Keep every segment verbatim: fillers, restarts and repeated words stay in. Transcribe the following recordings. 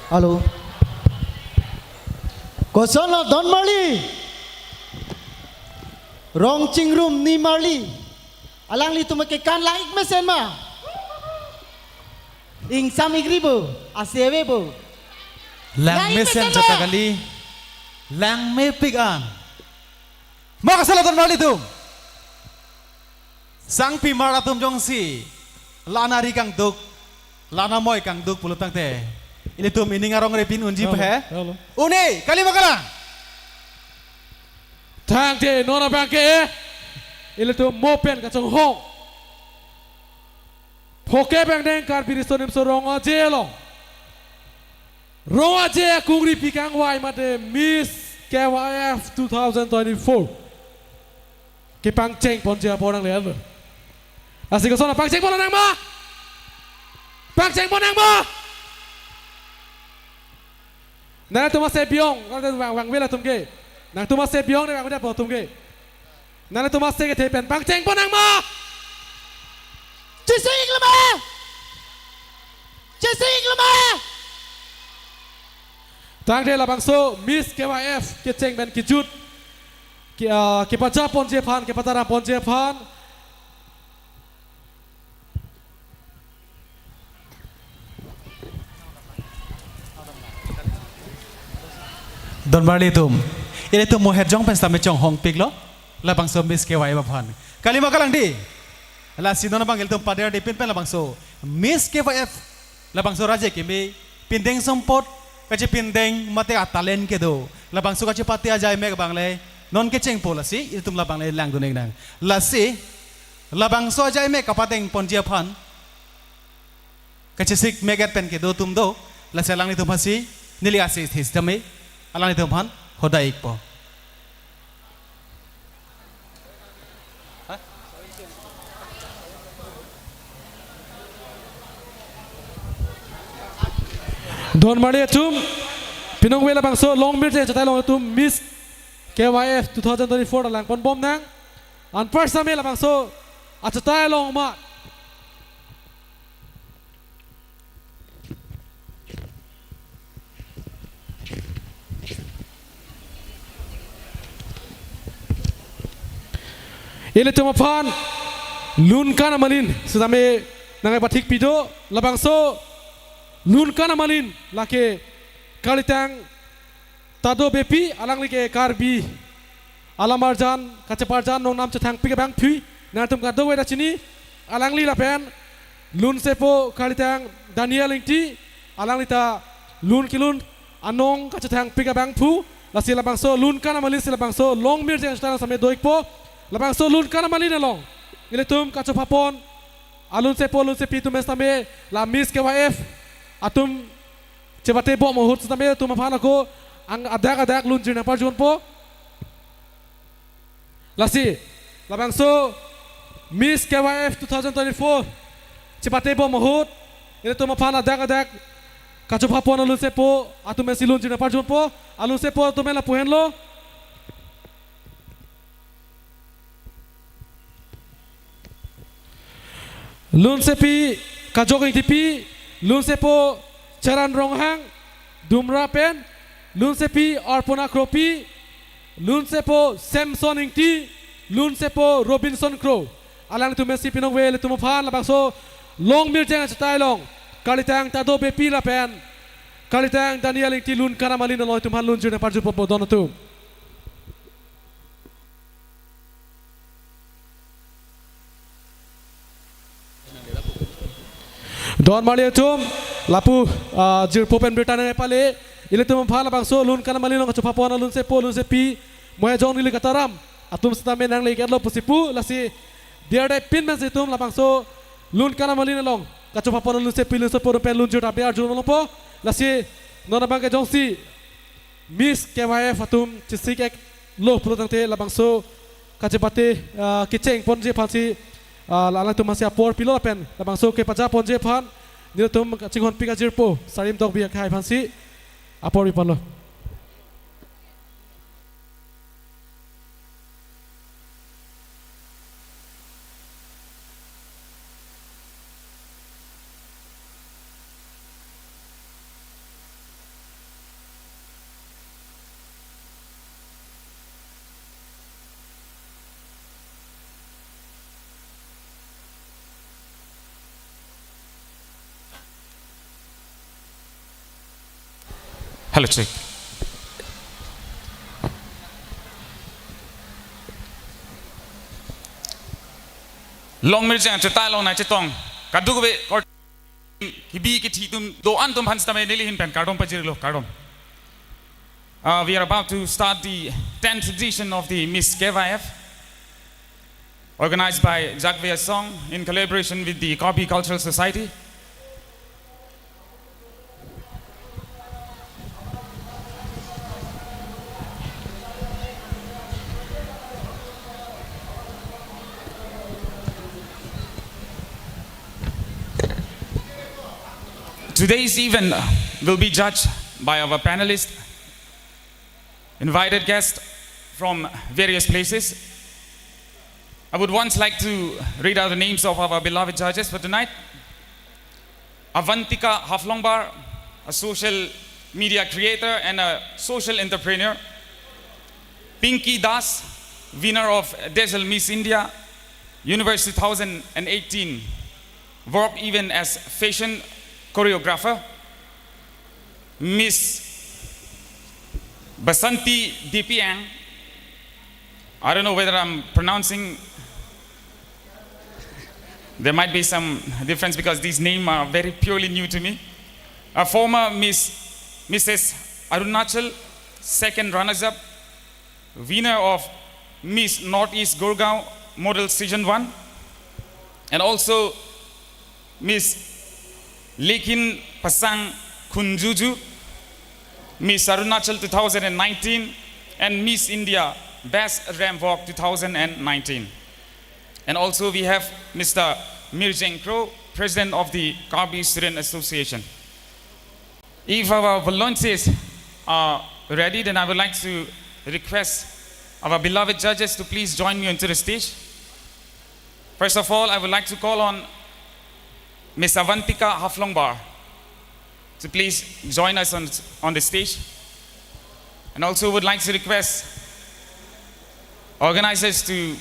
Hello. Kosonlo Don Marli? Rong chingrum ni Marli. Alanglitum kekan lang-ik mesen ma? Ingsam-ik ri bo, ase ave bo. Lang lang-ik mesen mesen ma? Chot ta kali. Langmepik an. Ma kosonlo Don Marli atum? Sangpimar atum jongsi la-an ari kangduk, la-an amoi kangduk pulo tangte, ilitum ining arong repin unji Hello, pe he? Hello. Une, kali ma kalang? Tangte non abang ke, ilitum mo pen kachonghong. Phoke Bengdeng Karbi Riso Nimso Rong Aje along, Rong Aje akungripi kangvai mate Miss K Y F two thousand twenty-four kepangcheng ponji apor nangle ave. Lasi koson pangcheng pon nang ma? Pangcheng pon nang ma? Nangtum ase biong, nangtum vang, vangve atum ke. Nangtum ase biong, nangtum vangve atum ke. Nangtum ase kethe pen pangcheng pon nang ma? Chesik lo ma? Chesik lo ma? Tangte labangso Miss K Y F kecheng pen kejut, ke, ah, kepaja ponji aphan, kepataram ponji aphan. Don Marli atum, ilitum mo het jong pen sitame chonghongpiklo labangso Miss K Y F aphan. Kali ma kalang di? Lasi non abang ilitum pader di pin pen labangso Miss K Y F, labangso raje keme pindeng sompot, kachepindeng mate a-talent kedo, labangso kachepate ajai mek abang le non kechengpo, lasi ilitum labang le langdun-ik nang. Lasi labangso ajai mek kapadeng ponji aphan kachesik mek-et pen kedo atum do, lasi alanglitum aphansi neli ase stage tame alanglitum aphan hodai-ikpo. Don Marli atum, pinong ave labangso Longmirjeng achetai along atum Miss K Y F two thousand twenty-four lang ponbom nang. Anpar sitame labangso achetai along ma. Ilitum aphan Lunkan Amalin sitame nangpathikpi do, labangso Lunkan Amalin lake kalitang Tado Beypi, alangli ke Karbi alamarjan, kacheparjan nongnam chethangpik abangphu, nangtum kadokave ta chini, alangli lapen lunsepo kalitang Daniel Ingti, alangli ta lun kelun anong kachethangpik abangphu, lasi labangso Lunkan Amalin si labangso Longmirjeng achetai along sitame do-ikpo, labangso Lunkan Amalin along ilitum kachopha pon alunsepo lunsepi atum sitame la Miss K Y F atum chepatebom ahut sitame ilitum aphan ako ang adak adak lunjir nangparjunpo. Lasi labangso Miss K Y F two thousand twenty-four chepatebom ahut ilitum aphan adak adak kachopha pon alunsepo atum si lunjir nangparjunpo. Alunsepo atum lapu henlo. Lunsepi Kajok Ingtipi, lunsepo Charan Ronghang, Dumra pen, lunsepi Arpona Kropi, lunsepo Samson Ingti, lunsepo Robinson Kro. Alangtum si pinong ave ilitum aphan labangso Longmirjeng achetai along kalitang Tado Beypi lapen kalitang Daniel Ingti Lunkan Amalin along ilitum aphan lunjir nangparjupo don atum. Don Marli atum, lapu, ah, jirpo pen birta nangpale, ilitum aphan labangso Lunkan Amalin along kachopha pon alunsepo lunsepi, mo he jong neli kataram atum sitame nangle-iklo pusi pu, lasi diar dai pin pen si itum labangso Lunkan Amalin along kachopha pon alunsepi lunsepo pen lunjir ta be arjulongpo, lasi non abang ke jongsi Miss K Y F atum chesik-iklo pulo tangte labangso kachepate, ah, kecheng ponji aphansi, ah, alangtum aphansi apor pilo lapen labangso kepaja ponji aphan nelitum kachinghonpik ajirpo Sarim Tokbi akhai aphansi apor piponlo. Hello, check. Long mirjang chuta long na chetong. Kadokave kor kibi kithi atum do-an atum aphan sitame neli ahin pen kardom pajirlo, kardom. Uh, we are about to start the tenth edition of the Miss K Y F, organized by Jagve Asong in collaboration with the Karbi Cultural Society. Today's event will be judged by our panelists, invited guests from various places. I would once like to read out the names of our beloved judges for tonight. Avantika Haflongbar, a social media creator and a social entrepreneur. Pinky Das, winner of Dazzle Miss India Universe two thousand eighteen, work even as fashion choreographer. Miss Basanti Dipiang, I don't know whether I'm pronouncing, there might be some difference because these names are very purely new to me. A former Miss, Missus Arunachal, second runners-up, winner of Miss Northeast Gurgaon Model Season one, and also Miss Likin Pasang Khunjuju, Miss Arunachal two thousand nineteen, and Miss India Best Ramp Walk two thousand nineteen. And also we have Mister Mirjeng Kro, President of the Karbi Student Association. If our volunteers are ready, then I would like to request our beloved judges to please join me onto the stage. First of all, I would like to call on Miss Avantika Haflongbar to please join us on, on the stage. And also would like to request organizers to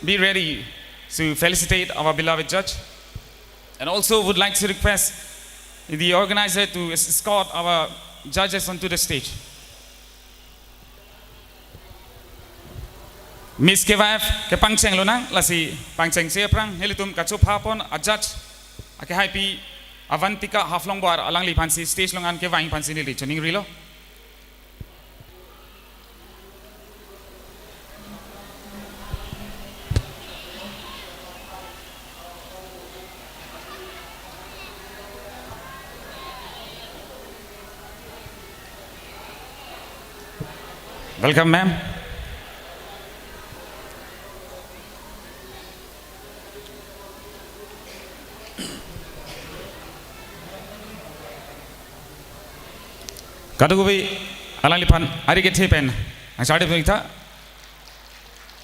be ready to felicitate our beloved judge. And also would like to request the organizer to escort our judges onto the stage. Miss K Y F kepangcheng lonang, lasi pangchengsi aphrang nelitum kachopha pon a judge akehaipi Avantika Haflongbar, alangliphansi stage along an kevang aphansi neli choningrilo. Welcome, ma'am. Kadokave alangliphan ari kethe pen nangcharli pon-ik tha.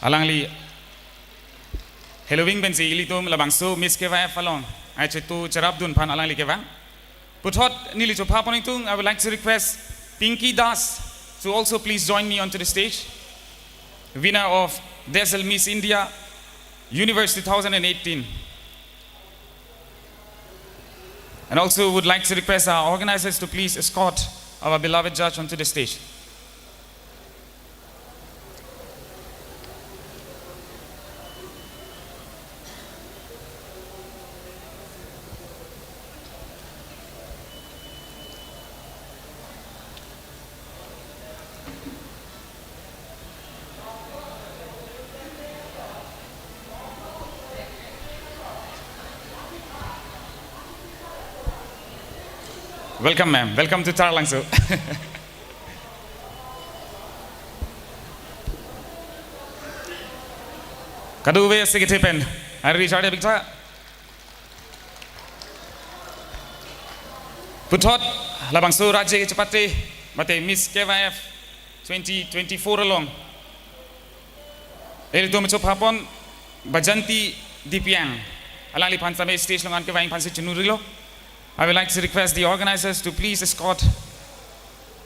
Alangli heloving pensi ilitum labangso Miss K Y F along ai chetu cherapdun aphan alangli kevang. Puthot neli chopha pon-ik tung, I would like to request Pinky Das to also please join me onto the stage, winner of Dazzle Miss India Universe two thousand eighteen. And also would like to request our organizers to please escort our beloved judge onto the stage. Welcome, ma'am. Welcome to Taralangso. Kadokave ase kethe pen ari charli pon-ik tha. Puthot labangso Rajya Kechepate mate Miss K Y F twenty twenty-four along ilitum chopha pon Bajanti Dipiang, alangliphan sitame stage along an kevang aphansi choningrilo. I would like to request the organizers to please escort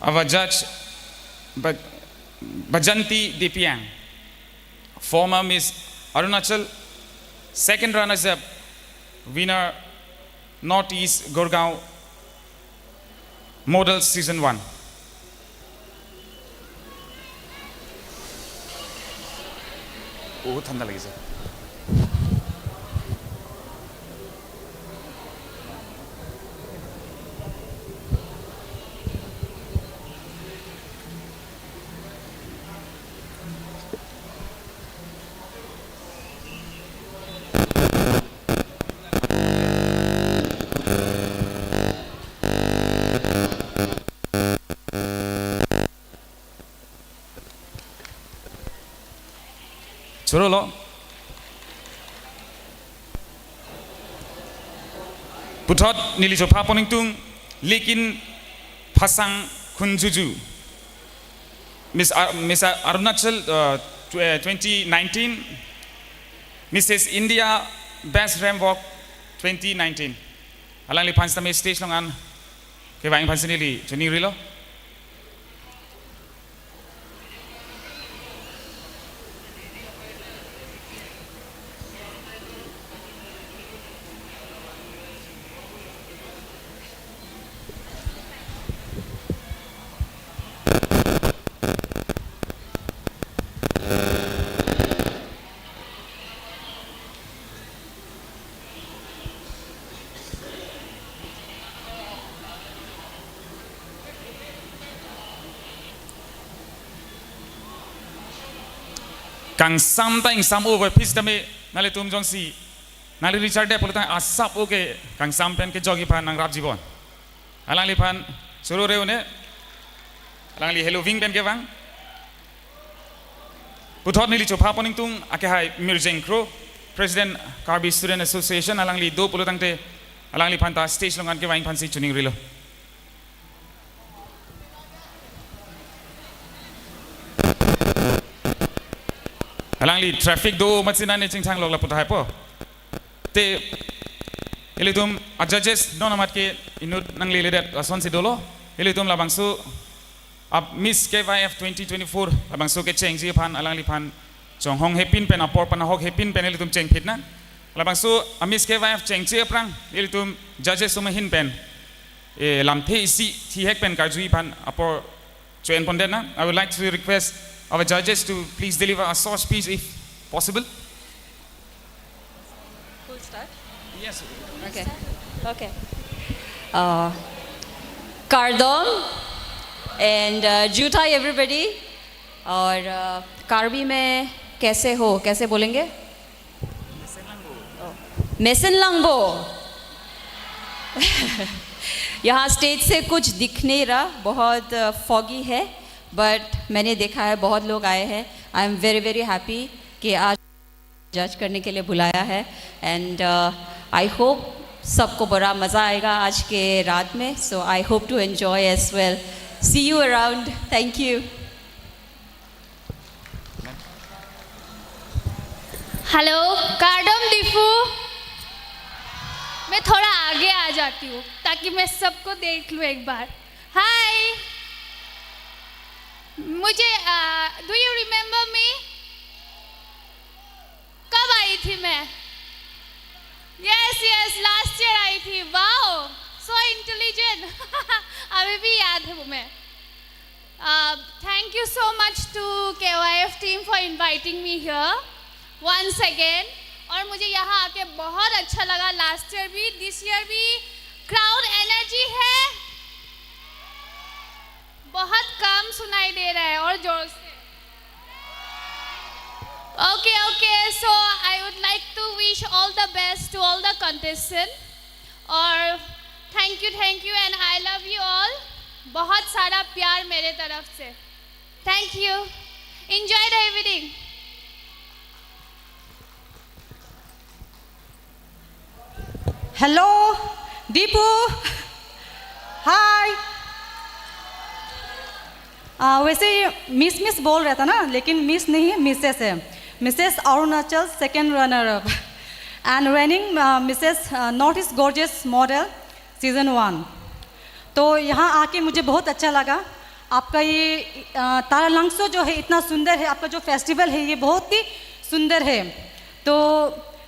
our judge, Ba-, Bajanti Dipiang, former Miss Arunachal, second runners-up, winner Northeast Gurgaon Model Season one. বহুত ঠাণ্ডা লাগিছে। Chorolo. Puthot neli chopha poningtung, lekin phasang khunjuju. Miss Ar-, Miss Ar-, Arunachal, uh, tw-, uh, twenty nineteen, Missus India Best Ramp Walk twenty nineteen. Alangliphan sitame stage along an kevang aphansi neli choningrilo. Kangsam ta ingsam-o, vo phi sitame nanglitum jongsi nangli Richard de pulotang asap-o ke kangsam pen kejokji aphan nangrapji bon. Alangliphan choro re-o ne. Alangli heloving pen kevang. Puthot neli chopha poningtung akehai Mirjeng Kro, President Karbi Student Association, alangli do pulotangte alangliphan ta stage along an kevang aphansi choningrilo. Alangli traffic do amatsi nani chingthang lok lapu tahai po. Te ilitum a judges non amat ke inut nangleledet asonsi dolo. Ilitum labangso a Miss K Y F twenty twenty-four labangso kechengji aphan alangliphan chonghong hepin pen apor panahok hepin pen ilitum chengphit nang. Labangso a Miss K Y F chengji aphrang ilitum judges atum ahin pen, eh, lamthe isi thihek pen karjuji aphan apor cho-en pondet nang. I would like to request our judges to please deliver a short speech if possible. Full start? Yes. Okay. Okay. Uh, Kardom and, uh, Juthai everybody. और, uh, कार्बी में कैसे हो, कैसे बोलेंगे? Oh. Mesen langbo. यहाँ स्टेज से कुछ दिख नहीं रहा, बहुत, uh, foggy है, but मैंने देखा है बहुत लोग आए हैं। I am very, very happy कि आज जज करने के लिए बुलाया है। And, uh, I hope सबको बड़ा मज़ा आएगा आज के रात में। So I hope to enjoy as well. See you around. Thank you. Hello, Kardom Diphu। मैं थोड़ा आगे आ जाती हूँ ताकि मैं सबको देख लूँ एक बार। Hi। मुझे, uh, do you remember me? कब आई थी मैं? Yes, yes, last year आई थी। Wow, so intelligent। अभी भी याद है वो मैं। Uh, thank you so much to K Y F team for inviting me here once again। और मुझे यहाँ आके बहुत अच्छा लगा। Last year भी, this year भी। Crowd energy है, बहुत कम सुनाई दे रहा है, और जोर से। Okay, okay, so I would like to wish all the best to all the contestant। और thank you, thank you and I love you all। बहुत सारा प्यार मेरे तरफ से। Thank you। Enjoy the evening। Hello Deepu, hi. आ, वैसे ये मिस मिस बोल रहा था ना, लेकिन मिस नहीं है, मिसेस है। Mrs Arunachal, second runner up and reigning mrs north east gorgeous model season one. तो यहाँ आके मुझे बहुत अच्छा लगा। आपका ये, अ, तारालांगसो जो है, इतना सुंदर है, आपका जो फेस्टिवल है, ये बहुत ही सुंदर है। तो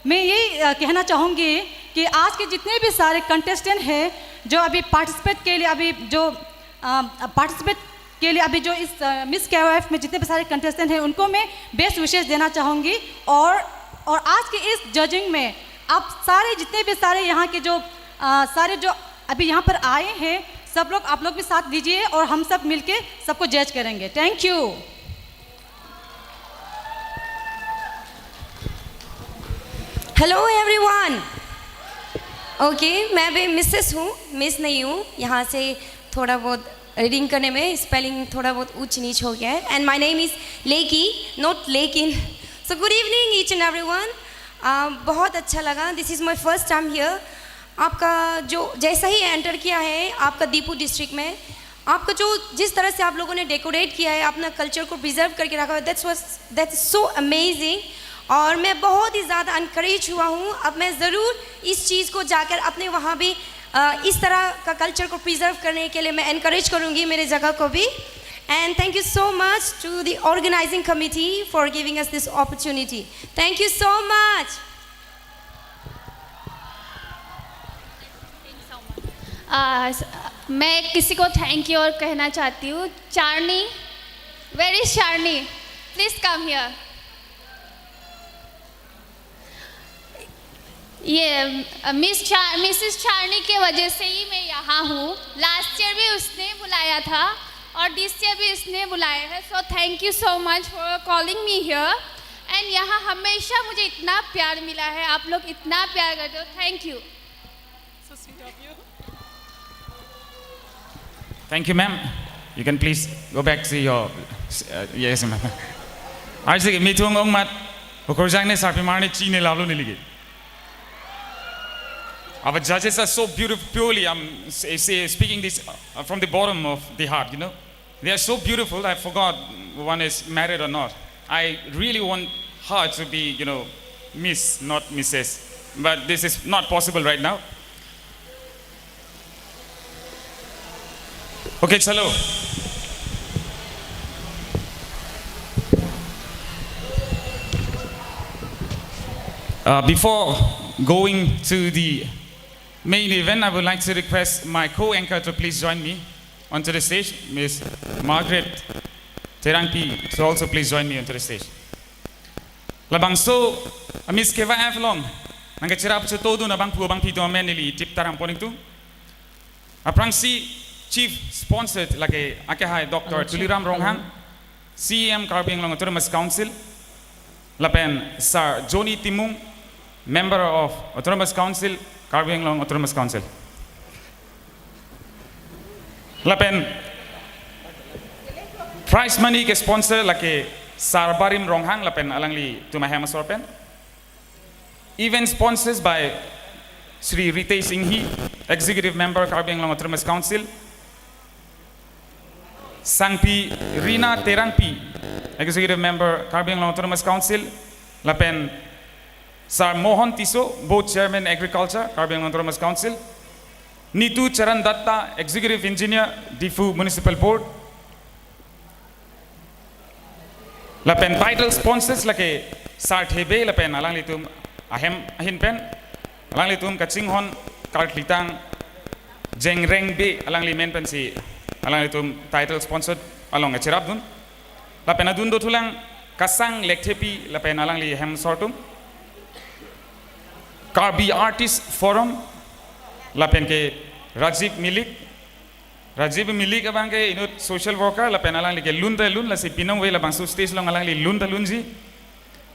मैं यही, अ, कहना चाहूँगी कि आज के जितने भी सारे कंटेस्टेंट हैं, जो अभी पार्टिसिपेट के लिए, अभी जो, अ, पार्टिसिपेट के लिए अभी जो इस मिस केवाएफ में जितने भी सारे कंटेस्टेंट हैं, उनको मैं बेस्ट विशेष देना चाहूँगी। और और आज के इस जजिंग में आप सारे, जितने भी सारे यहाँ के जो अ, सारे जो अभी यहाँ पर आए हैं, सब लोग, आप लोग भी साथ दीजिए और हम सब मिलके सबको जज करेंगे। Thank you. Hello everyone. Okay, मैं भी मिसेस हूँ, मिस नहीं हूँ। यहाँ से थोड़ा बहुत रीडिंग करने में स्पेलिंग थोड़ा बहुत ऊंच नीच हो गया है। And my name is Leki, not लेकिन। So good evening each and everyone. बहुत अच्छा लगा। This is my first time here. आपका जो जैसा ही एंटर किया है आपका दीपू डिस्ट्रिक्ट में, आपका जो जिस तरह से आप लोगों ने डेकोरेट किया है, अपना कल्चर को प्रिजर्व करके रखा है, that's was that's so amazing। और मैं बहुत ही ज़्यादा एनकरेज हुआ हूँ। अब मैं ज़रूर इस चीज़ को जाकर अपने वहाँ भी अ, इस तरह का कल्चर को प्रिजर्व करने के लिए मैं एनकरेज करूँगी मेरे जगह को भी। And thank you so much to the organizing committee for giving us this opportunity. Thank you so much. आ, स- मैं किसी को थैंक यू और कहना चाहती हूँ। Charani, where is Charani? Please come here. ये मिस चा, मिसिस चारनी के वजह से ही मैं यहाँ हूँ। लास्ट ईयर भी उसने बुलाया था और दिस ईयर भी उसने बुलाया है। So thank you so much for calling me here। And यहाँ हमेशा मुझे इतना प्यार मिला है, आप लोग इतना प्यार करते हो। Thank you. Thank you, ma'am. You can please go back to your. Uh, yes, ma'am. Arsi mithung ong mat. Hukurjang ne sarpimar ne chine lalu ne ligi. Our judges are so beautiful, purely. I'm say, say, speaking this uh, from the bottom of the heart, you know. They are so beautiful, I forgot one is married or not. I really want her to be, you know, Miss, not Missus But this is not possible right now. Okay, chalo. Uh, before going to the main event, I would like to request my co-anchor to please join me onto the stage, Miss Margaret Terangpi, to also please join me onto the stage. Labangso, a Miss Keva Avalon, nang kachira pacho todo na bangphu bangphi to amen ili tip tarang poning tu. Aphrangsi chief sponsored lake ake hai Doctor Tuliram Ronghang, C E M Karbi Anglong Autonomous Council, lapen Sir Johnny Timung, member of Autonomous Council, Karbi Anglong Autonomous Council. Lapen prize money ke sponsor lake Sar Barim Ronghang lapen alangli tuma hem asor pen. Event sponsors by Shri Ritesh Enghi, Executive Member, Karbi Anglong Autonomous Council. Sangpi Rina Terangpi, Executive Member, Karbi Anglong Autonomous Council. Lapen Sir Mohan Tisso, Board Chairman, Agriculture, Karbi Anglong Autonomous Council. Nitu Charan Datta, Executive Engineer, Diphu Municipal Board. Lapen title sponsors lake Sar Thebe lapen alanglitum ahem ahin pen, alanglitum kachinghon karklitang jengreng be alangli men pensi alanglitum title sponsored along kachirap dun. Lapen adun dothulang Kasang Lekthepi lapen alangli hem asor atum. Karbi Artist Forum lapen ke Rajiv Milik. Rajiv Milik abang ke inut social worker lapen alangli ke lun ta lun, lasi pinong ve labangso stage along alangli lun ta lunji.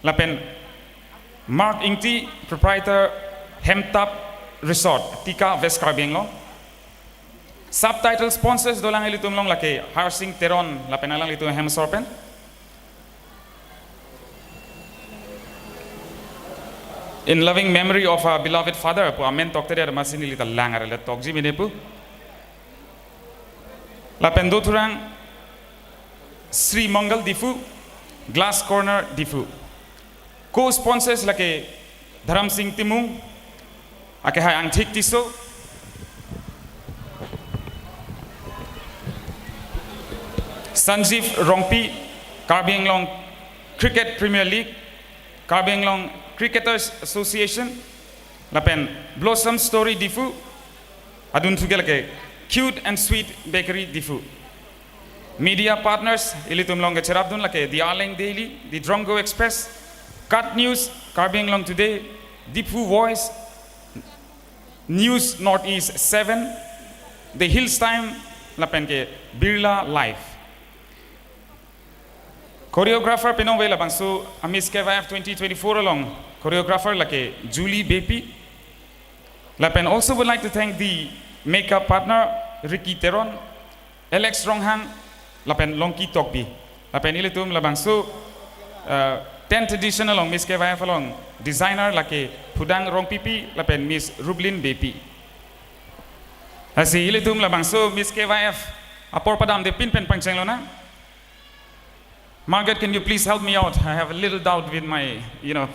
Lapen Mark Ingti, proprietor Hemtap Resort, Tika, West Karbi Anglong. Subtitle sponsors dolang ilitum along lake Harsing Teron lapen alanglitum hem asor pen. In loving memory of our beloved father, pu amen tokte dia masi neli ta lang arele tokji mene pu. Lapen dothurang Sri Mangal Diphu, Glass Corner Diphu. Co-sponsors lake Dharam Singh Timung, ake hai Angthik Tisso, Sanjeev Rongpi, Karbi Anglong Cricket Premier League, Karbi Anglong Cricketers Association, lapen Blossom Story Diphu, adun thuke lake Cute and Sweet Bakery Diphu. Media partners, ilitum along kacherapdun lake The Arleng Daily, The Drongo Express, Cut News, Karbi Anglong Today, Diphu Voice, News Northeast seven, The Hills Time, lapen ke Birla Live. Choreographer pinong ave labangso a Miss K Y F twenty twenty-four along choreographer lake Julie Beypi. Lapen also would like to thank the makeup partner Ricky Teron, Alex Ronghang, lapen Longki Tokbi. Lapen ilitum labangso uh, tenth edition along Miss K Y F along designer lake Phudang Rongpipi lapen Miss Rublin Beypi. Lasi ilitum labangso Miss K Y F apor padamde pin pen pangchenglonang. Margaret, can you please help me out? I have a little doubt with my, you know.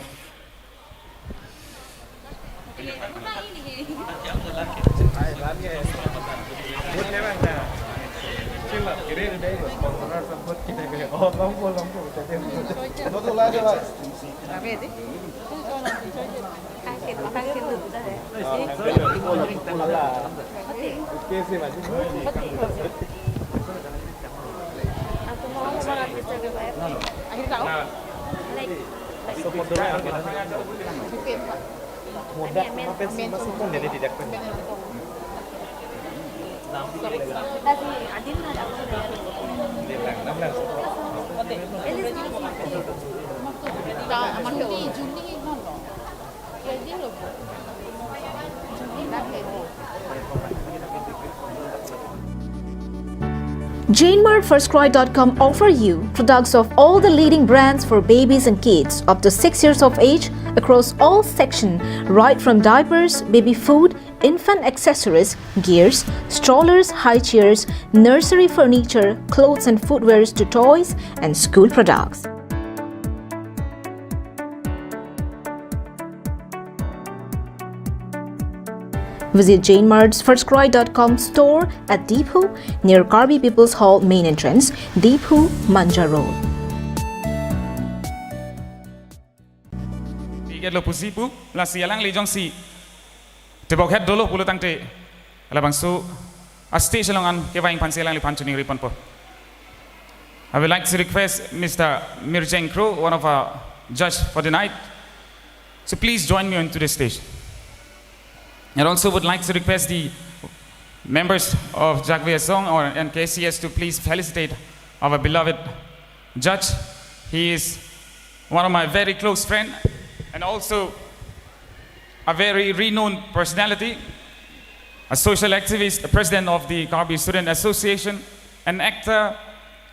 Jane Mart First Cry dot com offer you products of all the leading brands for babies and kids up to six years of age across all section, right from diapers, baby food, infant accessories, gears, strollers, high chairs, nursery furniture, clothes and footwears to toys and school products. Visit Jane Mart's First Cry dot com store at Diphu near Karbi People's Hall main entrance, Diphu, Manja Road. Tiket lo pusi pu, lasi alangli jongsi tebok het dolo pulo tangte, labangso a stage along an kevang aphansi alangliphan choningri ponpo. I would like to request Mister Mirjeng Kro, one of our judge for the night, so please join me onto the stage. And also would like to request the members of Jakve Asong or N K C S to please felicitate our beloved judge. He is one of my very close friend and also a very renowned personality, a social activist, a president of the Karbi Student Association, an actor,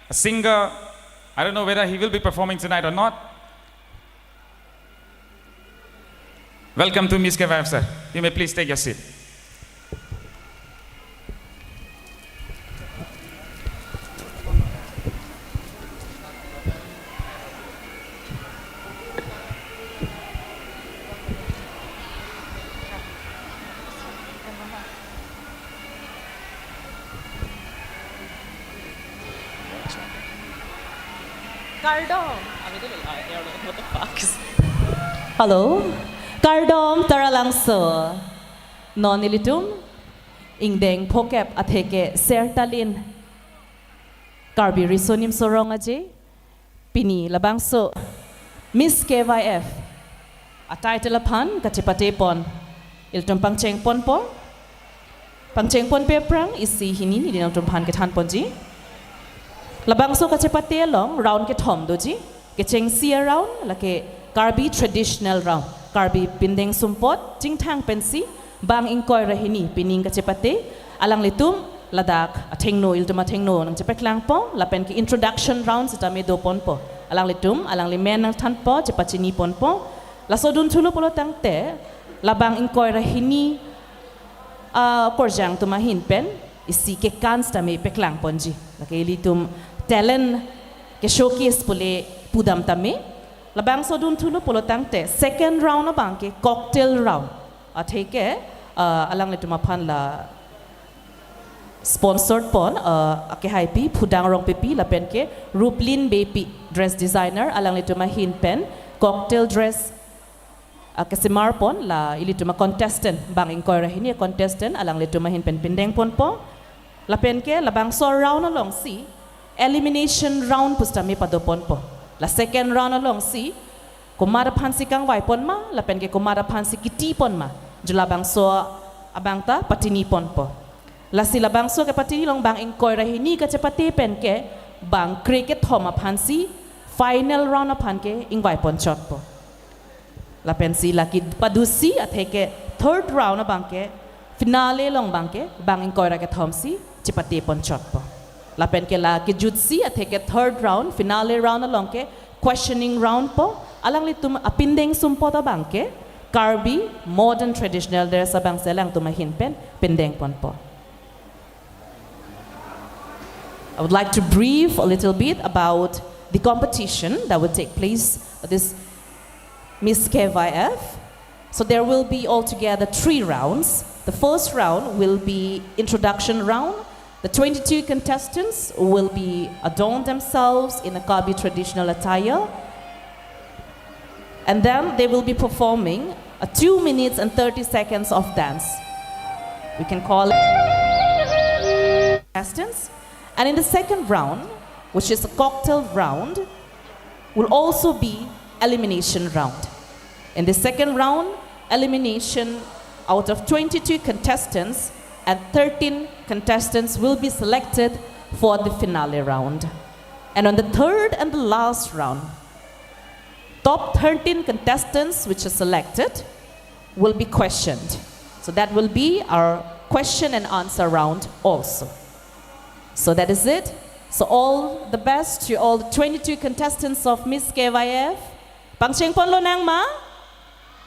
a singer. I don't know whether he will be performing tonight or not. Welcome to Miss K Y F, sir. You may please take your seat. Kardom. Hello. Kardom Taralangso. Non ilitum ingdeng phokep atheke Sertalin Karbi Riso Nimso Rong Aje. Pini labangso Miss K Y F a title aphan kachepate pon ilitum pangcheng ponpo. Pangcheng ponpe aphrang isi hini neli nangtumphan kethan ponji. Labangso kachepate along round kethom doji. Kechengsi a round lake Karbi traditional round. Karbi pindeng sumpot chingthang pensi bang ingkoi ra hini pining kachepate, alanglitum ladak athengno, ilitum athengno nangchepaklang pon, lapen ke introduction round sitame do ponpo. Alanglitum alangli men nangthanpo, chepachini ponpo. Laso dun thulo pulo tangte labang ingkoi ra hini, ah, korjang atum ahin pen isi kekan sitame paklang ponji. Lake ilitum talent ke showcase pule pudam tame. Labangso dun thulo pulo tangte second round abang ke cocktail round. Atheke, ah, alanglitum aphan la sponsored pon, ah, akehaipi Phudang Rongpipi lapen ke Ruplin Beypi, dress designer, alanglitum ahin pen cocktail dress, ah, kesemar pon la ilitum a contestant, bang ingkoi ra hini contestant alanglitum ahin pen pindeng ponpo. Lapen ke labangso round alongsi elimination round pusitame padoponpo. La second round alongsi komat aphansi kangvaipon ma, lapen ke komat aphansi kitiponma, jo labangso abang ta patiniponpo. Lasi labangso kepatini along bang ingkoi ra hini kachepate pen ke bang kre kethom aphansi final round aphan ke ingvaiponchotpo. Lapensi la kepadusi atheke third round abang ke finale along bang ke bang ingkoi ra kethomsi chepateponchotpo. Lapen ke la kejutsi atheke third round, finale round along ke questioning round po. Alanglitum apindeng sumpot abang ke Karbi modern traditional dress abangsi alangtum ahin pen pindengponpo. I would like to brief a little bit about the competition that will take place this Miss K Y F. So there will be altogether three rounds. The first round will be introduction round. The twenty-two contestants will be adorned themselves in a Karbi traditional attire. And then they will be performing a two minutes and thirty seconds of dance. We can call it contestants. And in the second round, which is a cocktail round, will also be elimination round. In the second round, elimination out of twenty-two contestants and thirteen contestants will be selected for the finale round. And on the third and the last round, top thirteen contestants which are selected will be questioned. So that will be our question and answer round also. So that is it. So all the best to all the twenty-two contestants of Miss K Y F. Pangchengponlonang ma?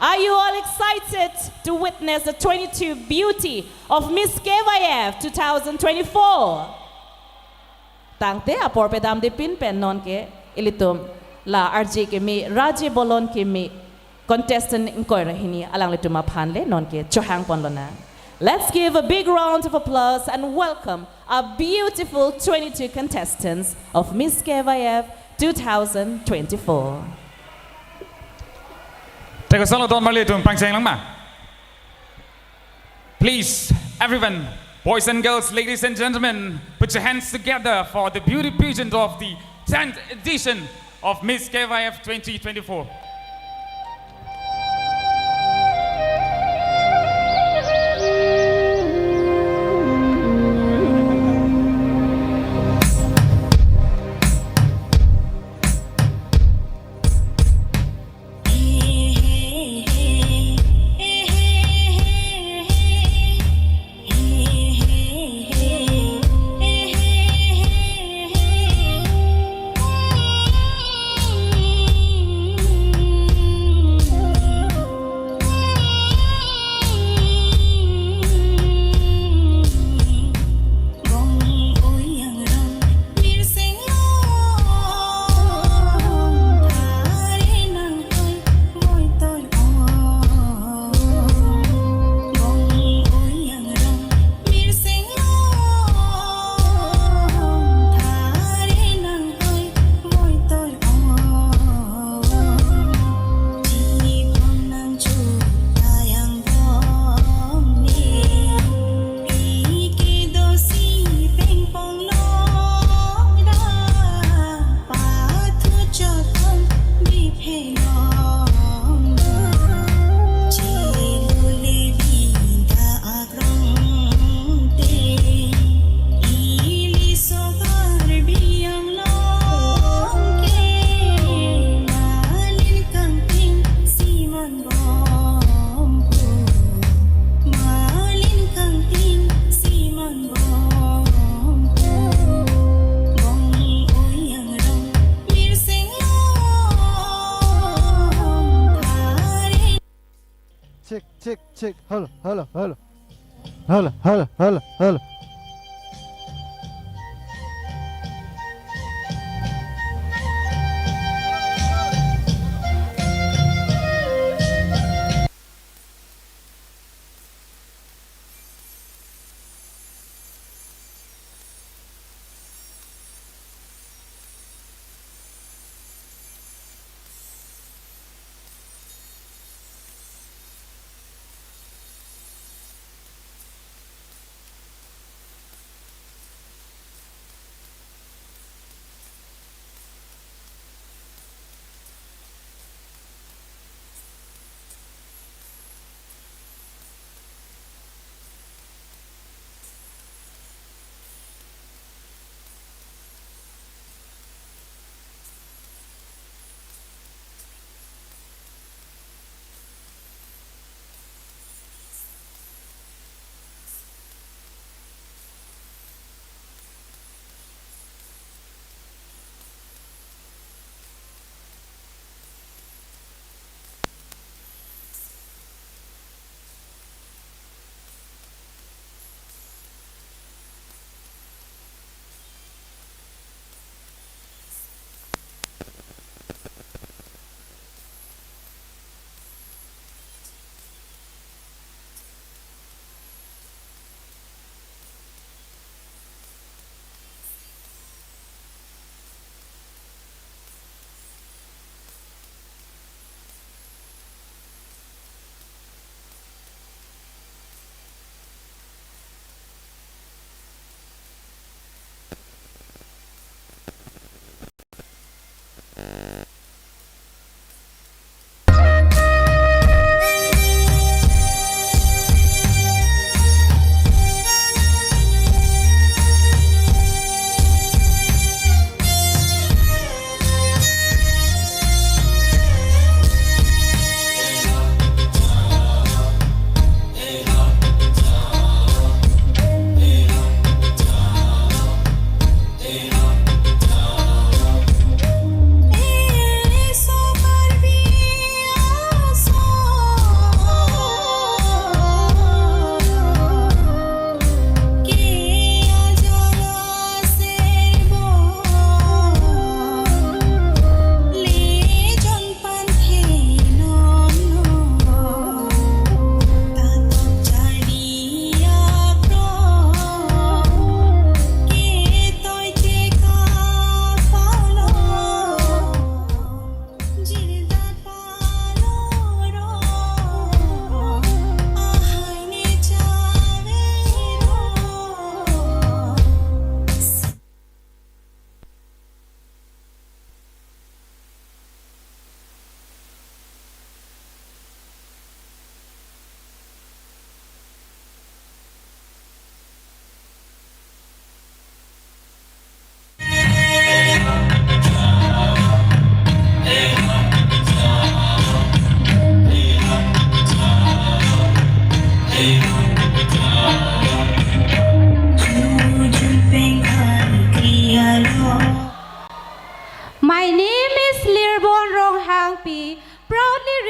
Are you all excited to witness the twenty-two beauty of Miss K Y F two thousand twenty-four? Tangte apor pedamde pin pen nonke ilitum la R J keme, Raje Bolon keme, contestant ingkoi ra hini alanglitum aphan le nonke chohangponlonang. Let's give a big round of applause and welcome our beautiful twenty-two contestants of Miss K Y F two thousand twenty-four. Teko solo don marli tum pangchenglang ma. Please, everyone, boys and girls, ladies and gentlemen, put your hands together for the beauty pageant of the tenth edition of Miss K Y F twenty twenty-four. Check, check, check. Hello, hello, hello. Hello, hello, hello, hello.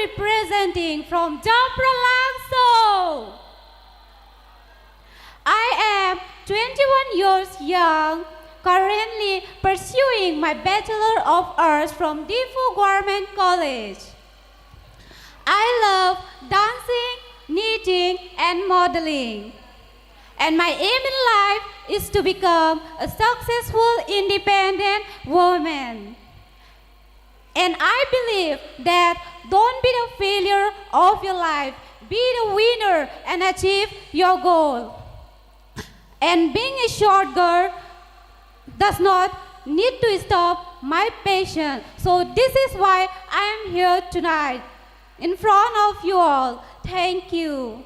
Representing from Jampra Langso. I am twenty-one years young, currently pursuing my Bachelor of Arts from Diphu Government College. I love dancing, knitting, and modeling. And my aim in life is to become a successful, independent woman. And I believe that don't be the failure of your life. Be the winner and achieve your goal. And being a short girl does not need to stop my passion. So this is why I am here tonight in front of you all. Thank you.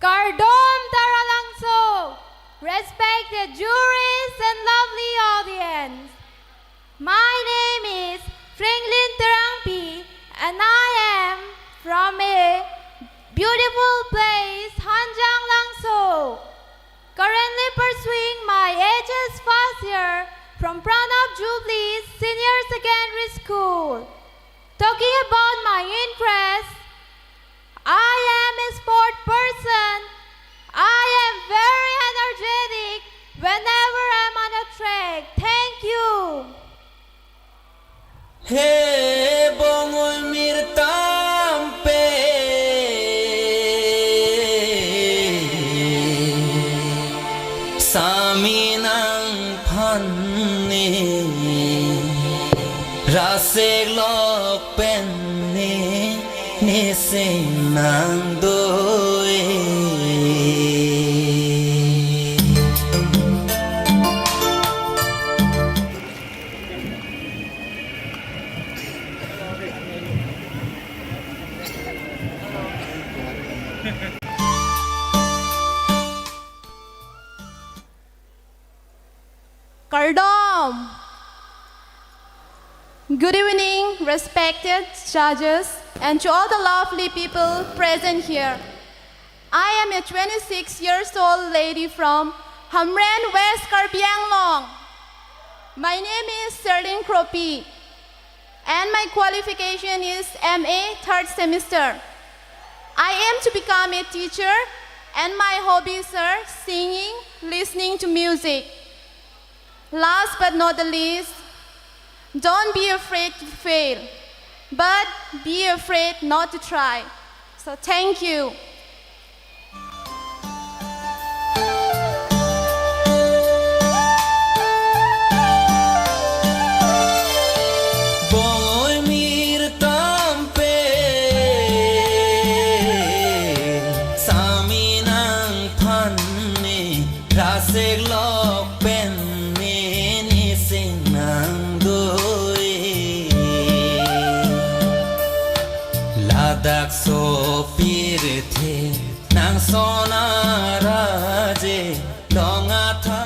Kardom Taralangso, respected juries and lovely audience. My name is Franklin Terangpi and I am from a beautiful place, Hanjang Langso. Currently pursuing my H S first year from Pranab Jubilee Senior Secondary School. Talking about my interest, I am a sport person. I am very energetic whenever I'm on a track. Thank you. He bongol mir tampe sami nangphan ne, rasek lok pen ne, ne sing nangdo-e. Kardom. Good evening, respected judges, and to all the lovely people present here. I am a twenty-six years old lady from Hamren, West Karbi Anglong. My name is Serlin Kropi, and my qualification is M A third semester. I aim to become a teacher, and my hobbies are singing, listening to music. Last but not the least, don't be afraid to fail, but be afraid not to try. So thank you. Bongoi mir tampe sami nangphan ne, rasek lok pen ne, ne sing nangdo-e. Ladak sopirthe nang sona raje long atha.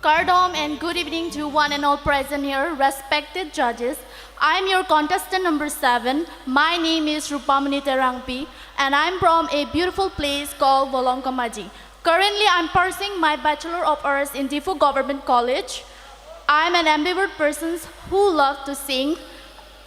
Kardom and good evening to one and all present here, respected judges. I'm your contestant number seven. My name is Rupamani Terangpi, and I'm from a beautiful place called Volongkomaji. Currently, I'm pursuing my Bachelor of Arts in Diphu Government College. I'm an ambivert person who loves to sing,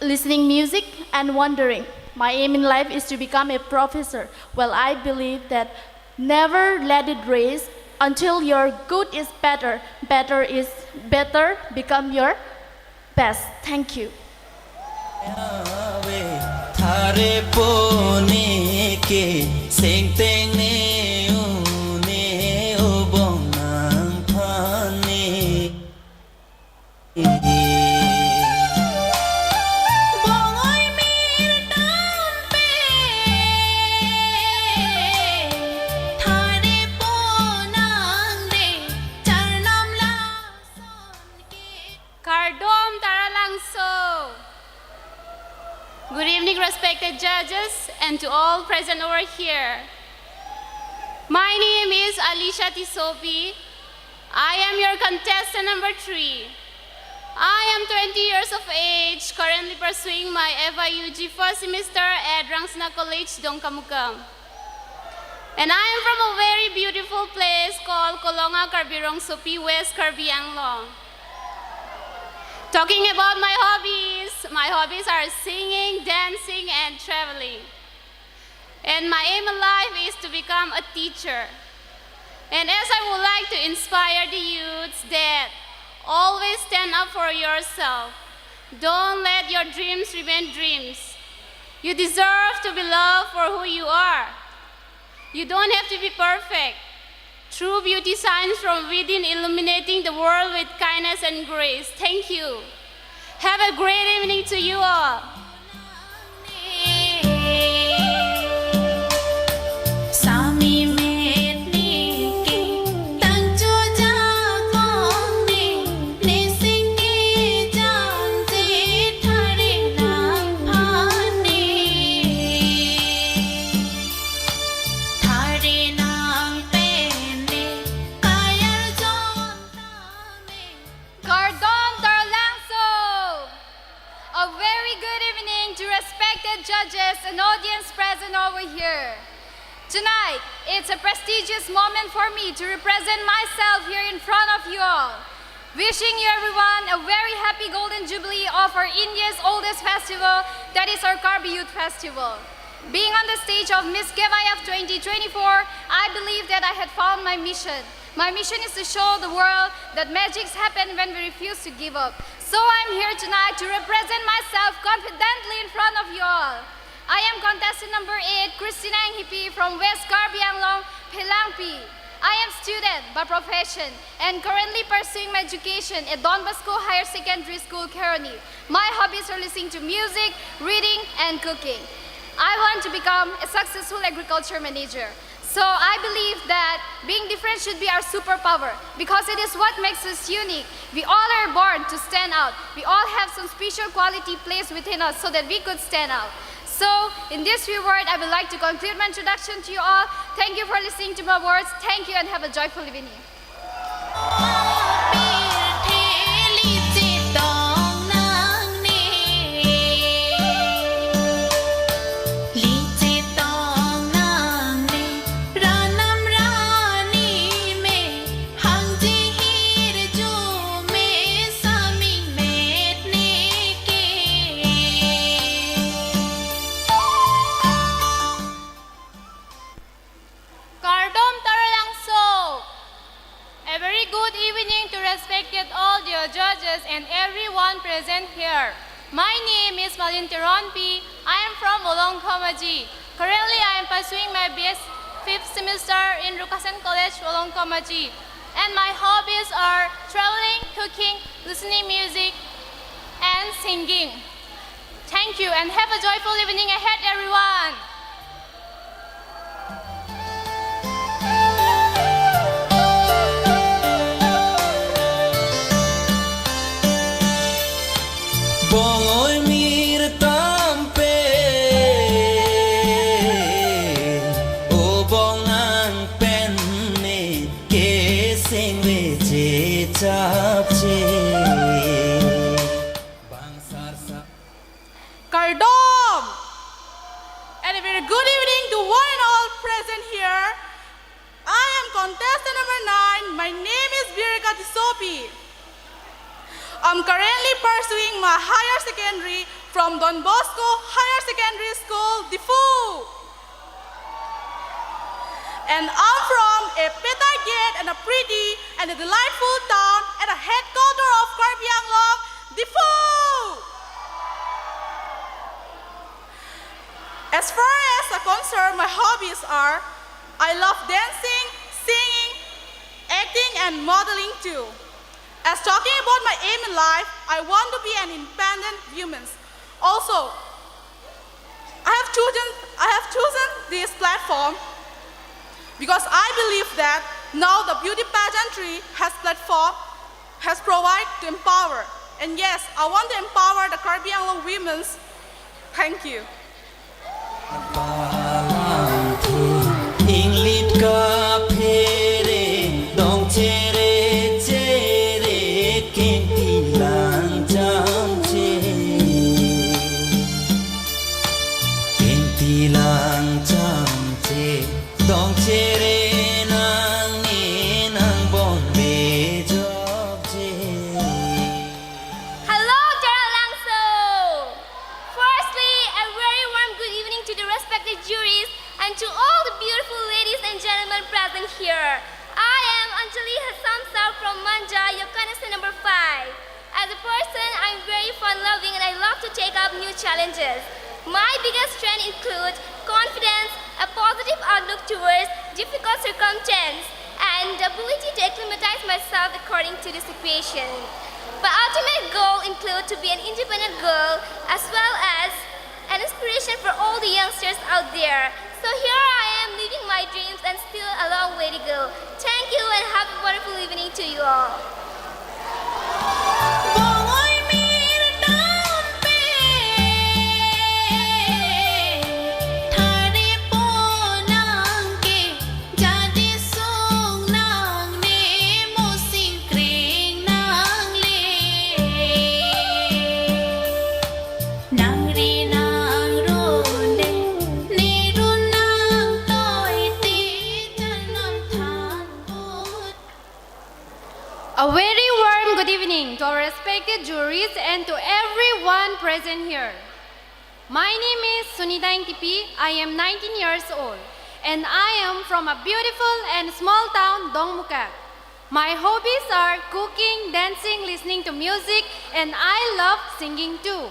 listening music, and wondering. My aim in life is to become a professor. Well, I believe that never let it race until your good is better, better is better, become your best. Thank you. Repo ne ke sengteng ne une obong nangphan ne. Bong-oi mir tampe thare ponang de charnam lason ke. Kardom Taralangso. Good evening, respected judges, and to all present over here. My name is Alicia Tissopi. I am your contestant number three. I am twenty years of age, currently pursuing my F I U G first semester at Rangsina College, Dongkamukam. And I am from a very beautiful place called Kolonga Karbi Rongsopi, West Karbi Anglong. Talking about my hobbies, my hobbies are singing, dancing, and traveling. And my aim in life is to become a teacher. And as I would like to inspire the youths that always stand up for yourself. Don't let your dreams remain dreams. You deserve to be loved for who you are. You don't have to be perfect. True beauty shines from within, illuminating the world with kindness and grace. Thank you. Have a great evening to you all. Sami met ne ke tangcho jakong ne, ne sing ke jang je thare nangphan ne. Thare nangphan ne, kayar jon tame. Kardom Taralangso. A very good evening to respected judges and audience present over here. Tonight, it's a prestigious moment for me to represent myself here in front of you all. Wishing you everyone a very happy Golden Jubilee of our India's oldest festival, that is our Karbi Youth Festival. Being on the stage of Miss K Y F twenty twenty-four, I believe that I had found my mission. My mission is to show the world that magics happen when we refuse to give up. So I'm here tonight to represent myself confidently in front of you all. I am contestant number eight, Christina Enghipi from West Karbi Anglong, Phelangpi. I am student by profession and currently pursuing my education at Don Bosco Higher Secondary School, Kheroni. My hobbies are listening to music, reading, and cooking. I want to become a successful agriculture manager. So I believe that being different should be our superpower because it is what makes us unique. We all are born to stand out. We all have some special quality placed within us so that we could stand out. So, in this few words, I would like to conclude my introduction to you all. Thank you for listening to my words. Thank you and have a joyful evening. Kardom Taralangso. A very good evening to respected all the judges and everyone present here. My name is Malin Teronpi. I am from Volongkom Aji. Currently, I am pursuing my B S fifth semester in Rukasen College, Volongkom Aji. And my hobbies are traveling, cooking, listening music, and singing. Thank you and have a joyful evening ahead, everyone. Bong-oi mir tampe, obong nangphan ne ke sengve je chapche. Kardom! And a very good evening to one and all present here. I am contestant number nine. My name is Birka Tissopi. I'm currently pursuing my higher secondary from Don Bosco Higher Secondary School, Diphu. And I'm from a petty yet and a pretty and a delightful town at a headquarter of Karbi Anglong, Diphu. As far as a concern, my hobbies are, I love dancing, singing, acting, and modeling too. As talking about my aim in life, I want to be an independent woman. Also, I have chosen, I have chosen this platform because I believe that now the beauty pageantry has platform, has provided to empower. And yes, I want to empower the Karbi Anglong women's. Thank you. Palang thu inglit kaphere dong chere chere, kenti lang cham che, kenti lang cham che, dong chere nang ne nang bon be jok che. Hello, Taralangso! Firstly, a very warm good evening to the respected juries and to all the beautiful ladies and gentlemen present here. I am Anjali Hasamsa from Manja, your contestant number five. As a person, I'm very fun-loving and I love to take up new challenges. My biggest strength include confidence, a positive outlook towards difficult circumstance, and the ability to acclimatize myself according to the situation. My ultimate goal include to be an independent girl as well as an inspiration for all the youngsters out there. So here I am living my dreams and still a long way to go. Thank you and have a wonderful evening to you all. Bongoi mir dam pe thari ponang ke, jadi sung nang ne mo sing kring nang le. Nang ri nang ro le, ne ru nang toi te, jan non than put. A very warm good evening to our respected juries and to everyone present here. My name is Sunita Ingtipi. I am nineteen years old and I am from a beautiful and small town, Dongmukak. My hobbies are cooking, dancing, listening to music, and I love singing too.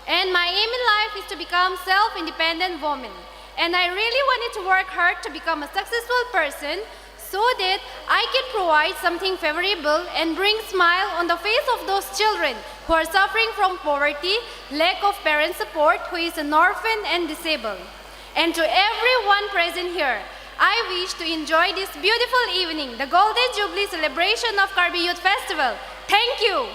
And my aim in life is to become self-independent woman. And I really wanted to work hard to become a successful person so that I can provide something favorable and bring smile on the face of those children who are suffering from poverty, lack of parent support, who is an orphan and disabled. And to everyone present here, I wish to enjoy this beautiful evening, the Golden Jubilee celebration of Karbi Youth Festival. Thank you.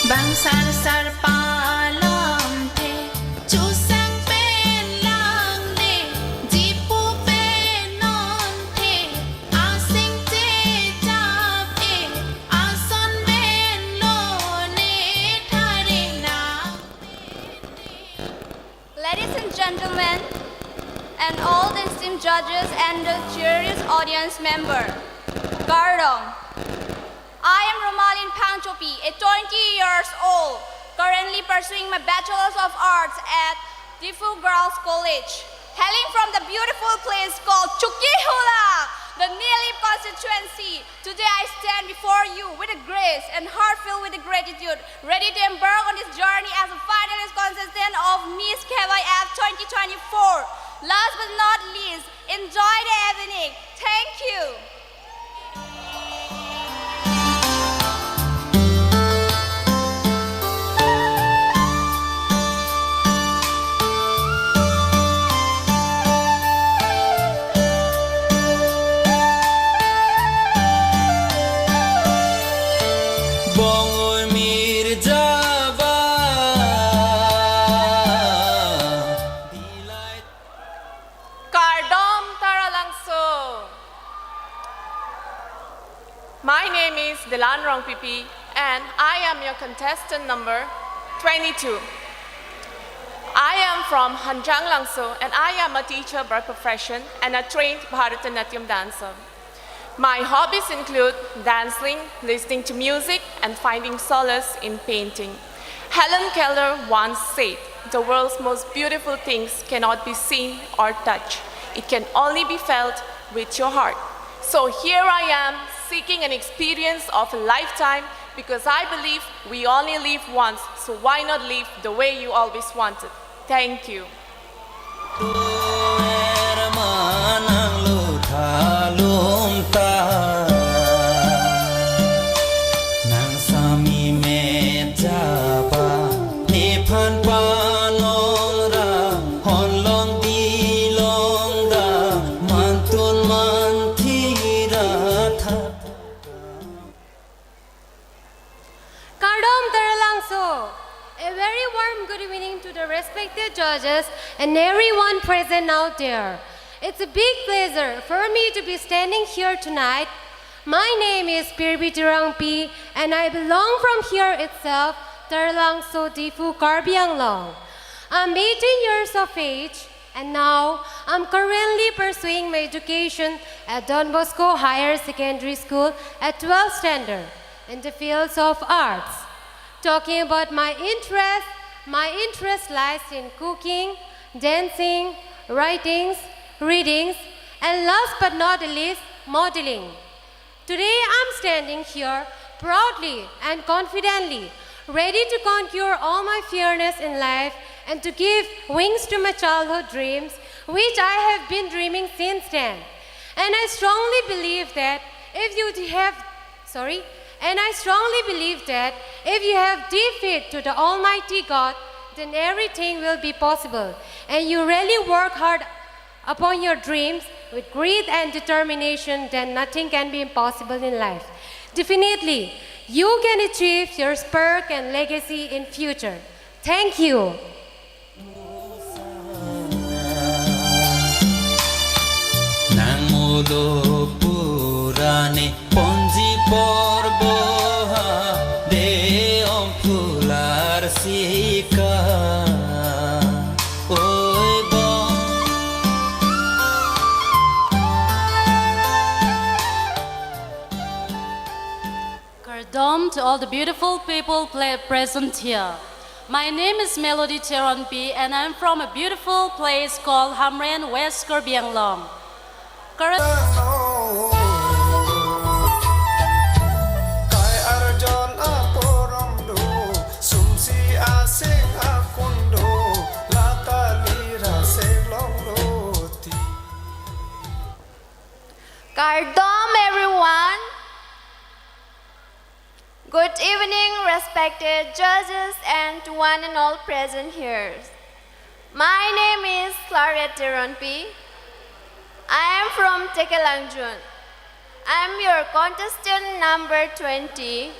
Bang sar sar palam the, chusang pen lang le, jipu pen non the, asing che chap e, ason pen lo ne thare nang. Ladies and gentlemen, and all the esteemed judges and the jury's audience member, Kardom. I am Romalin Phangchopi, a twenty years old, currently pursuing my Bachelor's of Arts at Diphu Girls College, hailing from the beautiful place called Chokihola, the Nilip constituency. Today I stand before you with a grace and heart filled with gratitude, ready to embark on this journey as a finalist contestant of Miss Khewai F twenty twenty-four. Last but not least, enjoy the evening. Thank you. Bongoi mir jaba. Kardom Taralangso. My name is Dilan Rongpipi and I am your contestant number twenty-two. I am from Hanjang Langso and I am a teacher by profession and a trained Bharatanatyam dancer. My hobbies include dancing, listening to music, and finding solace in painting. Helen Keller once said, "The world's most beautiful things cannot be seen or touched. It can only be felt with your heart." So here I am, seeking an experience of a lifetime Because I believe we only live once, so why not live the way you always wanted? Thank you. Kardom Taralangso. A very warm good evening to the respected judges and everyone present out there. It's a big pleasure for me to be standing here tonight. My name is Pirbi Terangpi and I belong from here itself, Taralangso, Diphu, Karbi Anglong. I'm eighteen years of age and now I'm currently pursuing my education at Don Bosco Higher Secondary School at twelfth standard in the fields of arts. Talking about my interest, my interest lies in cooking, dancing, writings, readings, and last but not the least, modeling. Today I'm standing here proudly and confidently, ready to conquer all my fearness in life and to give wings to my childhood dreams, which I have been dreaming since then. And I strongly believe that if you have, sorry, and I strongly believe that if you have deep faith to the Almighty God, then everything will be possible. And you really work hard upon your dreams with grit and determination, then nothing can be impossible in life. Definitely, you can achieve your spark and legacy in future. Thank you. Nang muluk purane ponji porbo ha de om phular sika. Oi bong. Kardom to all the beautiful people ple- present here. My name is Melody Teronpi and I'm from a beautiful place called Hamren, West Karbi Anglong. Kar- Kai arjon aporom do, sumsi aseng akun do, lata lira seklong loti. Kardom everyone. Good evening, respected judges and to one and all present here. My name is Claret Teronpi. I am from Tekelangjun. I am your contestant number twenty.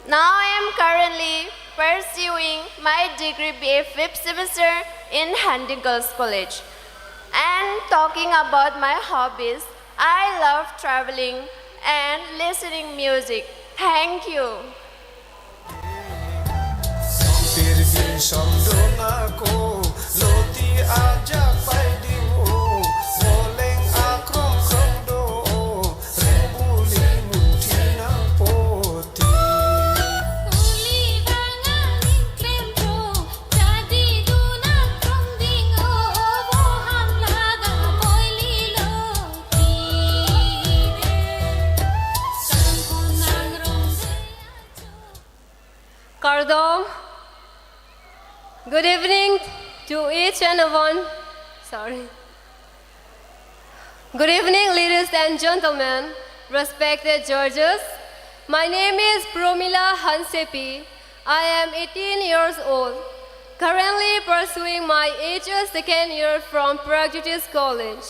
Now I am currently pursuing my degree B A fifth semester in Hunting Girls College. And talking about my hobbies, I love traveling and listening music. Thank you. Pirbi somdon ako, loti ajak pai ding o, boleng akrong krong do o, rebuli muthi nang poti. Kardom. Good evening to each and one. Sorry. Good evening, ladies and gentlemen, respected judges. My name is Promila Hansepi. I am eighteen years old, currently pursuing my H S second year from Pragjyotish College.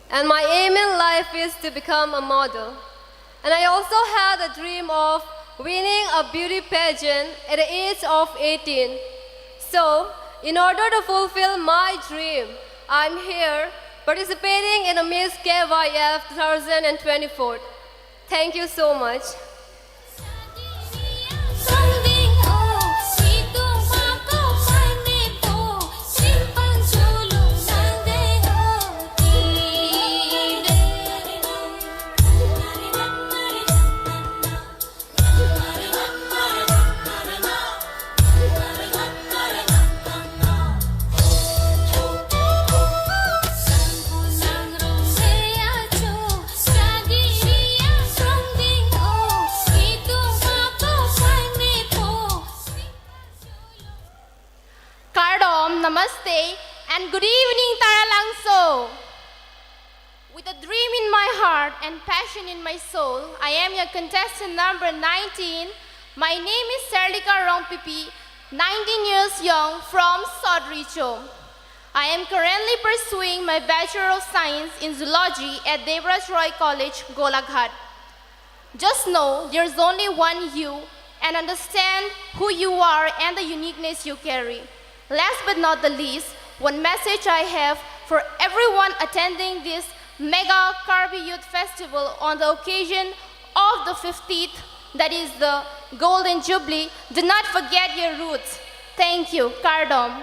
And my aim in life is to become a model. And I also had a dream of winning a beauty pageant at the age of eighteen. So, in order to fulfill my dream, I'm here participating in the Miss K Y F two thousand twenty-four. Thank you so much. Good evening, Taralangso. With a dream in my heart and passion in my soul, I am your contestant number nineteen. My name is Serlika Rongpipi, nineteen years young, from South Recho. I am currently pursuing my Bachelor of Science in Zoology at Debaraj Roy College, Golaghat. Just know there's only one you, and understand who you are and the uniqueness you carry. Last but not the least, one message I have for everyone attending this mega Karbi Youth Festival on the occasion of the fiftieth, that is the Golden Jubilee: do not forget your roots. Thank you. Kardom.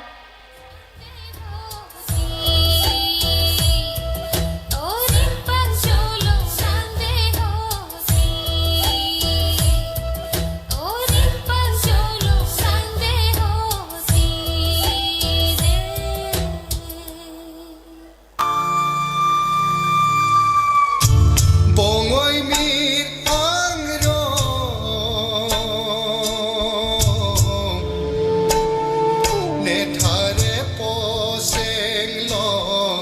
Bongoi mir angrong ne thare poseng lo,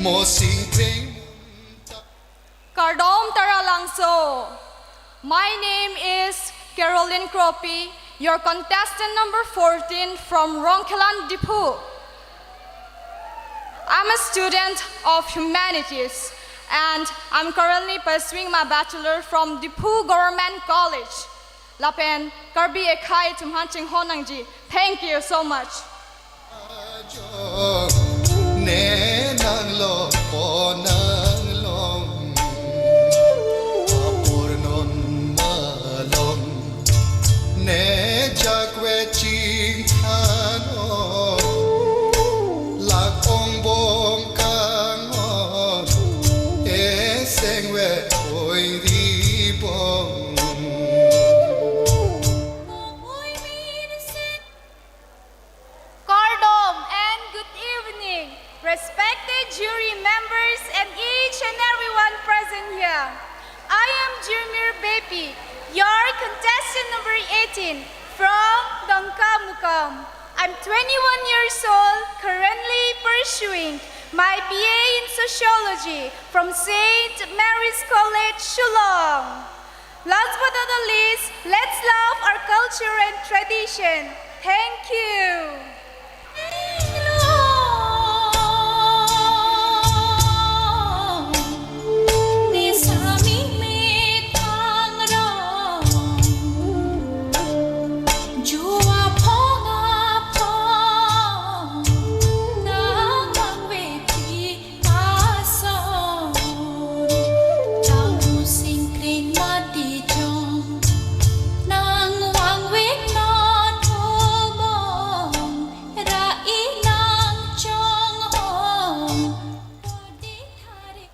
mo singkreng. Kardom Taralangso. My name is Caroline Kropi, your contestant number fourteen from Rongkhelan, Diphu. I'm a student of humanities and I'm currently pursuing my bachelor from Diphu Government College. Lapen Karbi akhei atum aphan chinghon nangji. Thank you so much. Ne nang lo po nang long, apor non malong, ne jakwe chingthan o, lak ong bong kang o, eseng we oi ri bong. Kardom and good evening, respected jury members and each and everyone present here. I am Jurmir Beypi, your contestant number eighteen from Dongkamukam. I'm twenty-one years old, currently pursuing my B A in Sociology from Saint Mary's College, Shillong. Last but not the least, let's love our culture and tradition. Thank you. Ason, tau singkring mati jong, nang vangvek non obong, ra inang chonghong, odi thari.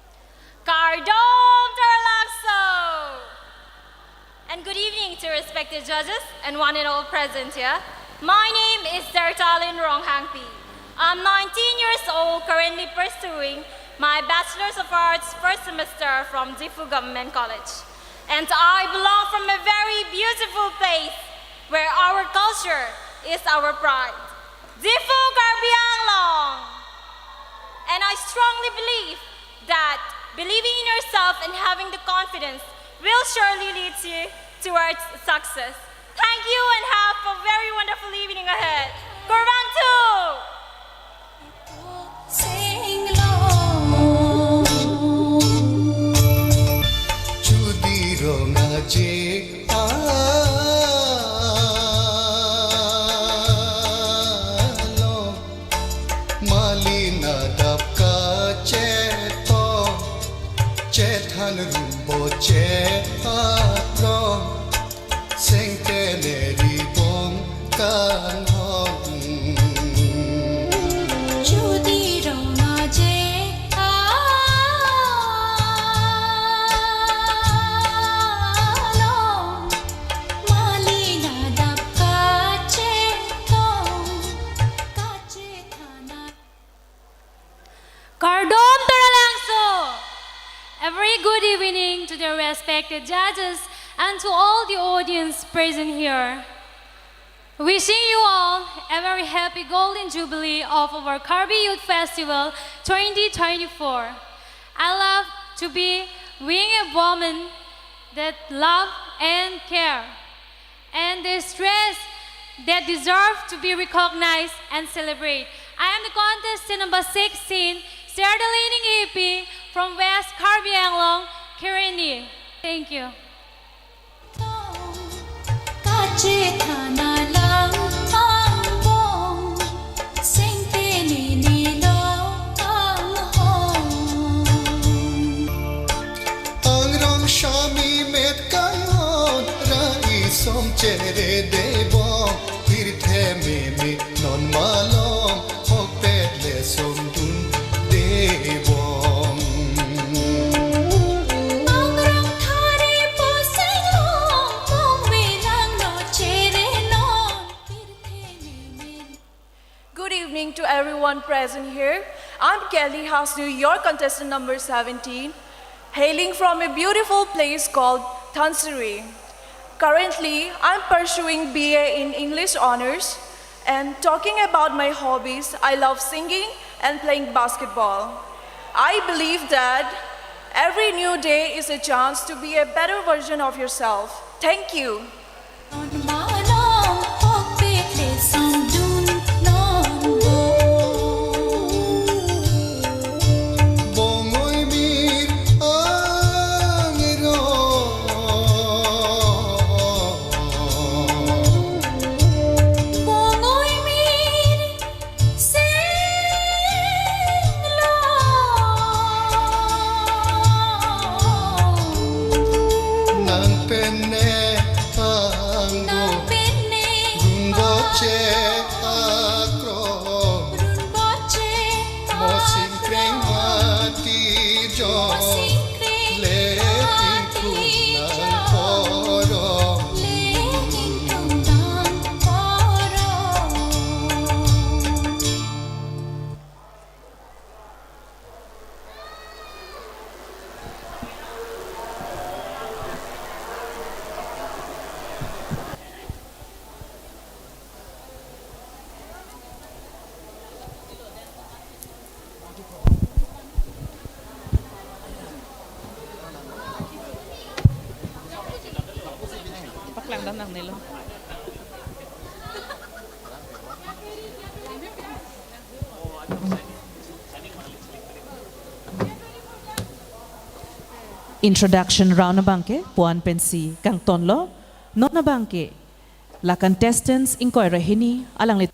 Kardom Taralangso! And good evening to respected judges and one and all present here. My name is Sertalin Ronghangpi. I'm nineteen years old, currently pursuing my Bachelor's of Arts first semester from Diphu Government College. And I belong from a very beautiful place where our culture is our pride. Diphu Karbi Anglong! And I strongly believe that believing in yourself and having the confidence will surely lead you towards success. Thank you and have a very wonderful evening ahead. Kurvangthu! Sing long. Chudi rong aje along. Malina dap kachetong, chethan rumbo che atong, sengte ne ri bong kanghong. Chudi rong aje along, malina dap kachetong, kache Kardom Taralangso! A very good evening to the respected judges and to all the audience present here. Wishing you all a very happy Golden Jubilee of our Karbi Youth Festival twenty twenty-four. I love to be being a woman that love and care, and the stress that deserve to be recognized and celebrate. I am the contestant number sixteen, Serdalining A P from West Karbi Anglong, Kereni. Thank you. Kache thana lang angbong, sengte nini lo anghong. Angrong shami met kanghon, ra isom chere debong, pirthe meme non malom, hokpet le somdun debong. Angrong thari poseng long, mong bilang lo chere non, pirthe meme. Good evening to everyone present here. I'm Kelly Hasnu, your contestant number seventeen, hailing from a beautiful place called Dhansiri. Currently, I'm pursuing B A in English Honours, and talking about my hobbies, I love singing and playing basketball. I believe that every new day is a chance to be a better version of yourself. Thank you. Bongoi mir angrong. Bongoi mir seng long. Nang pene anggo. Nang pene run boche anggo. Akrong. Run boche mo singkreng angkrong. Mati jo. Mo singkreng le mati jo. Ingtung nang porong. Le ingtung nang porong. Paklangdam nangnelo. Introduction round abangke puan pensi kangtonlo. Non abangke la contestants ingkoi ra hini alangli.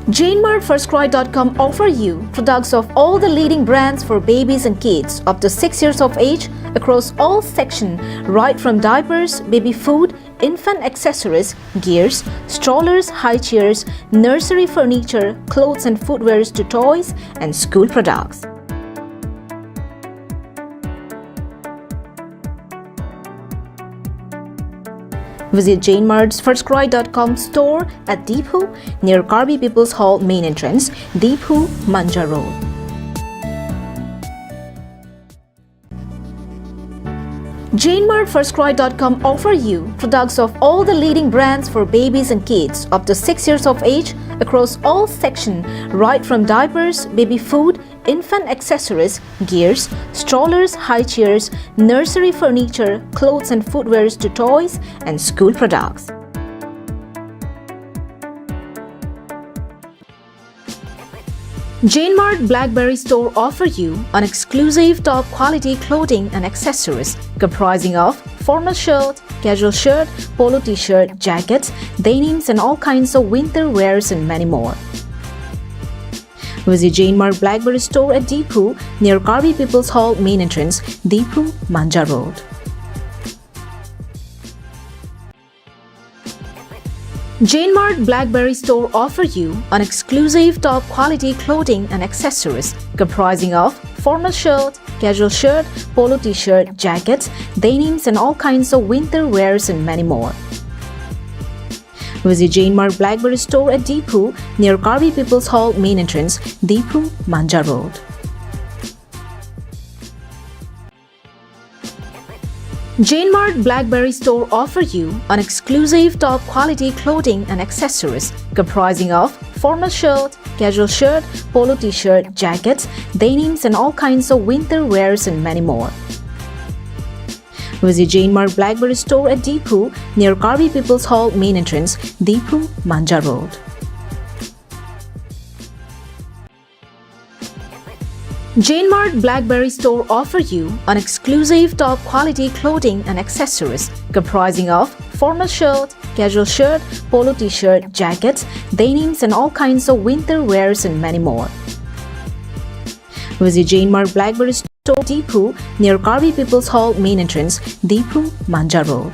Jainmart First Cry dot com offer you products of all the leading brands for babies and kids up to six years of age across all section, right from diapers, baby food, infant accessories, gears, strollers, high chairs, nursery furniture, clothes and footwears to toys and school products. Visit Jain Mart's first cry dot com store at Diphu, near Karbi People's Hall main entrance, Diphu, Manja Road. Jain Mart first cry dot com offer you products of all the leading brands for babies and kids up to six years of age across all section, right from diapers, baby food, infant accessories, gears, strollers, high chairs, nursery furniture, clothes and footwears to toys and school products. Jain Mart Blackberry Store offer you an exclusive top quality clothing and accessories comprising of formal shirt, casual shirt, polo t-shirt, jackets, denims and all kinds of winter wears and many more. Visit Jain Mart Blackberry Store at Diphu, near Karbi People's Hall main entrance, Diphu, Manja Road. Jain Mart Blackberry Store offer you an exclusive top quality clothing and accessories comprising of formal shirt, casual shirt, polo t-shirt, jackets, denims and all kinds of winter wears and many more. Visit Jain Mart Blackberry Store at Diphu, near Karbi People's Hall main entrance, Diphu, Manja Road. Jain Mart Blackberry Store offer you an exclusive top quality clothing and accessories comprising of formal shirt, casual shirt, polo t-shirt, jackets, denims and all kinds of winter wears and many more. Visit Jain Mart Blackberry Store at Diphu, near Karbi People's Hall main entrance, Diphu, Manja Road. Jain Mart Blackberry Store offer you an exclusive top quality clothing and accessories comprising of formal shirt, casual shirt, polo t-shirt, jackets, denims and all kinds of winter wears and many more. Visit Jain Mart Blackberry Store Diphu, near Karbi People's Hall main entrance, Diphu, Manja Road.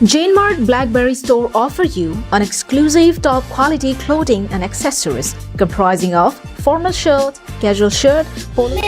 Jain Mart Blackberry Store offer you an exclusive top quality clothing and accessories comprising of formal shirt, casual shirt, polo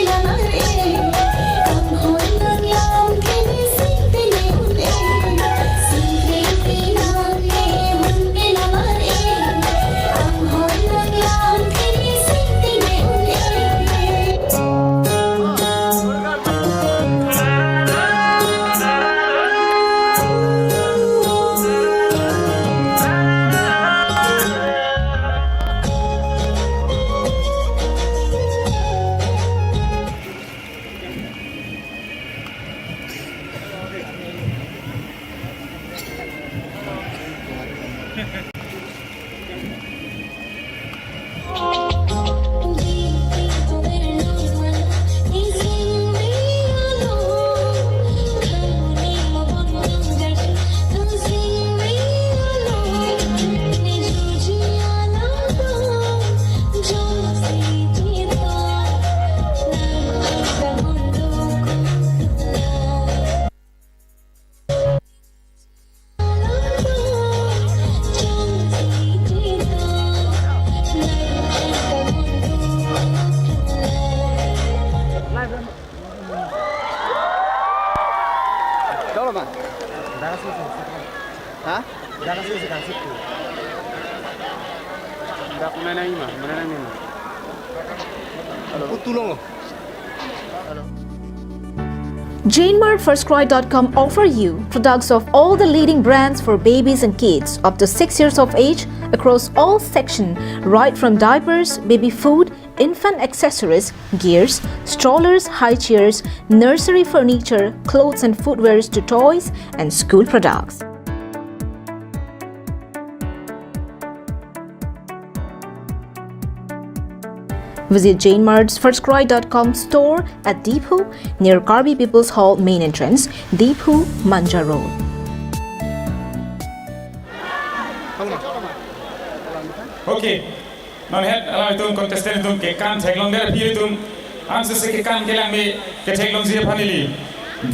Cholo ma. Ha? Dak mana nang ima, mana nang ima. Hello. Utulong. Hello. Jain Mart First Cry dot com offer you products of all the leading brands for babies and kids up to six years of age across all section, right from diapers, baby food, infant accessories, gears, strollers, high chairs, nursery furniture, clothes and footwears to toys and school products. Visit Jain Mart's First Cry dot com store at Diphu, near Karbi People's Hall main entrance, Diphu, Manja Road. Okay. Non het alanglitum contestant atum kekan theklongdet aphi atum ansose kekan kelang me ketheklongji aphan neli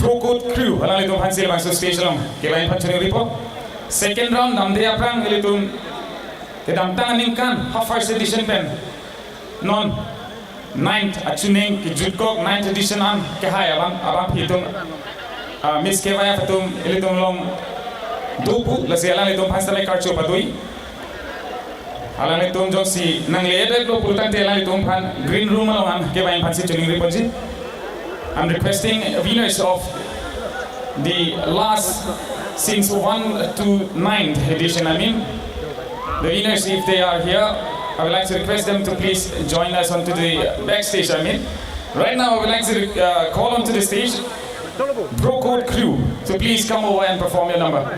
Bhokut Crew alanglitum aphansi labangso stage along kevan aphan choningripo. Second round damde aphrang ilitum kedamtang aningkan ha first edition pen non ninth achuning kejutkok ninth edition an kehai abang abang phitum, ah, Miss K Y F atum ilitum along dopo, lasi alanglitum aphan sitame karcho padoi. Alanglitum jongsi nangle-etlo pulotangte alanglitum aphan green room along an kevang aphansi choningri ponji. I'm requesting winners of the last, since one to ninth edition, I mean, the winners, if they are here, I would like to request them to please join us onto the backstage, I mean. Right now, I would like to, uh, call onto the stage Bro Code crew to please come over and perform your number.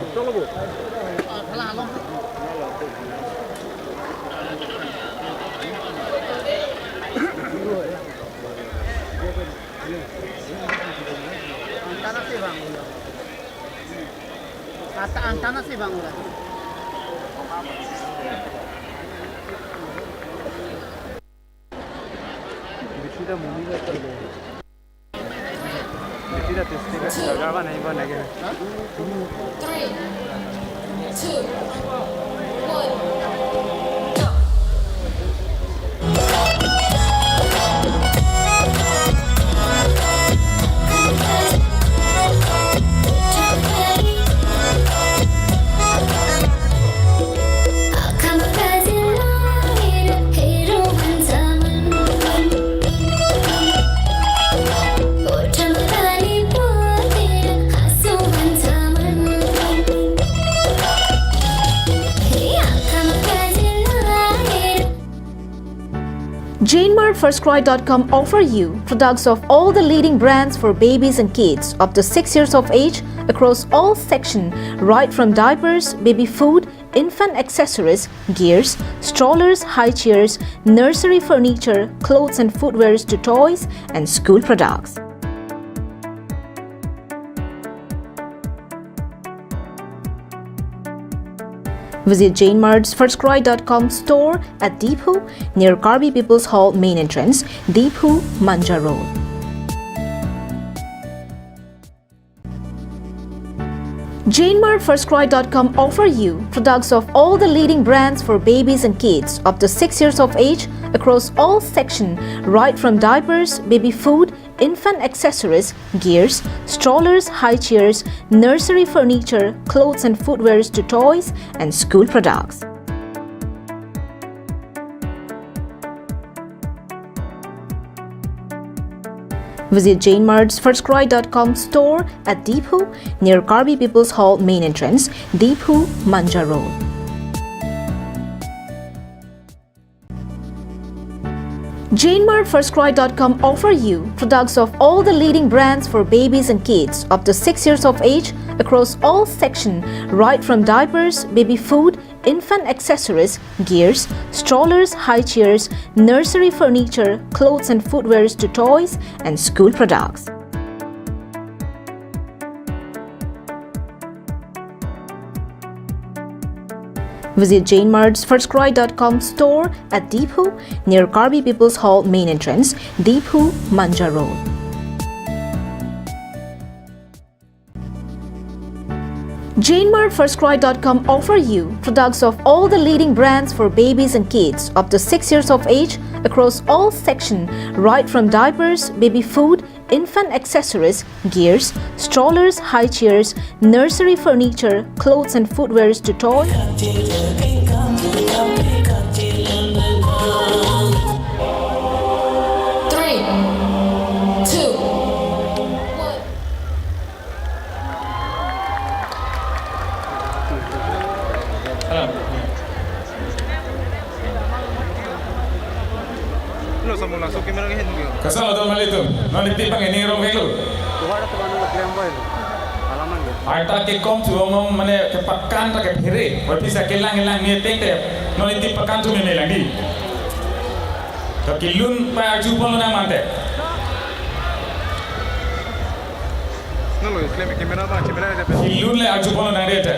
Ata antenna si bang udah. Three, two, one, go. Jainmart First Cry dot com offer you products of all the leading brands for babies and kids up to six years of age across all section, right from diapers, baby food, infant accessories, gears, strollers, high chairs, nursery furniture, clothes and footwears to toys and school products. Visit Jainmart's First Cry dot com store at Diphu, near Karbi People's Hall main entrance, Diphu, Manja Road. Jainmart First Cry dot com offer you products of all the leading brands for babies and kids up to six years of age across all section, right from diapers, baby food, infant accessories, gears, strollers, high chairs, nursery furniture, clothes and footwears to toys and school products. Visit Jainmart's First Cry dot com store at Diphu, near Karbi People's Hall main entrance, Diphu, Manja Road. Jainmart First Cry dot com offer you products of all the leading brands for babies and kids up to six years of age across all section, right from diapers, baby food, infant accessories, gears, strollers, high chairs, nursery furniture, clothes and footwears to toys and school products. Visit Jainmart's First Cry dot com store at Diphu, near Karbi People's Hall main entrance, Diphu, Manja Road. Jainmart First Cry dot com offer you products of all the leading brands for babies and kids up to six years of age across all section, right from diapers, baby food, infant accessories, gears, strollers, high chairs, nursery furniture, clothes and footwears to toy. Three, two, one. Lo, samung langsung camera ke hin ke. Kasalo do malitum, non iti pang ini rong velo. Tuwara teman lo klem boy. Alaman ke. Arta kekom tu ong ong mane kepakan ta kephere, berpisa kelang-elang ni teng te, non iti pakan tu meme lang di. To kelun pa arju pon lo nang mante. Nalo, klem camera ba, camera ada. Kelun le arju pon lo nang di te.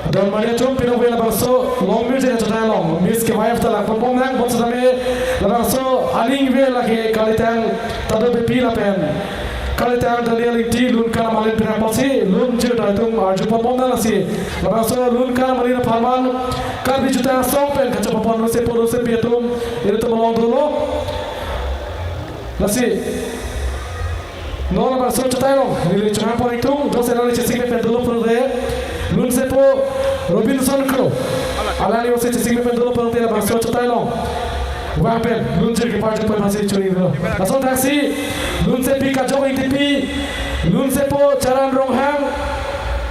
Don Maria Chum pino vela bangso long mirje ne chota long Miss K Y F ta lang pon bom nang bom setame labangso aning vela ke kalitang ta dobepi lapen Kalitang Daniel Ingti, lun kan amalin pirak pasi, lunjir atum arju pon bom nang lasi. Labangso lun kan amalin apharman, Karbi Jutang Asong pen kachepapon lun sepo lun sepi atum, ilitum along dolo. Lasi. Non labangso chetailong, neli chonghang pon itum, jongsi neli chesik pen dolo pulote, lun sepo Robinson Kro. Alangli jongsi chesik pen dolo pulote labangso chetailong. Vang pen, lunjir keparju pon pasi churi lo. Lason thaksi, lun sepi Kajok Ingtipi, lun sepo Charan Ronghang,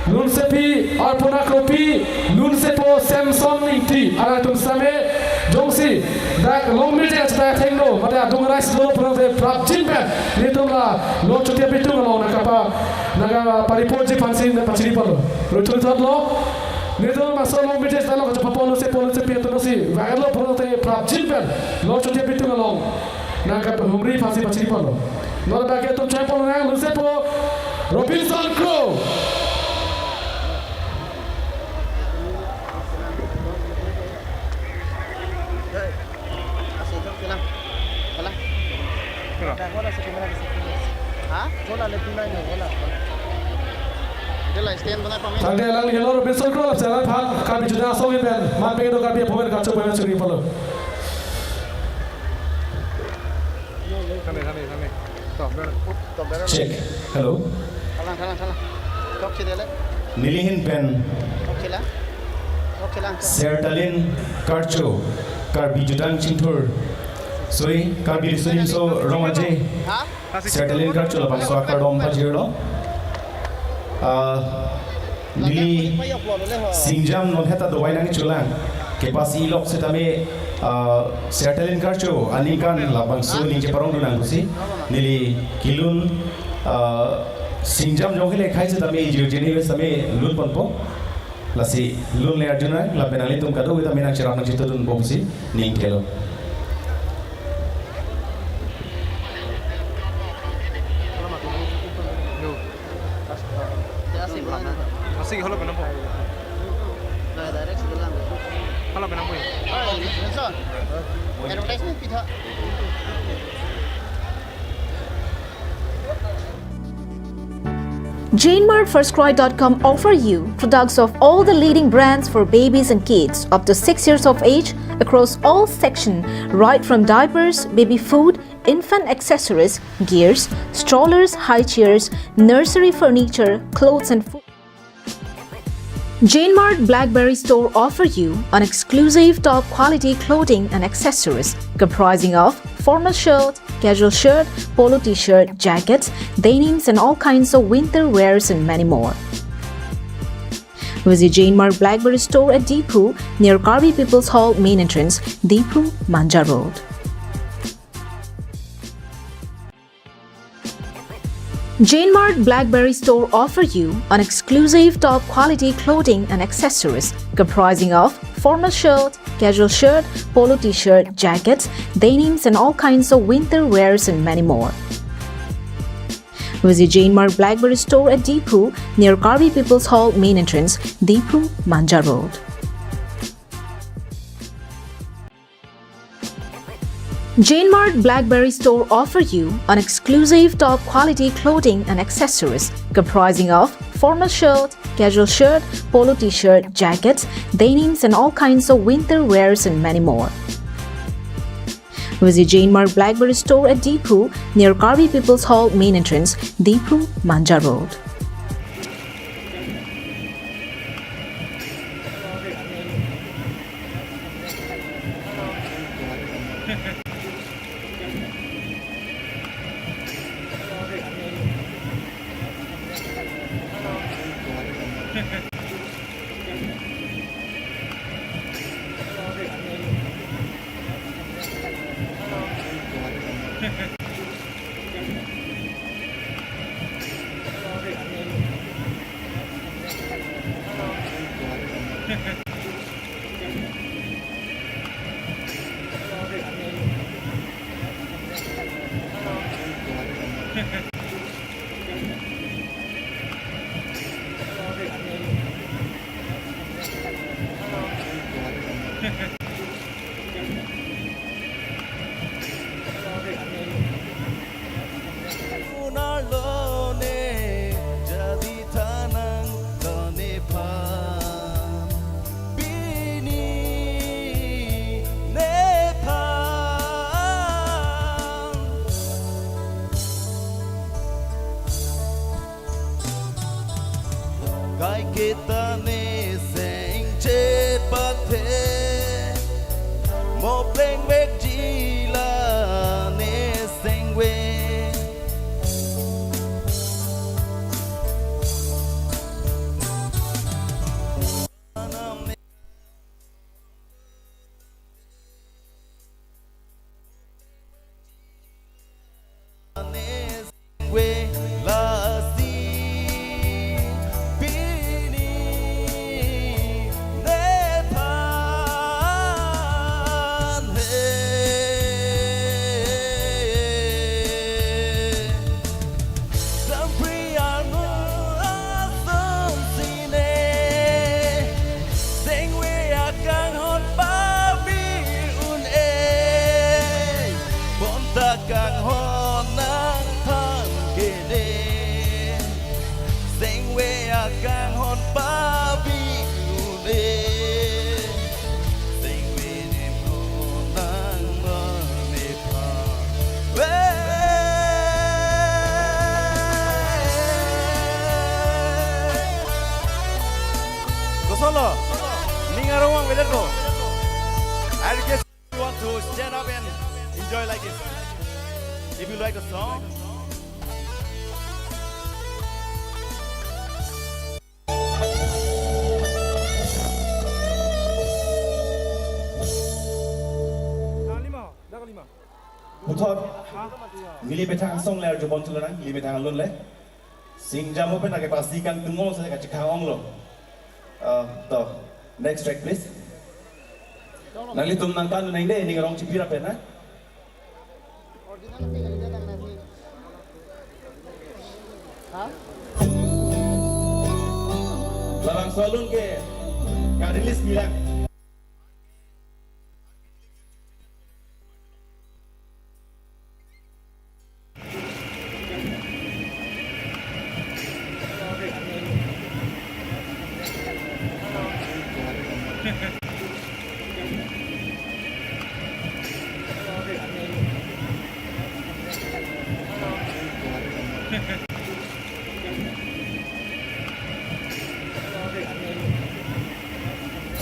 lun sepi Arpona Kropi, lun sepo Samson Ingti, alangtum same, jongsi, dak long mirje acheta thengno, mate adung rice lo pulote prapjin pen, nelitum la, lo Chotia Bitung along nangkapa, nangkapariporji aphansi nangpachiri ponlo. Ruthun thot lo, nelitum maso long mirje acheta lo kachepapon lun sepo lun sepi atum si, vang lo pulote prapjin pen, lo Chotia Bitung along, nangkapahumri aphansi pachiri ponlo. Non bagi atum chai pon nang, lun sepo Robinson Kro. Hala. Ha? Hala, le bina ni, hala, hala. Hala, stand banai pame. Tangte alangli helo Robinson Kro, lapusi alangphan Karbi Jutang Asong pen, man pen do Karbi aphomen kacho pen churi ponlo. Thane, thane, thane. Tom, ber. Tom, ber. Check. Hello. Kalang, kalang, kalang. Tok si dele. Neli ahin pen. Tok sila. Tok sila. Sertalin Karcho, Karbi Jutang Chingthur. Sorry, Karbi Riso Nimso Rong Aje. Ha? Sertalin Karcho labangso akardom pajirlo. Ah, neli singjam non heta dovai nangchelang. Kepasi lok setame, ah, Sertalin Karcho aningkan labangso ningje parong dunang pusi. Neli kelun, ah, singjam jong hele khai setame jirjini setame lun ponpo. Lasi lun le arjunang, lapen nanglitum kadokave tame nangcherap nangchetudun bomsi ning thelo. Asik, halo, kenapa? Halo, kenapa? Advertisement pitha. Jainmart First Cry dot com offer you products of all the leading brands for babies and kids up to six years of age across all section, right from diapers, baby food, infant accessories, gears, strollers, high chairs, nursery furniture, clothes and food. Jainmart Blackberry Store offer you an exclusive top quality clothing and accessories comprising of formal shirt, casual shirt, polo t-shirt, jackets, denims and all kinds of winter wears and many more. Visit Jainmart Blackberry Store at Diphu near Karbi People's Hall main entrance, Diphu, Manja Road. Jainmart Blackberry Store offer you an exclusive top quality clothing and accessories comprising of formal shirt, casual shirt, polo t-shirt, jackets, denims and all kinds of winter wears and many more. Visit Jainmart Blackberry Store at Diphu near Karbi People's Hall main entrance, Diphu, Manja Road. Jainmart Blackberry Store offer you an exclusive top quality clothing and accessories comprising of formal shirt, casual shirt, polo t-shirt, jackets, denims and all kinds of winter wears and many more. Visit Jainmart Blackberry Store at Diphu near Karbi People's Hall main entrance, Diphu, Manja Road. Let's go. I request everyone to stand up and enjoy like this. If you like the song. Puthot, neli methang asong le arjupon thulo nang, neli methang alun le. Singjam open ake pasi kangtung ong sa kachekang onglo. Uh, to, next track please. Nanglitum nangthan nang de, ning arong chipi ra pen na. Labangso alun ke, ka-release bilang.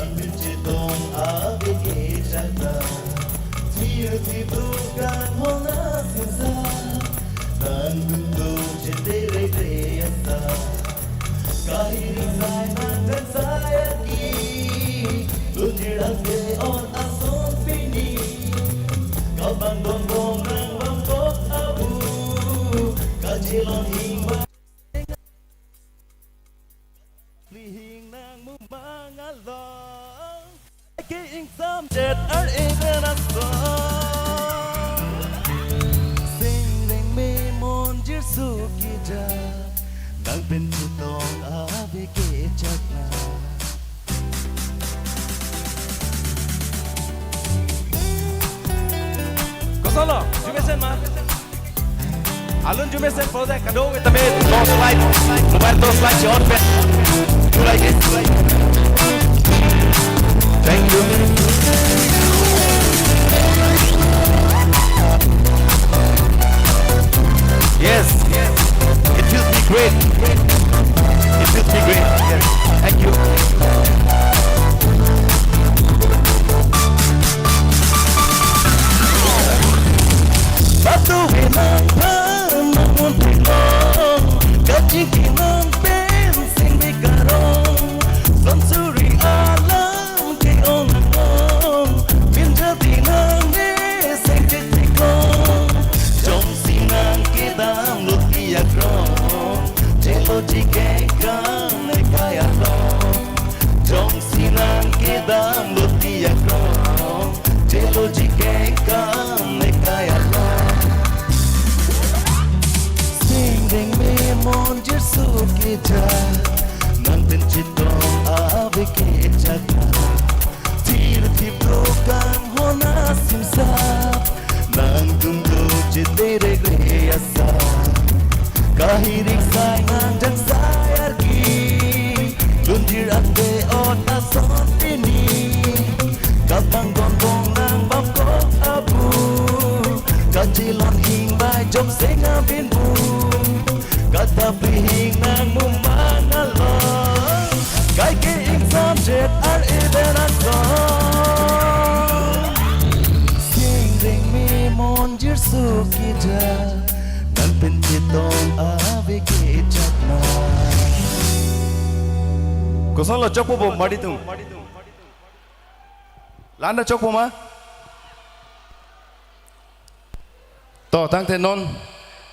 Anpin chetong ave kechak ta, thir thibro kanghon asimsap, nangdun do chete regre asa. Kahiri sai nang dan sai aki, lunjir ante on ason pini. Kabang bongbong nang bangkok abu, kachelon hingba. Lihing nang mumang along, ke ingsam jet ar eden asong. Sing reng me mon jirsu kija, nangpin chetong ave kechak na. Kosonlo, arjumesen ma? Alun arjumesen pode kadokave tame torchlight, mobile torchlight si on pen. July ke. Thank you. Yes. It feels me great. It feels me great. Yes. Thank you. Batu binang phan mangun tilo, kaching kinang pen sing bikarong, son suri alam ke ong ong, binja tinang ne sing titikong, jongsi nang kedam lut kiakrong, chelo jikeng kang ne kaya long. Jongsi nang kedam lut kiakrong, chelo jikeng kang ne kaya long. Sing reng me mon jirsu kija, nangpin chetong ave kechak na. Thir thibro kanghon asimsap, nangdun do chete regre asa. Kahirik sai nang jan sai arki, lunjir ante on ason pini. Kabang bongbong nang bangkok abu, kachelon hingbai jok seng abin bu. Kata pihing nang mumang along, kai ke ingsam jet ar eden asong. Sing reng me mon jirsu kija, nangpin chetong ave kechak na. Kosonlo, chokpo bom, madi tum. Landa chokpo ma? To, tangte non,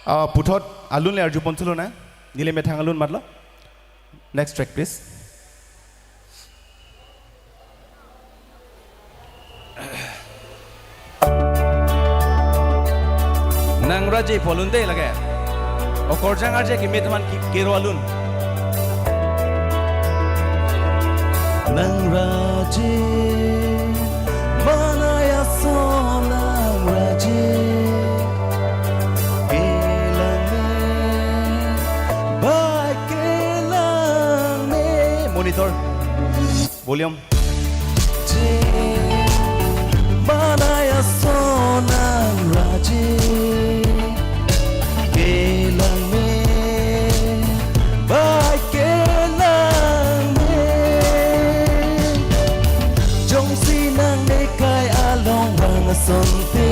ah, puthot alun le arjupon thulo na. Neli methang alun matlo. Next track, please. Nang raje pu alun de lake. Okorjang arje kimi teman ki kero alun. Nang raje, manaya so nang raje. Kelang me, bai kelang me. Monitor. Volume. Je, manaya so nang raje. Kelang me, bai kelang me. Nang nekai along vang asonte,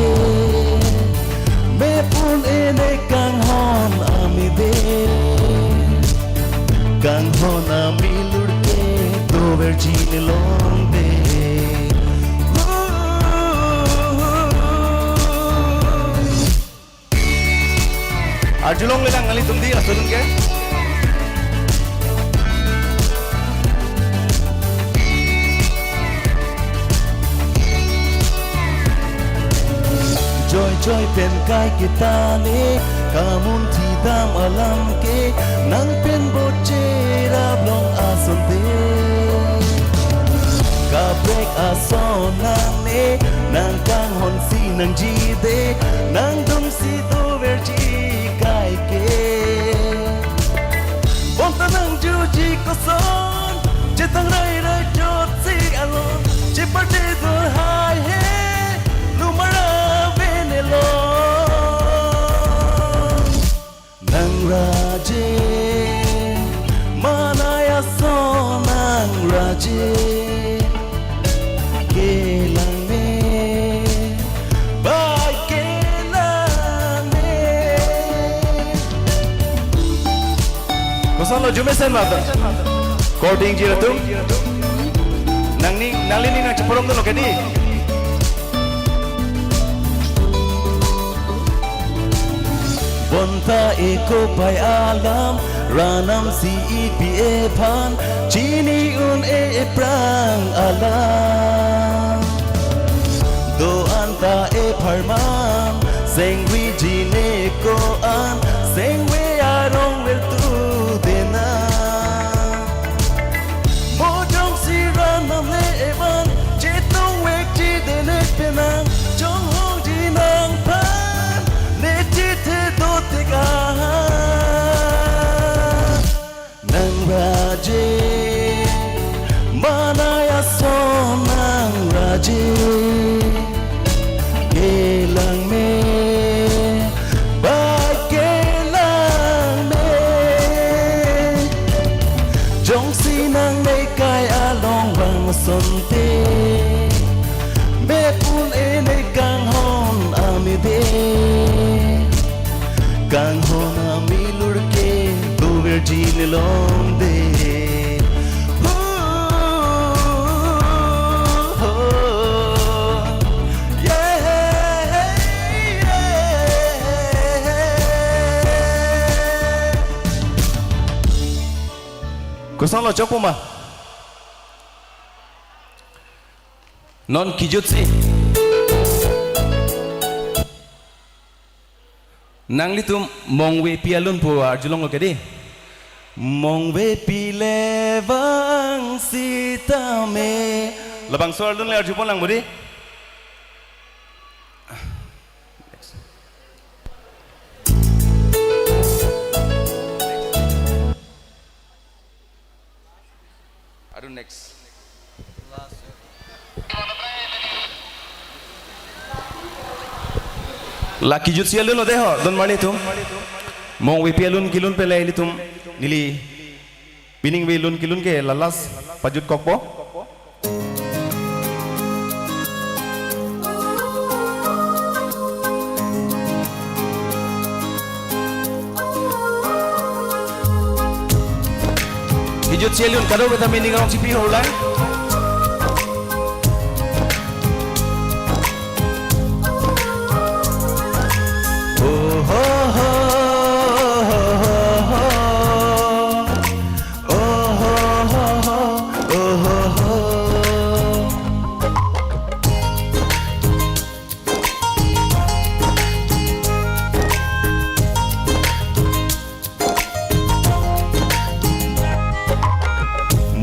mepun ene kanghon amide, kanghon amilur ke doverji nelongde. Arjulongle lang nanglitum dei, laso alun ke. Joijoi pen kaiketa ne, kamunthi dam alam ke, nang pen boche rablong asonte. Kaprek ason nangne, nang kanghon si nangjide, nang dongsi doverji kaike. Bonta nangjuji koson, chetang rairai jotsi alon, cheparde dur haihe, lumara venelon. Nang raje, manai ason nang raje, kelang me, bai kelang me. Kosonlo, jumesen ma to? Recording ji latum. Nangning, nanglining nangcheparongdunlo ke dei. Bonta eko pai alam, ranam si ipi ephan, chini un-e eprang alam. Do-an ta epharman, sengwi jine ko-an, sengwi arong vertu dena. Mo jongsi ranam le evan, chetong vekji dene penang, chonghongji nangphan, ne chethe dotik aha. Nang raje, manai ason nang raje, kelang me, bai kelang me. Jongsi nang nekai along vang asonte, mepun ene kanghon amide, kanghon amilur ke doverji nelongde. Ho, ho, yeah, yeah. Kosonlo, chokpo ma? Non kejutsi. Nanglitum mongvepi alun pu arjulonglo ke dei. Mongvepi le vang sitame. Labangso alun le arjupon lang bo dei. Aru next. La kejutsi alun lo dei ho, don marli atum. Mongvepi alun kelun pen le ilitum neli pining ve lun kelun ke la last pajutkokpo. Kejutsi alun kadokave ta meaning along chipi ho lang. Oh, ho, ho, ho, ho, ho. Oh, ho, ho, ho, oh, ho, ho.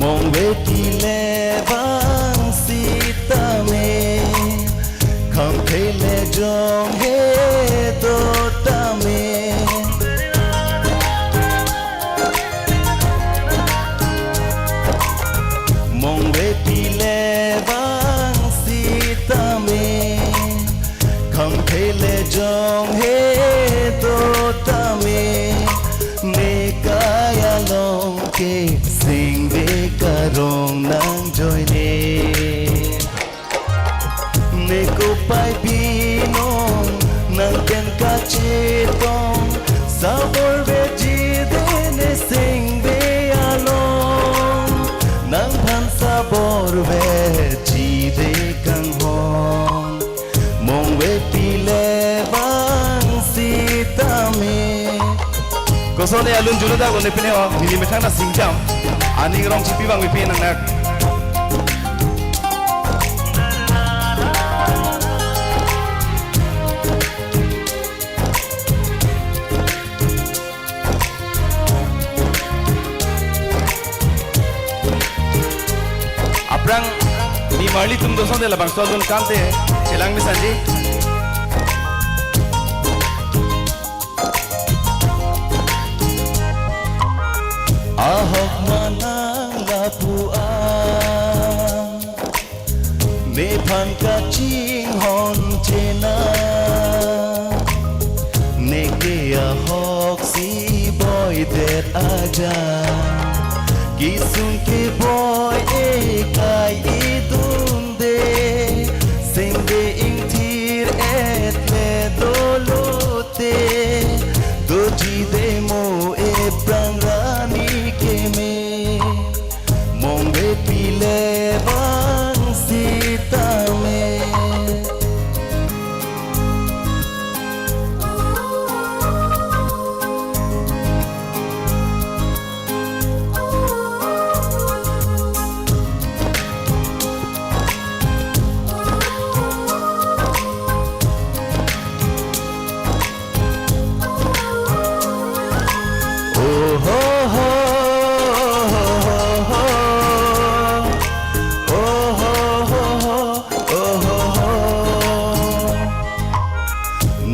Mongvepi le vang sitame, khamkhe le jong he do tame. Mongvepi le vang sitame, khamkhe le jong he do tame, nekai along ke singve karong nangjoine. Upai binong nang pen kachetong, sabor veji de ne sengve along, nangphan sabor veji de kanghon, mongve pile vang sitame. Koson alun juno dak lo ne pine ho, neli methang ta singjam. Aning rong chipi vangve pi nang nak. Aphrang nimarli atum doson de labangso alun kante chelang mesenji. Ahok manang lapu-an, nephan kachinghon chena, neke ahok si boidet aja, kisung keboi ekai idunde, sengve ingthir-et le dolo te, doji de mo eprangrani keme, mongve pile vang sitame.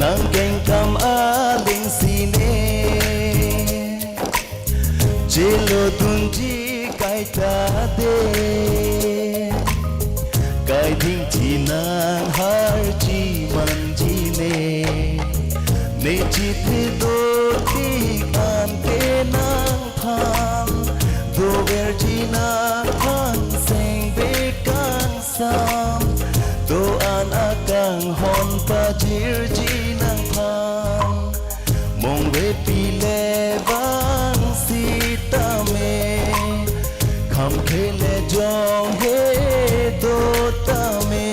Nang kengkam aling sine, chelo dunji kaita de, kaiding chinang harji manji ne, ne chithe do tik an ke nangphan, doverji nangphan sengve kangsam, do-an akanghon pajirji nangphan, mongve pile vang sitame, kham khele jong he do tame.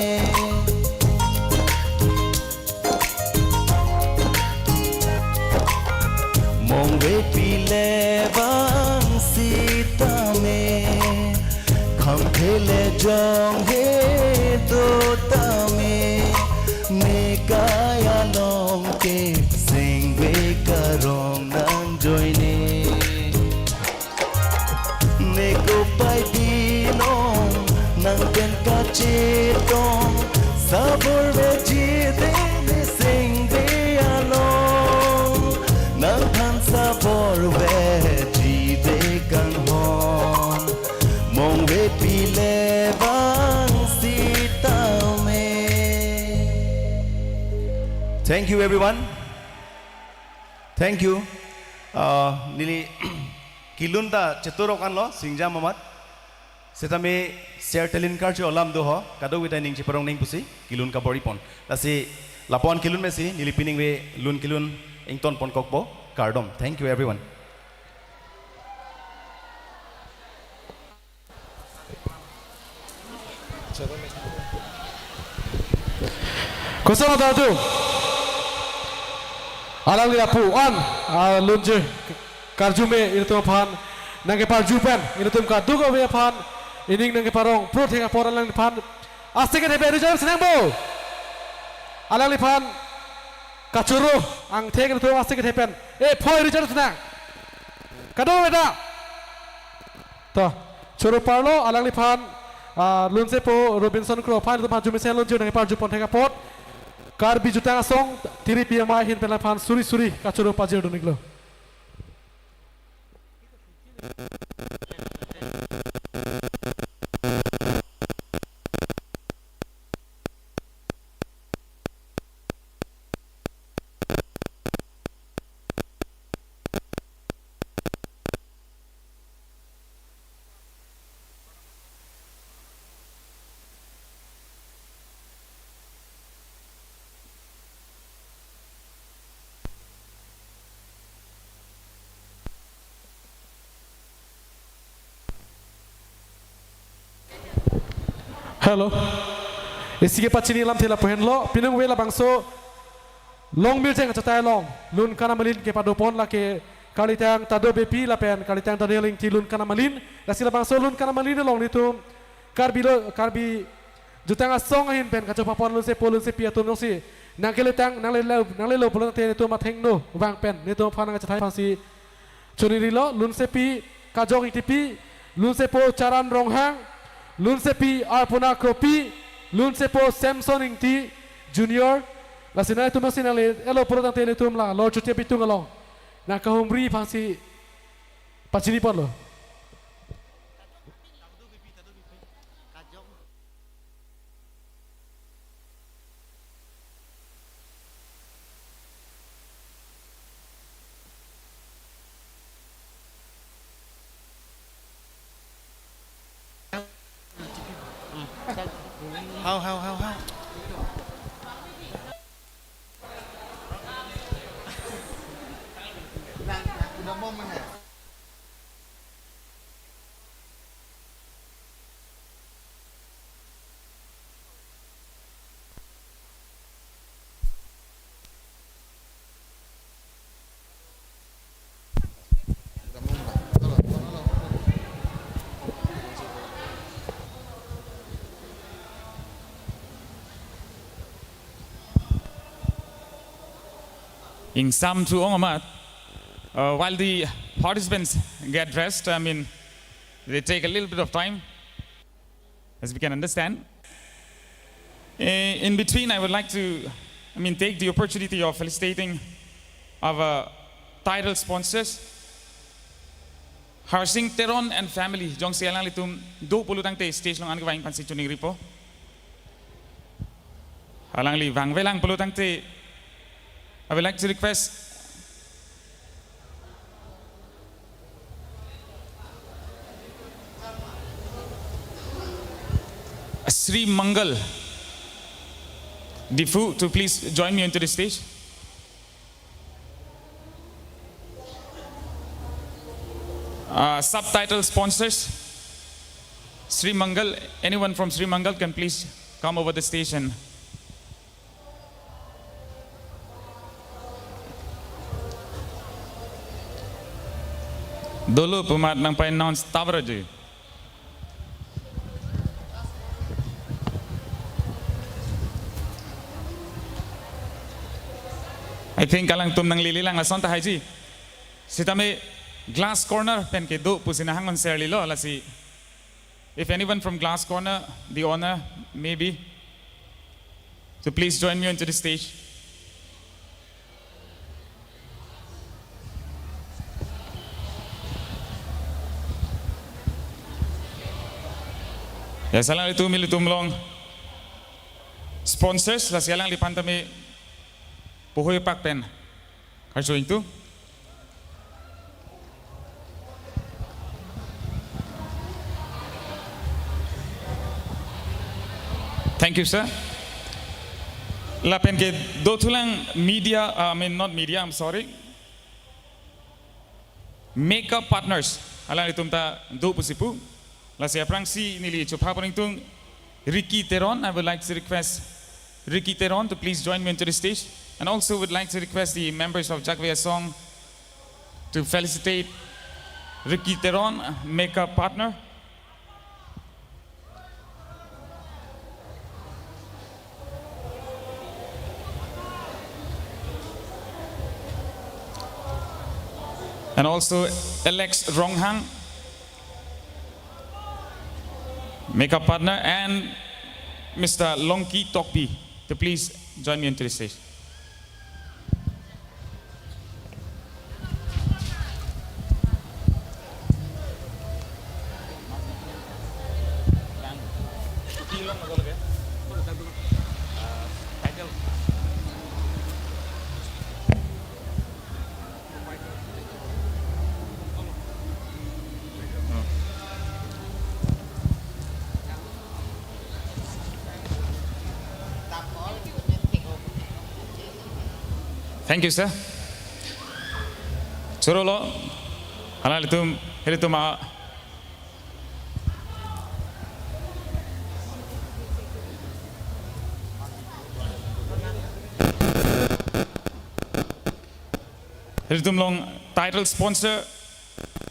Mongve pile vang sitame, kham khele jong he do tame, ne kai along ke sengve karong nangjoine. Neko pai binong nang pen kachetong, sabor veji de ne sengve along, nangphan sabor veji de kanghon, mongve pile vang sitame. Thank you, everyone. Thank you. Uh, neli kelun ta cheturok anlo, singjam amat. Setame ser telin karcho alam do ho, kadokave ta ning cheparong ning pusi, kelun kabor-ipon. Lasi lapu-an kelun mesi, neli pining ave lun kelun ingtonpon kokpo, kardom. Thank you, everyone. Koson atum? Alangli lapu-an, ah, lunje karju me ilitum aphan, nangkeparju pen ilitum kadokave aphan, ining nangkeparong, pro thek apor alangliphan, aste kethe pen rijor sinang bo. Alangliphan kachoro angthek ilitum aste kethe pen, e phoi rijor sinang. Kadokave ta. To, choro parlo, alangliphan, ah, lunsepo Robinson Kro aphan, ilitum aphan arju mesen lunje nangkeparjupon thek apot. Karbi Jutang Asong, tiri P M I ahin pen laphan suri suri kachoro pajir dun-iklo. Hello. Isi kepachini alamthe lapu henlo, pinung ve labangso Longmirjeng achatai along, Lun Kanamalin kepadopon lake karlitang Tado Beypi lapen karlitang Daniel Ingti Lun Kanamalin, lasi labangso Lun Kanamalin along nelitum Karbi lo, Karbi Jutang Asong ahin pen kachopapon lunsepo lunsepi atum jongsi nangkeletang, nanglelo, nanglelo pulote nelitum athengno vang pen nelitum aphan nangchathai aphansi choningrilo, lunsepi Kajong Ingtipi, lunsepo Charan Ronghang, lunsepi Arpona Kropi, lunsepo Samson Ingti Junior, lasi nanglitum jongsi nanglelo pulo tangte nelitum la Lor Chotia Bitung along nangkahumri aphansi pachiniponlo. Hao, hao, hao, hao. Ingsamthu-ong amat, uh, while the participants get dressed, I mean, they take a little bit of time, as we can understand. Eh, in between, I would like to, I mean, take the opportunity of felicitating our title sponsors, Harsing Teron and family, jongsi alanglitum do pulo tangte stage along an kevang aphansi choningripo. Alangli vangvelang pulo tangte, I would like to request Sri Mangal Diphu to please join me onto the stage. Uh, subtitle sponsors, Sri Mangal, anyone from Sri Mangal can please come over the stage and dolo pu amat nangpa-announce tabar ji. I think alangtum nanglelelang lason tahai ji. Sitame glass corner pen kedo pusi nahang on serlilo lasi. If anyone from glass corner, the owner, maybe, so please join me onto the stage. Ya, alanglitum ilitum along sponsors, lasi alangliphan tame puhoi pak pen. Karso ingtu. Thank you, sir. Lapen kedothulang media, uh, I mean, not media, I'm sorry. Makeup partners, alanglitum ta do pusi pu. Lasi aphrangsi neli chopha pon ingtung Ricky Teron. I would like to request Ricky Teron to please join me onto the stage. And also would like to request the members of Jakve Asong to felicitate Ricky Teron, makeup partner. And also Alex Ronghang, makeup partner, and Mister Longki Tokbi to please join me onto the stage. Thank you, sir. Chorolo, alanglitum, ilitum a, Ilitum along title sponsor,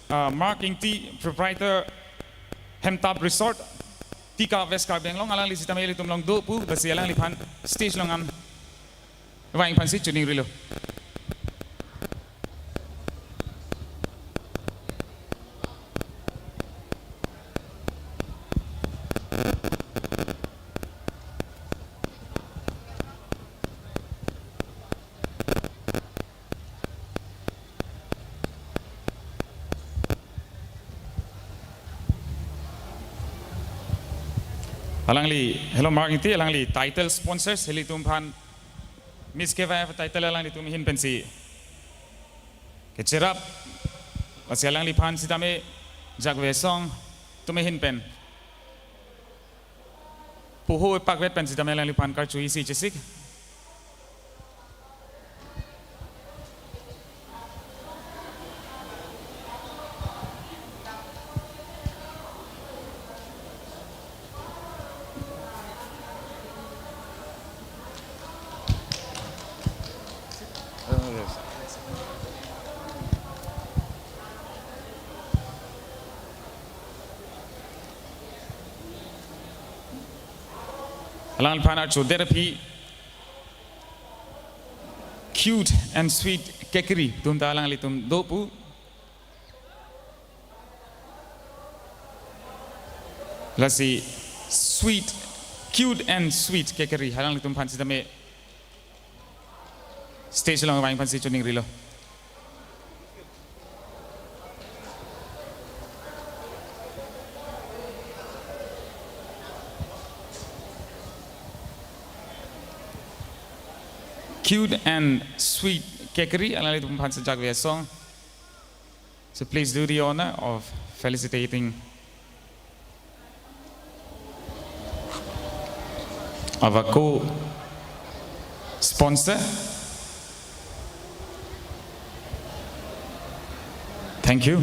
uh, Mark Ingti, proprietor Hemtap Resort, Tika, West Karbi Anglong, alangli sitame ilitum along do pu, lasi alangliphan stage along an vang aphansi choningrilo. Alangli, hello, Mark Ingti, alangli title sponsors, ilitum aphan Miss K Y F title alanglitum ahin pensi kecherap, lasi alangliphan sitame Jagve Asong atum ahin pen poho pakvet pen sitame alangliphan karchu isi chesik. Alangphan archodet aphi Cute and Sweet Cakery atum ta alanglitum do pu. Lasi Sweet, Cute and Sweet Cakery, alanglitum aphan sitame stage along vang aphansi choningrilo. Cute and Sweet Cakery, alanglitum aphan si Jagve Asong. So please do the honor of felicitating our co-sponsor. Thank you.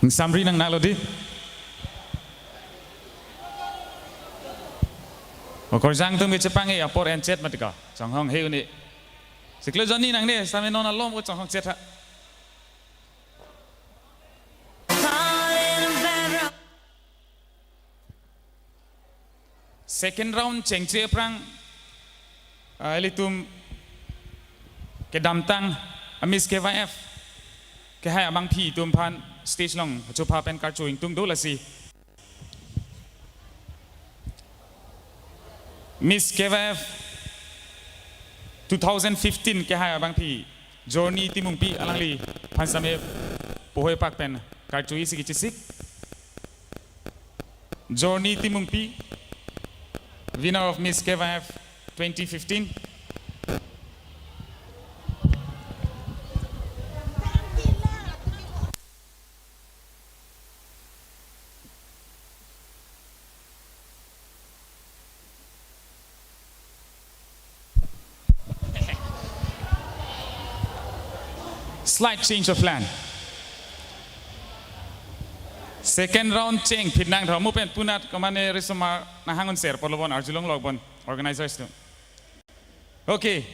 Ingsamri nang nalo di. Okorjang atum kechepang e apor enchet matika. Chonghong he uni. Sikle jonni nangne same non alom o chonghong chet ha. Second round chengche aphrang, ah, ilitum kedamtang a Miss K Y F kehai abangpi atum aphan stage along chopha pen karcho ingtung do lasi. Miss K Y F two thousand fifteen kehai abangpi Journey Timungpi, alangliphan same puhoi pak pen karcho isi kachesik. Journey Timungpi, winner of Miss K Y F twenty fifteen. Slight change of plan. Second round chengphit nang, ramu pen punat komane risomar nang hangun ser polobon arjulong lokbon organizers tu. Okay.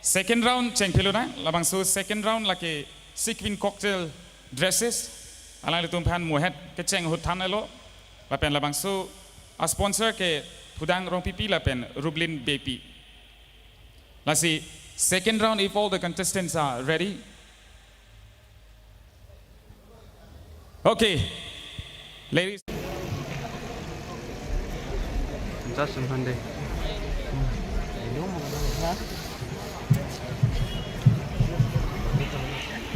Second round chengphit lo nang, labangso second round lake sequin cocktail dresses. Alanglitum aphan muhet kecheng ahut thanlo. Lapen labangso a sponsor ke Phudang Rongpipi lapen Rublin Beypi. Lasi second round, if all the contestants are ready. Okay. Ladies. Just in Monday.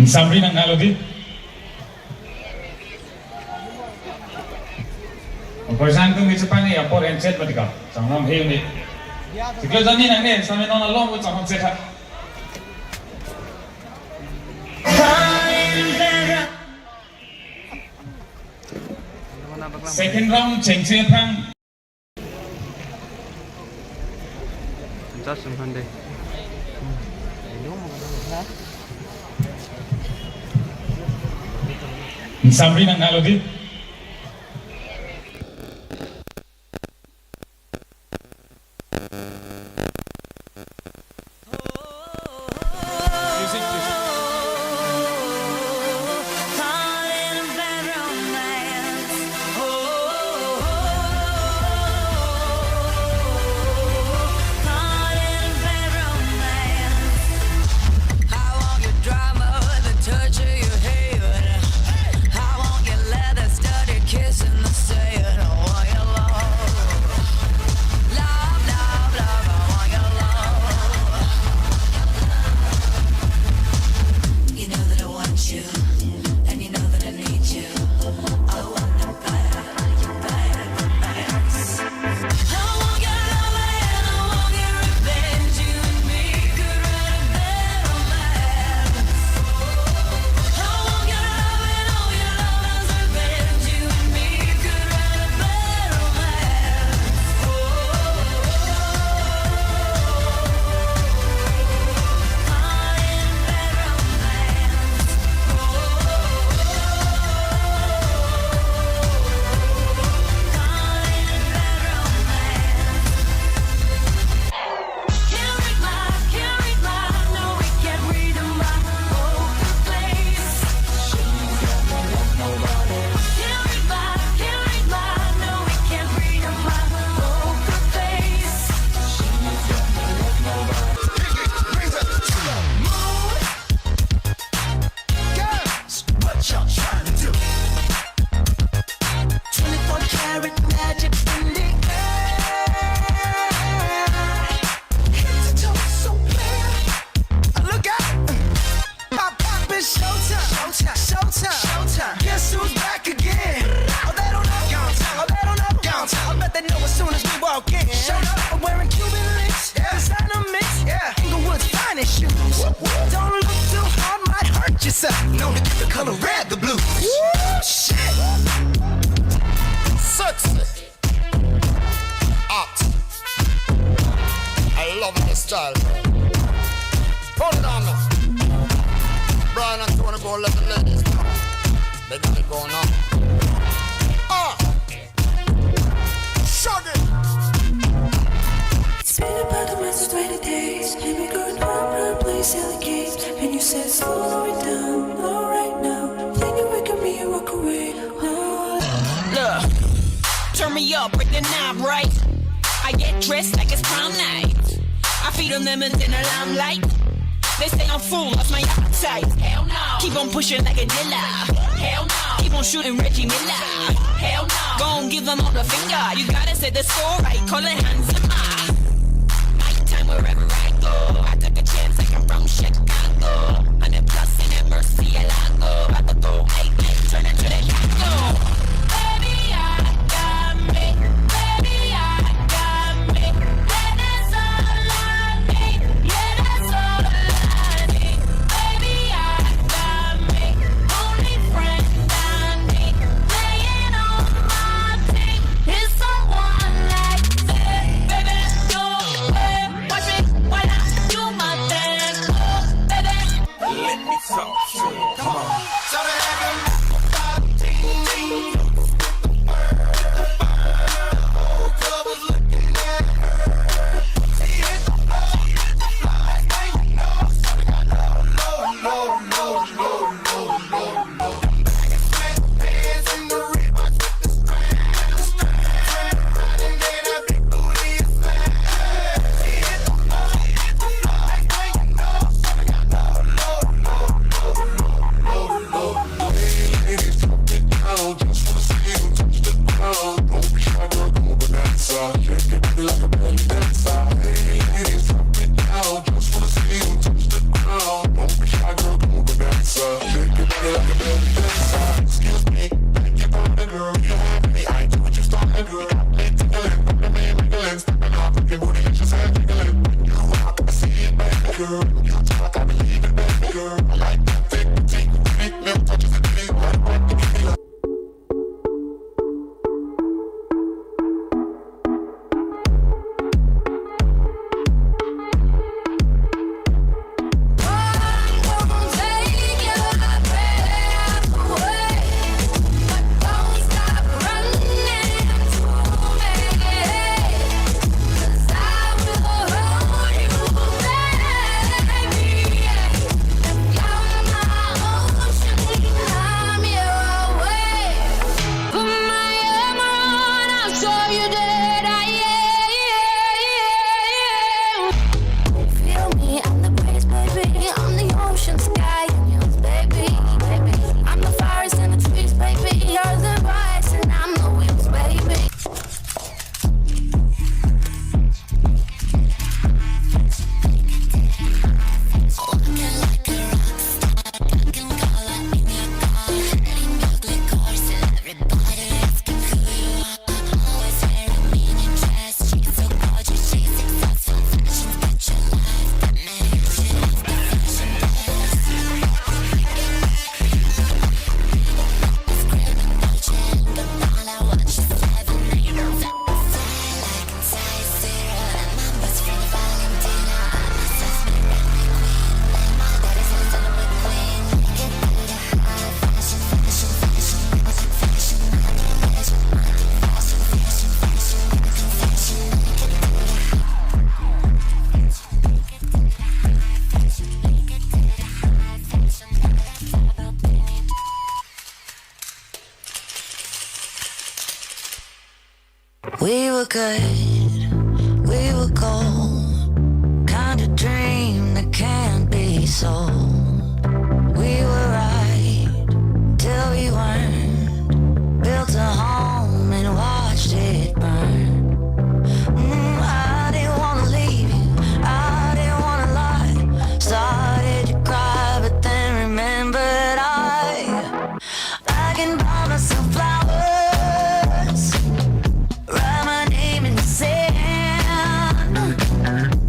Samri nang nalo di. Operation tu ngi chepang ni apor enchet matika. Changlam he ni. Siklo jani nang ni, sami non along ko changlam chet ha. Second round, chengche aphrang. Just in Monday. Samri nang nalo di. Music, music. Girls, what y'all trying to do? Twenty-four karat magic in the air. Head to toe, so clear. Look out. Pop, pop, it's showtime. Showtime, showtime, showtime. Guess who's back again? Oh, they don't know. Oh, they don't know. I bet they know as soon as we walk in. Showed up, I'm wearing Cuban links. Yeah. Designer mix. Yeah. Inglewood's finest shoes. Whoop, whoop. Don't look too hard, might hurt yourself. Known to keep the color red, the blue. Woo, shit. Sexy. Hot. I love the style, man. Put it on now. Brian and Tony go let the ladies know. They got it going on. Ah. Shaggy. It's been about a month, twenty days. Let me go and run, run, play silly games. And you said, "Slow it down, not right now." Then you wake up me and walk away. Oh. Look, turn me up, break the knob, right? Dressed like it's prom night. I feed on them and then alarm light. They say I'm full, lost my appetite. Hell no. Keep on pushing like a dealer. Hell no. Keep on shooting Reggie Miller. Hell no. Go on, give them all the finger. You gotta set the score right. Call it Hans Zimmer. Nighttime wherever I go. I took a chance like I'm from Chicago. Hundred plus in that Murcielago. About to go, hey, hey, turn it to the Chicago. Baby, I got me. Baby, I got me. And that's all I need. Yeah, that's all I need. Baby, I got me. Only friend I need. Playing on my team. It's someone like that. Baby, let's go away. Watch me while I do my dance. Oh, baby. Let me talk to you. Come on. So they have a map of five teams. We were good, we were gold. Kind of dream that can't be sold. We were right till we weren't. Built a home and watched it burn. Mm, I didn't wanna leave you, I didn't wanna lie. Started to cry, but then remembered I I can buy myself flowers, write my name in the sand,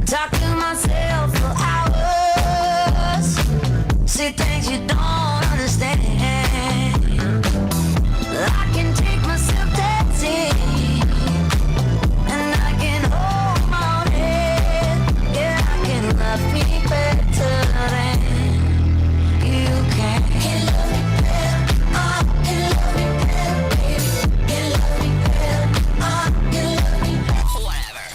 talk to myself for hours, see things you don't understand. I can take myself dancing, and I can hold my own head. Yeah, I can love me better than you can. Can love me better, uh, can love me better, baby. Can love me better, uh, can love me better.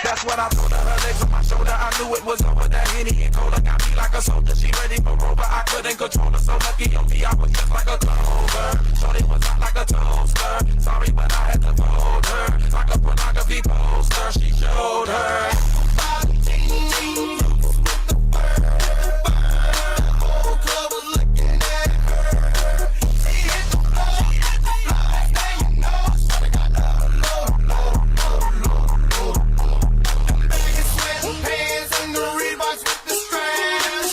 That's what I told her. Her legs on my shoulder, I knew it was over. That Henny and Cola got me like a soldier. She ready for Rover, I couldn't control her. So lucky on me, I was just like a clover. Shorty was hot like a toaster. Sorry, but I had to fold her. Like a pornography. People star, she showed her. Ting, ting, ting, the whole club was looking at her. She hit the floor, hit the floor, and you know, swear to God, low, low, low. Back in sweatpants and the Reeboks with the straps.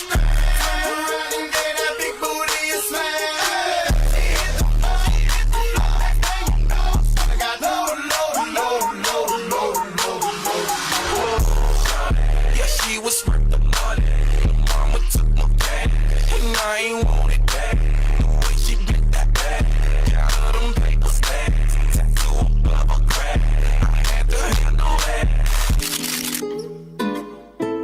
Turn around and get that big booty and smash. She hit the floor, hit the floor, and you know, swear to God, low, low, low, low, low, low, low. Yeah, she was worth the money. Mama took my cash, and I ain't want it back. The way she bent that back, got all them papers back. Tattoo above her crack, I had to handle that.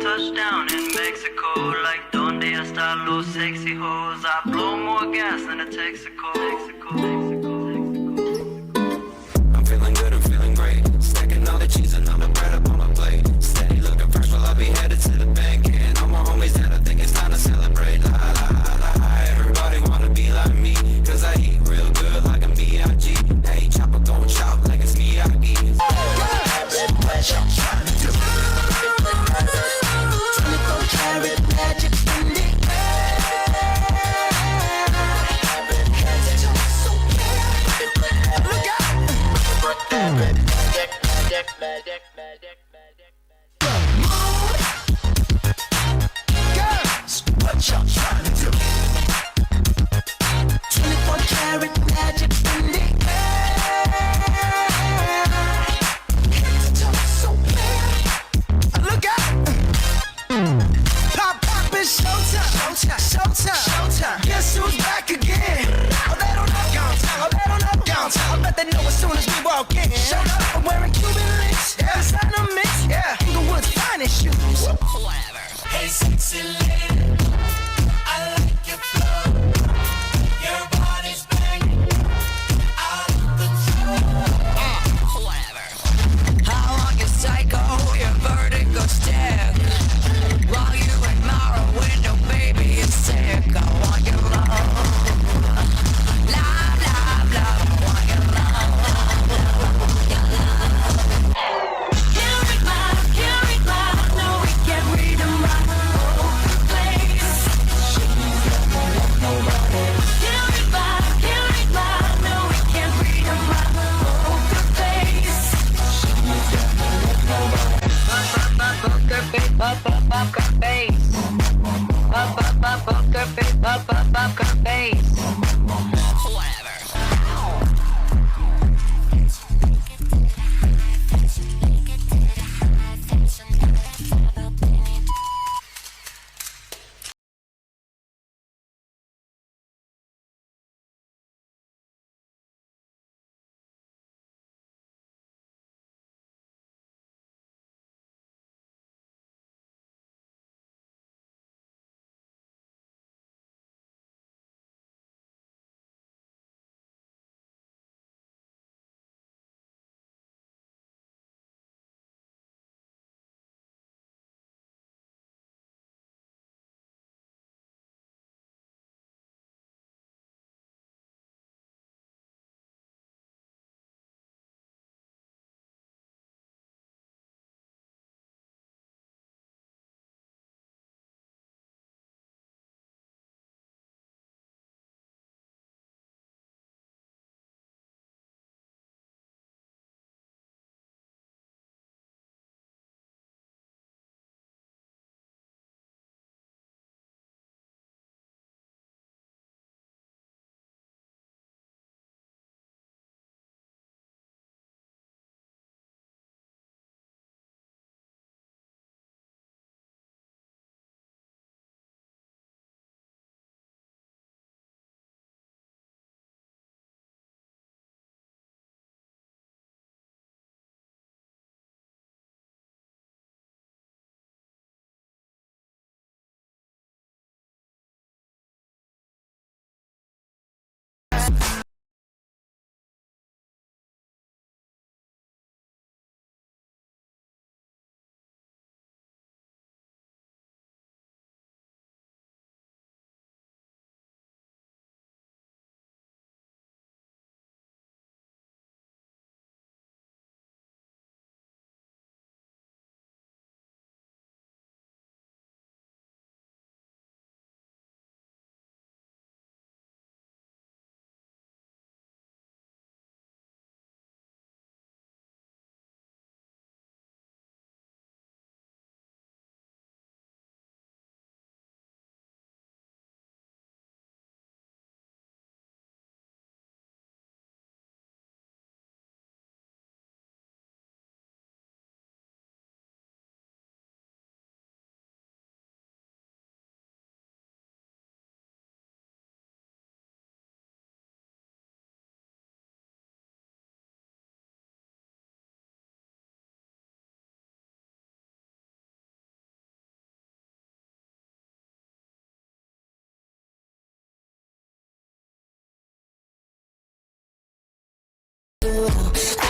Touchdown in Mexico, like, ¿dónde están los sexy hoes? I blow more gas than a Texaco. I'm feeling good, I'm feeling great. Stacking all the cheese and all the bread up on my plate. Steady looking fresh, well, I'll be headed to the bank. And all my homies that I think it's time to celebrate. La, la, la, la. Everybody wanna be like me, 'cause I eat real good like I'm B I G. Hey, chopper, don't chop like it's Miyagi.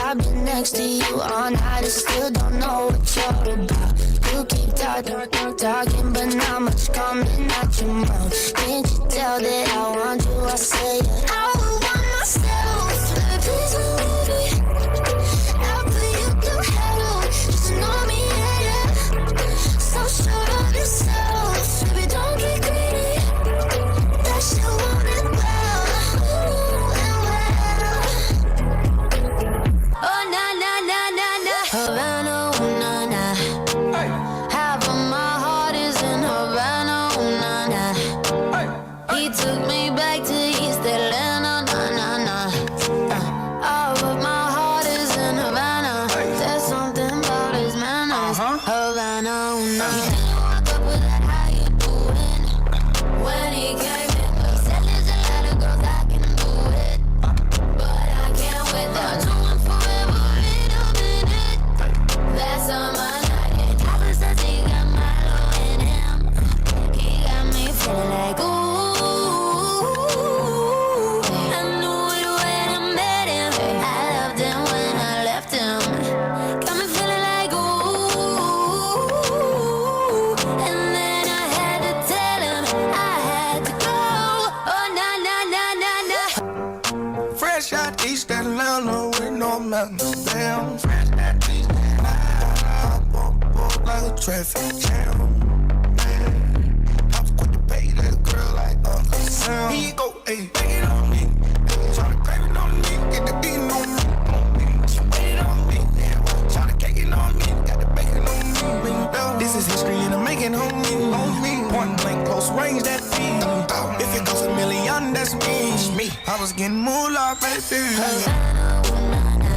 I've been next to you all night and still don't know what you're about. You keep talking, talking, but not much coming out your mouth. Can't you tell that I want you? I say it. I would want myself, baby, please believe me. I'll put you through hell, just know me, yeah, yeah. So sure of yourself, baby, don't get greedy. That shit won't end well. Ooh, and well. Oh, na, na, na, na, na. Havana, ooh, na, na. Half of my heart is in Havana, ooh, na, na. He took me back to East Atlanta, na, na, na. Uh, all of my heart is in Havana. There's something about his manners. Havana, ooh, na. He didn't walk up with that, "How you doing?" When he came in, he said, "There's a lot of girls I can do it, but I can't wait. I don't want forever, wait a minute." That's on my night. And Papa says he got Milo in him. He got me feeling like, ooh. I knew it when I met him. I loved him when I left him. Got me feeling like, ooh. And then I had to tell him I had to go. Oh, na, na, na, na, na. Fresh out East Atlanta with no mountains down. Fresh out East Atlanta, walk, walk like a traffic jam. Man, I was quick to pay that girl like Uncle Sam. He go, hey, take it on me. Hey, try to crave it on me, get the beating on me, on me. She waited on me, yeah. Try to cake it on me, got the bacon on me. This is history and I'm making homie, homie. Point blank, close range, that feed. If it goes a million, that's me. It's me. I was getting moolah, baby. Havana, ooh, na, na.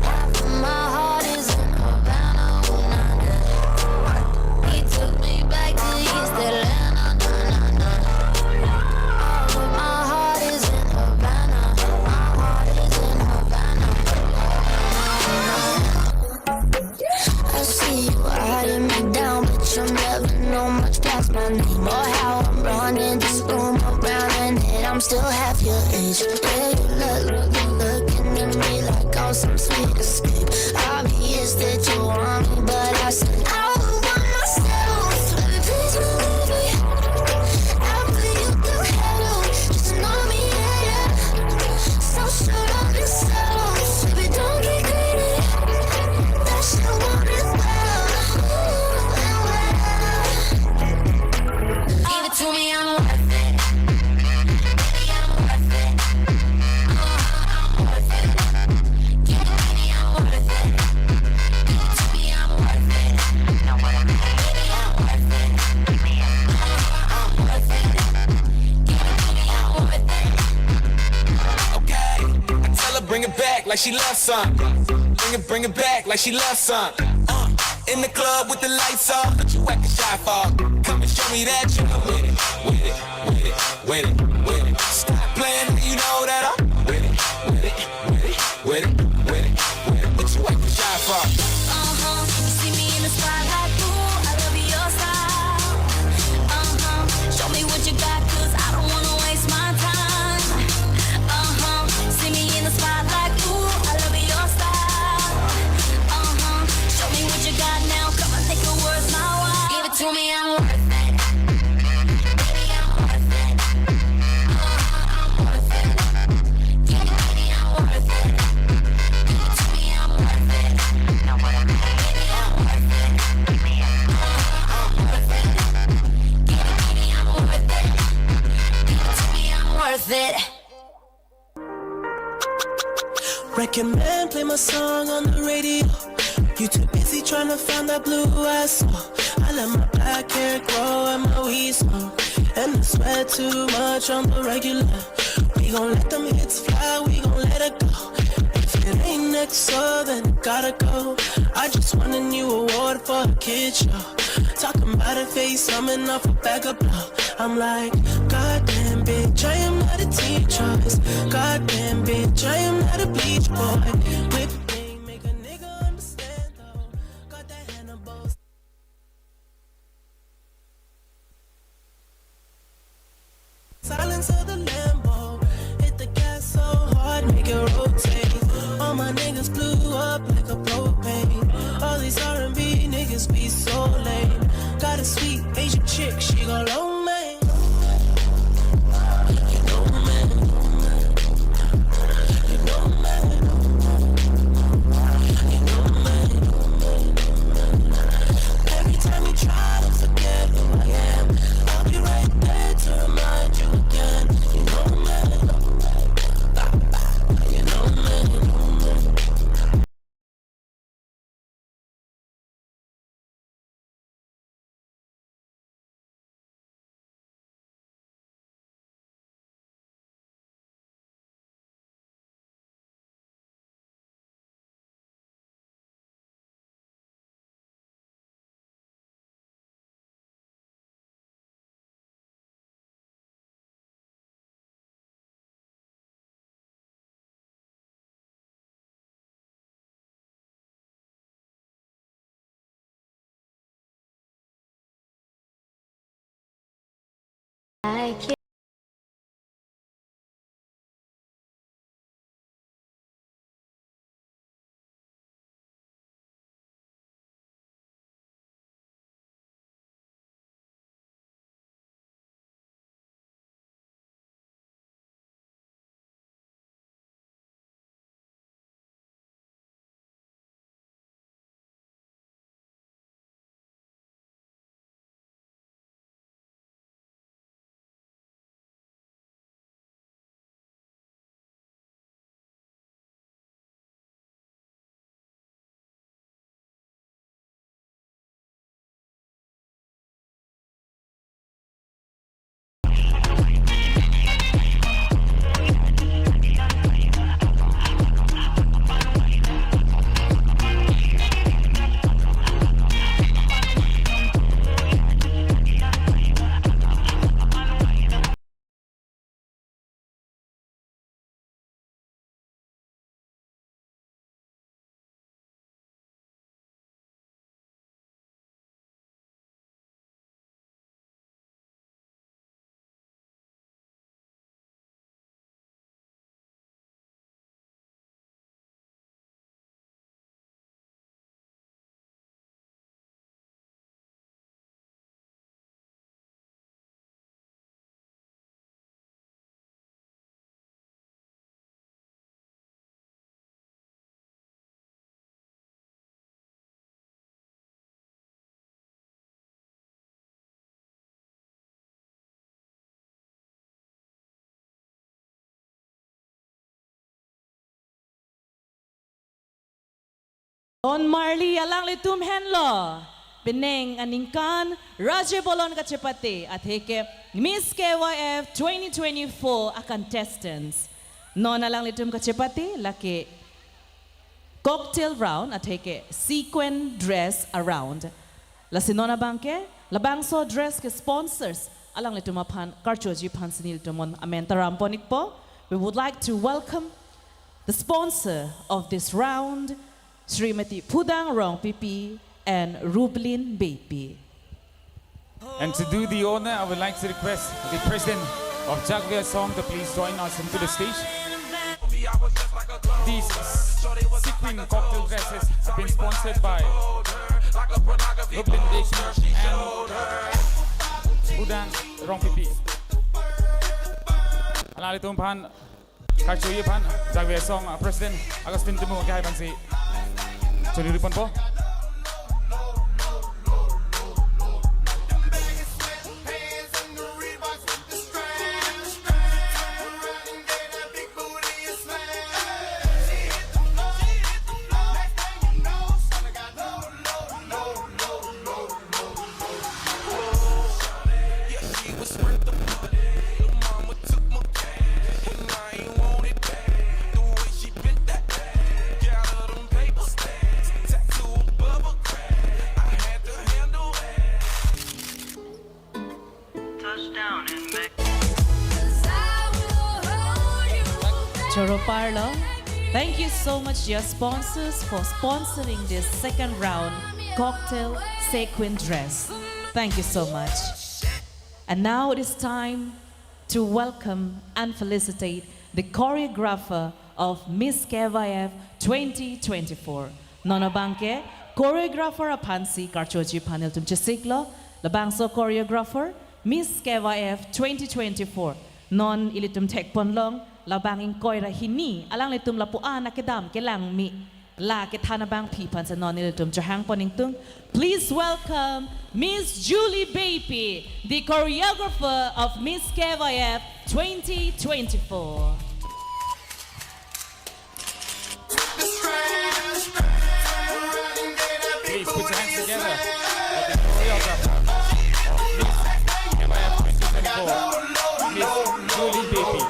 Half of my heart is in Havana, ooh, na, na. He took me back to East Atlanta, na, na, na. All of my heart is in Havana. My heart is in Havana. I see you eyeing me down, but you'll never know much past my name or how I'm running this room around, and then I'm still half your age. Yeah, you look, look, you looking at me like I'm some sweet escape. Obvious that you want me, but I said I would want myself. Baby, please believe me. I'll put you through hell, just know me, yeah, yeah. So sure of yourself, baby, don't get greedy. That shit won't end well. Ooh, and well. Give it to me, I'm worth it. Baby, I'm worth it. Uh-huh, I'm worth it. Give it to me, I'm worth it. Give it to me, I'm worth it. Know what I mean? Baby, I'm worth it. Uh-huh, I'm worth it. Give it to me, I'm worth it. Okay, I tell her bring it back like she loves some. Bring it, bring it back like she loves some. Uh, in the club with the lights off, but you acting shy for. Come and show me that you with it, with it, with it, with it, with it. Stop playing, you know that I'm with it, with it, with it, with it, with it, with it. What you acting shy for? Uh-huh. You see me in the spotlight, ooh, I love your style. Uh-huh. Show me what you got, 'cause I don't wanna waste my time. Uh-huh. See me in the spotlight, ooh, I love your style. Uh-huh. Show me what you got now, come and make it worth my while. Give it to me, I'm worth it. Baby, I'm worth it. Uh-huh, I'm worth it. Give it to me, I'm worth it. Give it to me, I'm worth it. Know what I mean? Baby, I'm worth it. Uh-huh, I'm worth it. Give it to me, I'm worth it. Give it to me, I'm worth it. Recommend play my song on the radio. You too busy trying to find that blue I saw. I let my black hair grow and my weed smoke. And I sweat too much on the regular. We gon' let them hits fly, we gon' let it go. If it ain't next, so then it gotta go. I just won a new award for a kid show. Talking about a face, coming off a bag of blow. I'm like, goddamn bitch, I am not a teen choice. Goddamn bitch, I am not a bleach boy. Whip game, make a nigga understand though. Got that Hannibal. Silence of the Lambo. Hit the gas so hard, make it rotate. Up like a propane. All these R and B niggas be so lame. Got a sweet Asian chick, she gon' loan me. Every time you try to forget who I am, I'll be right there to remind you again. You know me, you know me, you know me. I can't. Non marli alanglitum henlo, penang aningkan Raje Bolon kachepate atheke Miss K Y F twenty twenty-four a contestants. Non alanglitum kachepate lake cocktail round atheke sequin dress around. Lasi non abangke labangso dress ke sponsors alanglitum aphan karchuji aphan si nelitum non amen taram pon-ikpo. We would like to welcome the sponsor of this round, Srimati Phudang Rongpipi and Rublin Beypi. And to do the honor, I would like to request the president of Jagvia Song to please join us into the stage. These sequin cocktail dresses have been sponsored by Rublin Beypi and Phudang Rongpipi. Alanglitum aphan karchuji aphan Jagvia Song, uh, President Augustine Timung kehai aphan si choningri ponpo. Choro parlo. Thank you so much, dear sponsors, for sponsoring this second round cocktail sequin dress. Thank you so much. And now it is time to welcome and felicitate the choreographer of Miss K Y F twenty twenty-four. Non abangke choreographer aphansi karchoji aphan ilitum chesiklo, labangso choreographer Miss K Y F twenty twenty-four. Non ilitum thekponlong, labang ingkoi ra hini, alanglitum lapu-an akedam kelangme, la kethan abangpi aphansi non ilitum chohangpon ingtung. Please welcome Miss Julie Beypi, the choreographer of Miss K Y F twenty twenty-four. Please put your hands together for the choreographer of Miss K Y F twenty twenty-four, Miss Julie Beypi.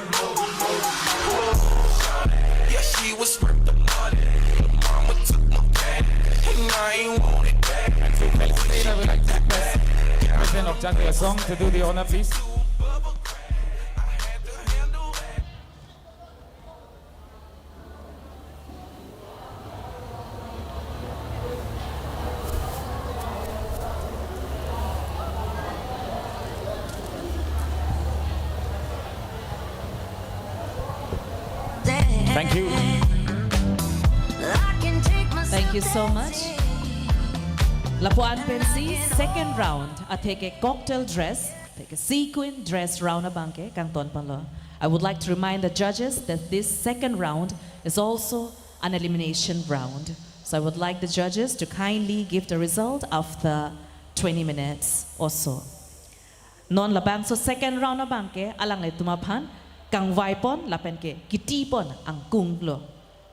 Yeah, she was worth the money. Mama took my back, and I ain't want it back. And to felicitate, I would like to request President of Jatiya Song to do the honor, please. Thank you. Thank you so much. Lapu-an pensi second round, atheke cocktail dress, atheke sequin dress round abangke kangtonponlo. I would like to remind the judges that this second round is also an elimination round. So I would like the judges to kindly give the result after twenty minutes or so. Non labangso second round abangke alanglitum aphan kangvaipon lapenke kitipon angkunglo.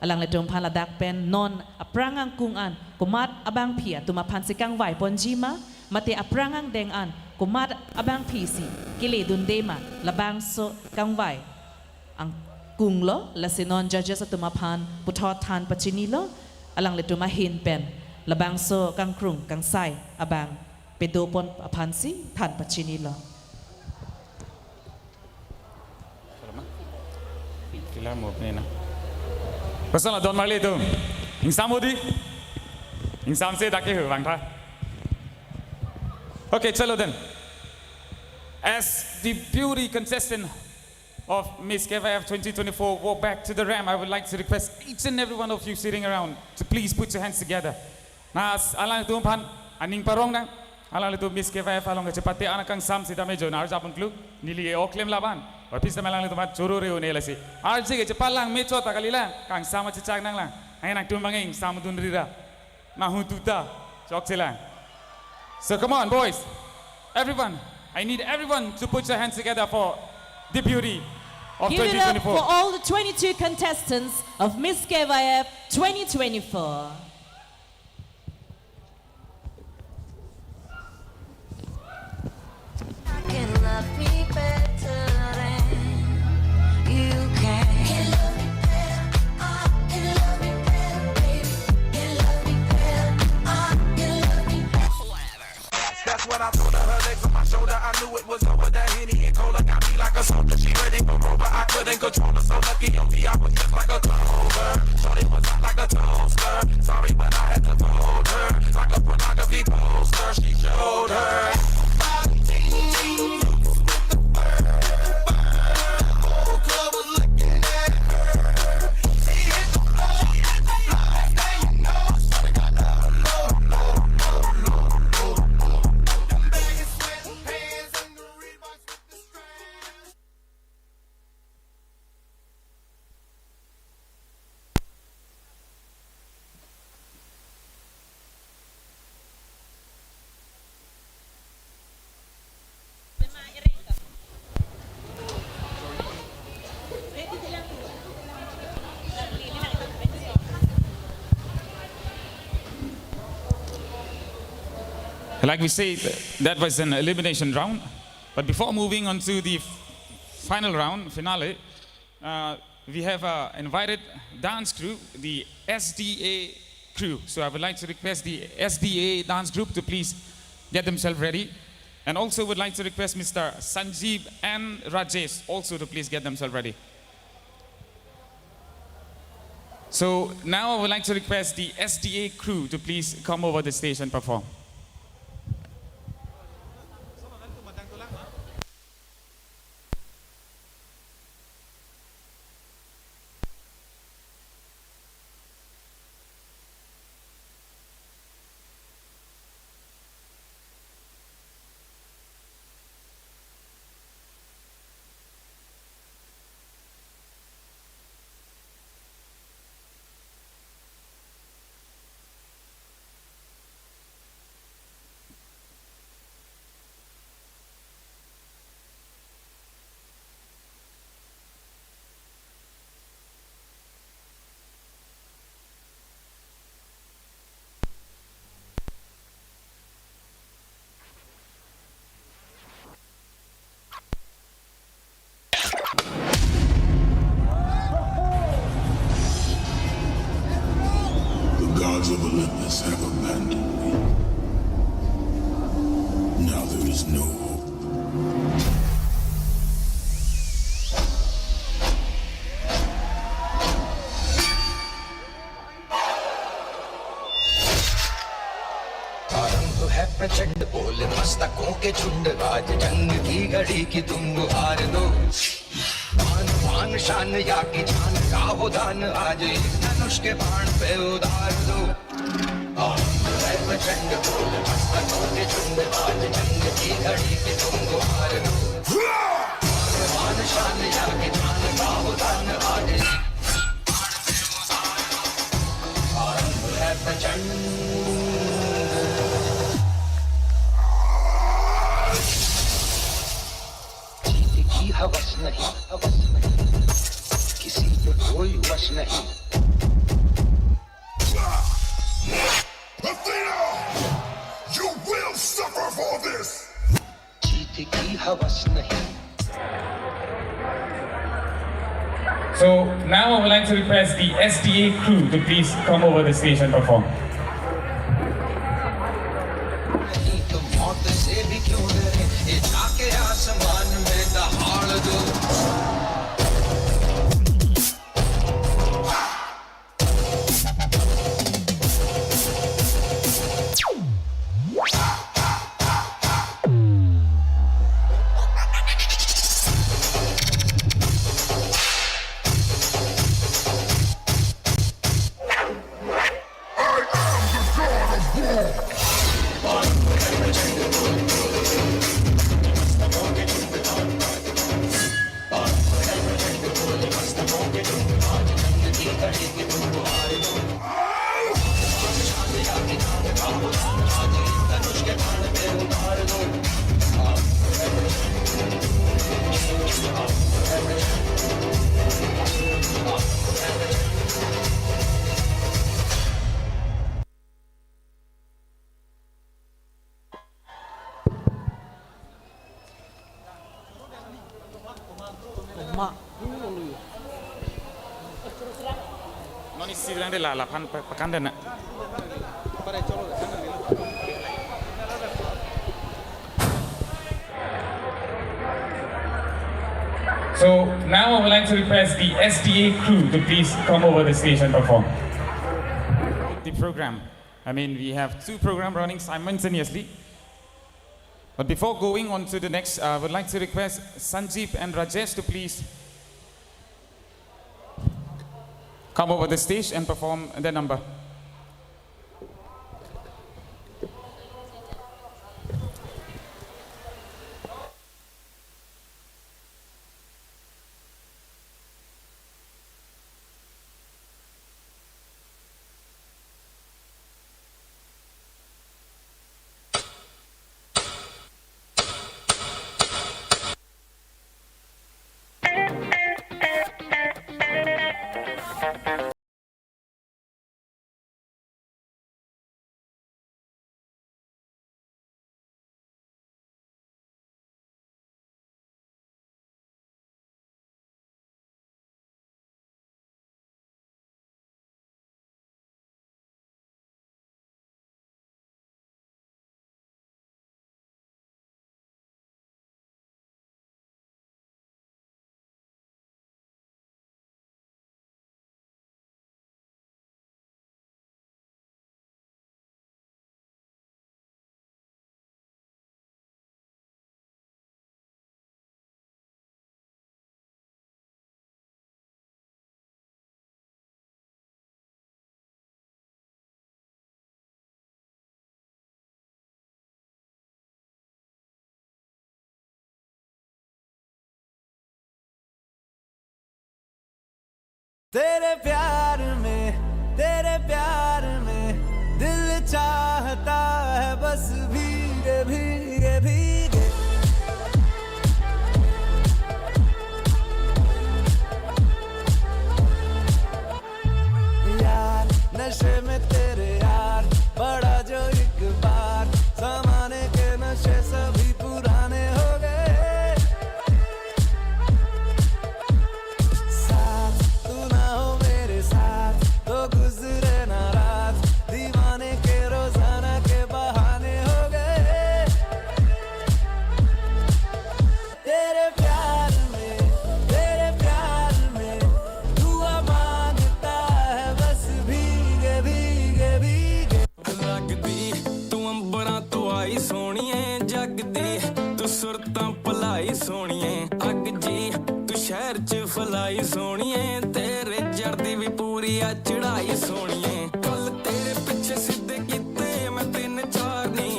Alanglitum aphan ladak pen non aphrang angkung an komat abangpi atum aphansi kangvaiponji ma, mate aphrang angdeng an komat abangpisi keledunde ma, labangso kangvai angkunglo, lasi non judges atum aphan puthot than pachinilo, alanglitum ahin pen labangso kangkrung kangsai abang pedopon aphansi than pachinilo. Kosonlo don marli atum. Ingsam hedi. Ingsamse dak ke hu vangtha. Okay, chalo then. As the beauty contestant of Miss K Y F twenty twenty-four walk back to the ramp, I would like to request each and every one of you sitting around to please put your hands together. Na s-, alanglitum aphan aning parong nang, alanglitum Miss K Y F along kachepate-an akangsam sitame jonar japon kluk, neli e-ok klem laban. Or pis tame alanglitum aphan choro re-un-e lasi. Arje ke chepalang me chot ta kalilang, kangsam achechak nanglang. Hai nangtum bang ingsamdun rira. Nahu tuta, chokchelang. So come on, boys. Everyone, I need everyone to put your hands together for the beauty of Give it up twenty twenty-four. For all the twenty-two contestants of Miss K Y F twenty twenty-four. I can love me better than you can. Can love me better, uh, can love me better, baby. Can love me better, uh, can love me better. That's what I told her. Her legs on my shoulder, I knew it was over. That Henny and Cola got me like a soldier. She ready for Rover, I couldn't control her. So lucky on me, I was just like a clover. Shorty was hot like a toaster. Sorry, but I had to fold her. Like a pornography poster, she showed her. Like we said, that was an elimination round. But before moving on to the final round, finale, uh, we have an invited dance crew, the S D A crew. So I would like to request the S D A dance group to please get themselves ready. And also would like to request Mister Sanjeev and Rajesh also to please get themselves ready. So now I would like to request the S D A crew to please come over the stage and perform. The relentless have abandoned me. Now there is no hope. आरंभ है प्रचंड, बोल मस्तकों के झुंड, आज जंग की घड़ी की तुम गुहार दो। मान, मान, शान या की जान का हो दान, आज इस धनुष के बाण पे उतार दो। आरंभ है प्रचंड, बोल मस्तकों के झुंड, आज जंग की घड़ी की तुम गुहार दो। मान, मान, शान या की जान का हो दान, आज इस बाण पे उतार दो। आरंभ है प्रचंड। जीत की हवस नहीं, हवस नहीं, किसी पे कोई वश नहीं। Athena, you will suffer for this! जीत की हवस नहीं। So now I would like to request the S D A crew to please come over the stage and perform. नहीं तो मौत से भी क्यों डरे, ये जाके आसमान में दहाड़ दो। Non isi bilang de la, laphan pe-, pekan de na. So now I would like to request the S D A crew to please come over the stage and perform. The program. I mean, we have two program running simultaneously. But before going on to the next, I would like to request Sanjeev and Rajesh to please come over the stage and perform their number. तेरे प्यार में, तेरे प्यार में दिल चाहता है बस भीगे, भीगे, भीगे। यार, नशे में तेरे यार, पड़ा जो एक बार, जमाने के नशे सभी पुराने हो गए। साथ तू ना हो मेरे साथ, तो गुजरे ना रात, लाई सोनिए, तेरे जर्दी भी पूरी आ चढ़ाई सोनिए। कल तेरे पीछे सीधे किते मैं तीन चार नी,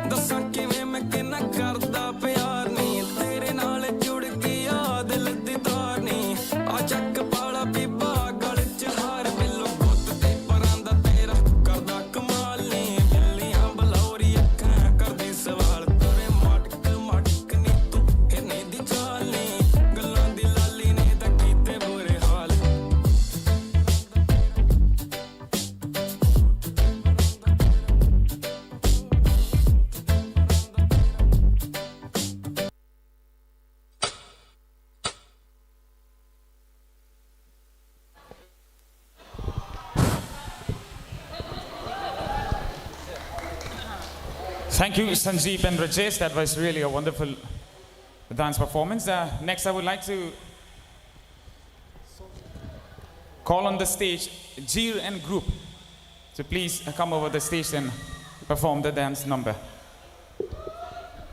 दसा किवे मैं किना करदा प्यार नी। तेरे नाल जुड़ गया दिल दी तार नी, आ चक पाला पीबा गल च हार। बिल्लो गुत ते परांदा तेरा करदा कमाल नी। बिल्लियां बलौरी अखां करदी सवाल, तेरे मटक मटक नी तू हिरनी दी चाल नी। गल्लां दी लाली ने तां किते बुरे हाल। Thank you, Sanjeev and Rajesh. That was really a wonderful dance performance. Uh, next, I would like to call on the stage Jir and group to please come over the stage and perform the dance number.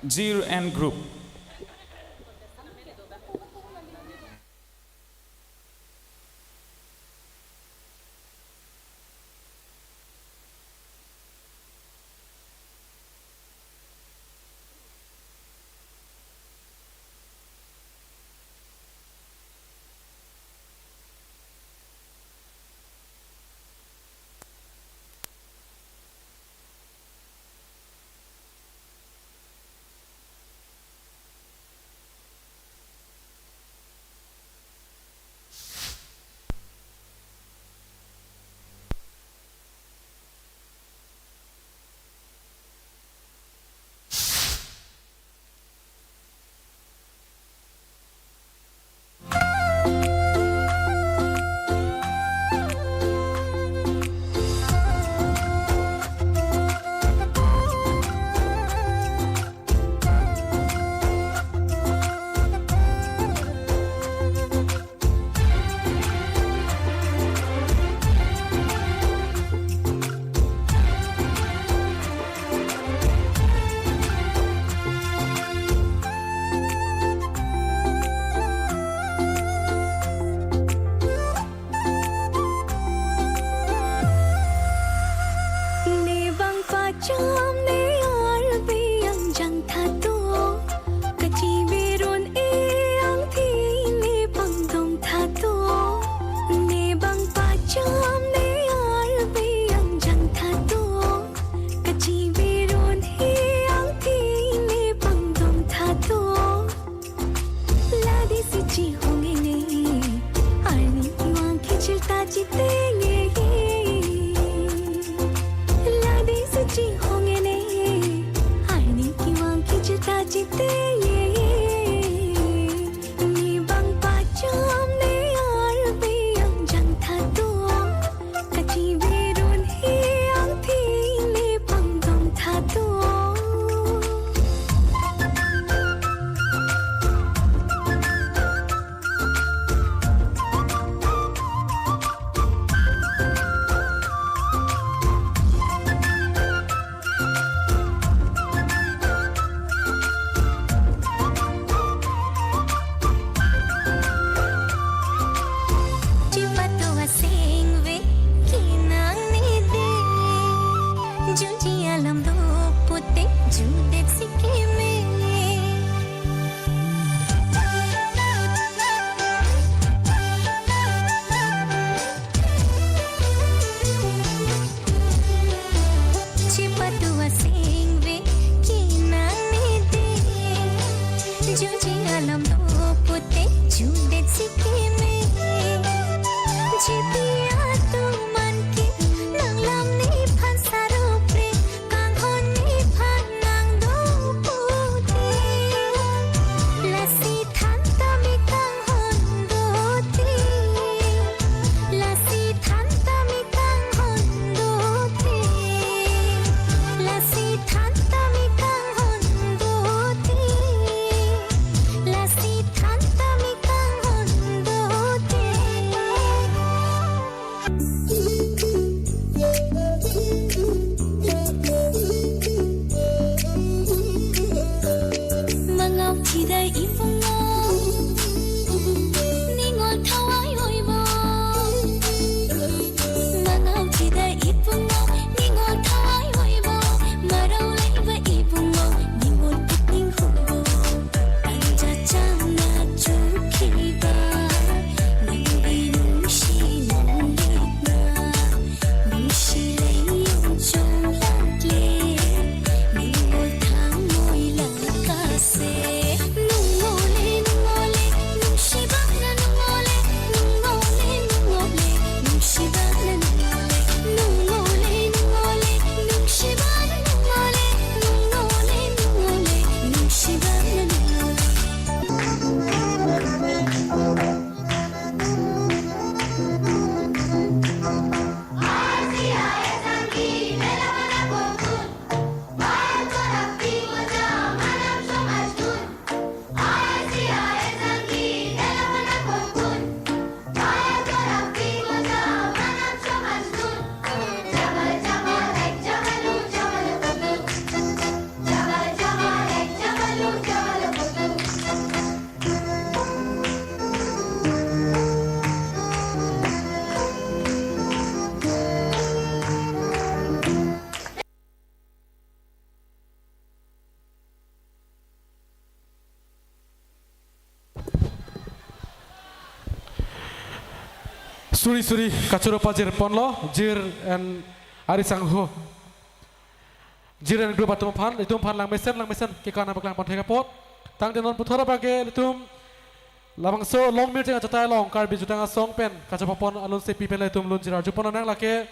Jir and group. Suri suri kachoro pajir ponlo, jir and ari sangho. Jir and group atum aphan, itum aphan langmesen, langmesen kekan abak lang pon thek apot. Tangte non puthot abang ke itum labangso Longmirjeng achatai along Karbi Jutang Asong pen kachepapon alunsepi pen itum lunjir arju pon nang, lake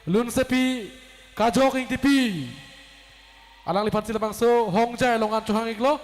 lunsepi Kajok Ingtipi. Alangliphan si labangso hongjai along an chohang iklo.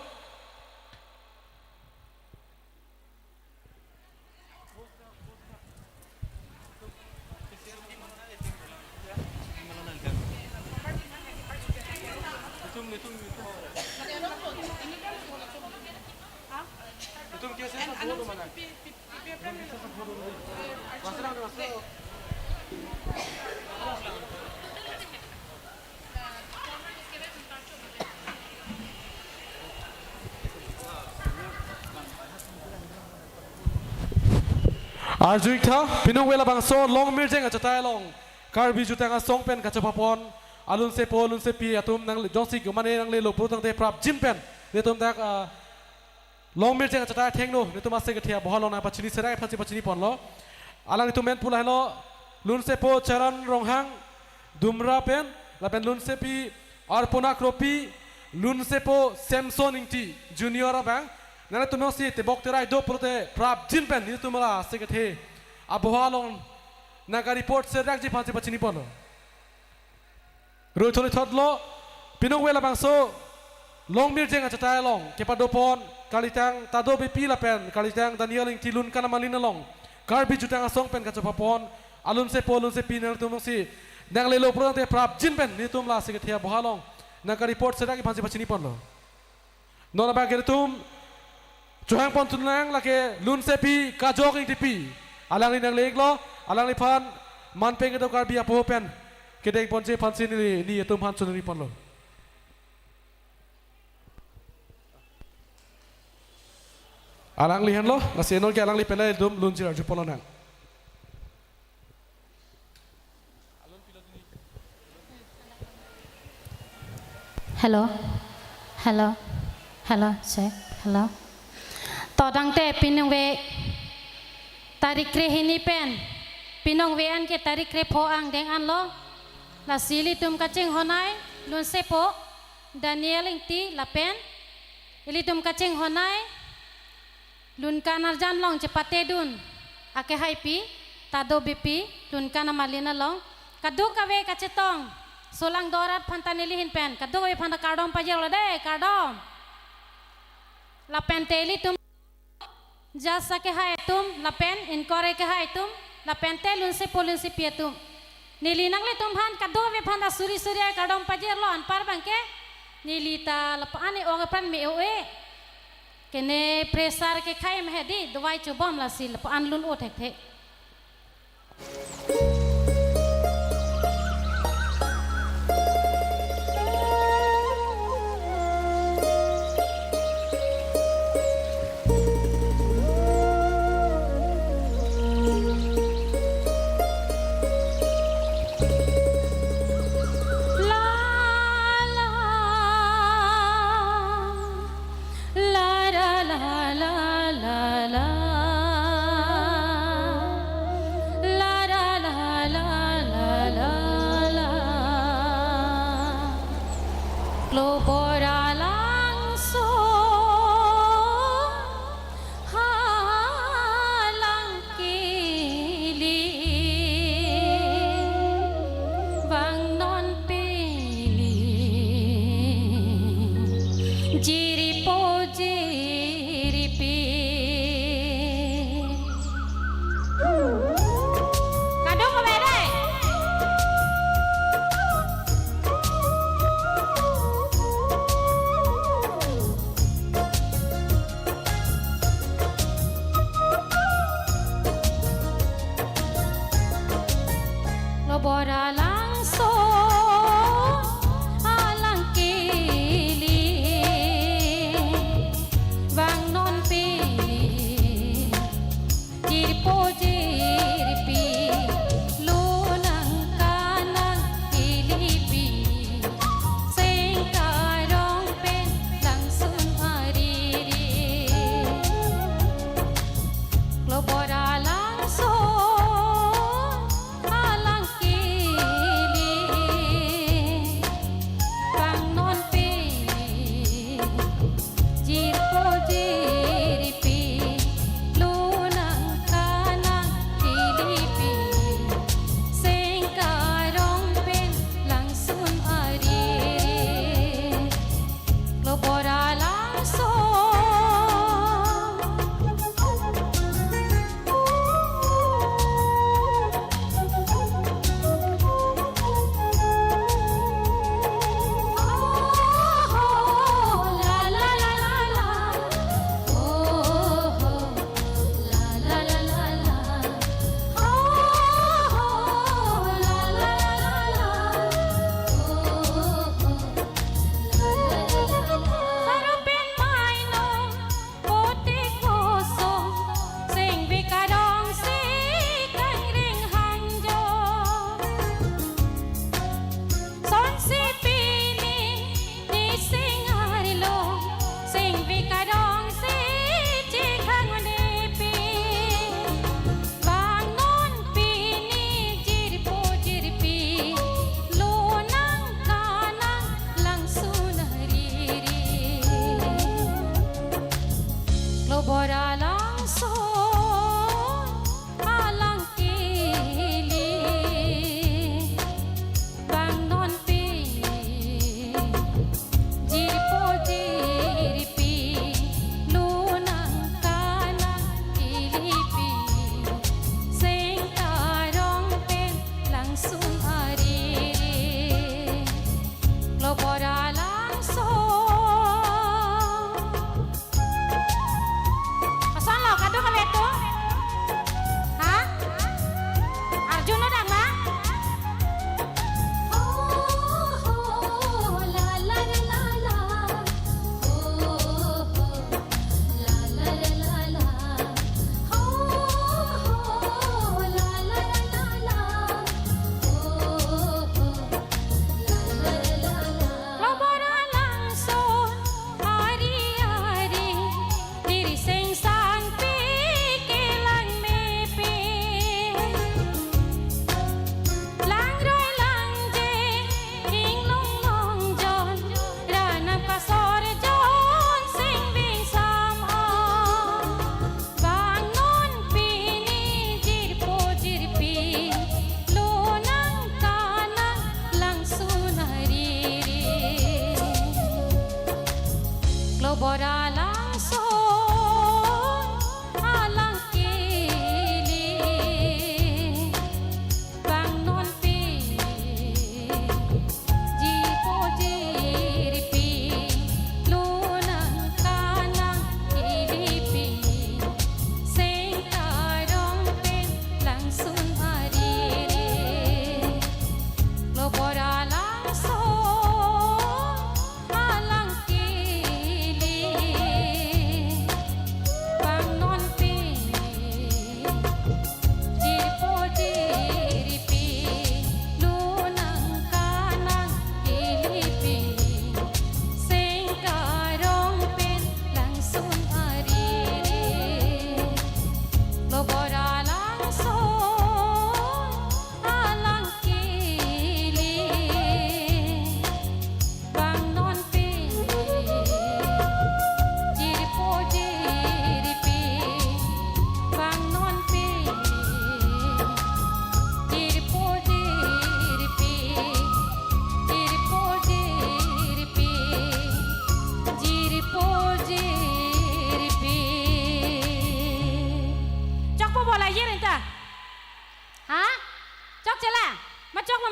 Arju ik tha, pinung ave labangso Longmirjeng achatai along Karbi Jutang Asong pen kachepapon alunsepo alunsepi atum nang jongsi kumane nanglelo pulotangte prapjin pen netum dak, ah, Longmirjeng achatai athengno netum ase kethe aboha along nangpachini serak aphan si pachini ponlo. Alanglitum men pu lahelo, lunsepo Charan Ronghang Dumra pen, lapen lunsepi Arpona Kropi, lunsepo Samson Ingti Junior abang. Nanglitum jongsi tebok terai do pulote prapjin pen netum la ase kethe aboha along nangka-report serakji aphan si pachini ponlo. Rui tholi thotlo, pinung ave labangso Longmirjeng achatai along kepadopon kalitang Tado Beypi lapen kalitang Daniel Ingti Lunkan Amalin along Karbi Jutang Asong pen kachepapon alunsepo alunsepi nangtum si nanglelo pulotangte prapjin pen netum la ase kethe aboha along nangka-report serakji aphan si pachini ponlo. Non abang ke netum chohang pon thu nang, lake lunsepi Kajok Ingtipi. Alangli nangle iklo, alangliphan manpeng kedo Karbi apoho pen kedeng ponji aphan si neli, nelitum aphan choningri ponlo. Alangli henlo, lasi non ke alangli pen itum lunjir arju pon nang. Hello. Hello. Hello. Check. Hello. To tangte pinung ave tarik krehini pen, pinung ave an ke tarik krepho angdeng anlo. Lasi ilitum kachinghon-ai lunsepo Daniel Ingti lapen ilitum kachinghon-ai Lunkan arjan along chepatedun akehaipi Tado Beypi Lunkan Amalin along kadokave kachetong solang dorat aphanta neli ahin pen kadokave aphanta kardom pajirlo dei, kardom. Lapen te ilitum judge akehai atum lapen anchor akehai atum lapen te lunsepo lunsepi atum, neli nanglitum aphan kadokave aphanta suri suri ai kardom pajirlo. Anpar abang ke neli ta lapu-an e-ok aphan me-o-e. Kene pressure kekhai ma hedi, dawai chobom lasi lapu-an lun-o thekthe. La la la la la. La la la la la la la. Klobor alangso halang kili vang non pili. Jiripo jiripi. Kadokave dei. Klobor alangso alang kili vang non pili. Jirpo jirpi lunang kanang ilipi. Sengkarong pen langsun ariri. Klobor alangso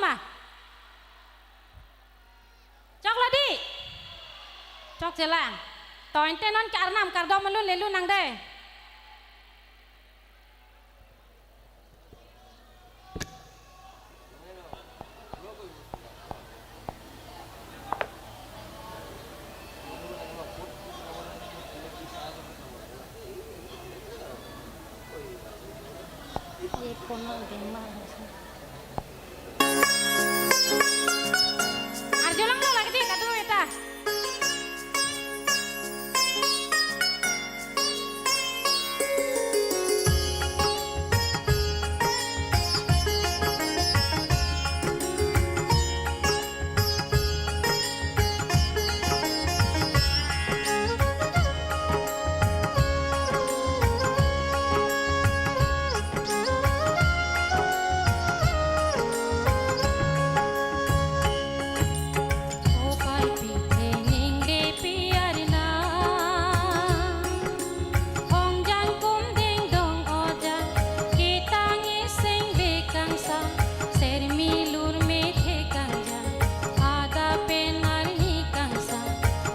Ma. Choklo dei. Chokchelang. To ante non ke arnam kardom alun le lun nang dei. Ye kono dema. Arjulonglo lagi dei kadokave ta. Opai pithe ningrepi arnam, hongjang kumding dong oja, ketang iseng bekangsam, sermi lurme thekangja, adap pen arni kangsam,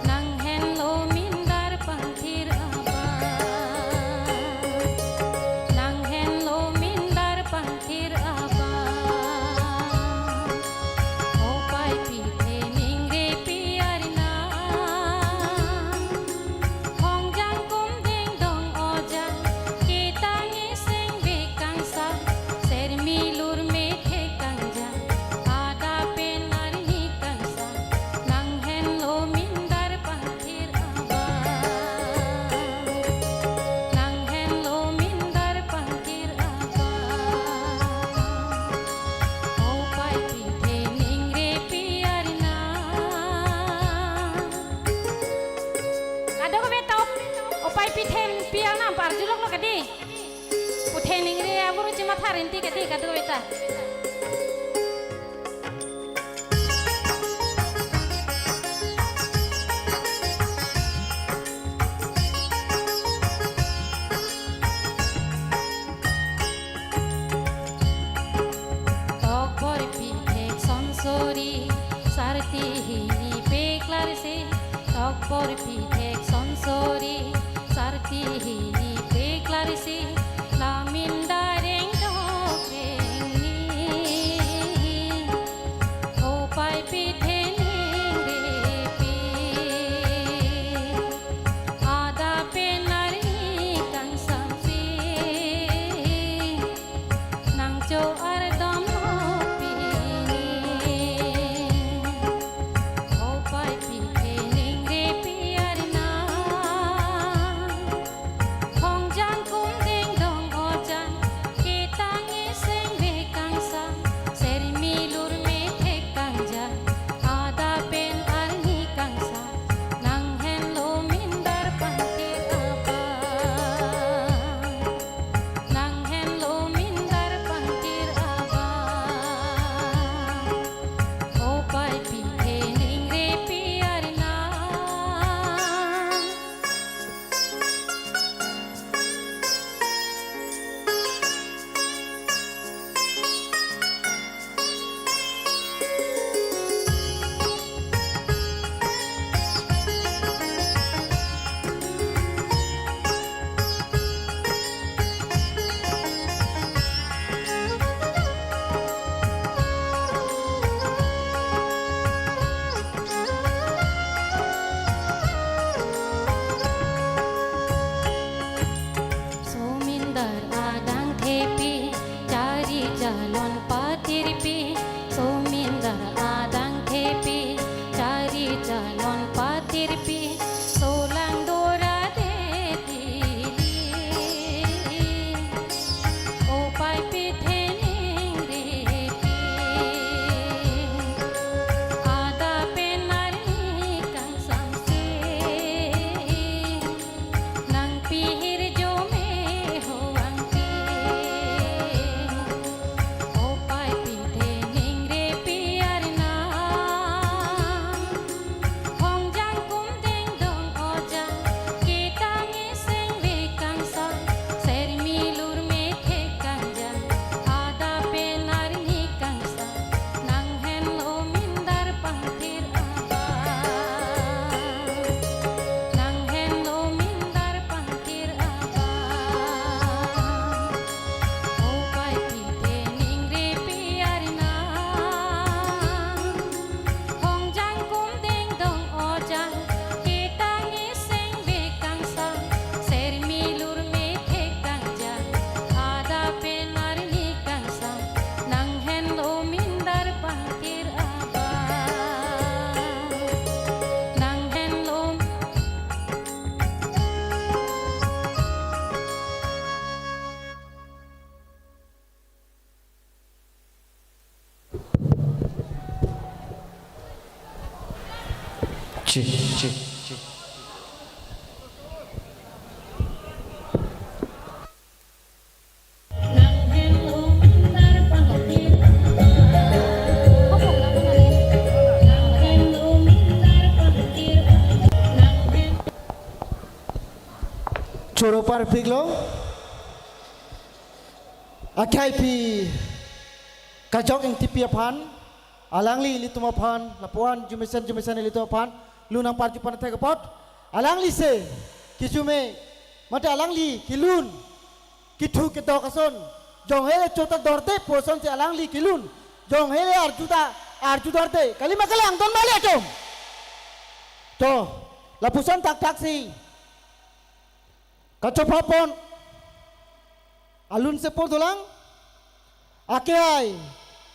nanghenlo mindar pangthir abang, nanghenlo mindar pang thir abang. Opai pithe ningrepi arnam, hongjang kumding dong oja, ketang iseng bekangsam, sermi lurme thekangja, adap pen arni kangsam, nanghenlo mindar pangthir abang, nanghenlo mindar pangthir abang. Opai pithe ningrepi arnam. Kadokave ta opai pithe pi arnam arjulonglo kadei. Puthe ningre aburu chimatha rinti kadei kadokave ta. Tokbor pithek sonsori, sarti hini peklarsi. Tokbor pithek sonsori, sarti hini peklarsi, la mindar rengdok rengni. Opai pithe ningrepi, adap pen arni kangsamsi, nangcho ardomlo pini. Opai pithe ningrepi arnam, hongjang kumding dong oja, ketang iseng bekangsam, sermi lurme thekangja, adap pen arni kangsam, nanghenlo mindar pangthir abang, nanghenlo mindar pangthir abang. Opai pithe ningrepi arnam. Somindar adang thepi, chari jalon patirpi. Somindar adang thepi, chari jalon patirpi. Solang dora de tili, opai pithe ningrepi, adap pen arni kangsamsi, nangpihir jome ho angti. Opai Chi, chi. Choro parpiklo. Akhai pi Kajok Ingtipi aphan, alangli ilitum aphan, lapuan jumesen jumesen ilitum aphan, lun nangparju pan thek apot, alangli si, kijume, mate alangli kilun, kithu kedok ason, jong hele chota dorde pu ason si alangli kilun, jong hele arjuta, arju dorde, kalima kalang don mali atum. To, lapuson thakthak si, kachopha pon, alun sepo dolang, akehai,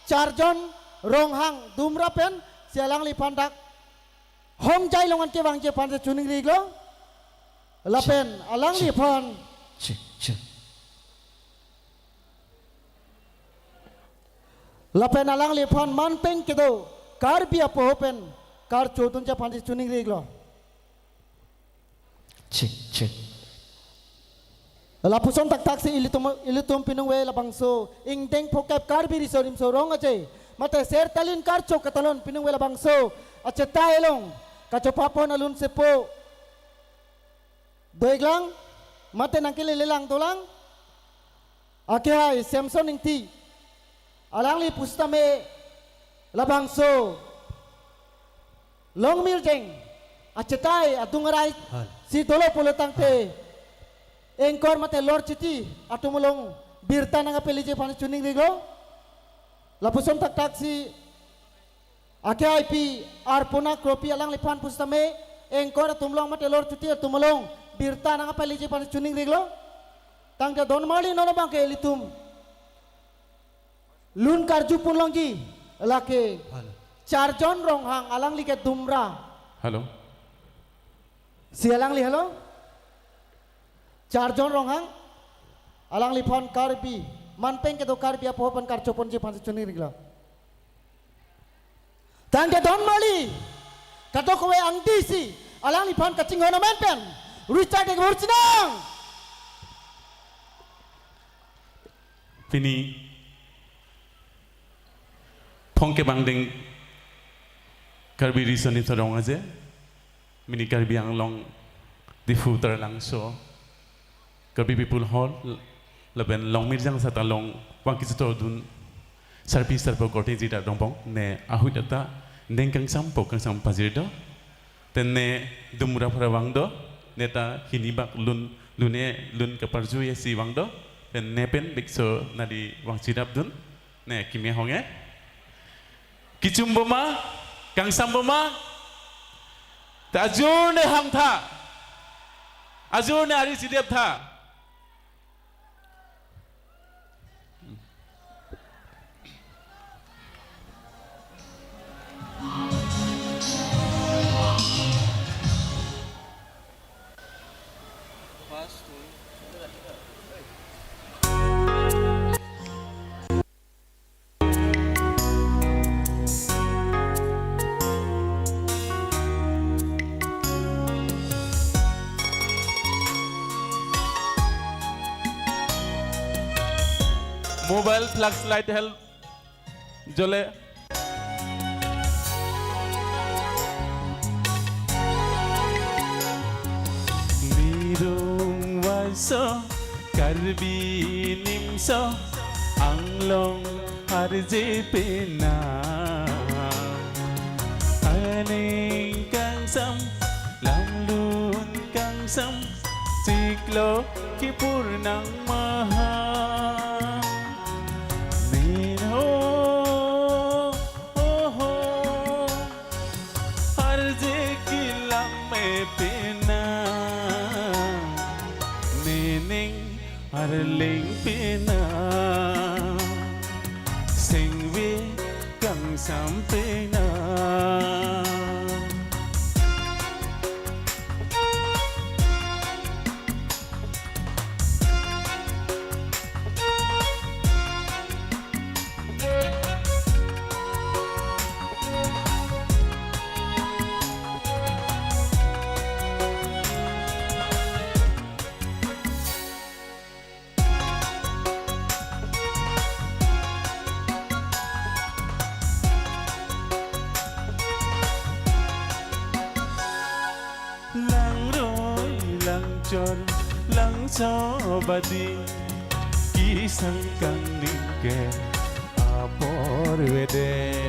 Charjon Ronghang Dumra pen, si alangliphan dak, Hongjai along an kevangji aphan si choningrilo, lapen alangliphan, Chi, chi. Lapen alangliphan manpeng kedo, Karbi apoho pen, karcho dunji aphan si choningrilo. Chi, chi. Lapuson thakthak si ilitum, ilitum piningve labangso, ingdeng phokep Karbi Riso Nimso Rong Aje, mate Sertalin Karcho Katalon piningve labangso, achetai along, kachopha pon alun sepo, doiklang, mate nangkelele lang dolang, akehai Samson Ingti, alangli pusitame labangso Longmirjeng achetai adung arai Hal. Si dolo pulo tangte anchor mate Lord Chiti atum along birta nangkapeleji aphan choningrilo. Lapuson thakthak si akehai pi Arpona Kropi alangliphan pusitame anchor atum along mate Lord Chiti atum along birta nangkapeleji aphan choningrilo. Tangte don mali non abangke ilitum lun karju pon longji, lake Halo. Charjon Ronghang alangli ke Dumra. Halo. Si alangli halo. Charjon Ronghang, alangliphan Karbi, manpeng kedo Karbi apoho pen karcho ponji aphan si choningrilo. Tangte don mali, kadokave angdi si, alangliphan kachinghon amen pen, Richard Degmur chinang. Pini phongke bangdeng Karbi Riso Nimso Rong Aje, mini Karbi Anglong Diphu Taralangso Karbi People Hall, lapen Longmirjeng asat along vang kachetordun sarpi sarpo korte jida dongpong, ne ahut ata neng kangsampo kangsam pajir do. Ten ne Dumra phara vang do, ne ta hini bak lun, lun-e lun kaparju-e si vang do, ten ne pen bikso nali vang chidap dun, ne kimi hong-e. Kichum boma, kangsam boma, ta ajur ne hang tha, ajur ne ari chidap tha. Mobile flashlight help jole. Mirung vaiso Karbi Nimso Anglong arje pena. Aning kangsam, lamlun kangsam, chiklo kipur nang maha. Min ho, ho, ho. Arje kelang me pena, nening arleng pena, sengve kangsam pena. Sobadi kesang kangning ke apor vede.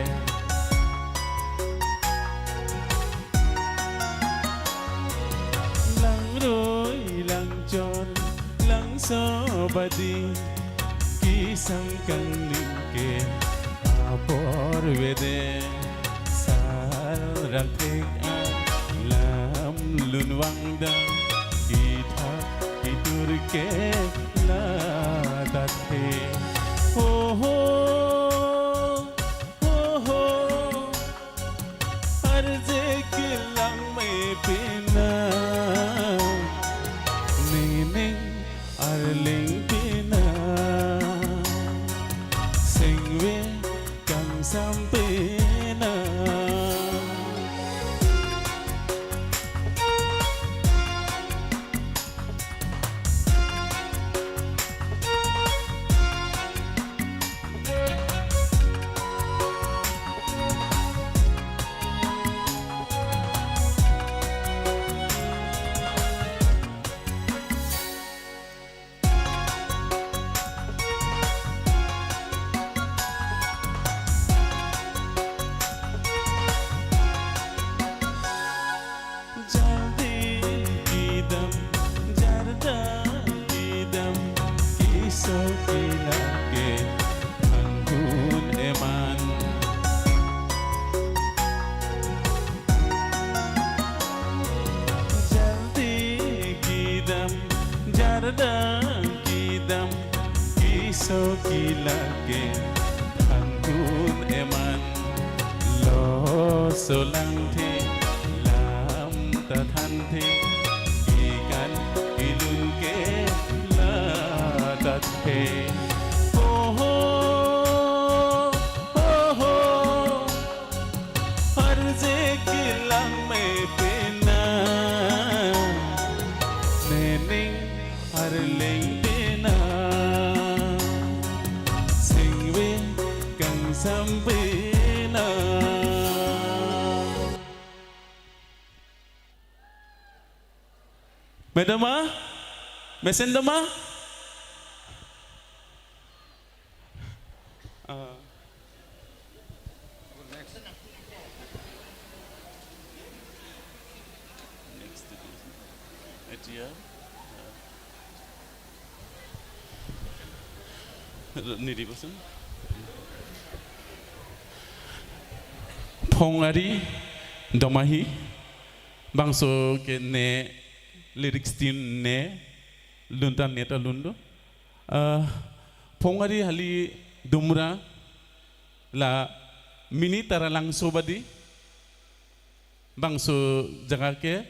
Langroi langchon langsobadi kesang kangning ke apor vede. Sal rangthek alam lun vangdam, kithak kitur ke la ta the. Ho ho, ho ho, arje kelang me pena, nening arleng pena, sengve kangsam pena. Jardin kedam, jardin kedam, keso kelak ke thangkun eman. Jardin kedam, jardin kedam, keso kelak ke thangkun eman. Lo so langthe, lam ta thanthe, kekan kelun ke la ta the. Ho ho, ho ho, arje kelang me pena, nening arleng pena, sengve kangsam pena. Mesen doma? Mesen doma? Ah. Next. Next. Next year. Niri bosun. Phong ari domahi, bangso ke ne lyrics tin ne luntan ne ta lun do. Ah, phong ari hali dumra la mini Taralangso badi. Bangso jaga ke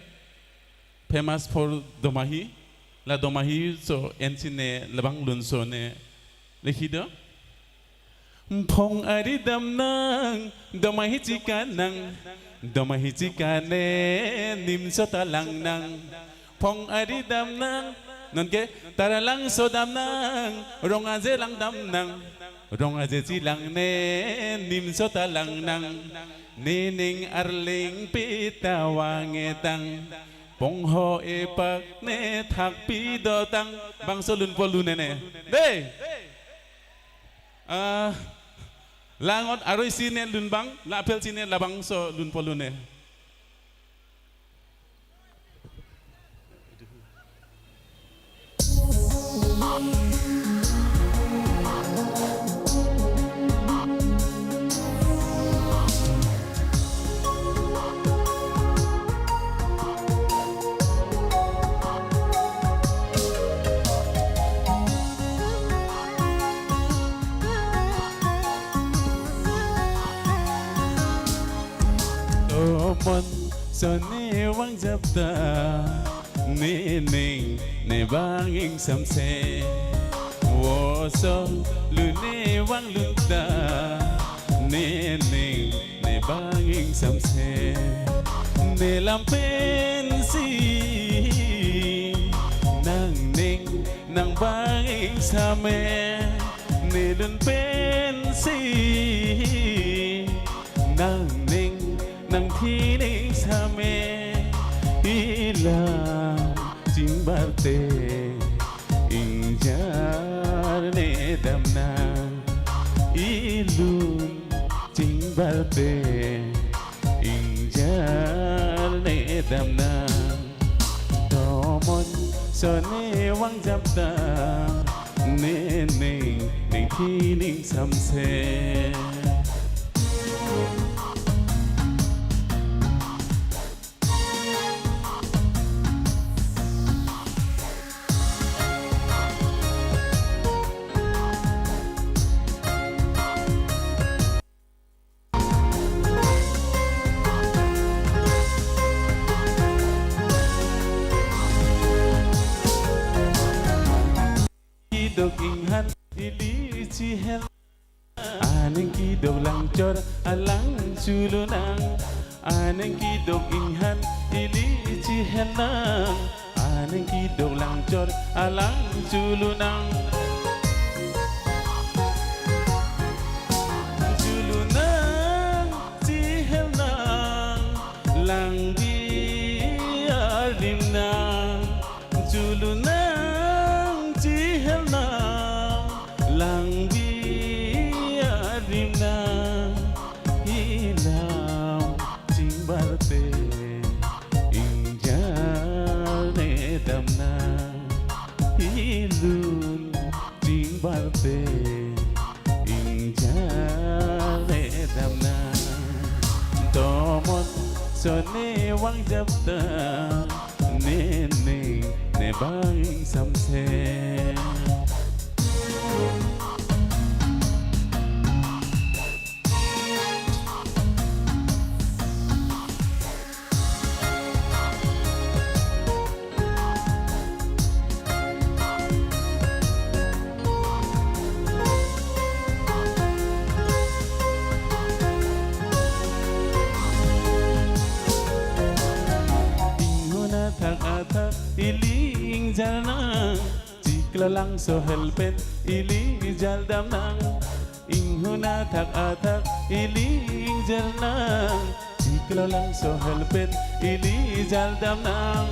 famous for domahi, la domahi so N C ne labang lunso ne likhi do. Phong ari damnang, domahi chika nang, domahi chika ne nimso ta langnang. Phong ari damnang, nonke Taralangso damnang, rong aje lang damnang, rong aje chelang ne nimso ta langnang. Nening arlengpi ta vang-etang, pongho epak ne thakpi dotang. Bangso lunpo lun-e ne. Dei. Ah, langot aroi si ne lun bang, la apel si ne labangso lunpo lun-e. Tomon so ne vang japta, nening ne bang ingsamse. Voso lu ne vang lunta, nening ne bang ingsamse. Ne lam pensi nangning nang bang ingsam-e, ne lun pensi nangning nang thi ingsam-e. Ilam chingbar te Ilun chingbar te ingjar ne damnang. Tomon sone vang jap ta, ne ning ning thi ning samse. Kidok inghan ili chihel. Aning kidok langchor alang chulunang. Aning kidok inghan ili chihelnang. Aning kidok langchor alang chulunang. Chulunang chihelnang, langbi arlimnang. Chulunang chihelnang, langbi arlimnang. Ilam chingbar te ingjar ne damnang. Ilun chingbar te ingjar ne damnang. Tomon sone vang jap ta, ne ning ne bang samse. Inghun athak athak ili ingjarnang. Chiklo langso hel pen ili jaldamnang. Inghun athak athak ili ingjarnang. Chiklo langso hel pen ili jaldamnang.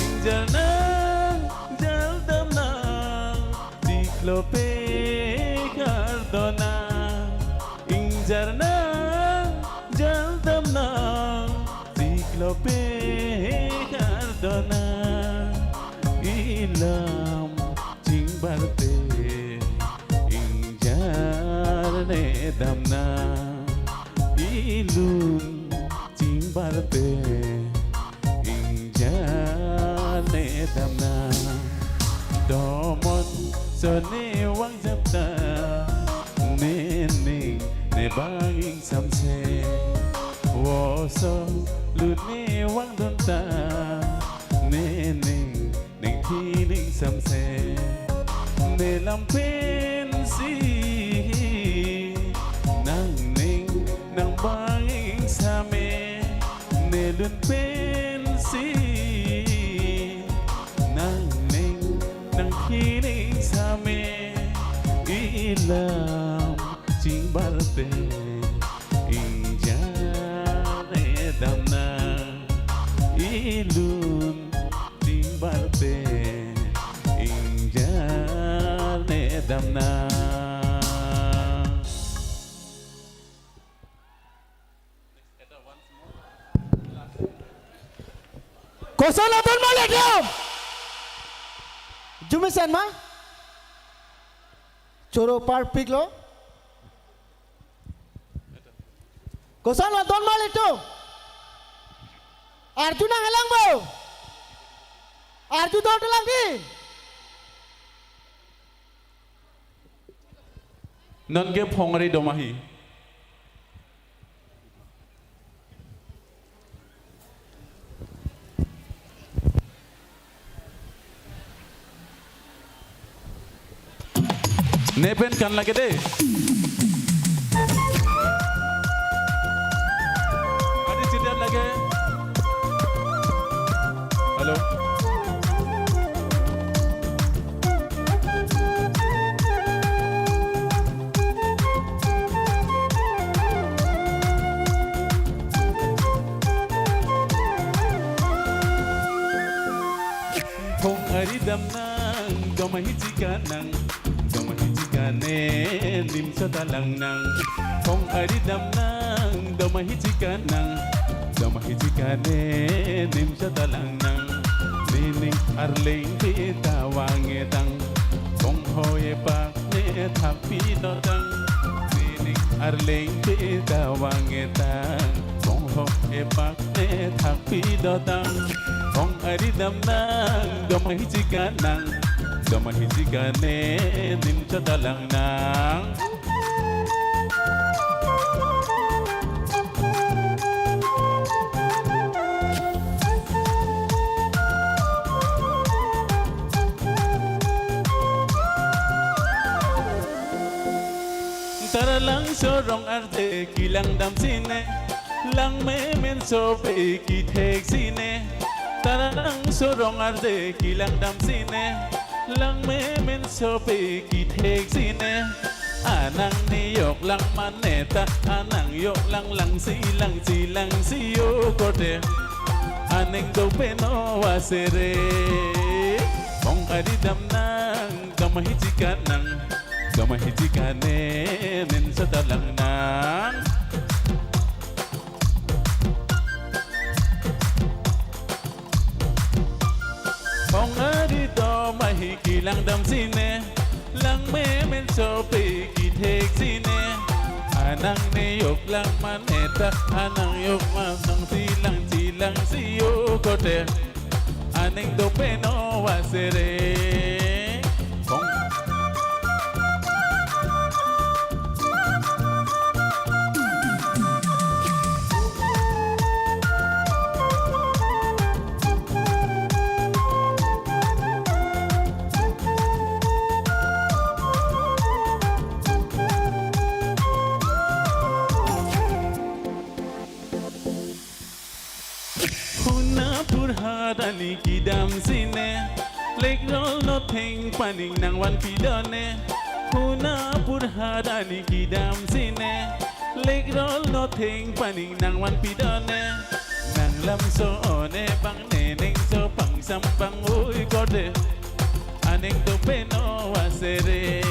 Ingjarnang, jaldamnang, chiklo pekar donang. Ingjarnang, jaldamnang, chiklo pekar donang. Ilam chingbar te ingjar ne damnang. Ilun chingbar te ingjar ne damnang. Tomon sone vang jap ta, ne ning ne bang ingsamse. Voso lun ne vangdun ta, ne ning ning thi ning samse. Ne lam pensi nang ning nang bang ingsam me. Ne lun pensi nang ning nang thi ning sam me. Ilam chingbar te ingjar ne damnang. Ilun chingbar te ingjar ne damnang. Koson aton malik yo. Jumi sen ma? Choro parpik lo. Koson aton malik to. Arju nanghelang bo. Arju dor lang di. Non ke phongri doma hi. Ne pen kan lage de. Adi chidiat lage. Hello. Phongri damnang, Doma hichi kanang, doma hichi kane, nimso ta langnang. Pong ari damnang, doma hichi kanang, doma hichi kane, nimso ta langnang. Nening arleng peta vang-etang, pong hoi epak ne thakpi dotang. Nening arleng peta vang-etang, pong hoi epak ne thakpi dotang. Pong ari damnang, doma hichi kanang, doma hichi kane, nimso ta langnang. Taralangso rong arje kelang damsi ne, langme menso pe kethek si ne. Taralangso rong arje kelang damsi ne, langme menso pe kethek si ne. Anang ne yok lang mane ta, anang yok lang langsi, langsi, langsi yo korte. Aning do peno vasere. Pong ari damnang, doma hichi kanang, doma hichi kane, nimso ta langnang. Pong ari doma hi kelang damsi ne, langme menso pe kethek si ne. Anang ne yok lang mane ta, anang yok lang langsi, langsi, langsi yo korte. Aning do peno vasere. Pong. Huna purhat ani kedam si ne, lekrol notheng paning nangvanpi done. Huna purhat ani kedam si ne, lekrol notheng paning nangvanpi done. Nanglamso one bang nening so pangsam bang oi korte. Aning do peno vasere.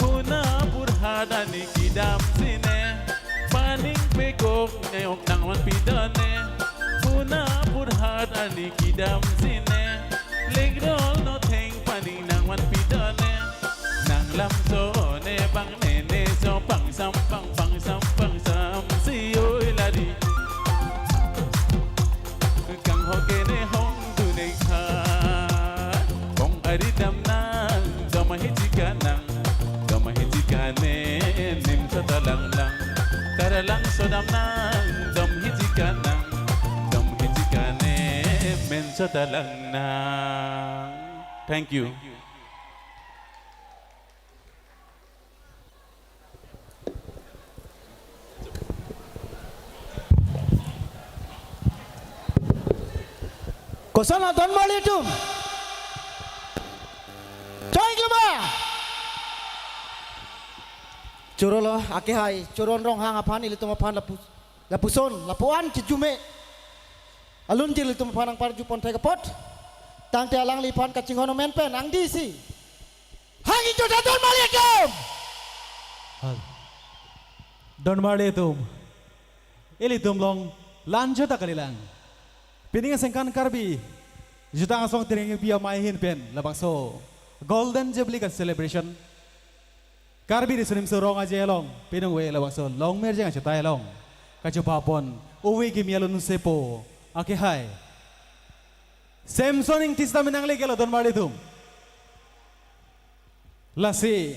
Huna purhat ani kedam si ne, paning pekok ne ok nangvanpi done. Huna purhat ani kedam si ne, lekrol notheng paning nangvanpi done. Nanglamso one bang nene so pangsam pang, pangsam, pangsam si oi lari. Kangho kene hong dune kha. Pong ari damnang, doma hichi kanang, doma hichi kane, nimso ta langnang. Taralangso damnang, doma hichi kanang, doma hichi kane, menso ta langnang. Thank you. Koson lo don marli atum? Choi klima. Choro lo, akehai, Choron Ronghang aphan, ilitum aphan lapu, lapuson, lapu-an chijume. Alun jil ilitum aphan nangparju pon thek apot. Tangte alangliphan kachinghon omen pen, angdisi. Hang ijo ta don marli atum. Hal. Don marli atum. Ilitum along la-an jota kalilang. Pining asengkan Karbi Jutang Asong Tiring Ingpi Amei ahin pen labangso Golden Jubilee ka-celebration Karbi Riso Nimso Rong Aje along pinung ve labangso Longmirjeng achetai along kachepapon ove kimi alun sepo akehai Samson Ingti sitame nangle kelo don marli atum. Lasi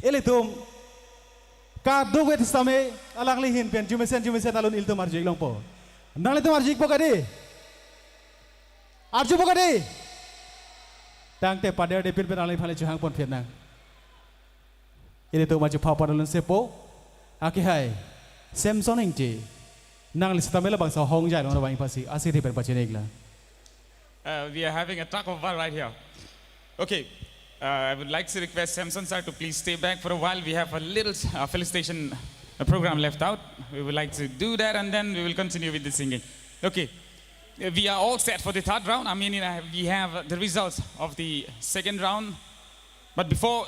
ilitum kadokave sitame alangli ahin pen jumesen jumesen alun ilitum arju-ik longpo. Nanglitum arju-ikpo kadi? Arjupo kadi? Tangte pader depin pen alangliphan le chohang pon phir nang. Ilitum aji phapan alun sepo akehai Samson Ingti. Nangli sitame labangso ahong jai long abang ipasi asiri pen pachini-iklo. Uh, we are having a tug of war right here. Okay. Uh, I would like to request Samson sir to please stay back for a while. We have a little uh, felicitation uh, program left out. We would like to do that and then we will continue with the singing. Okay. Uh, we are all set for the third round. I mean, uh, we have the results of the second round. But before,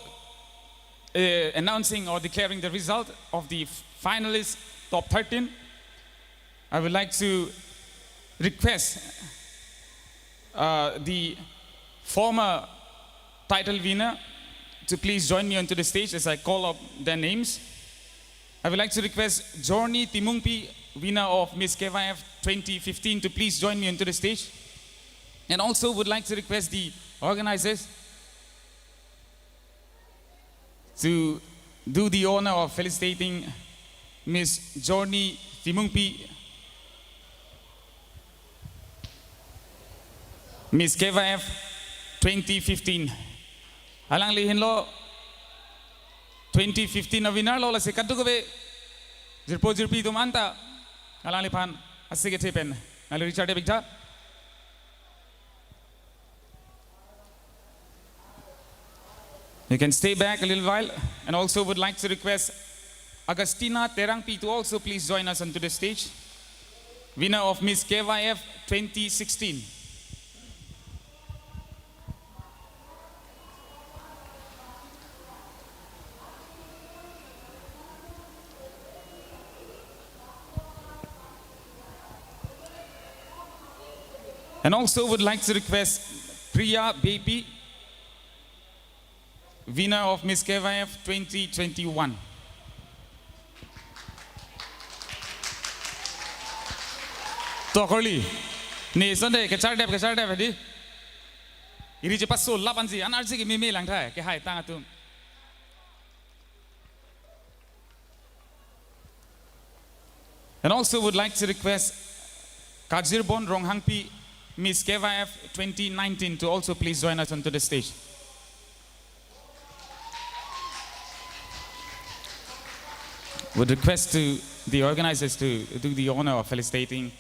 uh, announcing or declaring the result of the finalist top thirteen, I would like to request, uh, the former title winner to please join me onto the stage as I call up their names. I would like to request Journey Timungpi, winner of Miss K Y F twenty fifteen, to please join me onto the stage. And also would like to request the organizers to do the honor of felicitating Miss Journey Timungpi, Miss K Y F twenty fifteen. Alangli henlo twenty fifteen a-winner lo, lasi kadokave jirpo jirpi atum anta alangliphan asik kethe pen nangli richard bikja. You can stay back a little while, and also would like to request Augustina Terangpi to also please join us onto the stage, winner of Miss K Y F twenty sixteen. And also would like to request Priya Beypi, winner of Miss K Y F twenty twenty-one. To korli. Ne sonde kechardep, kechardep hedi. Iri chepaso lap ansi, anarji kememe lang thai, kehai tang atum. And also would like to request Kajirbon Ronghangpi, Miss K Y F twenty nineteen, to also please join us onto the stage. Would request to the organizers to do the honor of felicitating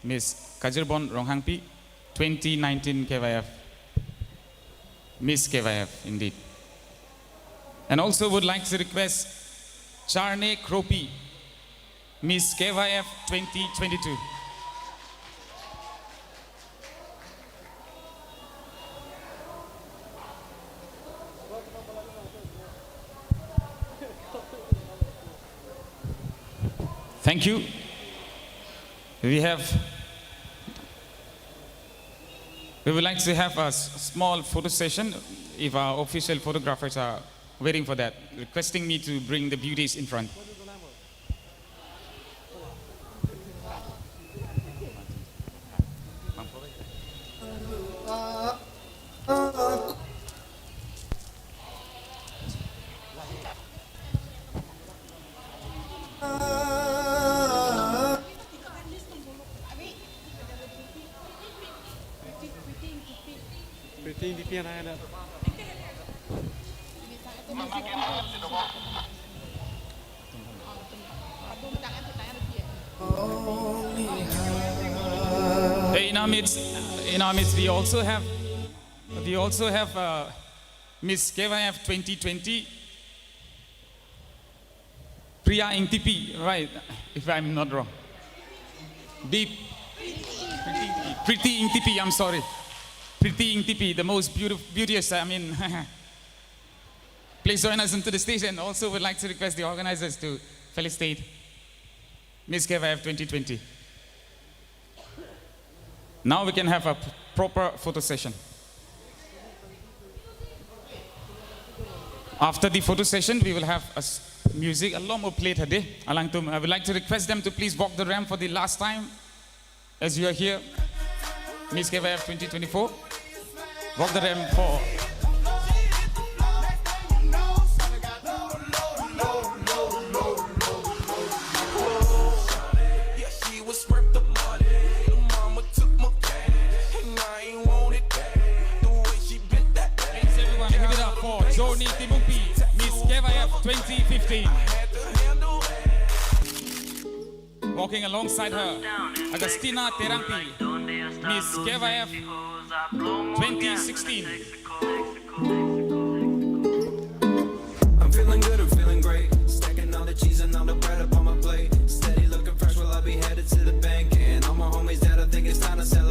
Miss Kajirbon Ronghangpi, twenty nineteen K Y F. Miss K Y F, indeed. And also would like to request Charne Kropi, Miss K Y F twenty twenty-two. Thank you. We have, we would like to have a s-, small photo session if our official photographers are waiting for that, requesting me to bring the beauties in front. Pretty D P R. Hey, in our midst, in our midst, we also have, we also have, uh, Miss K Y F twenty twenty, Priya Ingtipi, right? If I'm not wrong. Deep. Pretty Ingtipi, I'm sorry. Pretty Ingtipi, the most beautif-, beauteous, I mean. Please join us into the stage, and also would like to request the organizers to felicitate Miss K Y F twenty twenty. Now we can have a p-, proper photo session. After the photo session, we will have a s-, music, a lot more play today. Alangtum, I would like to request them to please walk the ramp for the last time as you are here. Miss K Y F twenty twenty-four. Walk the ramp for Please, everyone, give it up for Journey Timungpi, Miss K Y F twenty fifteen. Walking alongside her, Augustina Terangpi, Miss K Y F twenty sixteen. I'm feeling good, I'm feeling great. Stacking all the cheese and all the bread up on my plate. Steady looking fresh while I be headed to the bank. And all my homies that I think it's time to sell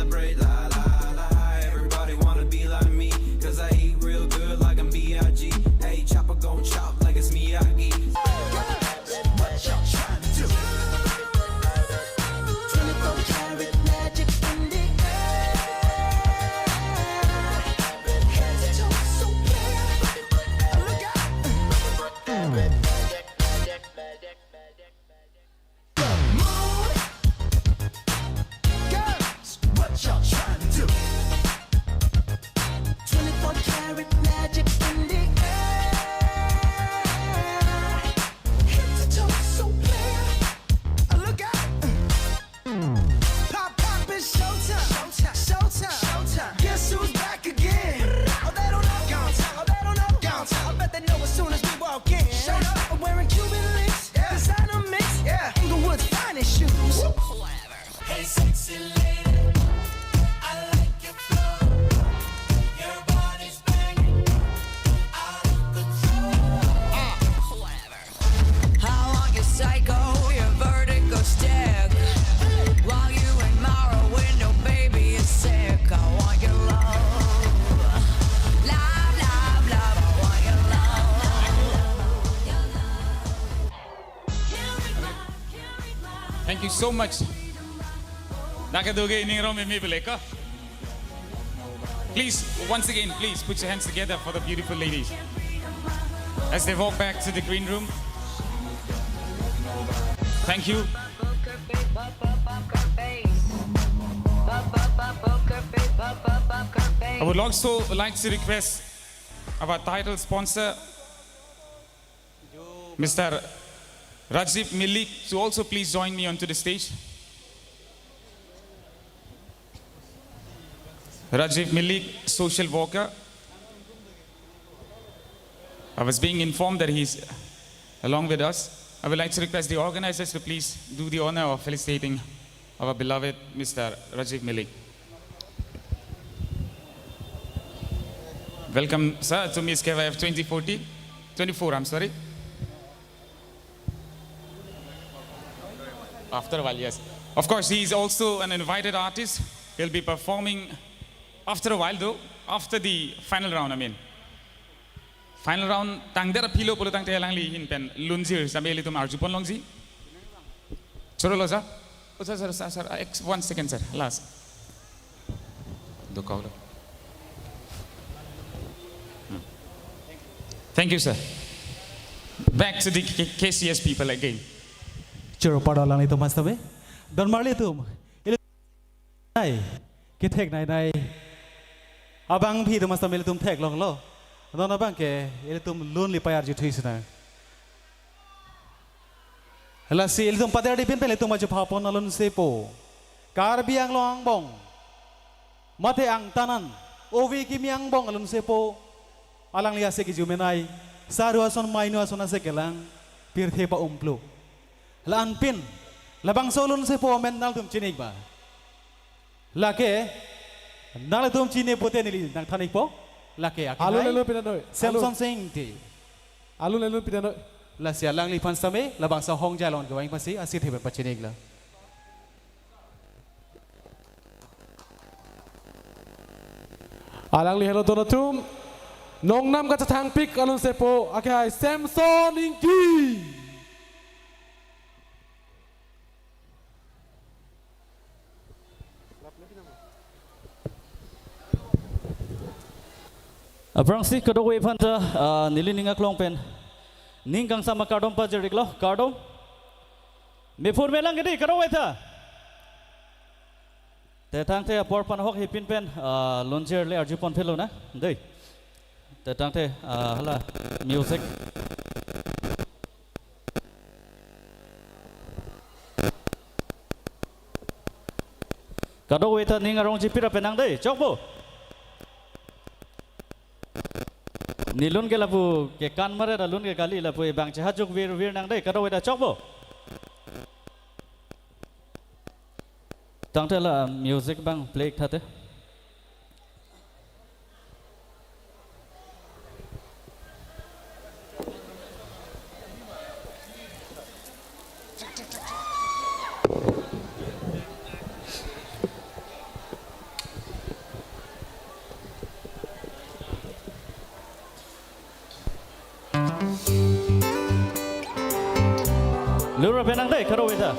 you so much. Dak kedo ke ining rom imi beleka. Please, once again, please put your hands together for the beautiful ladies as they walk back to the green room. Thank you. I would also like to request our title sponsor, Mister Rajiv Milik, to also please join me onto the stage. Rajiv Milik, social worker. I was being informed that he's along with us. I would like to request the organizers to please do the honor of felicitating our beloved Mister Rajiv Milik. Welcome, sir, to Miss K Y F twenty forty, twenty-four, I'm sorry. After a while, yes. Of course, he is also an invited artist. He'll be performing after a while, though, after the final round, I mean. Final round tangdet aphi lo pulo tangte alangli ahin pen lunjir sambil ilitum arjupon longji. Choro lo, sir. Oh, sir, sir, sir, sir. Ex-, one second, sir. Last. Do kau lo. Hmm. Thank you, sir. Back to the K-, K C S people again. Choro pado alanglitum mas tabe. Don marli atum. Ili nai. Kethek nai nai. Abang phi atum mas tabe ilitum theklonglo. Non abang ke ilitum lun li payar juthui sina. Lasi ilitum pader di pin pen ilitum ajo phapon alun sepo. Karbi Anglong angbong. Mate angtan an. Ove kimi angbong alun sepo. Alangli ase kijumenai. Saru ason mainu ason ase kelang. Pirthe pa-umplu. La-an pin. Labangso alun sepo amen nangtum chinik ba. Lake, nangtum chini pute neli nangthan-ikpo, lake akhai. Alun le alun pidamnoi. Samson Singti. Alun le alun pidamnoi. Lasi alangliphan same, labangso ahong jalon kevang pasi, asir heben pachini-iklo. Alangli helo don atum, nongnam kachethangpik alun sepo, akhai Samson Ingti. Aphrangsi kadokave aphanta, ah, neli ning aklong pen ning kangsam akardom pajir-iklo, kardom. Mephur melang kedi kadokave ta. Te tangte apor pen ahok hipin pen, ah, lunjir le arjupon phelo na, dei. Te tangte, ah, hala music. Kadokave ta ning arong jipira penang dei, chokpo. Nilun ke lapu ke kan mare da lun ke kali lapu abang chehajuk vir vir nang dei, kadokave ta chokpo. Tangte la music abang play thate. Lura penang dei, kadokave ta.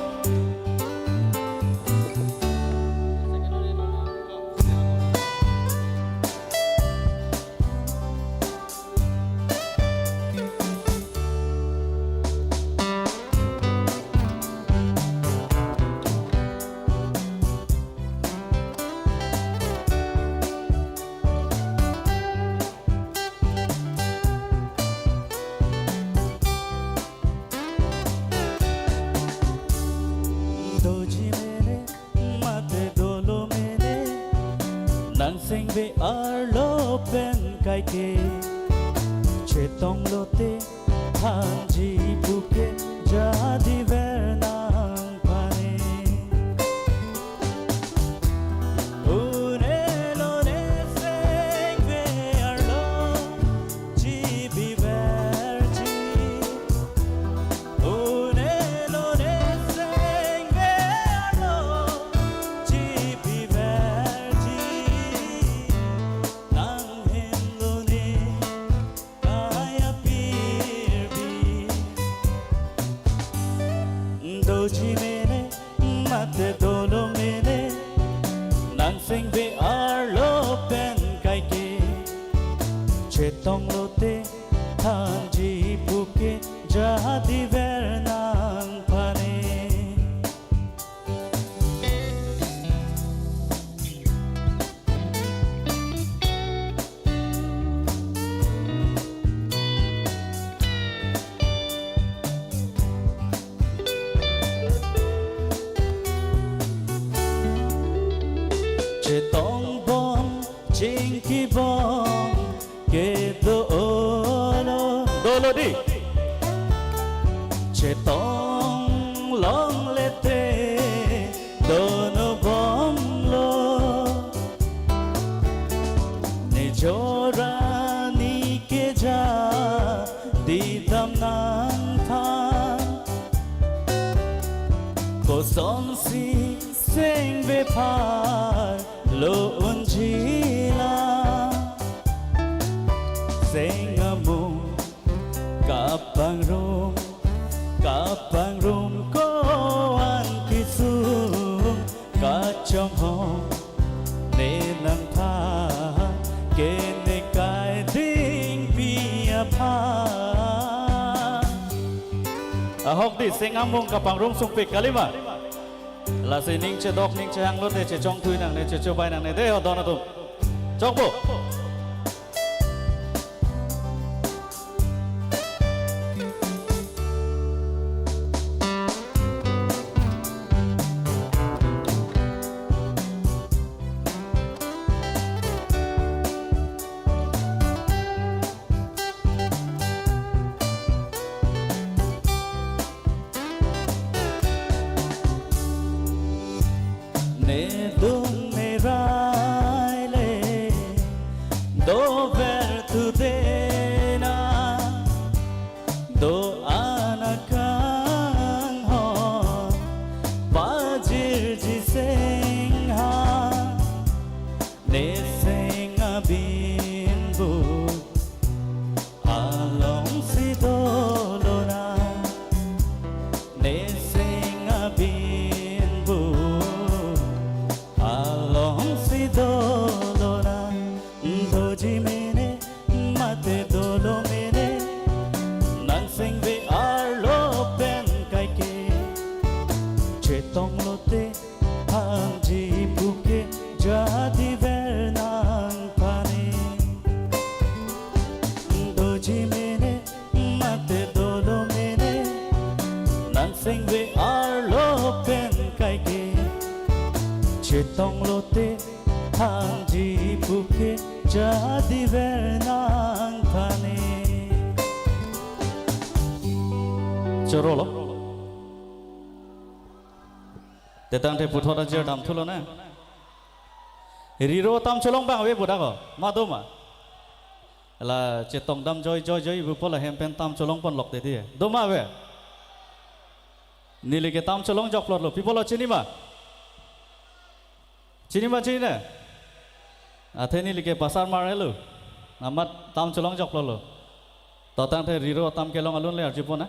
Doji mene, mate dolo mene, nangsengve arlo pen kaike, chetong lote, thanji puke, jadi ver nangpane. Une lone sengve arlo, chibi verji. Une lone sengve arlo, chibi verji. Nanghin lone kaya pirbi. Doji mene, thanji puke jadi ver nangphan e. Chetong bom, chingki bom, kedo olo. Dolo di. Chetong longle te, dono bomlo. Nejor arni ke jadi dam nangphan. Kosonsi sengve pharlo unji la. Seng amung kapangrum, kapangrum ko-an kesung kachonghong ne nangphan, ke ne kai dingpi aphan. Ahok di, seng amung kapangrum sungpik kalima. Lasi ning chedok ning chehang lote chechongthui nangne, chechobai nangne de ho don atum. Chokpo. Nedung nerai le dover tu dena, do-an akanghon pajirji seng ha, ne seng abinbu alongsi dolona, ne seng abinbu alongsi dolona. Doji mene mate dolo mene, nang sengve arlo pen kaike. Chetong lote thanji puke jadi ver nangphan e. Doji mene mate dolo mene, nang sengve arlo pen kaike. Chetong lote thanji puke jadi ver nangphan e. Chorolo. Te tangte puthot ajir damthulo na. Riro tam cholong abang ave pu dak ko. Ma do ma? La chetong dam joi joi joi pu pu la hem pen tam cholong ponlok te di. Do ma ave? Neli ke tam cholong jokplotlo. Pi pulo, chini ma? Chini ma, chini na? Athe neli ke pasar mar helo. Amat tam cholong jokplotlo. To tangte riro tam kelong alun le arjupon na.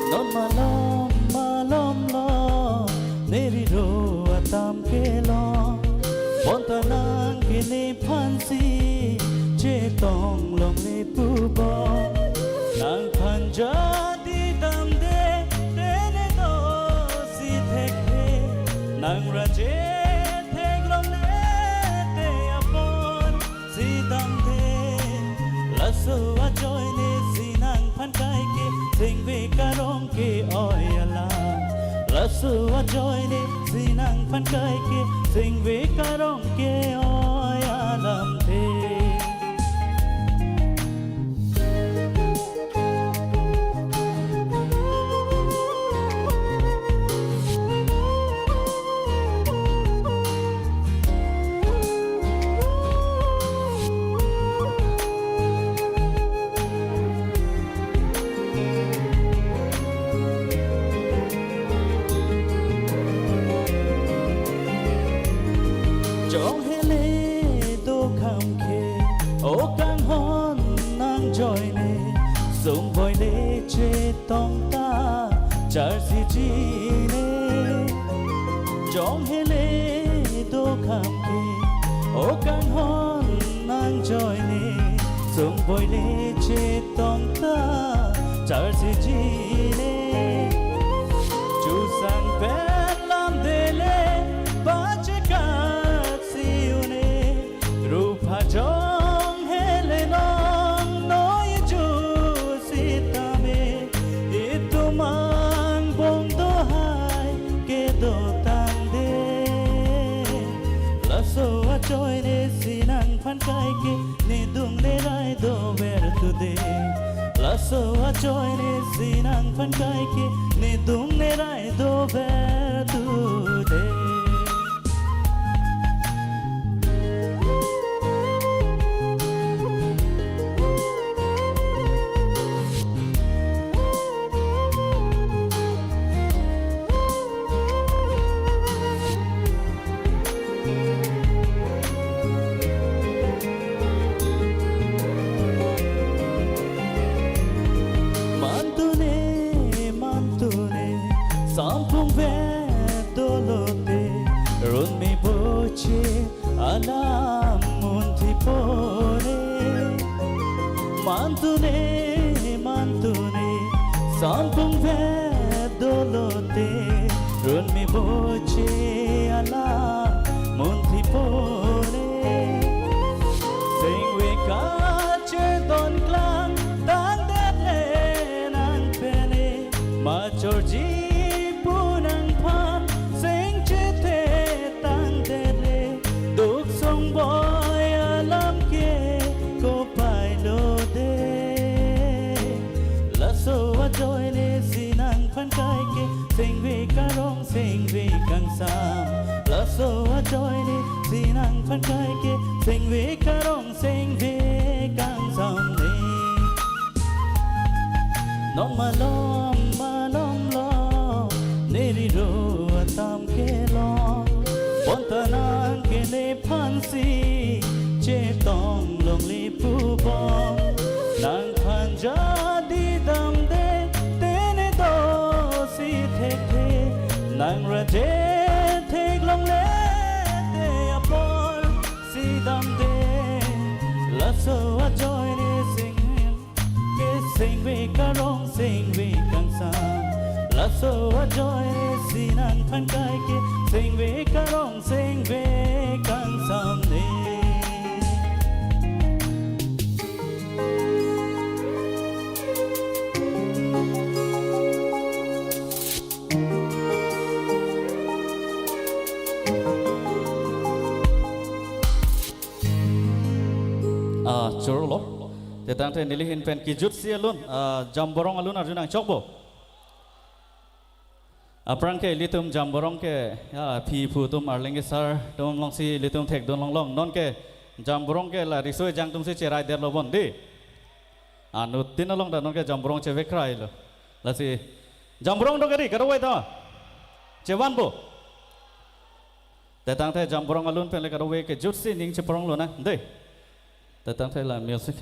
Non malom malom lo, ne riro atam kelong. Bonta nang ke nephansi chetong longle pu bom. Nangphan jadi damde, te ne dosi thekthe. Nang raje theklongle te apor si damde. Laso ajoine si nangphan kaike, sengve karong ke-oi alam. Laso ajoine si nangphan kaike, sengve karong ke-oi alamthe. Boile chetong ta charsi jine, jong hele do kham ke, o kanghon nangjoine, sung boile chetong ta charsi jine, chusang pen lamdele, pachekat si une, rup hajong hele nong noi ju sitame, itum angbong dohai kedo tangde. Laso ajoine si nangphan kai ke, nedung nerai dover tude. Laso ajoine si nangphan kai ke, nedung nerai dover tude. Mantune, mantune, sampung vet dolote, runmi boche alam munthi pone. Mantune, mantune, sampung vet dolote, runmi boche alam munthi pone. Sengve kachedon klang tangdet le nangpene, machorji pu nangphan seng chethe tangdet le, duk songboi alam ke kopai lo de. Laso ajoine si nangphan kai ke, sengve karong sengve kangsam. Laso ajoine si nangphan kai ke, sengve karong sengve kangsam ne. Non malom malom lo, ne riro atam kelong. Bonta nang ke nephansi chetong longle pu bom. Nangphan jadi damde, te ne dosi thekthe. Nang raje theklongle te apor si damde. Laso ajoine seng ke, sengve karong sengve kangsam. Laso ajoine si nangphan kai ke, sengve karong sengve kangsam ne. Ah, chorolo. Te tangte neli ahin pen kejutsi alun, ah, Jamborong alun arju nangchokpo. Aphrang ke ilitum Jamborong ke, ya, aphi aphu atum arleng asar atum alongsi ilitum thekdun longlong. Non ke Jamborong ke la riso ejang atumsi cherai detlo bon dei. Anuttin along ta non ke Jamborong chevek krailo. Lasi Jamborong do kari kadokave ta chevanpo. Te tangte Jamborong alun pen le kadokave kejutsi ning cheparonglo nang dei. Te tangte la music.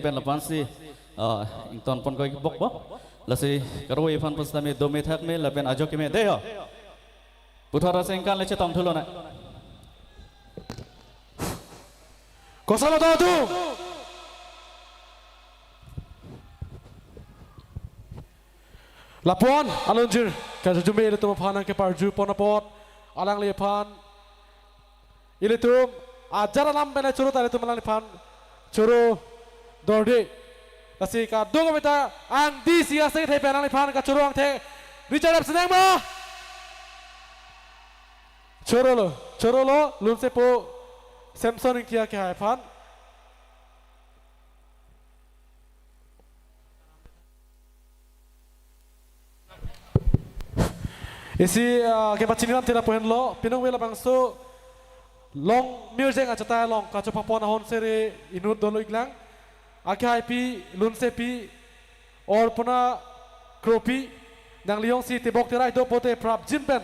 pen lapu-ansi, ah, ingtonpon ko-ikbok po. Lasi karui aphan pusitame dome thakme lapen ajo keme dei ho. Puthot asengkan le chetong thulonang. Kosonlo do tu. Lapu-an alunjir kachojumbe ilitum aphan nangkeparjupon apot alangliphan ilitum ajat alam pen choro ta ilitum alangliphan choro dorde. Lasi kadokave ta angdisi asai kethe pen alangliphan kachoro angthek ri charap sinang ma. Chorolo, chorolo, lunsepo Samson Ingti akehai aphan. Isi, ah, kepachini lam tira pohenlo, pinongve labangso Long Mirjeng achatai along kachopapon ahon sere inut dolo iklang. Akehaipi, lunsepi, Orpona Kropi, nangli jongsi tebok terai do pote prapjin pen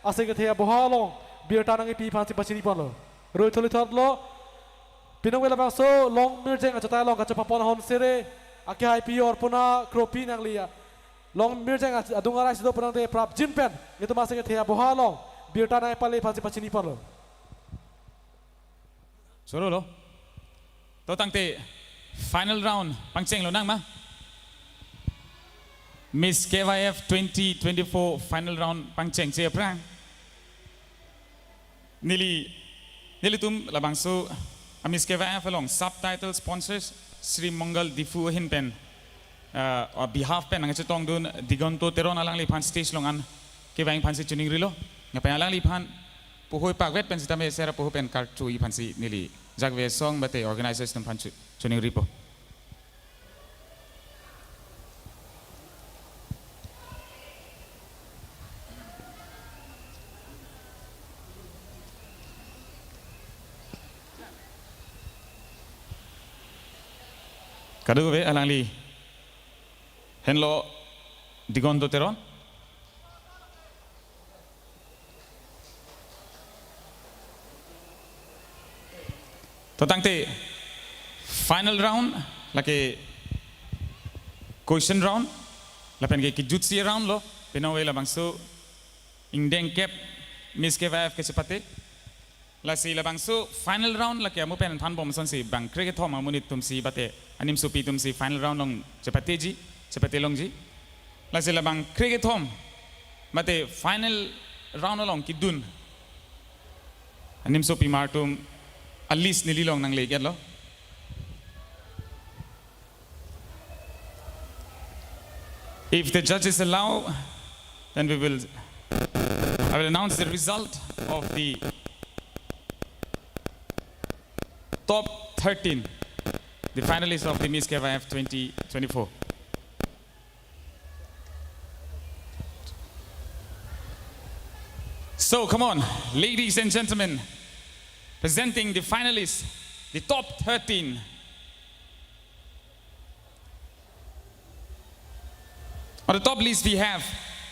asai kethe aboha along birta nangkipi aphansi pachiniponlo. Rui tholi thotlo, pinongve labangso Long Mirjeng achatai along kachopapon ahon sere, akehaipi Orpona Kropi nangli ya. Long Mirjeng ach-, adung arai si do pon tangte prapjin pen nelitum asai kethe aboha along birta nangpale aphansi pachiniponlo. Chorolo. To tangte final round pangchenglonang ma. Miss K Y F twenty twenty-four final round pangchengche aphrang. Neli, nelitum labangso a Miss K Y F along subtitle sponsors Sri Mangal Diphu ahin pen, ah, a behalf pen nangchetongdun Digonto Teron alangliphan stage along an kevang aphansi choningrilo. Lapen alangliphan puhoi pakvet pen sitame sera puhoi pen karchu aphansi neli jakve asong mate organizers atum aphan chu-, choningripo. Kadokave alangli henlo Digonto Teron. To tangte final round, lake question round, lapen ke kejutsi round lo, pinongve labangso ingdeng kep Miss K Y F kechepate. Lasi labangso final round lake amu pen thanbom asonsi bang krekethom amonit atumsi mate animsopi atumsi final round along chepateji, chepate longji. Lasi labang krekethom mate final round along kedun animsopimar atum a list neli along nangle-iklo. If the judges allow, then we will, I will announce the result of the top thirteen, the finalists of the Miss K Y F twenty twenty-four. So, come on, ladies and gentlemen, presenting the finalists, the top thirteen. On the top list, we have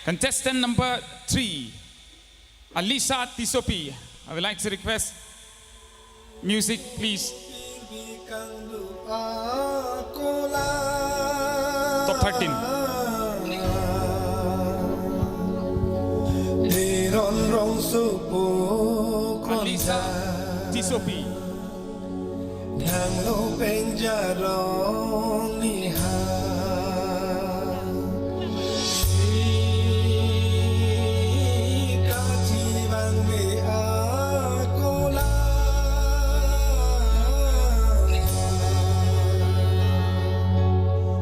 contestant number three, Alisha Tissopi. I would like to request music, please. Top thirteen. Alisha Tissopi. Thanglo penjarong niha. Kachi bang be akola.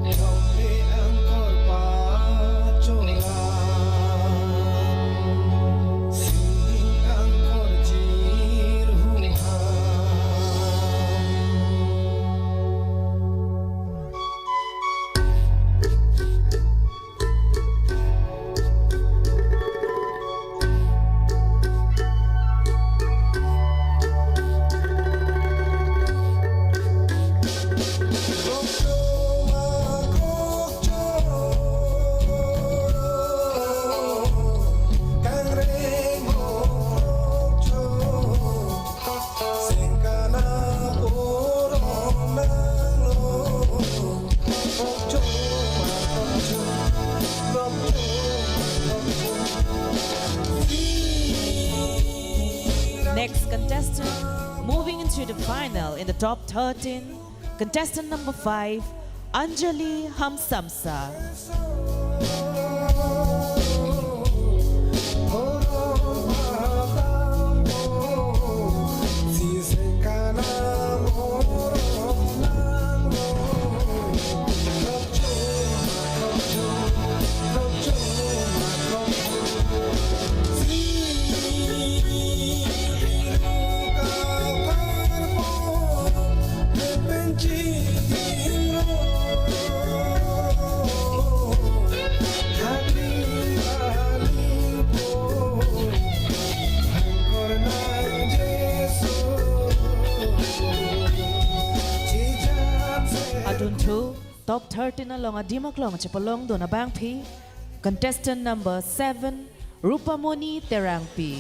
Yong be angkor pachola. Sing angkor jirhuha. To the final in the top thirteen, contestant number five, Anjali Hamsamsa. Adunthu, top thirteen along adim aklong chepalongdun abangpi, contestant number seven, Rupamoni Terangpi.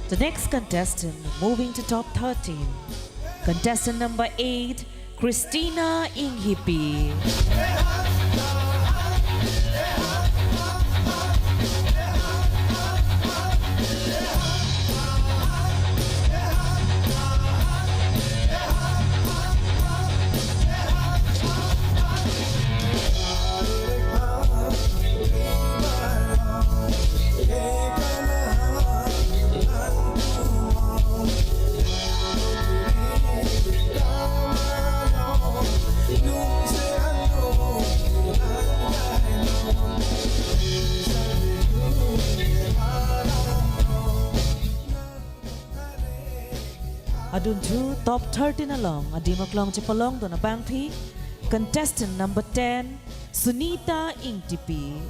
The next contestant moving to top thirteen. Contestant number eight, Christina Inghipi. Adunthu top thirteen along adim aklong chepalongdun abangpi, contestant number ten, Sunita Ingtipi.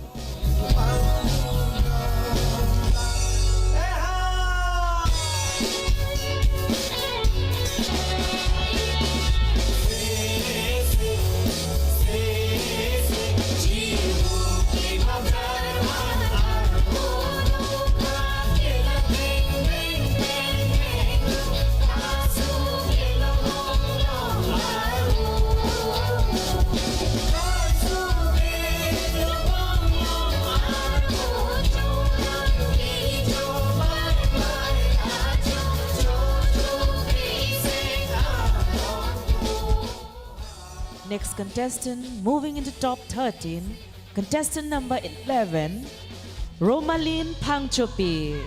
Next contestant moving into top thirteen, contestant number eleven, Romalin Phangchopi.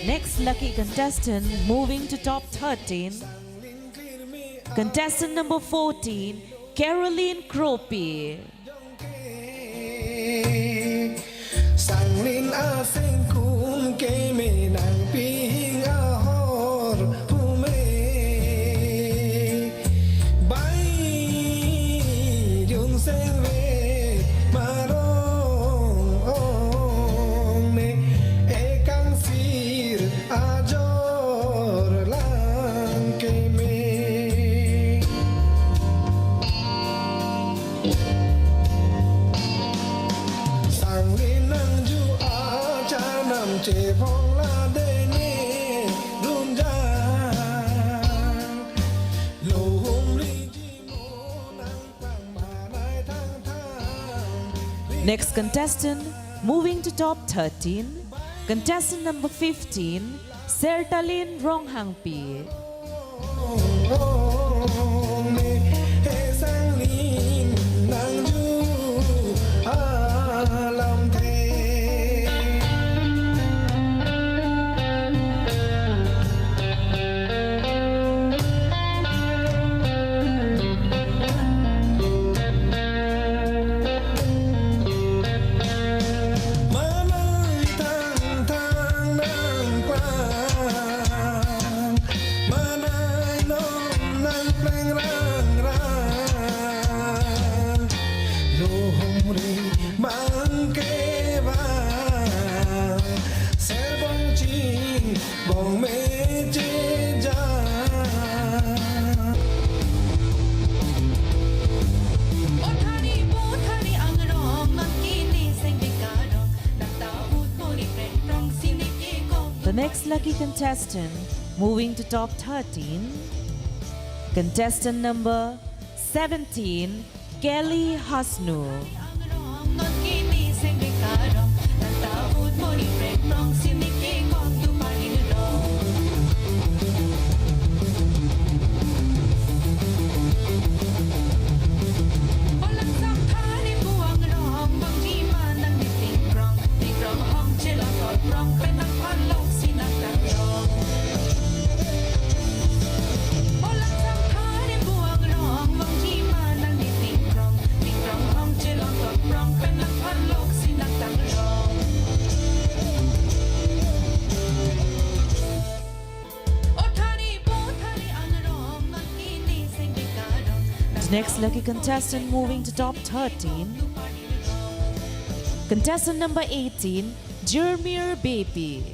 Next lucky contestant moving to top thirteen. Contestant number fourteen, Caroline Kropi. Sanglin asengkun keme nangping ahor pume. Bai jung sengve marong ong me, ekang sir ajor lang keme. Sanglin nangju achanam chevong la dene runjang. Lohum liji mo nangpang manai thangthang. Next contestant, moving to top thirteen, contestant number fifteen, Sertalin Ronghangpi. Manai thangthang nangplang, manai non nangplang rangrang. Lohong ri mangke ba, serbong ching bong meche ja. O thani, o thani angrong, non kini seng bika rong, nang ta hut mori preng prong sini ke kong. The next lucky contestant moving to top thirteen, contestant number seventeen, Kelly Hasnu. The next lucky contestant moving to top thirteen. Contestant number eighteen, Jermir Beypi.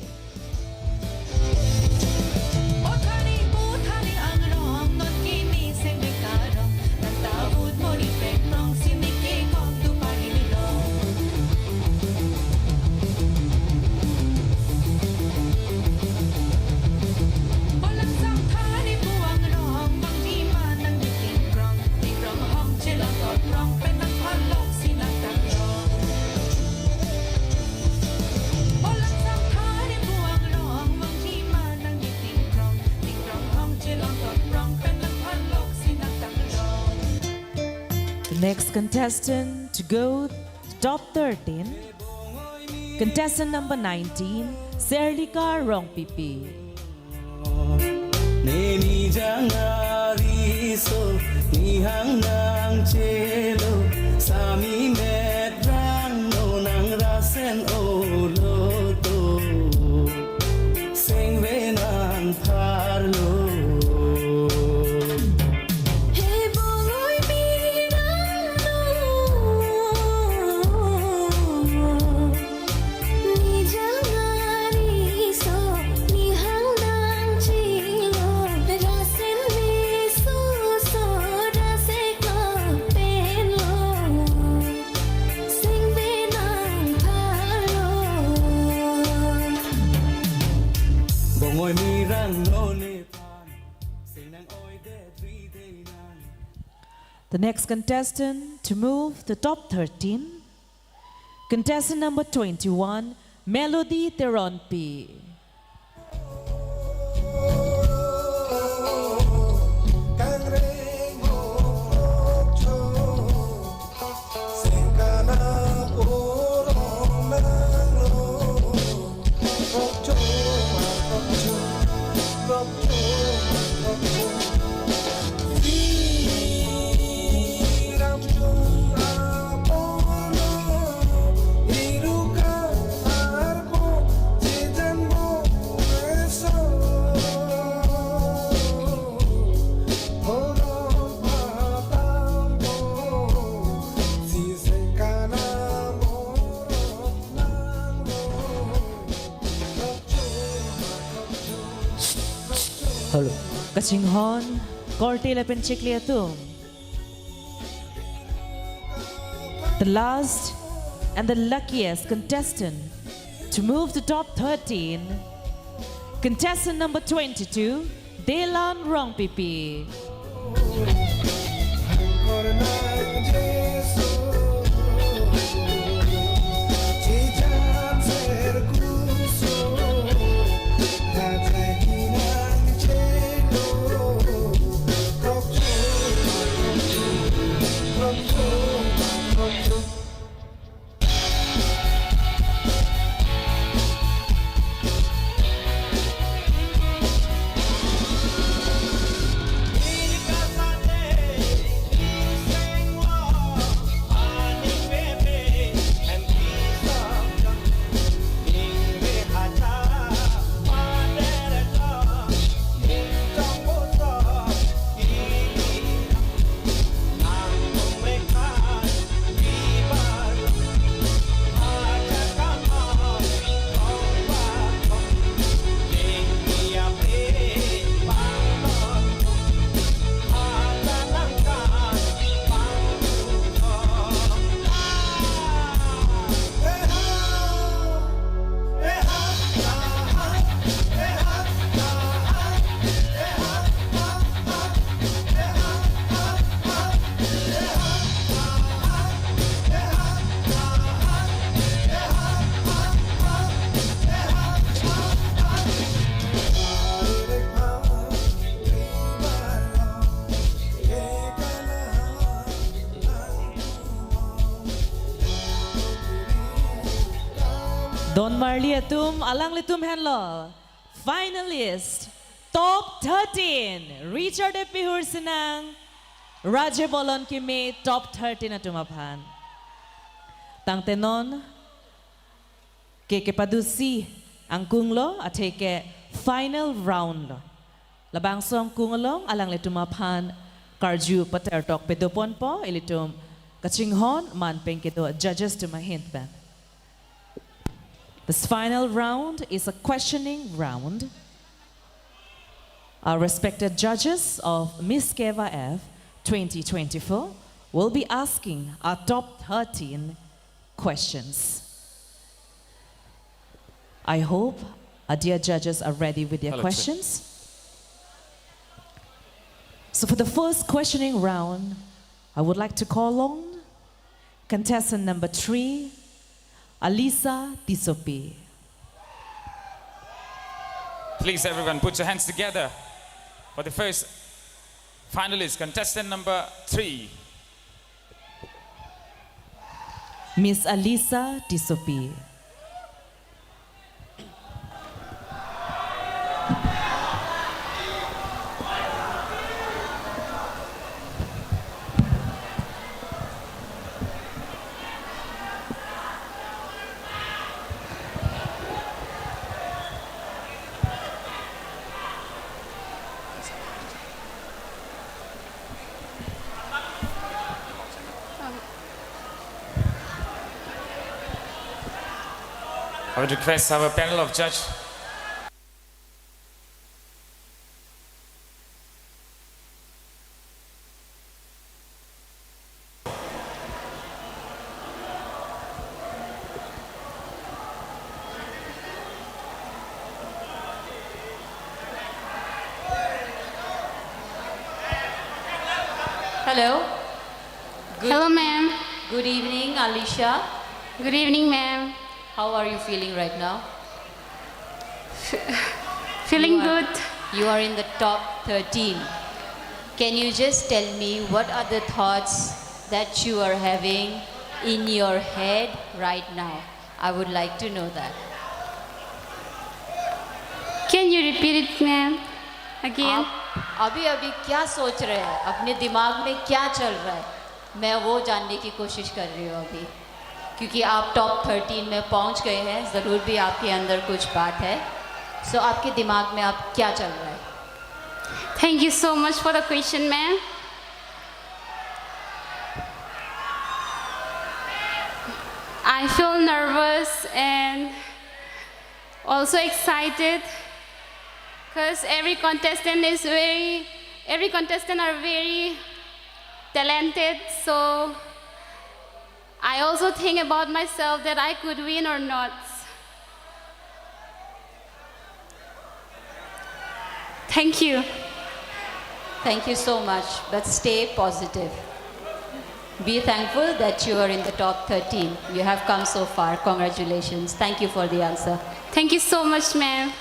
The next contestant to go to top thirteen, contestant number nineteen, Serlika Rongpipi. Neni jangari so, nihang nang chelo, sami met rang no nang rasen olo to, sengve nang pharlo. He bongoi mi nang no. Nijang ari so nihang nang chilo, rasen meso so rasek lo pen lo, sengve nang pharlo. Bongoi mi rang no nephan, seng nang oidet ride nang. The next contestant to move the top thirteen, contestant number twenty-one, Melody Teronpi. Hello. Kachinghon korte lapen chikli atum. The last and the luckiest contestant to move to top thirteen, contestant number twenty-two, Delan Rongpipi. Don marli atum, alanglitum henlo finalist top thirteen, Richard A Pehur Sinang, Raje Bolon Keme, top thirteen atum aphan. Tangte non ke kepadusi angkung lo, atheke final round lo. Labangso angkung along alanglitum aphan karju patertok pedoponpo, ilitum kachinghon man pen kedo judges atum ahin pen. This final round is a questioning round. Our respected judges of Miss Keva F twenty twenty-four will be asking our top thirteen questions. I hope our dear judges are ready with their Hello, sir. questions. So for the first questioning round, I would like to call on contestant number three, Alisa Tissopi. Please, everyone, put your hands together for the first finalist, contestant number three. Miss Alisa Tissopi. I would request our panel of judge. Hello. Good Hello, ma'am. Good evening, Alisa. Good evening, ma'am. How are you feeling right now? Feeling You are, good. you are in the top thirteen. Can you just tell me what are the thoughts that you are having in your head right now? I would like to know that. Can you repeat it, ma'am? Again? आप अभी अभी क्या सोच रहे हैं, अपने दिमाग में क्या चल रहा है? मैं वो जानने की कोशिश कर रही हूँ अभी, क्योंकि आप टॉप थर्टीन में पहुँच गए हैं, ज़रूर भी आपके अंदर कुछ बात है। सो आपके दिमाग में आप क्या चल रहा है? Thank you so much for the question, ma'am. I feel nervous and also excited because every contestant is very, every contestant are very talented. So I also think about myself that I could win or not. Thank you. Thank you so much, but stay positive. Be thankful that you are in the top thirteen. You have come so far. Congratulations. Thank you for the answer. Thank you so much, ma'am.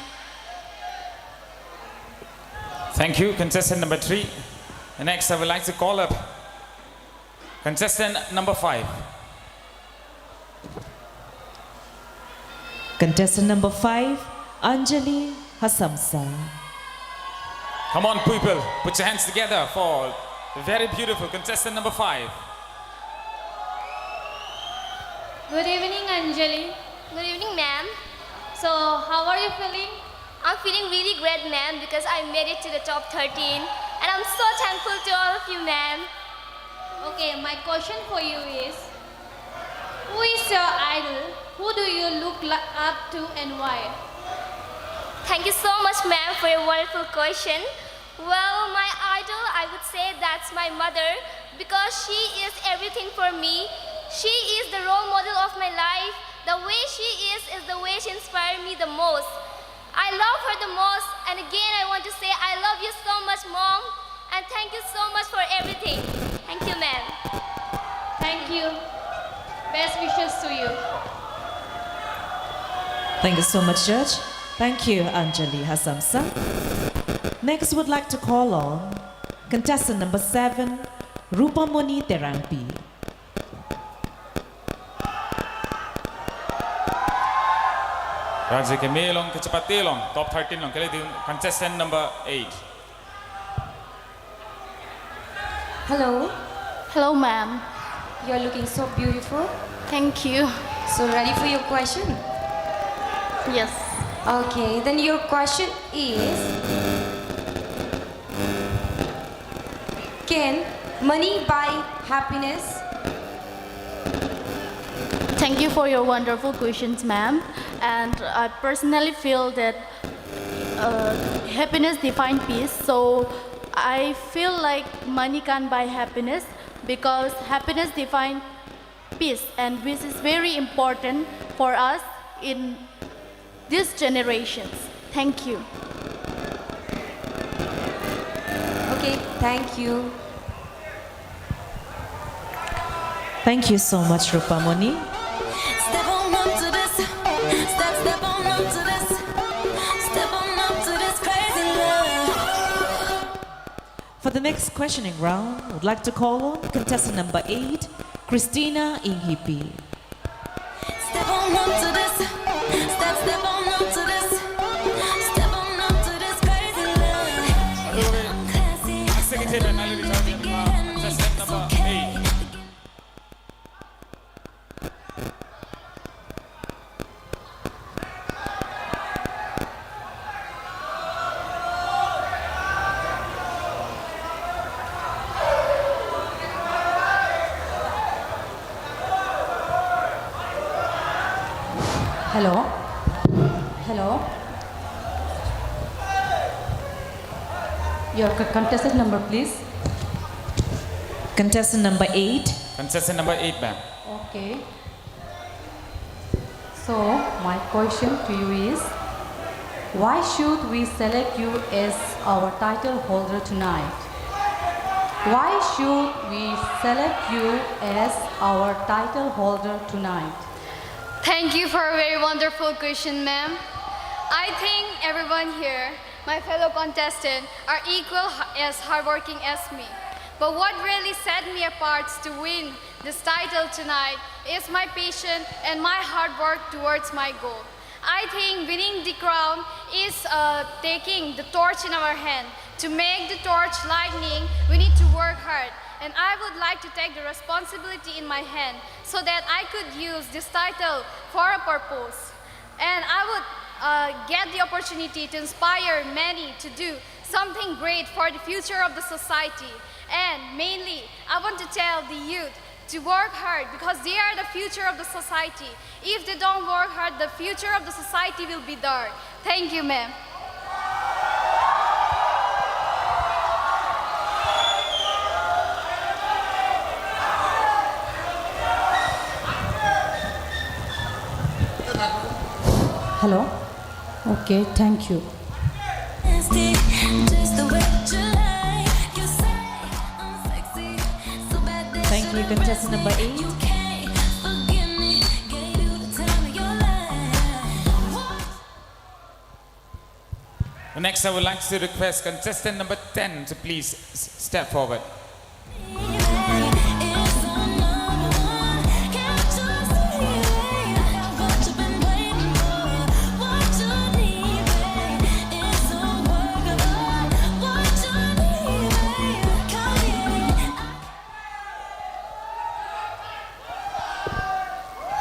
Thank you, contestant number three. And next, I would like to call up contestant number five. Contestant number five, Anjali Hasamsa. Come on, people, put your hands together for the very beautiful contestant number five. Good evening, Anjali. Good evening, ma'am. So, how are you feeling? I'm feeling really great, ma'am, because I made it to the top thirteen, and I'm so thankful to all of you, ma'am. Okay, my question for you is, who is your idol? Who do you look li-, up to and why? Thank you so much, ma'am, for your wonderful question. Well, my idol, I would say that's my mother, because she is everything for me. She is the role model of my life. The way she is, is the way she inspired me the most. I love her the most, and again I want to say I love you so much, Mom, and thank you so much for everything. Thank you, ma'am. Thank you. Best wishes to you. Thank you so much, Judge. Thank you, Anjali Hasamsa. Next, would like to call on contestant number seven, Rupamoni Terangpi. Karju keme along kachepate along, top thirteen along kele dun, contestant number eight. Hello. Hello, ma'am. You're looking so beautiful. Thank you. So ready for your question? Yes. Okay, then your question is, can money buy happiness? Thank you for your wonderful questions, ma'am. And I personally feel that uh, happiness defines peace. So I feel like money can't buy happiness because happiness defines peace, and which is very important for us in these generations. Thank you. Okay, thank you. Thank you so much, Rupamoni. Step on up to this. Step, step on up to this. Step on up to this crazy love. For the next questioning round, I would like to call on contestant number eight, Christina Inghipi. Step on up to this. Step, step on up to this. Step on up to this crazy love. I'm classy. Executive and Nalini Chowdhury, contestant number eight. Hello. Hello. Your co- contestant number, please. Contestant number eight. Contestant number eight, ma'am. Okay. So, my question to you is, why should we select you as our title holder tonight? Why should we select you as our title holder tonight? Thank you for a very wonderful question, ma'am. I think everyone here, my fellow contestants, are equal h- as hardworking as me. But what really set me apart to win this title tonight is my passion and my hard work towards my goal. I think winning the crown is uh, taking the torch in our hand. To make the torch lightning, we need to work hard. And I would like to take the responsibility in my hand so that I could use this title for a purpose. And I would uh, get the opportunity to inspire many to do something great for the future of the society. And mainly, I want to tell the youth to work hard because they are the future of the society. If they don't work hard, the future of the society will be dark. Thank you, ma'am. Hello. Okay, thank you. Just the way you lie. You say I'm sexy, so bad that Thank you, contestant number eight. You can't forgive me. Gave you the time of your life. Next, I would like to request contestant number ten to please s- step forward.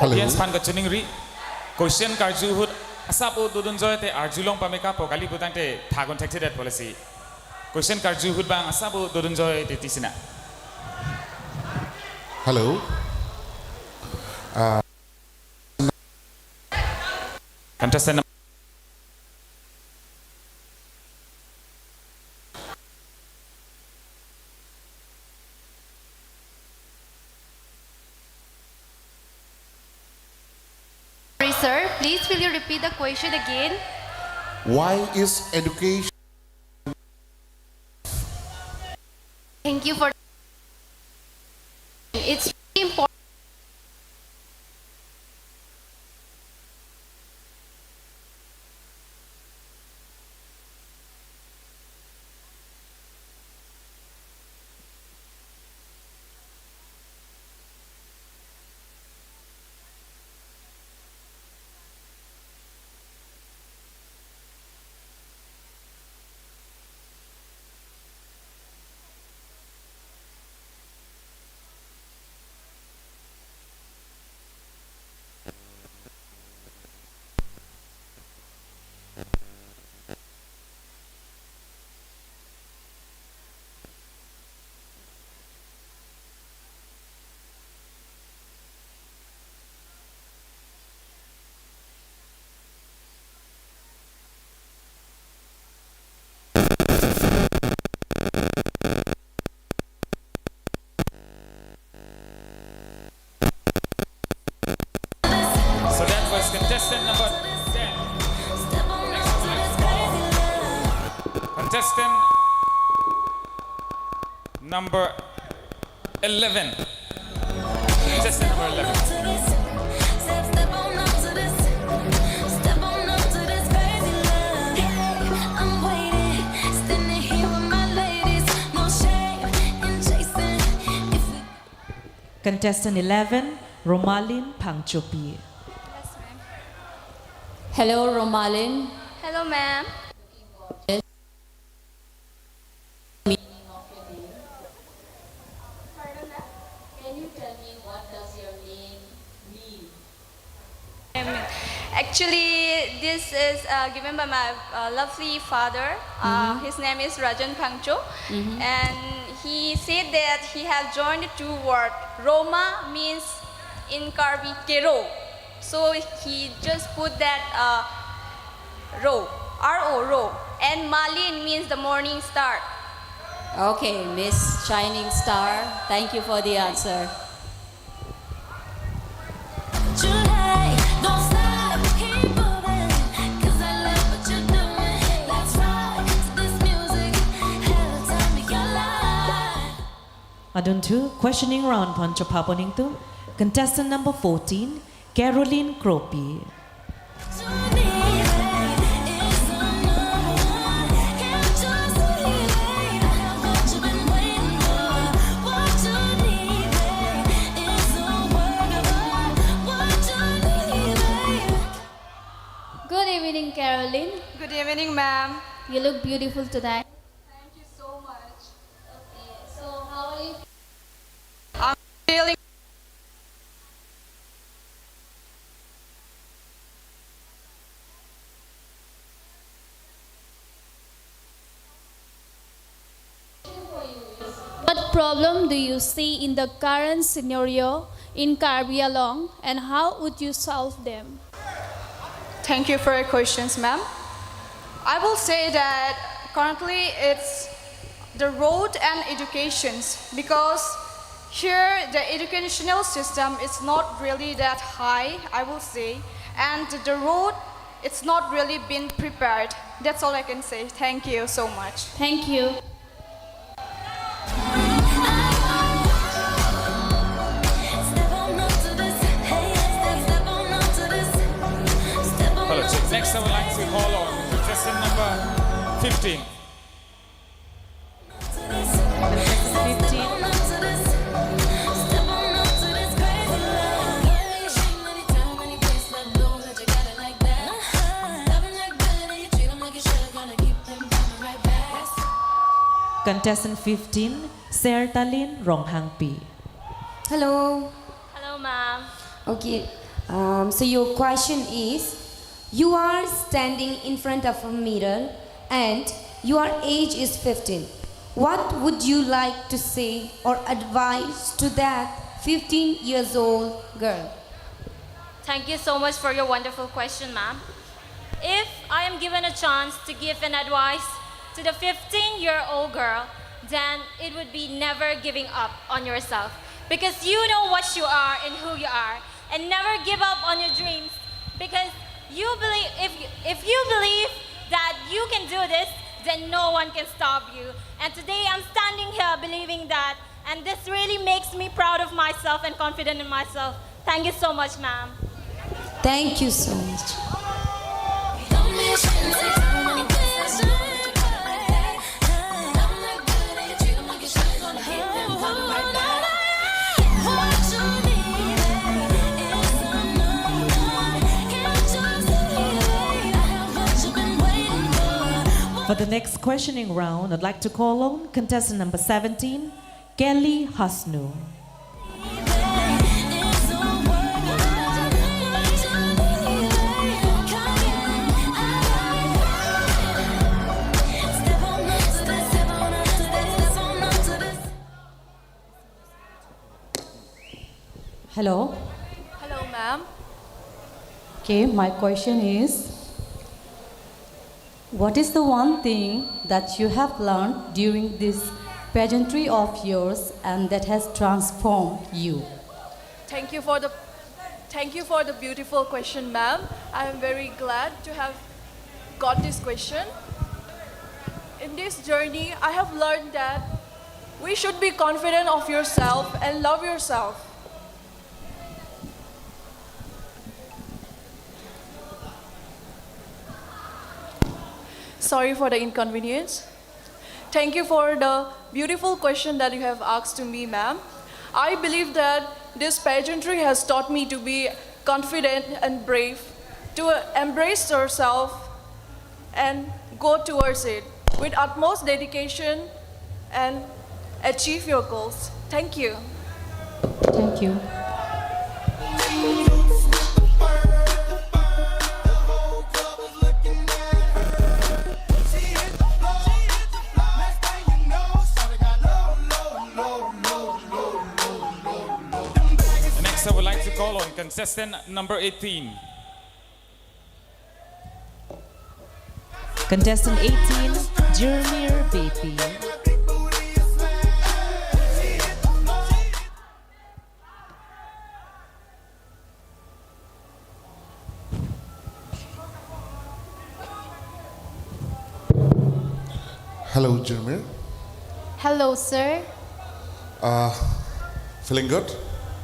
Hello. Audience aphan kachiningri, question karju ahut asap o dodun joy te arjulong pameka po kali putangte thagon thekthedet policy. Question karju ahut bang asap o dodun joy te tisina. Hello. Contestant number Sorry, sir. Please, will you repeat the question again? Why is education Thank you for. It's really important. Contestant number ten. Contestant number eleven. Contestant number eleven. Contestant eleven, Romalin Phangchopi. Hello, Romalin. Hello, ma'am. Can you tell me what does your name mean? Um, actually, this is uh, given by my uh, lovely father. Uh, his name is Rajan Phangcho, and he said that he has joined the two words. Roma means in Karbi kero, so he just put that uh, ro, R O, ro, and Malin means the morning star. Okay, Miss Shining Star, thank you for the answer. July, don't stop, keep moving, 'cause I love what you're doing. Let's rock to this music, have the time of your life. Adon to questioning round aphan chopha pon ingtung. Contestant number fourteen, Caroline Kropi. Good evening, Caroline. Good evening, ma'am. You look beautiful today. Thank you so much. Okay, so how are you? I'm feeling. What problem do you see in the current scenario in Karbi Anglong, and how would you solve them? Thank you for your questions, ma'am. I will say that currently it's the road and educations, because here the educational system is not really that high, I will say, and the road, it's not really been prepared. That's all I can say. Thank you so much. Thank you. Hello, check. Next our line we call on contestant number fifteen. Contestant fifteen. Contestant fifteen, Sertalin Ronghangpi. Hello. Hello, ma'am. Okay. Um, so your question is, you are standing in front of a mirror and your age is fifteen. What would you like to say or advise to that fifteen years old girl? Thank you so much for your wonderful question, ma'am. If I am given a chance to give an advice to the fifteen-year-old girl, then it would be never giving up on yourself, because you know what you are and who you are, and never give up on your dreams, because you believe, if you, if you believe that you can do this, then no one can stop you. And today I'm standing here believing that, and this really makes me proud of myself and confident in myself. Thank you so much, ma'am. Thank you so much. For the next questioning round, I'd like to call on contestant number seventeen, Kelly Hasnu. Hello. Hello, ma'am. Okay, my question is, what is the one thing that you have learned during this pageantry of yours and that has transformed you? Thank you for the, Thank you for the beautiful question, ma'am. I am very glad to have got this question. In this journey, I have learned that we should be confident of yourself and love yourself. Sorry for the inconvenience. Thank you for the beautiful question that you have asked to me, ma'am. I believe that this pageantry has taught me to be confident and brave, to embrace yourself and go towards it with utmost dedication and achieve your goals. Thank you. Thank you. Next, I would like to call on contestant number eighteen. Contestant eighteen, Jirmir Beypi. Hello, Jirmir. Hello, sir. Uh, feeling good?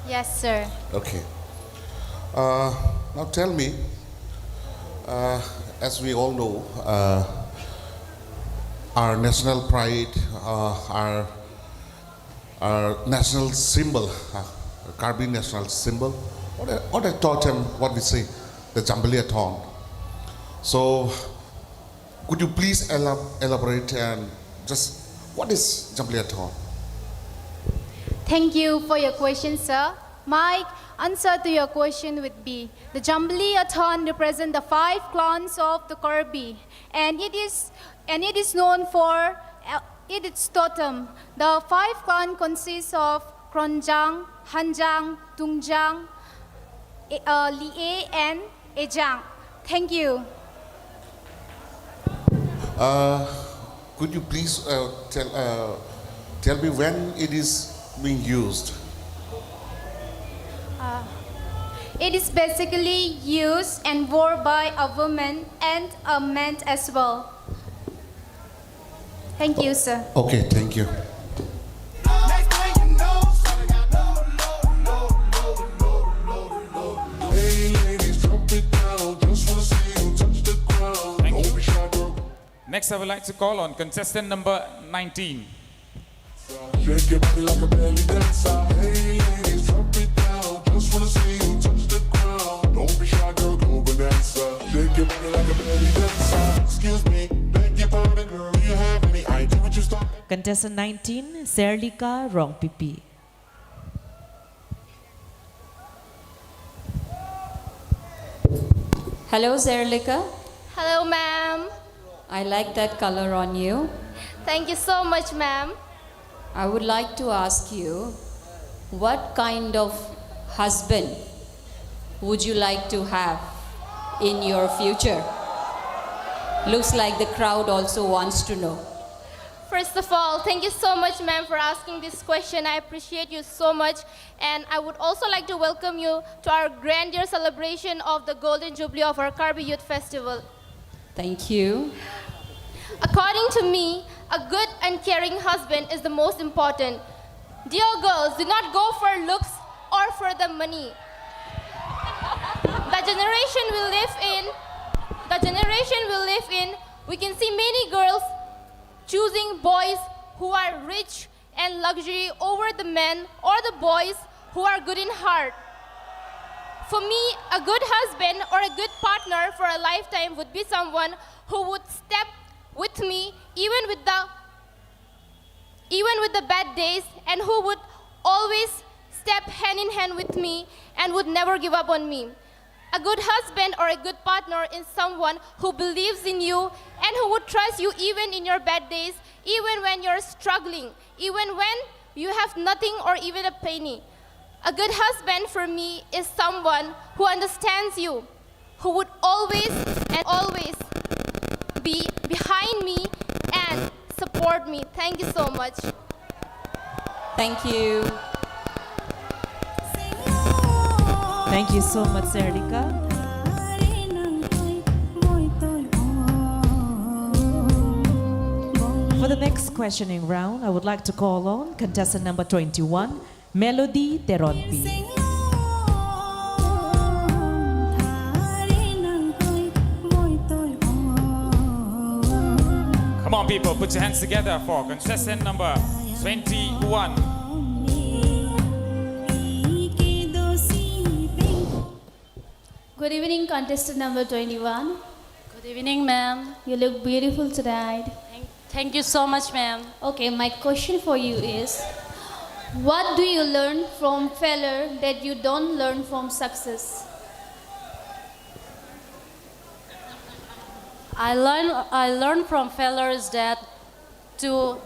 Yes, sir. Okay. Uh, now tell me, uh, as we all know, uh, our national pride, uh, our our national symbol, uh, Karbi national symbol, or a, or a totem, what we say, the Jambili Athon. So, could you please elab- elaborate and just what is Jambili Athon? Thank you for your question, sir. My answer to your question would be the Jambili Athon represent the five clans of the Karbi, and it is and it is known for uh, its totem. The five clan consists of Kronjang, Hanjang, Tungjang, E- uh, Liye, and Ejang. Thank you. Uh, could you please uh, tell uh, tell me when it is being used? Uh, it is basically used and worn by a woman and a man as well. Thank you, sir. Okay, thank you. Hey ladies, drop it down. Just wanna see you touch the ground. Don't be shy, girl. Next, I would like to call on contestant number nineteen. Shake your body like a belly dancer. Hey ladies, drop it down. Just wanna see you touch the ground. Don't be shy, girl, go bonanza. Shake your body like a belly dancer. Excuse me, beg your pardon, girl. Do you have any idea what you start? Contestant nineteen, Serlika Rongpipi. Hello, Serlika. Hello, ma'am. I like that color on you. Thank you so much, ma'am. I would like to ask you, what kind of husband would you like to have in your future? Looks like the crowd also wants to know. First of all, thank you so much, ma'am, for asking this question. I appreciate you so much. And I would also like to welcome you to our grand year celebration of the Golden Jubilee of our Karbi Youth Festival. Thank you. According to me, a good and caring husband is the most important. Dear girls, do not go for looks or for the money. The generation we live in, the generation we live in, we can see many girls choosing boys who are rich and luxury over the men or the boys who are good in heart. For me, a good husband or a good partner for a lifetime would be someone who would step with me even with the even with the bad days, and who would always step hand in hand with me and would never give up on me. A good husband or a good partner is someone who believes in you and who would trust you even in your bad days, even when you're struggling, even when you have nothing or even a penny. A good husband for me is someone who understands you, who would always and always be behind me and support me. Thank you so much. Thank you. Thank you so much, Serdika. For the next questioning round, I would like to call on contestant number twenty-one, Melody Teronpi. Come on, people, put your hands together for contestant number twenty-one. Good evening, contestant number twenty-one. Good evening, ma'am. You look beautiful tonight. Thank, thank you so much, ma'am. Okay, my question for you is, what do you learn from failure that you don't learn from success? I learn, I learn from failures that to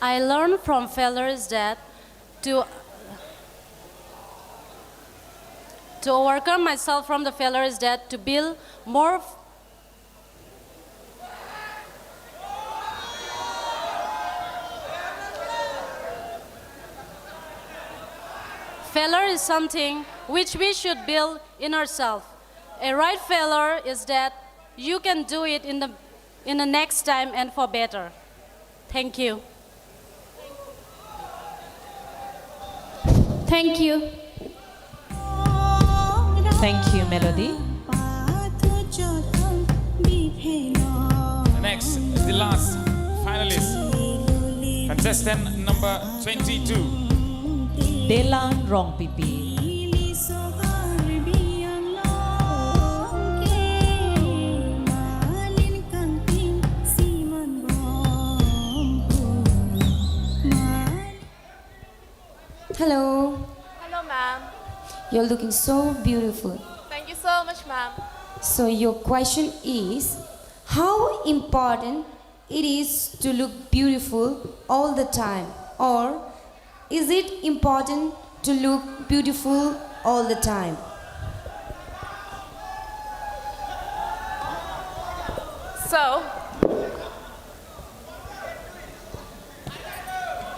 I learn from failures that to to overcome myself from the failures that to build more. Failure is something which we should build in ourselves. A right failure is that you can do it in the in the next time and for better. Thank you. Thank you. Thank you, Melody. The next, the last finalist, contestant number twenty-two. Delan Rongpipi. Hello. Hello, ma'am. You're looking so beautiful. Thank you so much, ma'am. So your question is, how important it is to look beautiful all the time, or is it important to look beautiful all the time? So,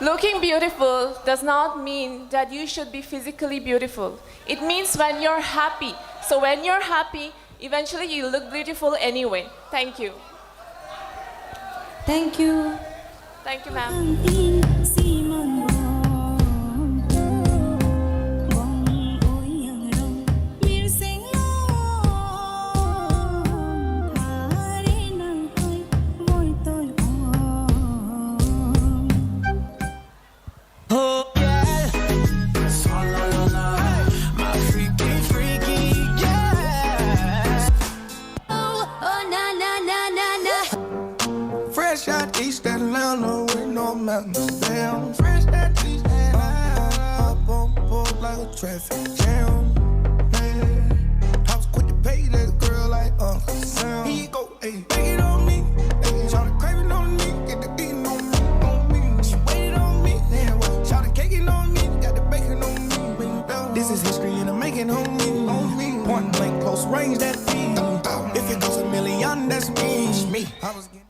looking beautiful does not mean that you should be physically beautiful. It means when you're happy. So when you're happy, eventually you look beautiful anyway. Thank you. Thank you. Thank you, ma'am. Oh, yeah. My freaky, freaky, yeah. Oh, oh, na, na, na, na, na. Fresh out East Atlanta with no mountains. Damn, fresh out East Atlanta. Up, up, up, up like a traffic jam. Man, I was quick to pay that girl like Uncle Sam. He go, hey, take it on me. Hey, try to crave it on me, get the beating on me, on me. She waited on me, yeah, what? Try to cake it on me, got the bacon on me. This is history and I'm making on me, on me. Point blank, close range, that feed. If it goes a million, that's me. Me. I was getting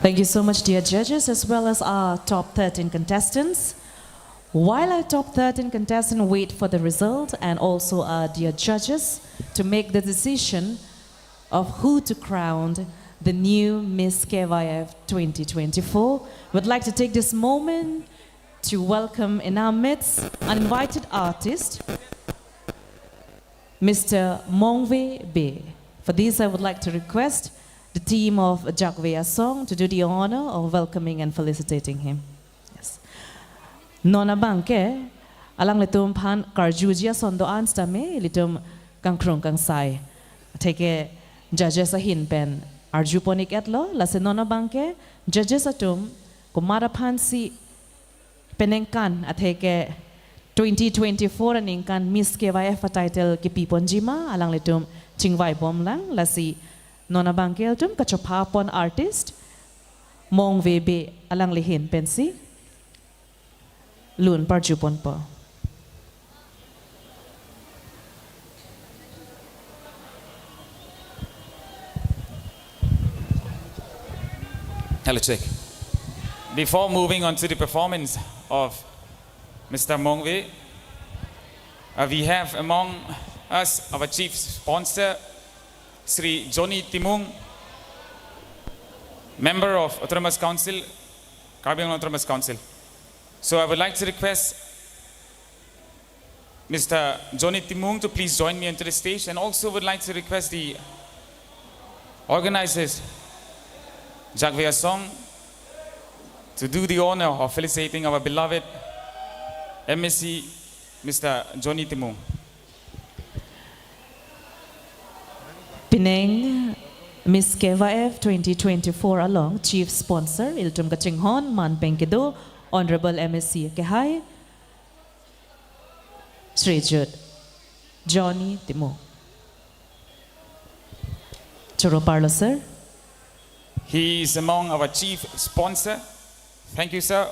Thank you so much, dear judges, as well as our top thirteen contestants. While our top thirteen contestants wait for the result and also our dear judges to make the decision of who to crown the new Miss K Y F twenty twenty-four, we'd like to take this moment to welcome in our midst an invited artist, Mister Mongve Bey. For this, I would like to request the team of Jakve Asong to do the honor of welcoming and felicitating him. Yes. Non abangke, alanglitum aphan karjuji ason do-an sitame, ilitum kangkrung kangsai. Atheke judges ahin pen arjupon ik-etlo, lasi non abangke, judges atum, komat aphansi peningkan atheke twenty twenty-four aningkan Miss K Y F a title kipiponji ma, alanglitum chingvaibomlang, lasi non abangke ilitum kachopha pon artist Mongve Bey alangli ahin pensi lun parjuponpo. Hello, check. Before moving on to the performance of Mister Mongve, uh, we have among us our chief sponsor, Shri Johnny Timung, member of Autonomous Council, Karbi Anglong Autonomous Council. So I would like to request Mister Johnny Timung to please join me onto the stage, and also would like to request the organizers, Jagve Asong, to do the honor of felicitating our beloved M A C, Mister Johnny Timung. Pining Miss Keva F twenty twenty-four along chief sponsor ilitum kachinghon man pen kedo Honorable M A C kehai Shri Jude Johnny Timung. Choro parlo, sir. He is among our chief sponsor. Thank you, sir.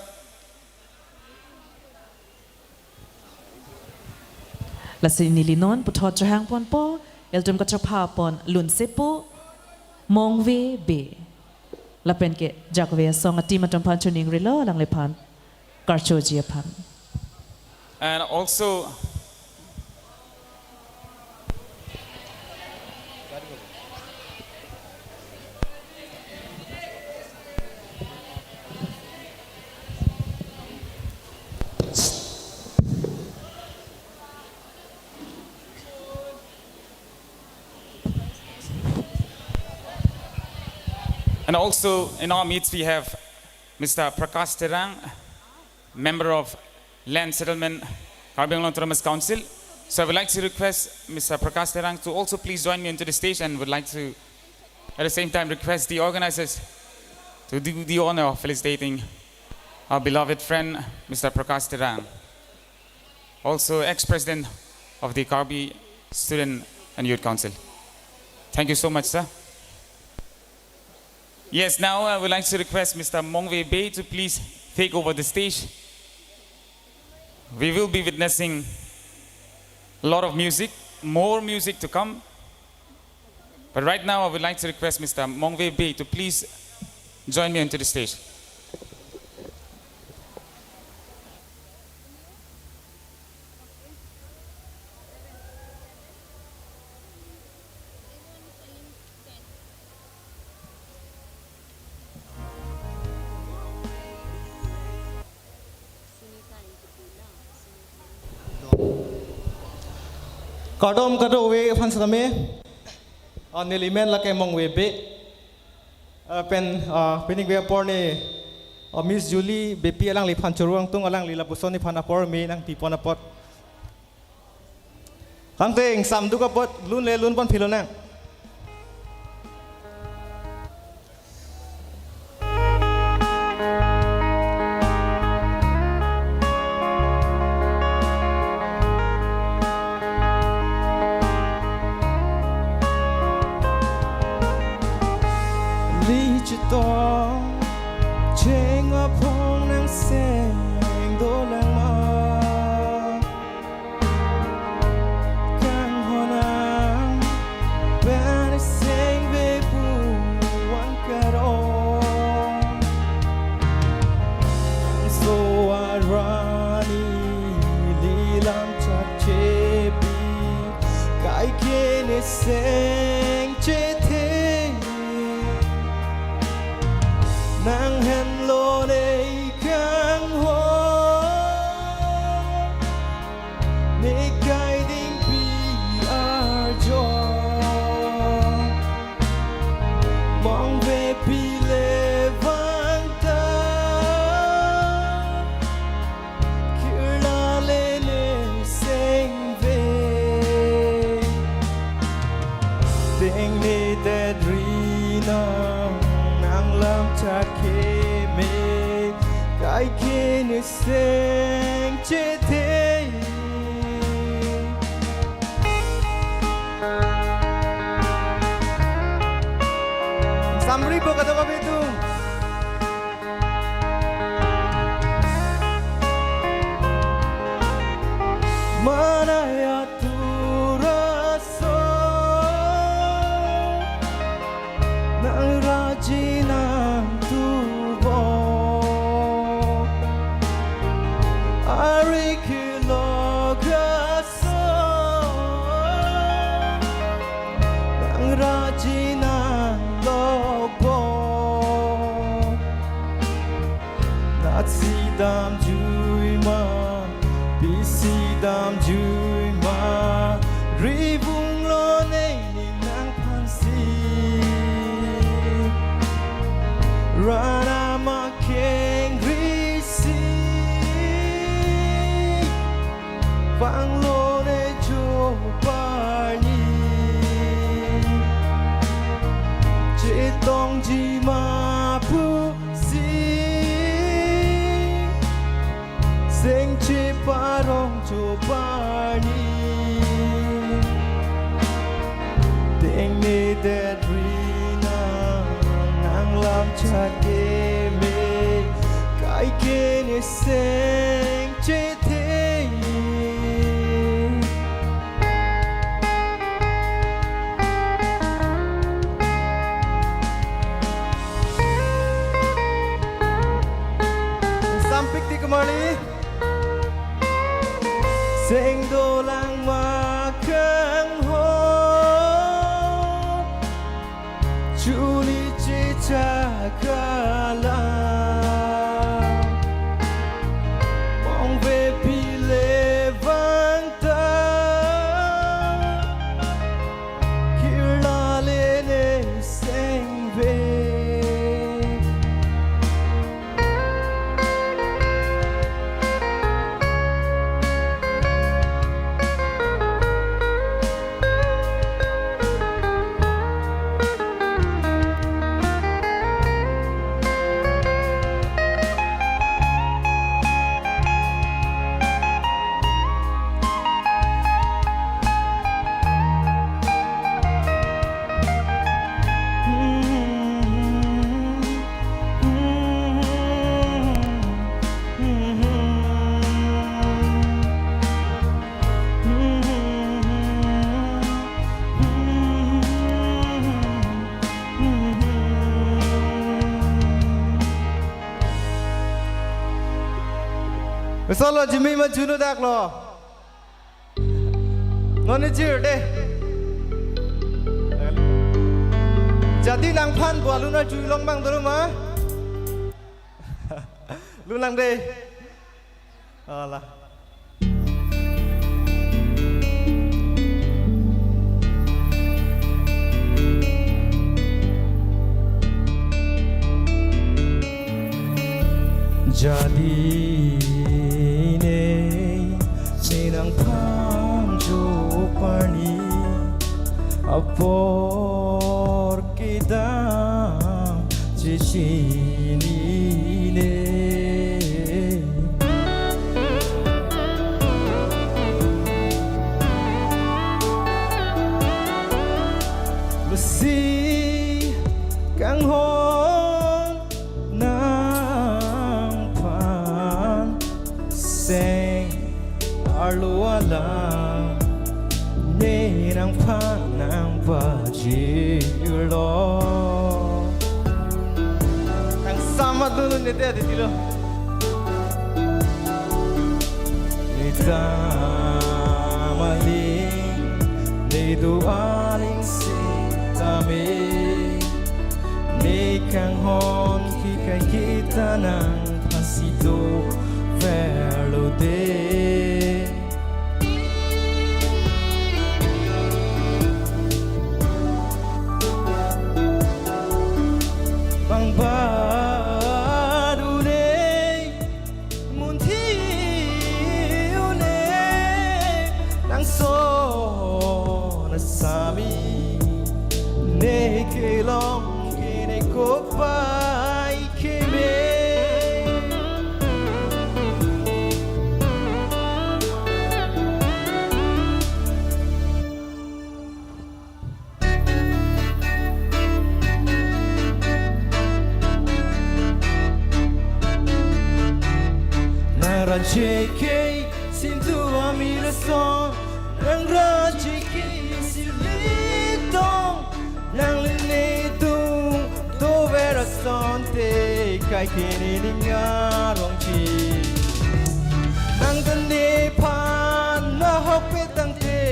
Lasi neli non puthot chehang ponpo, ilitum kachepha pon lunsepo, Mongve Bey. Lapen ke Jagve Asong a-team atum aphan choningrilo, alangliphan karchoji aphan. And also, and also in our midst we have Mister Prakash Terang, member of Land Settlement, Karbi Anglong Autonomous Council. So I would like to request Mister Prakash Terang to also please join me onto the stage, and would like to, at the same time, request the organizers to do the honor of felicitating our beloved friend, Mister Prakash Terang, also ex-president of the Karbi Student and Youth Council. Thank you so much, sir. Yes, now I would like to request Mister Mongve Bey to please take over the stage. We will be witnessing a lot of music, more music to come. But right now, I would like to request Mister Mongve Bey to please join me onto the stage. Kardom kadokave aphan setame, ah, neli men lake Mongve Bey. Ah, pen, ah, piningve apor ne, ah, Miss Julie Beypi alangliphan choro angtung, alangli lapuson nephan apor me nangpi pon apot. Kangteng samduk apot lun le lun pon philonang. Li chetong cheng aphong nang seng dolang ma. Kanghon nang pen seng ve pu wan karong. Nangso arni li lam chak chepi, kaike ne seng chethe. Nang henlo ne kanghon, ne kai dingpi arjo. Mongve Beypi le vangta, kirla le ne seng ve. Tengne tedri nang, nang lam chak keme, kaike ne seng chethe. Samri po kadokave atum. Manaya turaso, nang raji nang tu Raji nang lok bo. Natsi damjui ma, pisi damjui ma, ribung lo ne ning nangphansi. Rana ma kengri si, vanglo ne jo parni. Chetongji ma pusi, seng cheparong jo parni. Tengne det ri nang, nang lam chake me, kai ke ne seng chethe. Sampik ti kumali. Seng dolang ma kangho, chuli chechak alam, mong ve pile vang ta, kirla le ne seng ve. Solo Jimmy ma juno dak lo. Non ne jir de. Jadi nangphan bo alun arjulong bang dolo ma. Lun lang de. Ala. Jadi ne, ne nangphan jo parni, apor kedam chechini ne. Lasi kanghon nangphan seng arlo alam, ne nangphan nangpajirlo. Nang sama dulu ne te aditi lo. Ne tamaling, ne do aling sitame, ne kanghon ke kai kita nangphan si doverlo de. Bang baru ne, munthi une, nang son asami, ne kelong ke ne kopai keme. Nang racheke sintu amir ason, nang racheke silitong, nang line tung dover asonte kai ke ne ning arong chi. Nang dan nephan mahok petangte,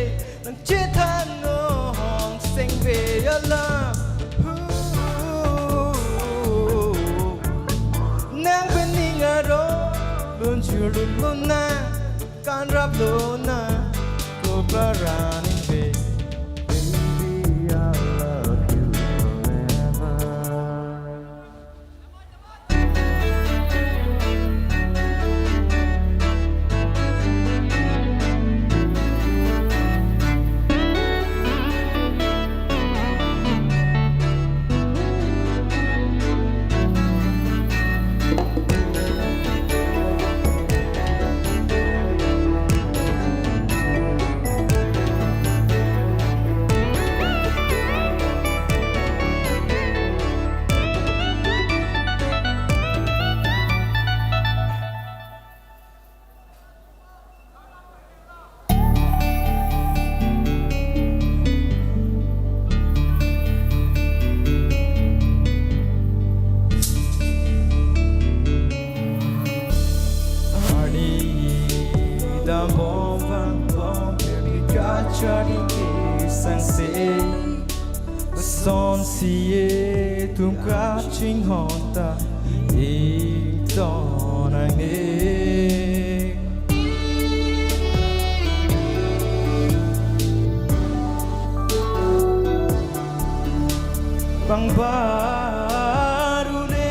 nang chethan no hong seng ve ya Nang pen ning aro lunjur lun lonang, kan rap lonang, ko paran ingve. Baby, I love you forever. Arni dam bom vang bom, baby, kachari ke sangse. Sonsi etum kachinghon ta ingtonang ne. Bang baru ne,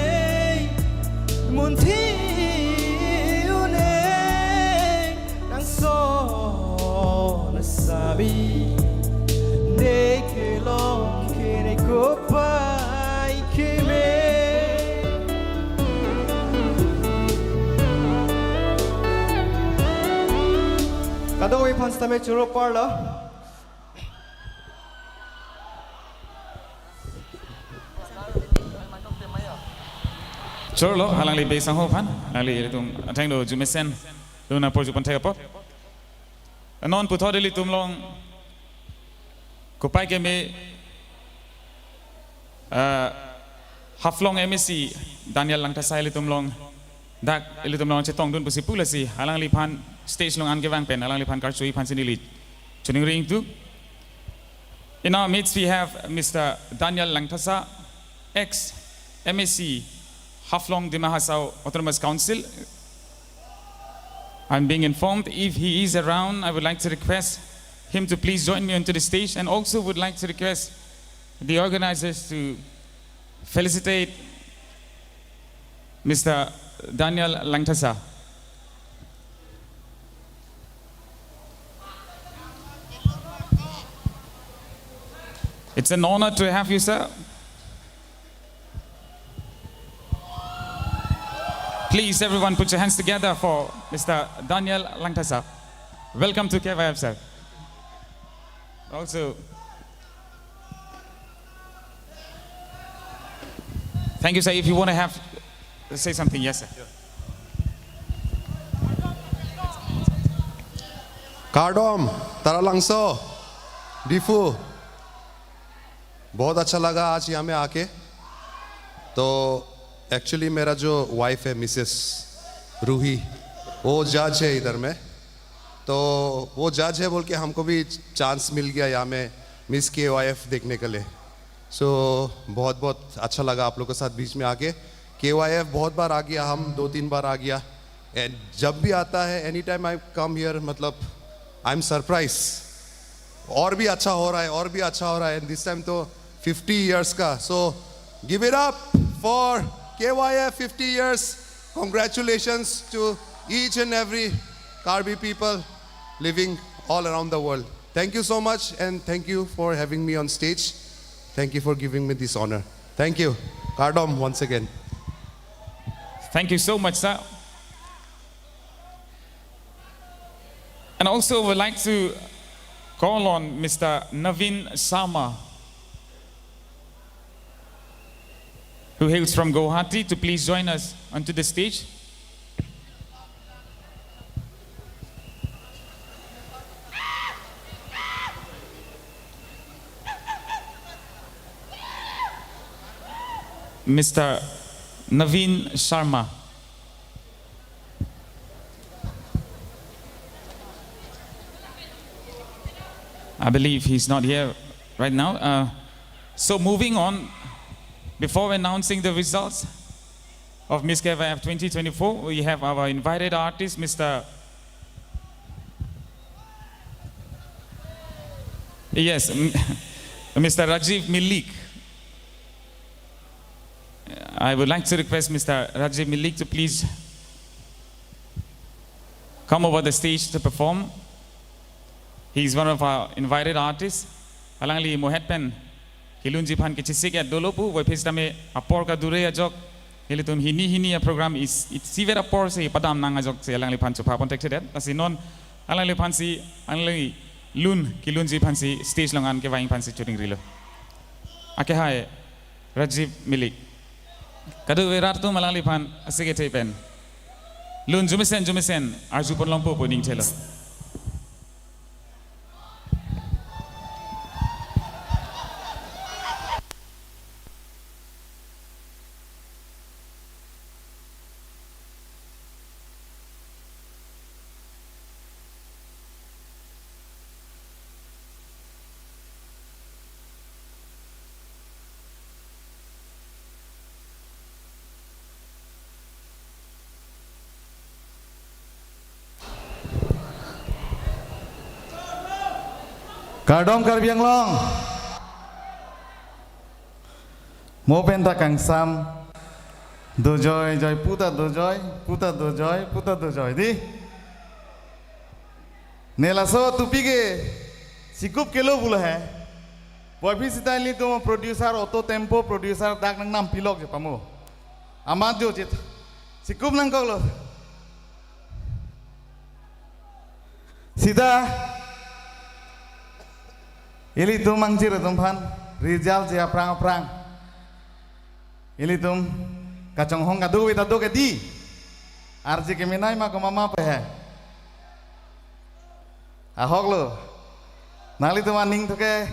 munthi une, nangso na sabi, ne kelong ke ne kopai keme. Kadokave aphan sitame choro parlo. Chorlo, alangli bek sangho aphan, alangli ilitum athengno jumesen, luna porju pon thek apot. Non puthot ilitum along kopai keme, ah, Haflong M A C Daniel Langthasa ilitum along, dak ilitum along chetongdun pusi pu lasi, alangliphan stage along an kevang pen, alangliphan karcho aphansi neli choningri ingtung. In our midst, we have Mister Daniel Langthasa, ex M A C, Haflong Dima Hasao Autonomous Council. I'm being informed if he is around, I would like to request him to please join me onto the stage, and also would like to request the organizers to felicitate Mister Daniel Langthasa. It's an honor to have you, sir. Please, everyone, put your hands together for Mister Daniel Langthasa. Welcome to K Y F, sir. Also, thank you, sir. If you want to have, say something, yes, sir. Kardom, Taralangso, Diphu. बहुत अच्छा लगा आज यहाँ में आके। तो एक्चुअली मेरा जो वाइफ है, मिसेस रूही, वो जज है इधर में। तो वो जज है बोल के हमको भी चांस मिल गया यहाँ में मिस केवाईएफ देखने के लिए। सो बहुत बहुत अच्छा लगा आप लोग के साथ बीच में आके। केवाईएफ बहुत बार आ गया, हम दो तीन बार आ गया, एंड जब भी आता है, any time I come here, मतलब, आई एम सरप्राइज। और भी अच्छा हो रहा है, और भी अच्छा हो रहा है। एंड दिस टाइम तो फिफ्टी ईयर्स का। So give it up for K Y F fifty years. Congratulations to each and every Karbi people living all around the world. Thank you so much, and thank you for having me on stage. Thank you for giving me this honor. Thank you. Kardom once again. Thank you so much, sir. And also, would like to call on Mister Naveen Sharma, who hails from Guwahati, to please join us onto the stage. Mister Naveen Sharma. I believe he's not here right now. Uh, So moving on, before announcing the results of Miss K Y F twenty twenty-four, we have our invited artist, Mister Yes, m- Mister Rajiv Milik. I would like to request Mister Rajiv Milik to please come over the stage to perform. He is one of our invited artists. Alangli mohet pen kelunji aphan kechesik-et dolo pu, voiphit sitame apor kadure ajok, ilitum hini hini a-program is, isivet apor si padam nang ajok si alangliphan chupha ponthekthedet. Lasi non alangliphan si, alangli lun kelunji aphan si stage along an kevang aphan si choningrilo. Akehai Rajiv Milik. Kadokave rat atum alangliphan asik kethe pen lun jumesen jumesen arjupon longpo pu ningthelo. Kardom Karbi Anglong. Mo penta kangsam. Dojoi, joi, puta dojoi, puta dojoi, puta dojoi. Di? Ne laso tupi ke sikup kelo pulo he. Voiphit sita ilitum producer Auto Tempo producer dak nang nampilok je pamo. Amat jo je. Sikup nangkoklo. Sita ilitum mangjir atum aphan result je aphrang aphrang. Ilitum kachonghong kadokave ta do ke di. Arje kemenei ma komat ma pe he. Ahok lo. Nanglitum aning thu ke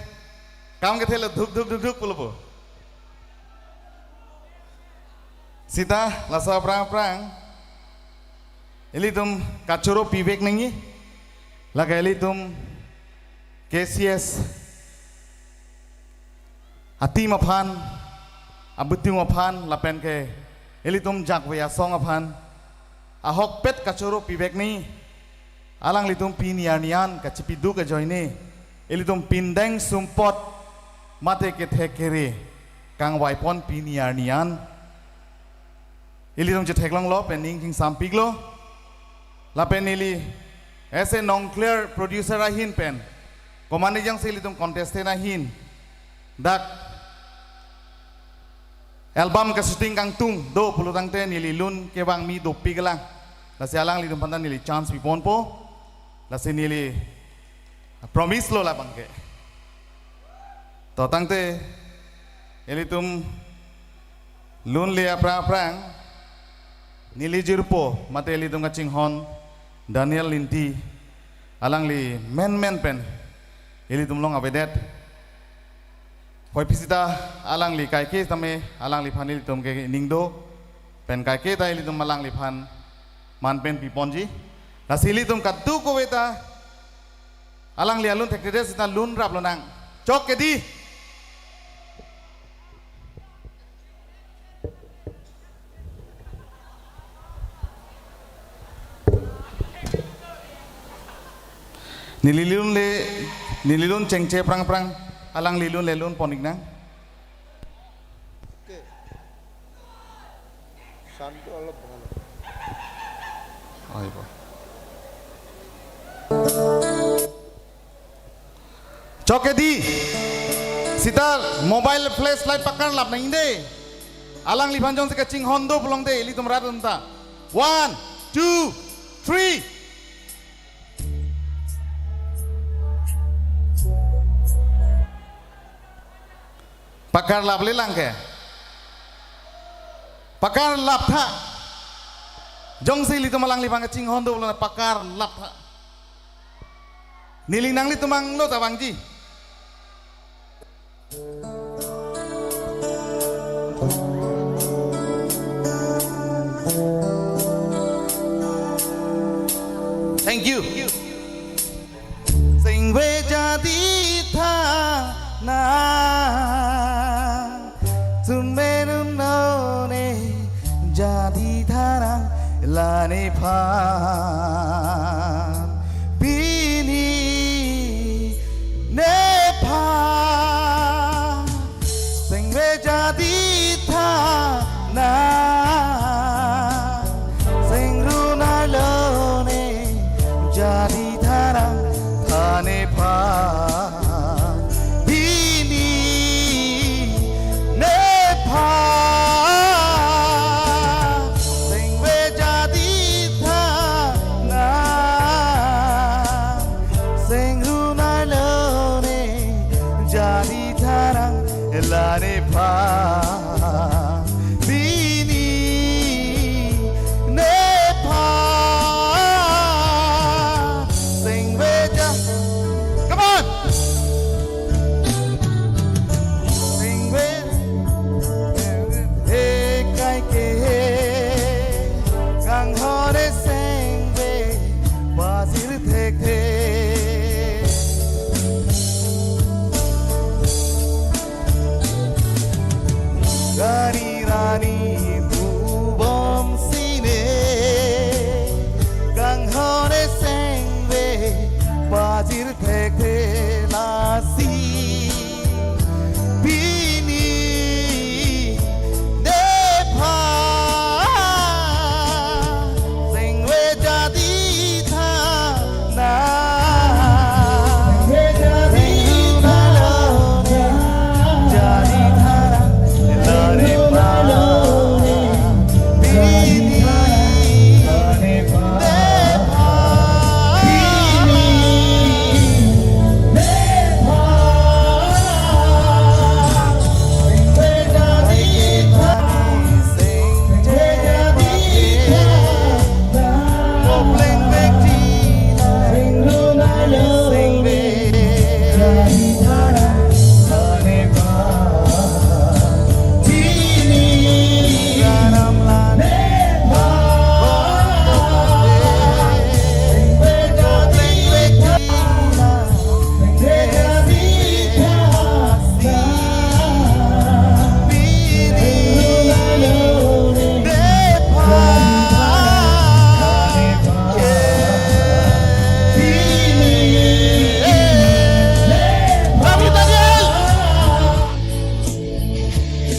kam kethelo dhuk dhuk dhuk dhuk pulo po. Sita laso aphrang aphrang ilitum kachoro pivek nangji. Lake ilitum K C S a-team aphan, abuting aphan, lapen ke ilitum jakve asong aphan ahokpet kachoro pivek nangji. Alanglitum pini arni an kachipiduk ajoine ilitum pindeng sumpot mate kethek kere kangvaipon pini arni an. Ilitum chetheklonglo pen ning chingsampiklo. Lapen ili as a nongkler producer ahin pen komatne jongsi ilitum contestant ahin dak album kashooting kangtung do pulo tangte neli lun kevang mi dopik lang. Lasi alanglitum aphan ta neli chance piponpo. Lasi neli promise lo labang ke. To tangte ilitum lun le aphrang aphrang neli jirpo mate ilitum kachinghon Daniel Linti alangli menmen pen ilitum along avedet. Voiphit sita alangli kaike tame alangliphan ilitum ke ning do pen kaike ta ilitum alangliphan man pen piponji. Lasi ilitum kadokave ta alangli alun thekthedet sita lun raplo nang. Chok ke di. Neli lun le, neli lun chengche aphrang aphrang, alangli lun le lun pon-ik nang. Oke. Sandu alop bang. Oi, bo. Chok ke di. Sita mobile flashlight pakarlap nang de. Alangliphan jongsi kachinghon do pulote ilitum rat atum ta. One, two, three. Pakarlap le lang ke. Pakarlap tha. Jongsi ilitum alangliphan kachinghon do pulo pakarlap tha. Neli nanglitum angno ta vangji. Thank you. Singve jadi tha na. Nephan pini nephan sengve jadi tha na, sengru nai lone jadi tha na, nephan pini nephan sengve jadi tha na, sengru nai lone jadi tha na, la nephan pini nephan sengve ja-, come on! Sengve, he kai ke, kanghon sengve pajir thekthe. Gari rani bubom sine, kanghon sengve pajir thekthe lasi pini nephan sengve jadi tha na. Sengve jadi tha na. Jadi tha na. La nephan pini nephan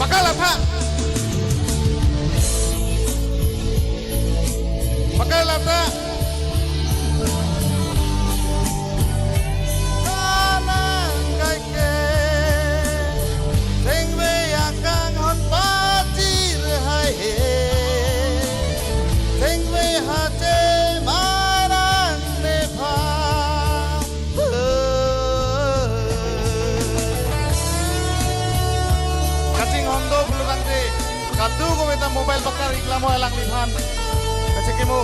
Pakalap ha. Pakalap ha. Kanang kai ke, sengve akanghon pajir hai he, sengve hache marang nephan. Kachinghon do pulo tangte, kadokave ta mobile bakar iklam ho alangliphan. Kachekimo.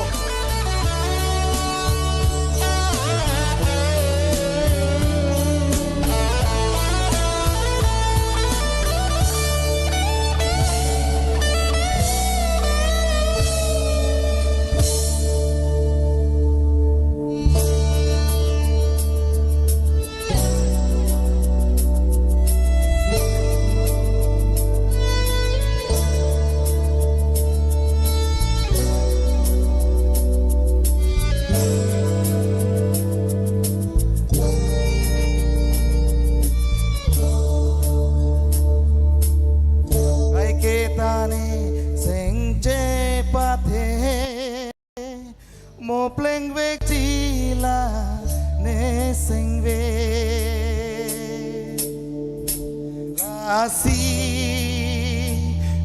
Kai ke ta ne sengche pathe. Mo plengvekji la ne sengve. Lasi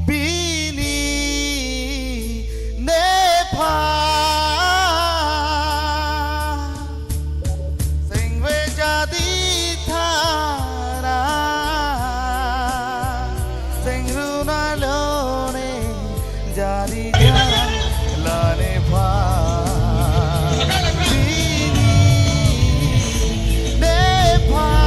pini nephan sengve jadi tha na, sengru nai lone jadi tha na, la nephan pini nephan.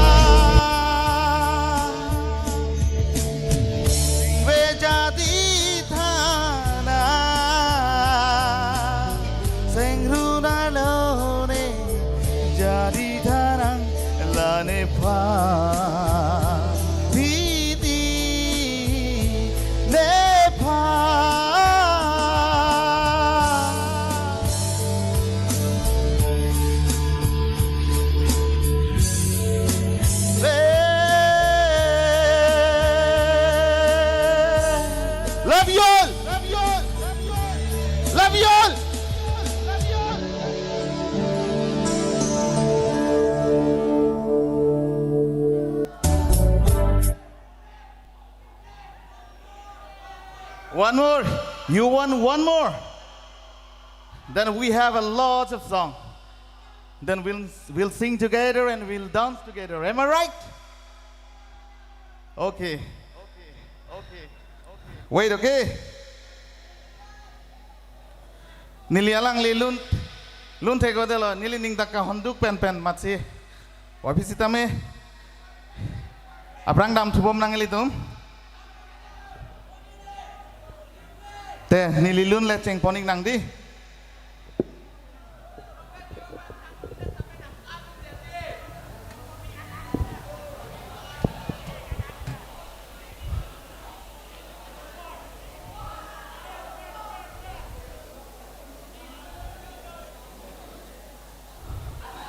One more. You want one more? Then we have a lot of song. Then we'll, we'll sing together and we'll dance together. Am I right? Okay. Wait, okay? Neli alangli lun, lun theklo detlo, neli ning dak kahonduk penpen matsi. Wapi sitame. Aphrang damthu bom nang ilitum. Te, neli lun le chengpon-ik nang dei.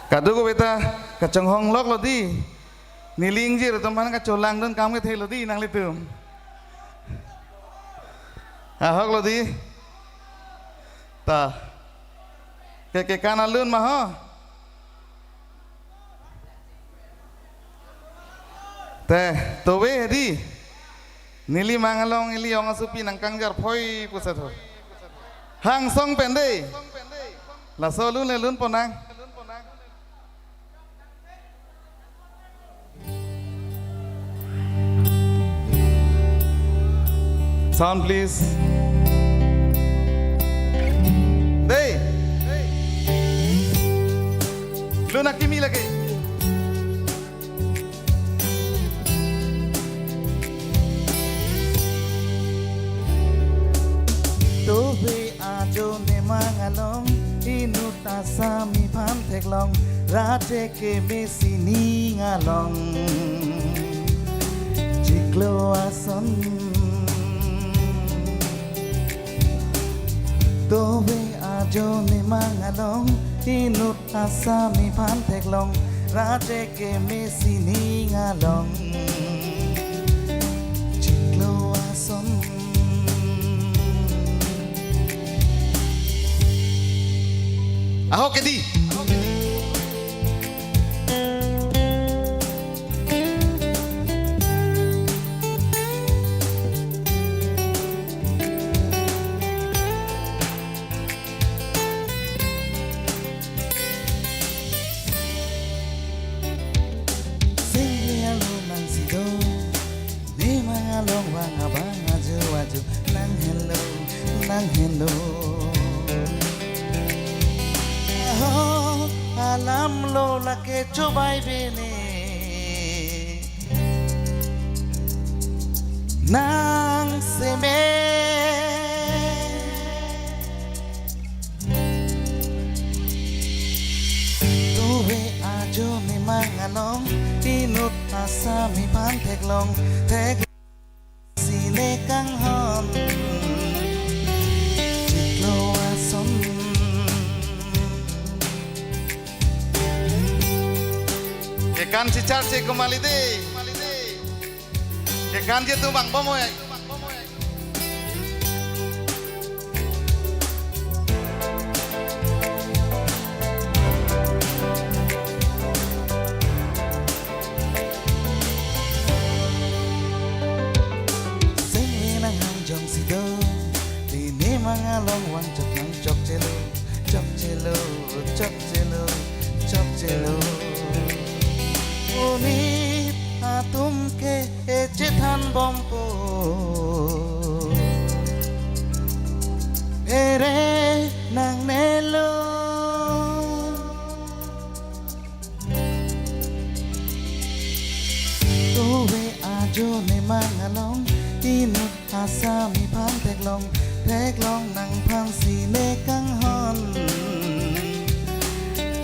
Kadokave ta kachonghong loklo dei. Neli ingjir atum aphan kacholang dun kam kethelo dei nanglitum. Ahoklo dei. Ta. Ke, kekan alun ma ho? Te, tove dei. Neli mang along ili ong asopi nangkangjar phoi pusi tho. Hangsong pen dei. Laso lun le lunpon nang. Sound, please. Dei. Lun akimi lake. Tove ajo nemang along inut asami aphan theklong, rate keme sining along chiklo ason. Tove ajo nemang along inut asami aphan theklong, rate keme sining along chiklo ason. Ahok ke dei. Singli alun nangsi do, nemang along vang abang aju aju, nang henlo, nang henlo. Aho, alam lo lake chobai bene. Nang seme. Tove ajo nemang along inut asami aphan theklong, thek sine kanghon chiklo ason. Kekan chichar che kumali dei. Kekan je tu bang bomoi. Seme nang hangjong si do, te nemang along vang chok nang chokchelo, chokchelo, chokchelo, chokchelo. Monit atum ke e chethan bompo. Phere nangnelo. Tove ajo nemang along inut asami aphan theklong, theklong nangphan sine kanghon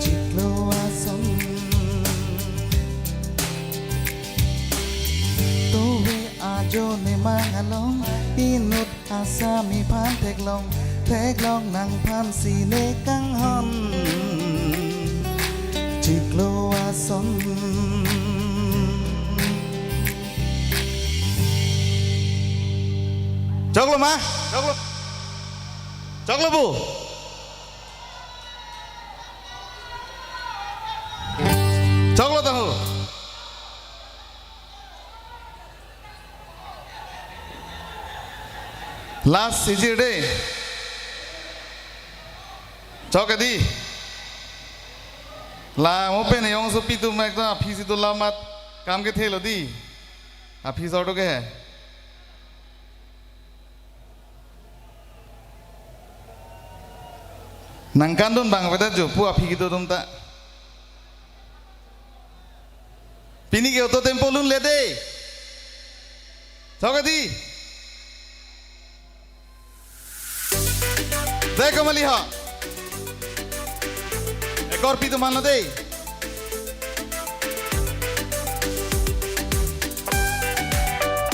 chiklo ason. Tove ajo nemang along inut asami aphan theklong, theklong nangphan sine kanghon chiklo ason. Choklo ma? Choklo. Choklo bu. Choklo tahu. Last ejir dei. Chok adi. La mo pen ayong sopi atum ekdom aphi si dola amat kam kethelo dei. Aphi sor do ke he. Nangkandun bang vedet jo pu aphi kedo atum ta. Pini ke auto tempo lunle dei. Chok adi. Dei komali ho. Ekor pi atum anlo dei.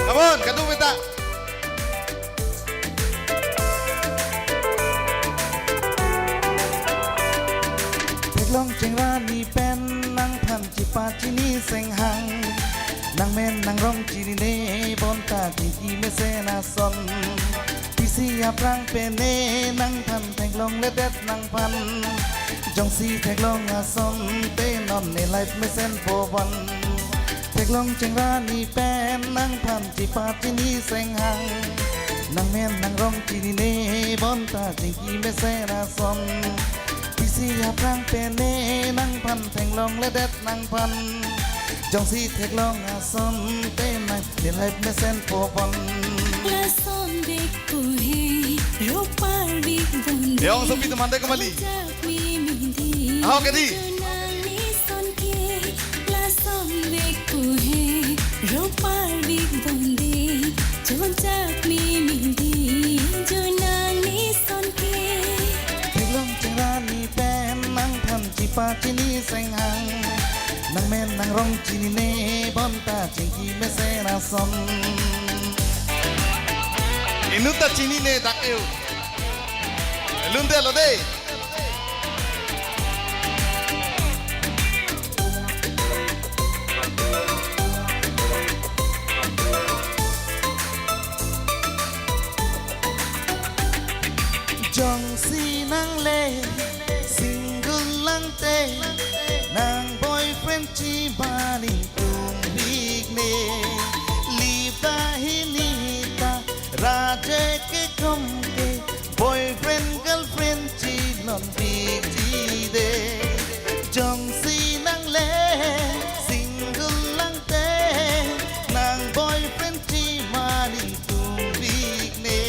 Come on, kadung beta. Theklong chengrani pen nangphan chepachini senghang. Nangmen nangrong chinine bonta chingki mesen ason. Pisi aphrang pen ne nangphan theklongledet nangphan. Jongsi theklong ason te non ne life mesenpo bon. Theklong chengrani pen nangphan chepachini senghang. Nangmen nangrong chinine bonta chingki mesen ason. Pisi aphrang pen ne nangphan theklongledet nangphan. Jongsi theklong ason te nang ne life mesenpo bon. Lason vek pu he, ropar vek bun de. Ayong sopi atum ante komali. Chak mi mi di. Aho ke di. Junang ni son ke. Lason vek pu he, ropar vek bun de. Chonchak mi mi di. Junang ni son ke. Theklong chengrani pen nangphan chepachini senghang. Nangmen nangrong chinine bonta chingki mesen ason. Inut ta chinine dak eu. Lundetlo dei. Jongsi nang le single lang te, nang boyfriend chimani tum big ne, liba hini ta raje ke kom ke, boyfriend girlfriend chilon big ji de. Jongsi nang le single lang te, nang boyfriend chimani tum big ne,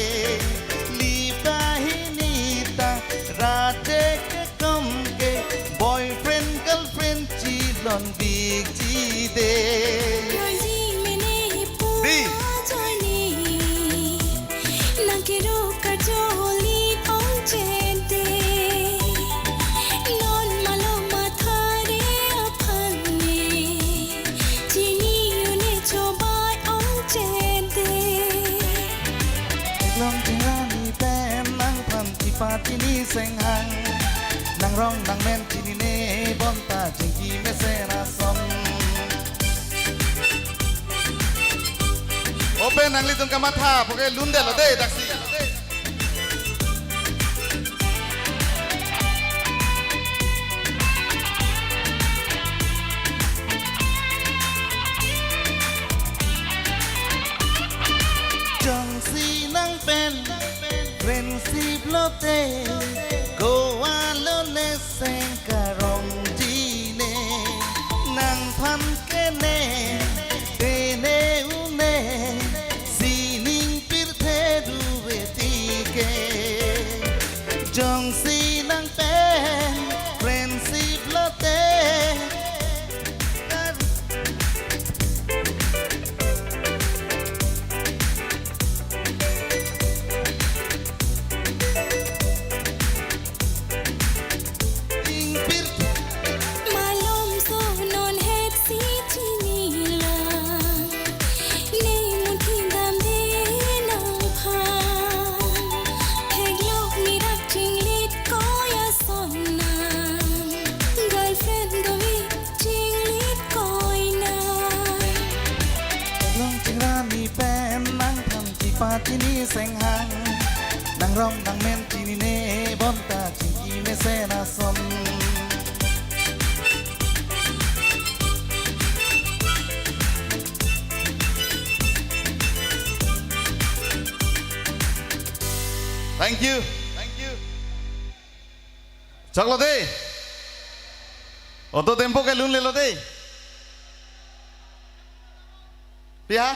liba hini ta raje ke kom ke, boyfriend girlfriend chilon big ji de. Yo ji mene pu di. Joy ni. Nang kero kacholi ong chete. Non malom mathare aphan ne. Chini une chobai ong chete. Theklong chengrani pen nangphan chepachini senghang. Nangrong nangmen chinine bonta chingki mesen ason. Open nanglitum kamatha, puke lundetlo dei daksi. Jongsi nang pen friendship lote, Goa lo ne seng karong ji ne, nangphan ke ne, te ne une, sining pirthe duve ti ke. Jongsi nang pen friendship lote, Malomso non het si chinilang. Ne mun khindam de nangphan. Theklong ni rak chinglit koi ason nang. Girlfriend dovi chinglit koi nang. Theklong chengrani pen nangphan chepachini senghang. Nangrong nangmen chinine bonta chingki mesen ason. Thank you. Thank you. Choklo de. Auto tempo ke lunlelo de. Pi ha?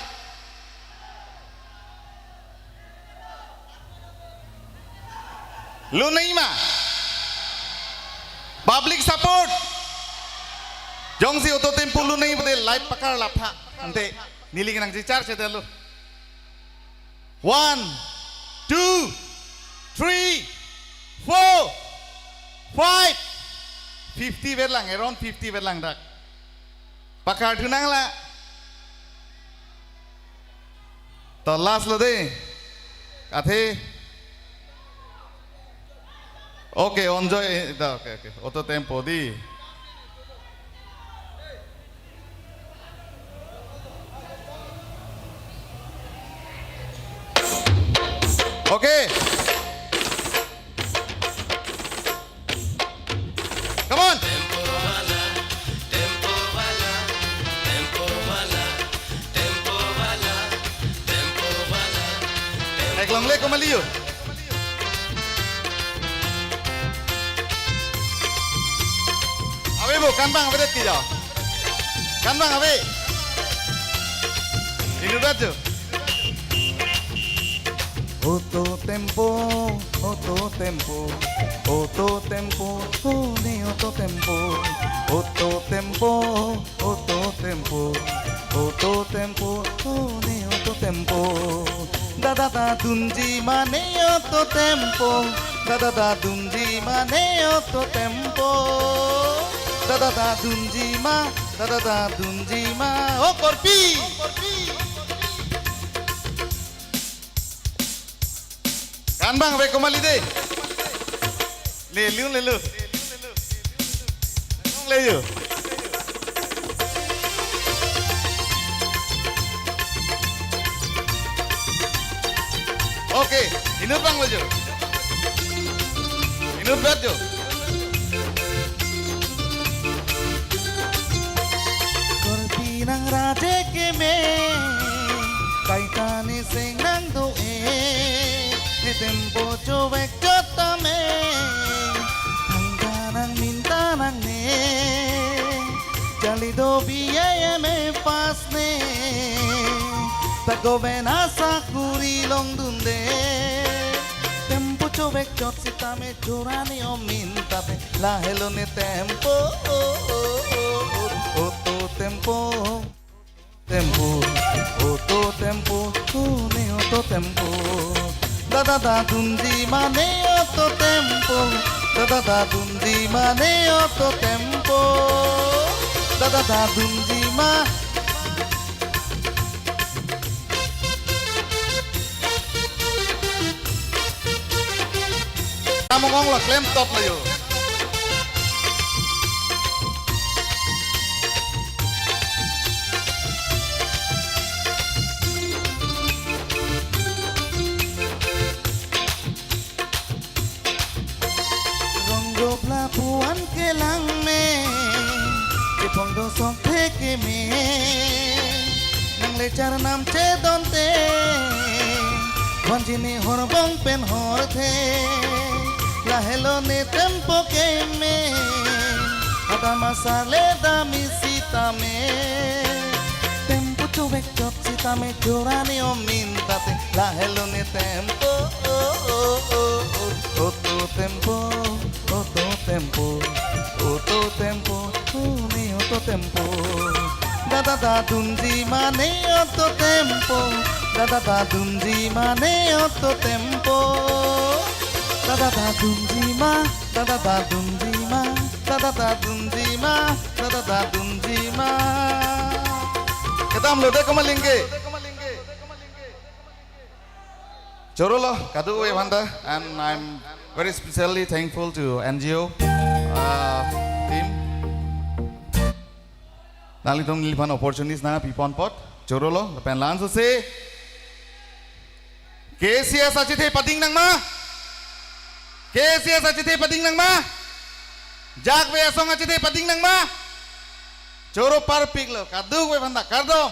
Lun nangji ma? Public support. Jongsi auto tempo lun nangji pute light pakar lapha. Ante neli kenang jichar chedelo. One, two, three, four, five. Fifty vet lang, around fifty vet lang dak. Pakar thu nang la. To last lo de. Athe. Okay, enjoy. Da, okay, okay. Auto tempo di. Okay. Come on. Theklongle komat li jo. Ave bo, kan abang avedet ke jo. Kan abang ave. Inutvet jo. Auto tempo, auto tempo, auto tempo, oh ne auto tempo, auto tempo, auto tempo, auto tempo, oh ne auto tempo. Da da da dunji ma ne auto tempo, da da da dunji ma ne auto tempo, da da da dunji ma, da da da dunji ma. Oh, korpi. Kan abang ave komat li de. Lelu, lelu. Lelu. Okay, inut abang lo jo. Inutvet jo. Korpi nang raje keme, kaita ne seng nang do-e, ne tempo chovek chot tame, thangta nang minta nangne, charli do B A M A pass ne, ta government asakuri longdunde, tempo chovek chot sitame chorani omin tate, lahelo ne tempo, auto tempo, tempo, auto tempo, oh ne auto tempo. Da da da dunji ma ne auto tempo, da da da dunji ma ne auto tempo, da da da dunji ma. Among ong lo, klemtop lo jo. Rong jop lapu-an kelang me, chephong do sok thek keme, nangle charnam chedonte, vanji ne horbong pen horthe, lahelo ne tempo keme, adam asar le dam-i sitame, tempo chovek chot sitame chorani omin tate, lahelo ne tempo, auto tempo, auto tempo, auto tempo, oh ne auto tempo. Da da da dunji ma ne auto tempo, da da da dunji ma ne auto tempo, da da da dunji ma, da da da dunji ma, da da da dunji ma, da da da dunji ma. Kedam lo de komat lingke. Choro lo, kadokave aphanta, and I'm very specially thankful to N G O, uh, team. Nanglitum neliphan opportunities nangpiponpot, choro lo, lapen la-an sose. K C S achethe pading nang ma? K C S achethe pading nang ma? Jakve asong achethe pading nang ma? Choro parpik lo, kadokave aphanta, kardom.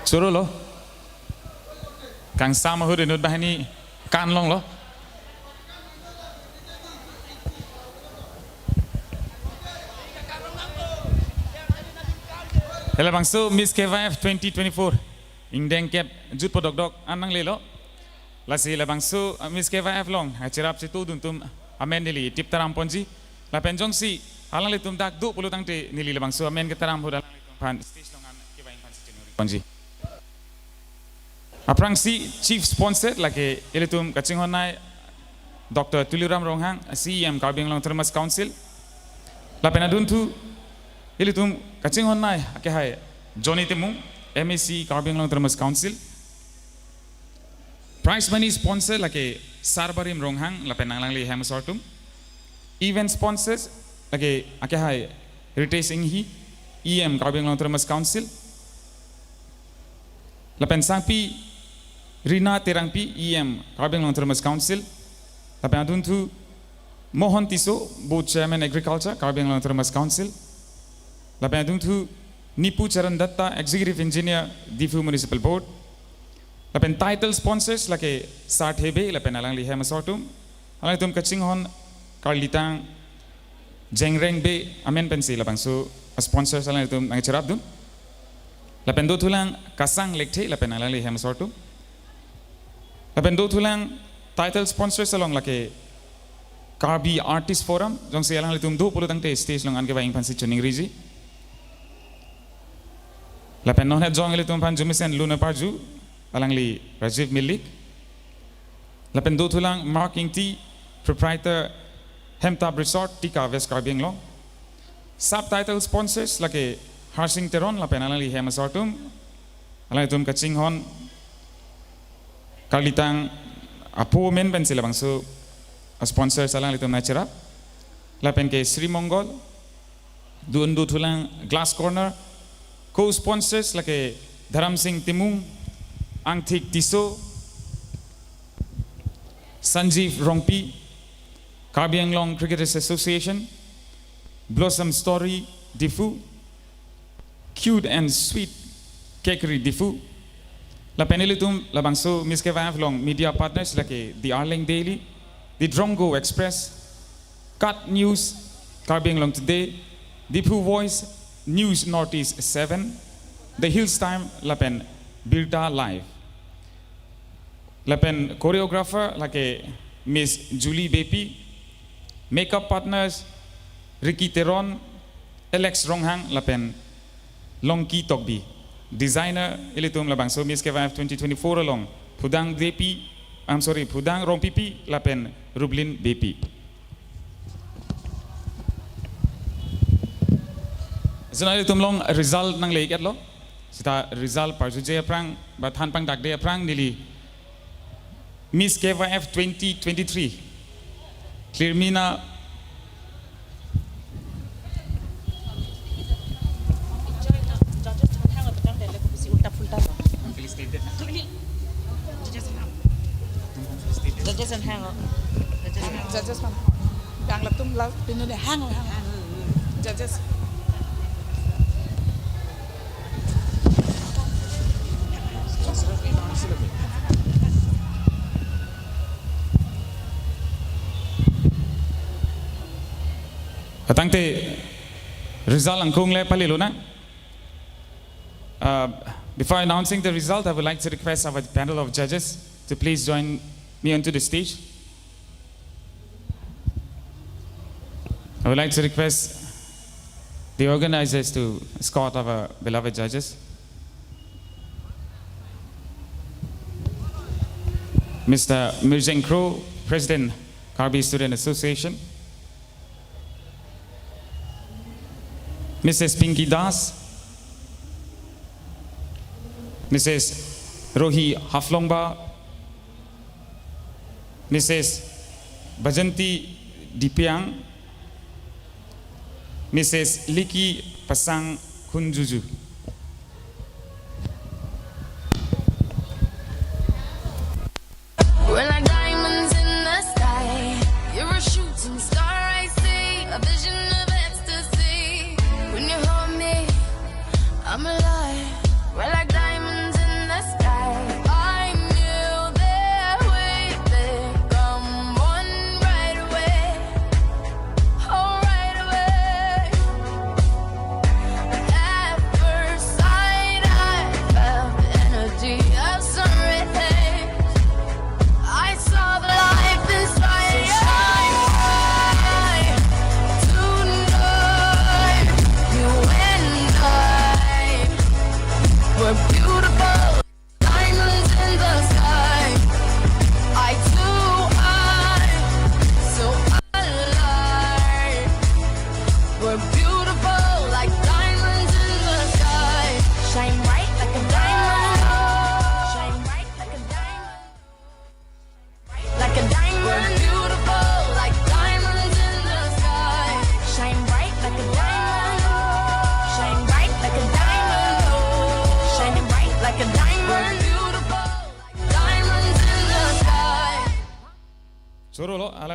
Surulo. Kangsam ahut inut banghini kanlonglo. Labangso Miss K Y F twenty twenty-four ingdeng kep jutpo dokdok an nanglelo. Lasi labangso, uh, Miss K Y F along, uh, cherap chetudun atum amen neli tip taram ponji. Lapen jongsi alanglitum dak do pulo tangte neli labangso amen ketaram ahut alanglitum aphan stage along an kevang aphan si chinuri ponji. Aphrangsi chief sponsor lake ilitum kachinghonnei Doctor Tuliram Ronghang, C E M Karbi Anglong Autonomous Council. Lapen adunthu ilitum kachinghonnei akehai Johnny Timung, M A C Karbi Anglong Autonomous Council. Prize money sponsor lake Sarbarim Ronghang lapen alangli hem asor atum. Event sponsors lake akehai Ritesh Inghi, E M Karbi Anglong Autonomous Council. Lapen sangpi Rina Terangpi, E M Karbi Anglong Autonomous Council. Lapen adunthu Mohon Tisso, Board Chairman Agriculture, Karbi Anglong Autonomous Council. Lapen adunthu Nipu Charan Datta, Executive Engineer, Diphu Municipal Board. Lapen title sponsors lake Sarthe Bey lapen alangli hem asor atum. Alanglitum kachinghon karlitang Jengreng Bey amen pensi labangso sponsors alanglitum nangcherapdun. Lapen dothulang Kasang Lekthe lapen alangli hem asor atum. Lapen dothulang title sponsors along lake Karbi Artist Forum, jongsi alanglitum do pulo tangte stage along an kevang aphan si chiningriji. Lapen non het jong ilitum aphan jumisen lun aparju, alangli Rajiv Milik. Lapen dothulang Mark Ingti, proprietor Hemtap Resort, Tika, West Karbi Anglong. Subtitle sponsors lake Harsing Teron lapen alangli hem asor atum. Alanglitum kachinghon karlitang apo amen pensi labangso sponsors alanglitum nangcherap. Lapen ke Sri Mongol, dun dothulang Glass Corner, co-sponsors lake Dharam Singh Timung, Angthik Tisso, Sanjeev Rongpi, Karbi Anglong Cricketers Association, Blossom Story Diphu, Cute and Sweet Cakery Diphu. Lapen ilitum labangso Miss K Y F along media partners lake The Arleng Daily, The Drongo Express, Cut News, Karbi Anglong Today, Diphu Voice, News Northeast seven, The Hills Time, lapen Birta Live. Lapen choreographer lake Miss Julie Beypi, makeup partners Ricky Teron, Alex Ronghang, lapen Longki Tokbi. Designer ilitum labangso Miss K Y F twenty twenty-four along Phudang Beypi, I'm sorry, Phudang Rongpipi lapen Rublin Beypi. Jona ilitum along result nangle-iklo. Seta result parjuje aphrang, ba than pangdakde aphrang neli Miss K Y F twenty twenty-three, Clearmina. Judges and hang. Judges and hang. Judges and hang. Yang latum la pinu de hang, hang. Judges. Atangte result angkung le palilonang. Uh, before announcing the result, I would like to request our panel of judges to please join me onto the stage. I would like to request the organizers to escort our beloved judges. Mister Mirjeng Kro, President, Karbi Student Association. Missus Pinky Das, Missus Rohi Haflongba, Missus Bajanti Dipiang, Missus Liki Pasang Khunjuju. We're like diamonds in the sky. You're a shooting star, I see. A vision of ecstasy. When you hold me, I'm alive. We're like diamonds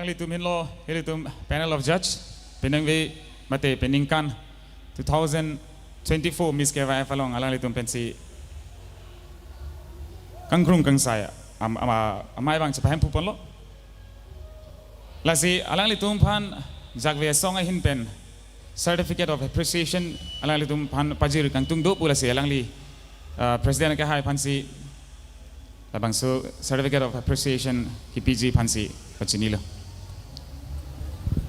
Alanglitum henlo, ilitum panel of judge, peningve mate peningkan two thousand twenty-four Miss K Y F along alanglitum pensi kangkrung kangsai am-, ama-, amei abang chepahemphu ponlo. Lasi alanglitum aphan jakve asong ahin pen Certificate of Appreciation alanglitum aphan pajir kangtung do pu lasi alangli, uh, President akehai aphansi labangso Certificate of Appreciation kipiji aphansi pachinilo.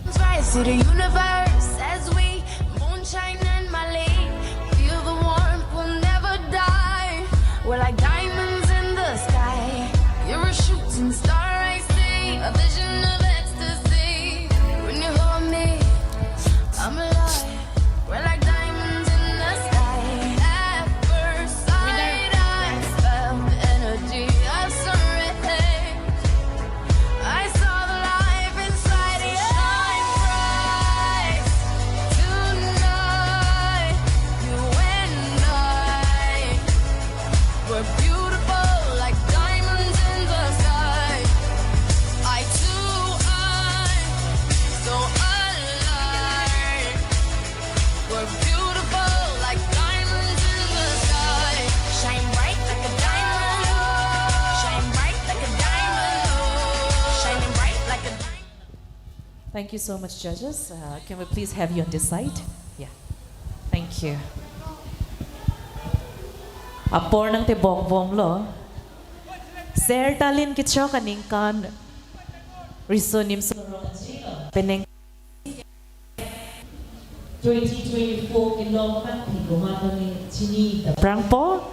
Rise to the universe as we moonshine and Malay. Feel the warmth, we'll never die. We're like diamonds in the sky. You're a shooting star, I see. A vision of ecstasy. When you hold me, I'm alive. We're like diamonds in the sky. At first sight, I felt the energy of serenity. I saw the life inside you. Shine bright tonight. You and I, we're beautiful like diamonds in the sky. Eye to eye, so alive. We're beautiful like diamonds in the sky. Shine bright like a diamond. Shine bright like a diamond. Shining bright like a diamond. Thank you so much, judges. Uh, can we please have you on this side? Yeah. Thank you. Apor nangtebok bomlo. Ser Talin kechok aningkan riso nimso rong penang twenty twenty-four kelong aphan phi komat nangchini dapprangpo.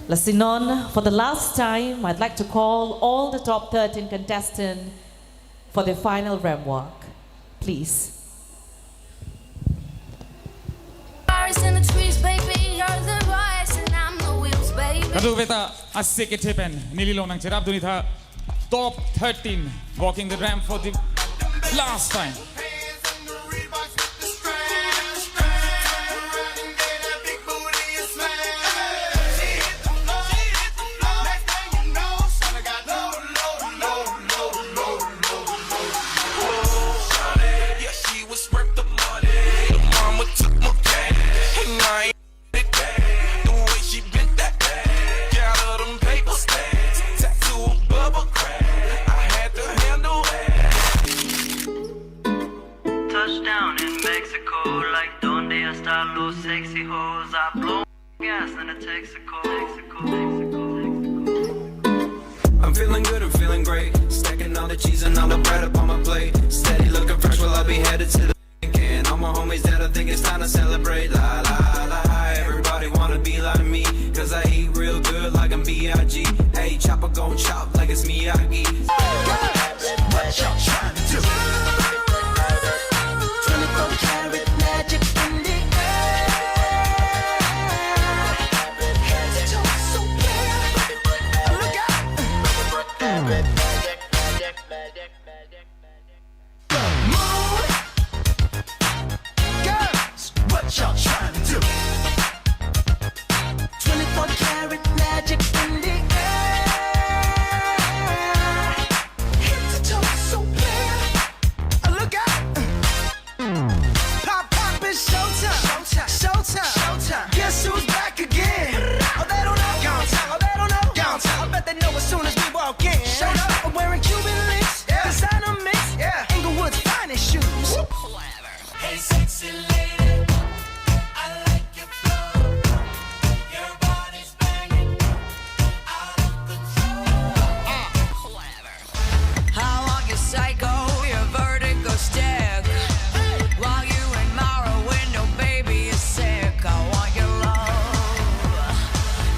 Lasi non, for the last time, I'd like to call all the top thirteen contestants for the final ramp walk. Please. Cars in the trees, baby, you're the rise and I'm the wheels, baby. Kadokave ta asek kethe pen neli along nangcherapdun-ik tha top thirteen walking the ramp for the last time. Touchdown in Mexico, like, ¿dónde están los sexy hoes? I blow gas in a Texaco, Texaco, Texaco, Texaco. I'm feeling good, I'm feeling great. Stacking all the cheese and all the bread up on my plate. Steady looking fresh while I be headed to the bank. And all my homies that I think it's time to celebrate. La, la, la, everybody wanna be like me. 'Cause I eat real good like I'm B I G. Hey, chopper gon' chop like it's Miyagi. What y'all trying to do? Twenty-four karat magic in the air. Head to toe, so clear. Look out. Move. Girls, what y'all trying to do? Twenty-four karat magic in the air. Head to toe, so clear. Look out. Pop, pop, it's showtime. Showtime. Showtime. Showtime. Guess who's back again? Oh, they don't know. Gone time. Oh, they don't know. Gone time. I bet they know as soon as we walk in. Showed up. I'm wearing Cuban links. Yeah. Designer mix. Yeah. Inglewood's finest shoes. Hey, sexy lady. I like your flow. Your body's banging. Out of control. I want your psycho, your vertigo stick. While you admire a window, baby, you're sick. I want your love.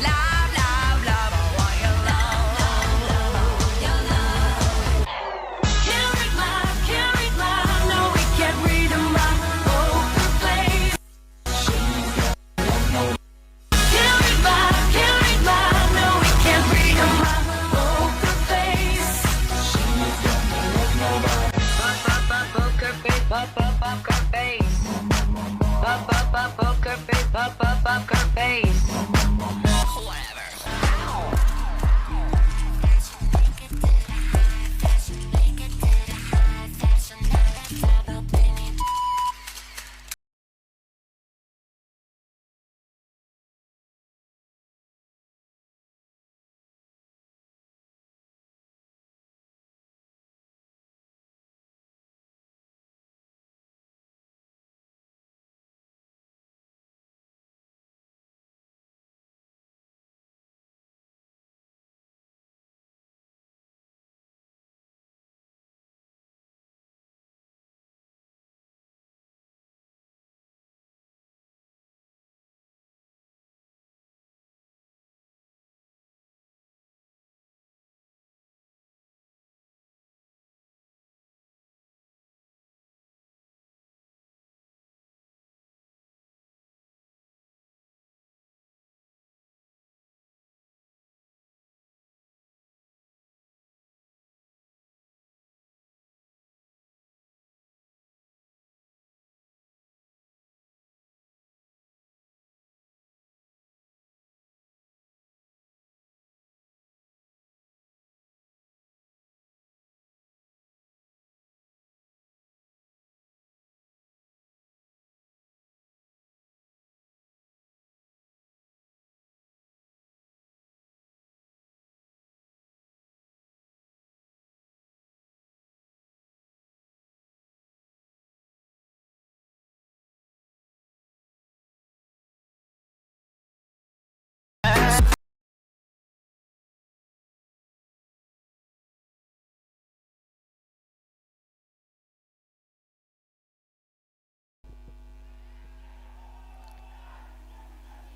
Love, love, love, I want your love. Can't read my, can't read my, no, we can't read 'em right. Poker face. Can't read my, can't read my, no, we can't read 'em right. Poker face. Pop, pop, pop, poker face. Pop, pop, poker face. Pop, pop, pop, poker face. Pop, pop, poker face. Clever. Ow. Fashion, make it to the high. Fashion, make it to the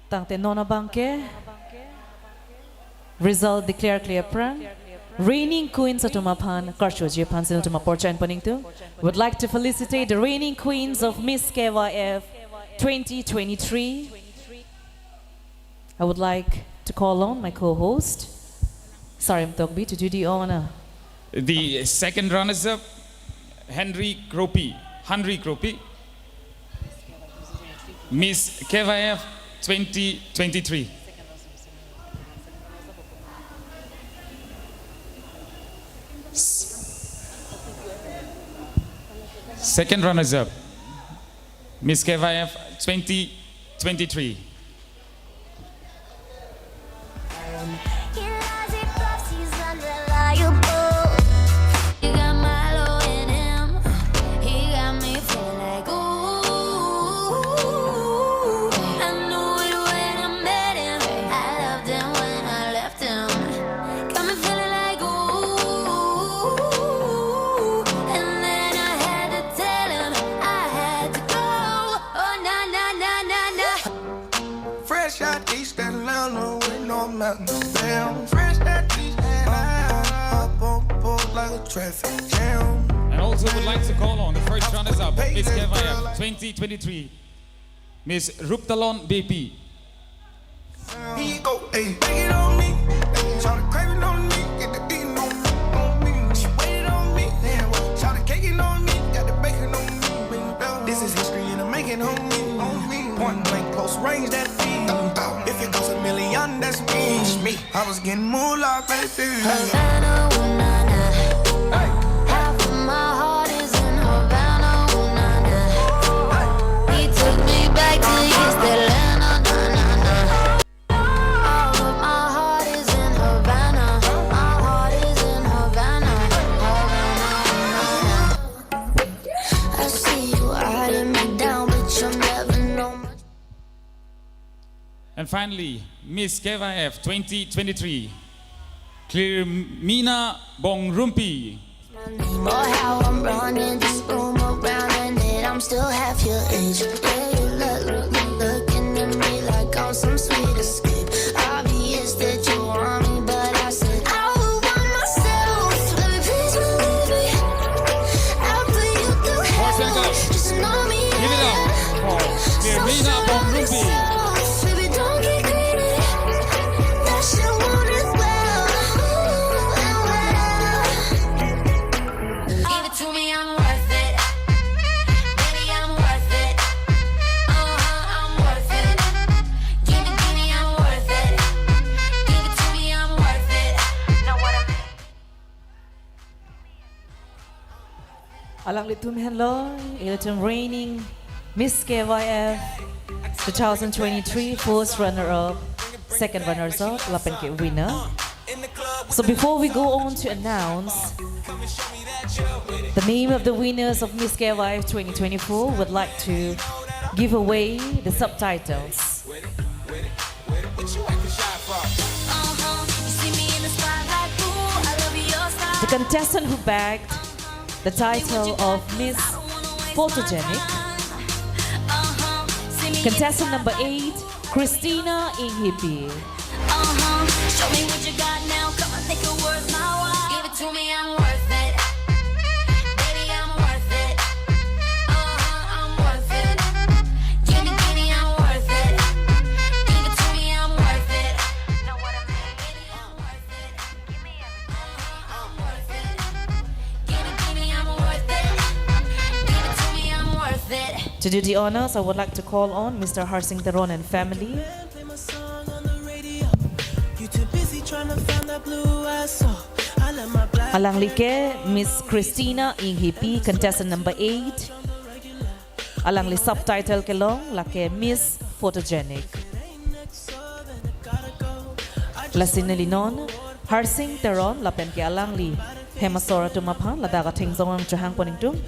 Tangte non abangke result declare kle aphrang reigning queens atum aphan karchoji aphan si nelitum apor cho-en pon ingtung. Would like to felicitate the reigning queens of Miss K Y F twenty twenty-three. I would like to call on my co-host, Sarim Tokbi, to do the honor. The second runners-up, Henry Kropi. Henry Kropi. Miss K Y F twenty twenty-three. S-, second runners-up, Miss K Y F twenty twenty-three. He lies, he bluffs, he's unreliable. He got Milo in him. He got me feeling like, ooh, I knew it when I met him. I loved him when I left him. Got me feeling like, ooh, and then I had to tell him I had to go. Oh, na, na, na, na, na. Fresh out East Atlanta with no mountains. Damn, fresh out East Atlanta. Up on board like a traffic jam. And also would like to call on the first runners-up of Miss K Y F twenty twenty-three, Miss Ruptalon B P. He go, hey, bake it on me. Hey, try to crave it on me. Get the beating on me, on me. She waited on me. Damn, try to cake it on me. Got the bacon on me. This is history and I'm making on me, on me. Point blank, close range, that feed. If it goes a million, that's me. It's me. I was getting moolah, baby. Havana, ooh, na, na. Half of my heart is in Havana, ooh, na, na. He took me back to East Atlanta, na, na, na. All of my heart is in Havana. My heart is in Havana, Havana, ooh, na, na. I see you eyeing me down, but you'll never know my And finally, Miss K Y F twenty twenty-three, Clearmina Bongrumpi. My name or how I'm running this room around, and then I'm still half your age. Yeah, you look, look, looking at me like I'm some sweet escape. Obvious that you want me, but I said I would want myself. Let me please believe me. I'll put you through hell. Just know me. Give it up for Clearmina Bongrumpi. Baby, don't get greedy. That shit won't as well. Ooh, I will. Give it to me, I'm worth it. Baby, I'm worth it. Uh-huh, I'm worth it. Give it, give me, I'm worth it. Give it to me, I'm worth it. Know what I mean? Alanglitum henlo, ilitum reigning Miss K Y F two thousand twenty-three first runner-up, second runners-up, lapen ke winner. So before we go on to announce the name of the winners of Miss K Y F twenty twenty-four, would like to give away the subtitles. The contestant who bagged the title of Miss Photogenic, contestant number eight, Christina Inghipi. Uh-huh. Show me what you got now. Come and make it worth my while. Give it to me, I'm worth it. Baby, I'm worth it. Uh-huh, I'm worth it. Give me, give me, I'm worth it. Give it to me, I'm worth it. Know what I mean? Baby, I'm worth it. Give me everything. Uh-huh, I'm worth it. Give me, give me, I'm worth it. Give it to me, I'm worth it. To do the honors, I would like to call on Mister Harsing Teron and family. Alangli ke Miss Christina Inghipi, contestant number eight. Alangli subtitle kelong lake Miss Photogenic. Lasi neli non Harsing Teron lapen ke alangli hem asor atum aphan ladak ateng jong ang chohang pon ingtung.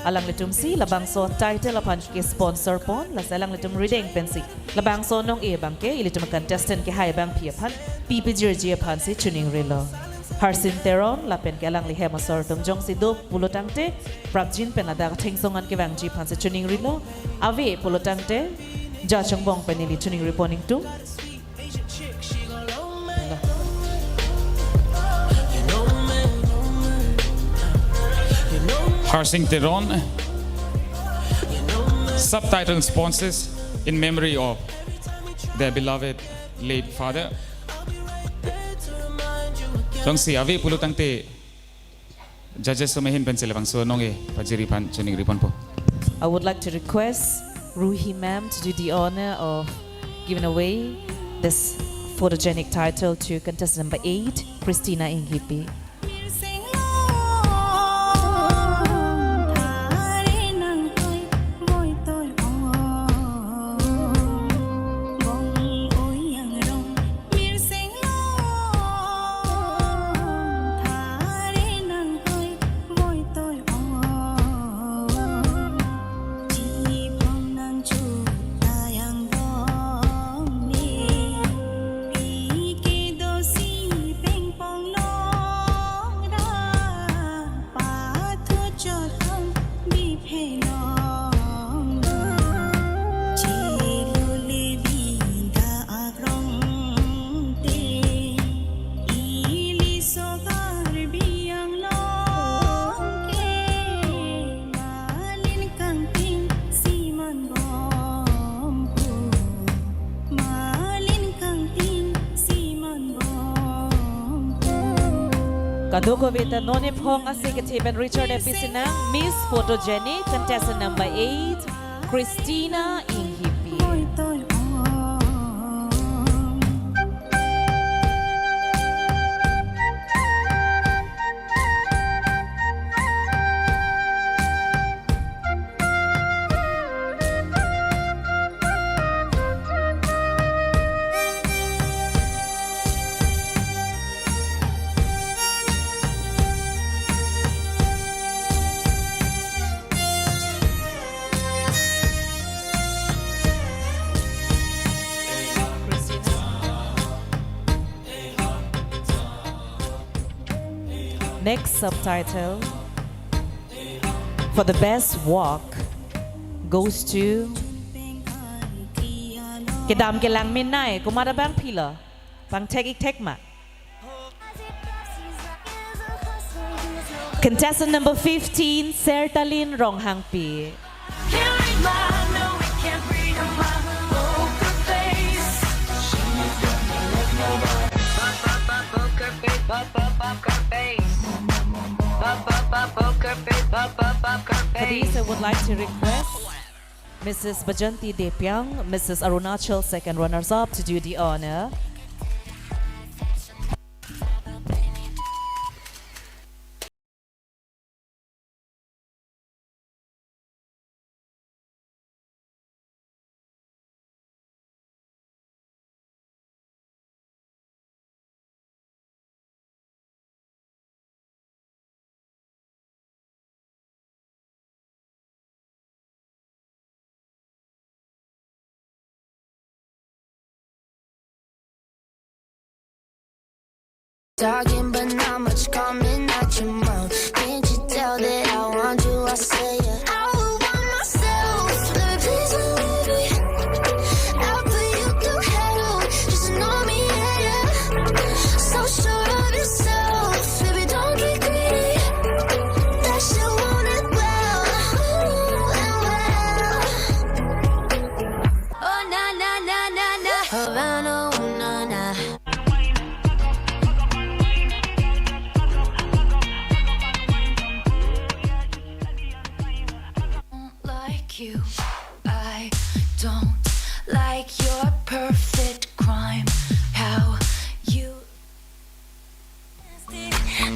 Alanglitum si labangso title aphan ke sponsor pon, lasi alanglitum rideng pensi labangso nong-e abangke ilitum contestant kehai abangpi aphan pi pijirji aphan si choningrilo. Harsing Teron lapen ke alangli hem asor atum jongsi do pulo tangte prapjin pen ladak ateng jong ang kevangji aphan si choningrilo. Ave pulo tangte Judge angbong pen neli chiningri pon ingtung. Harsing Teron. Subtitle responses in memory of their beloved late father. Jongsi ave pulo tangte, judges atum ahin pen si labangso anong-e pajiri aphan chiningri ponpo. I would like to request Ruhi ma'am to do the honor of giving away this photogenic title to contestant number eight, Christina Inghipi. Kadokave ta non ephong ase kethe pen Richard F P Sinang, Miss Photogenic, contestant number eight, Christina Inghipi. Next subtitle for the best walk goes to Kedam Kelang Minai, komat abang philo? Pangthek ik thek ma? Contestant number fifteen, Sertalin Ronghangpi. For this, I would like to request Missus Bajanti Depiang, Missus Arunachal, second runners-up, to do the honor. Talking, but not much coming out your mouth. Can't you tell that I want you? I say it. I would want myself. Baby, please believe me. I'll put you through hell. Just know me, yeah, yeah. So sure of yourself. Baby, don't get greedy. That you want it well. Ooh, and well. Oh, na, na, na, na, na. Havana, ooh, na, na. Like you, I don't like your perfect crime. How you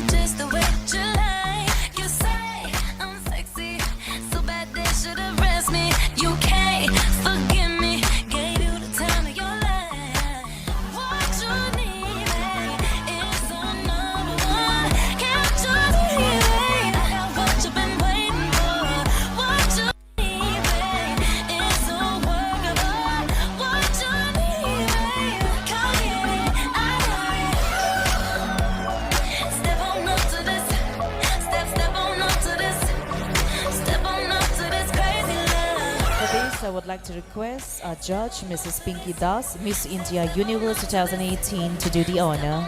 Just the way you lie, you say I'm sexy, so bad they should arrest me. You can't forgive me, gave you the time of your life. To request our judge, Missus Pinky Das, Miss India Universe two thousand eighteen, to do the honor.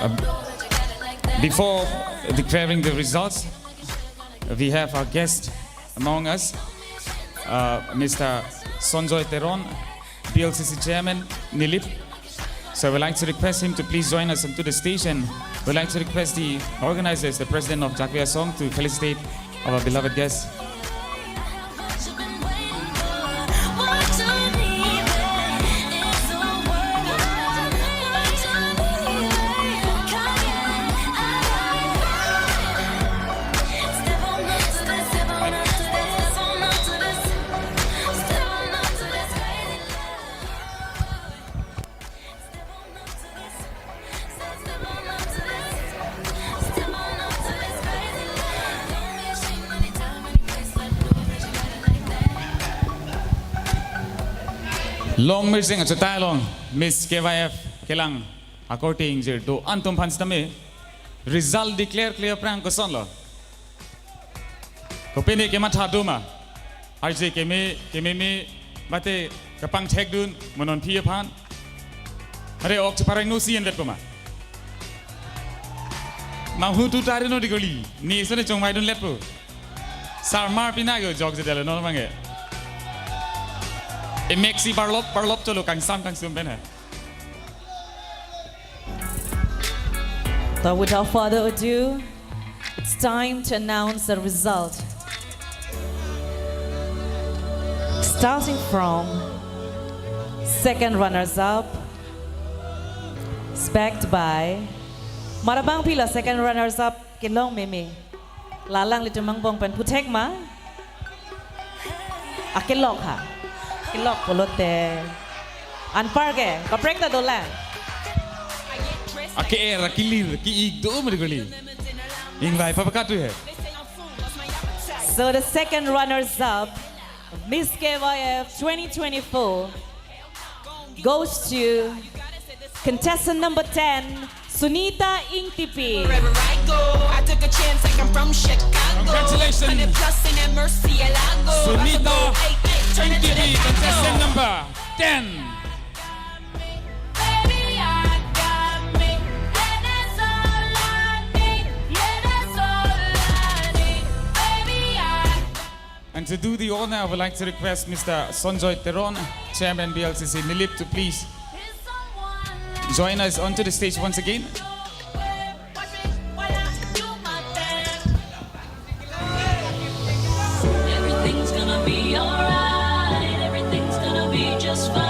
Um, before declaring the results, we have our guest among us, uh, Mister Sonjoy Teron, B L C C Chairman, Nilip. So I would like to request him to please join us onto the stage, and we'd like to request the organizers, the president of Jakve Asong, to felicitate our beloved guest. Long mirsing achutai along Miss K Y F kelang akorte ingjir do-an atum aphan sitame result declare kle aphrang kosonlo? Kopine kematha do ma? Arje keme, kememe, mate kapangthekdun mo non aphi aphan? Are ok cheparengno si endet po ma? Manghu tu tari no digoli. Ne sone chongvaidunlet po. Sarmar pina yo jokjedetlo non abangke. Emek si parlop parlop cholo, kangsam kangsum pen hai. So without further ado, it's time to announce the result. Starting from second runners-up, backed by, mat abang pilo second runners-up kelong meme? La alanglitum angbong pen puthek ma? Akelok ha. Kelok pulote anparke kaprek ta dolang. Ake-er, akelir, ke-ik do ma digoli. Ingvai papakatu he. So the second runners-up, Miss K Y F twenty twenty-four, goes to contestant number ten, Sunita Ingtipi. Wherever I go, I took a chance like I'm from Chicago. Congratulations. Hundred plus in that Murcielago. Sunita Ingtipi, contestant number ten. And to do the honor, I would like to request Mister Sonjoy Teron, Chairman B L C C Nilip, to please join us onto the stage once again. Everything's gonna be alright. Everything's gonna be just fine.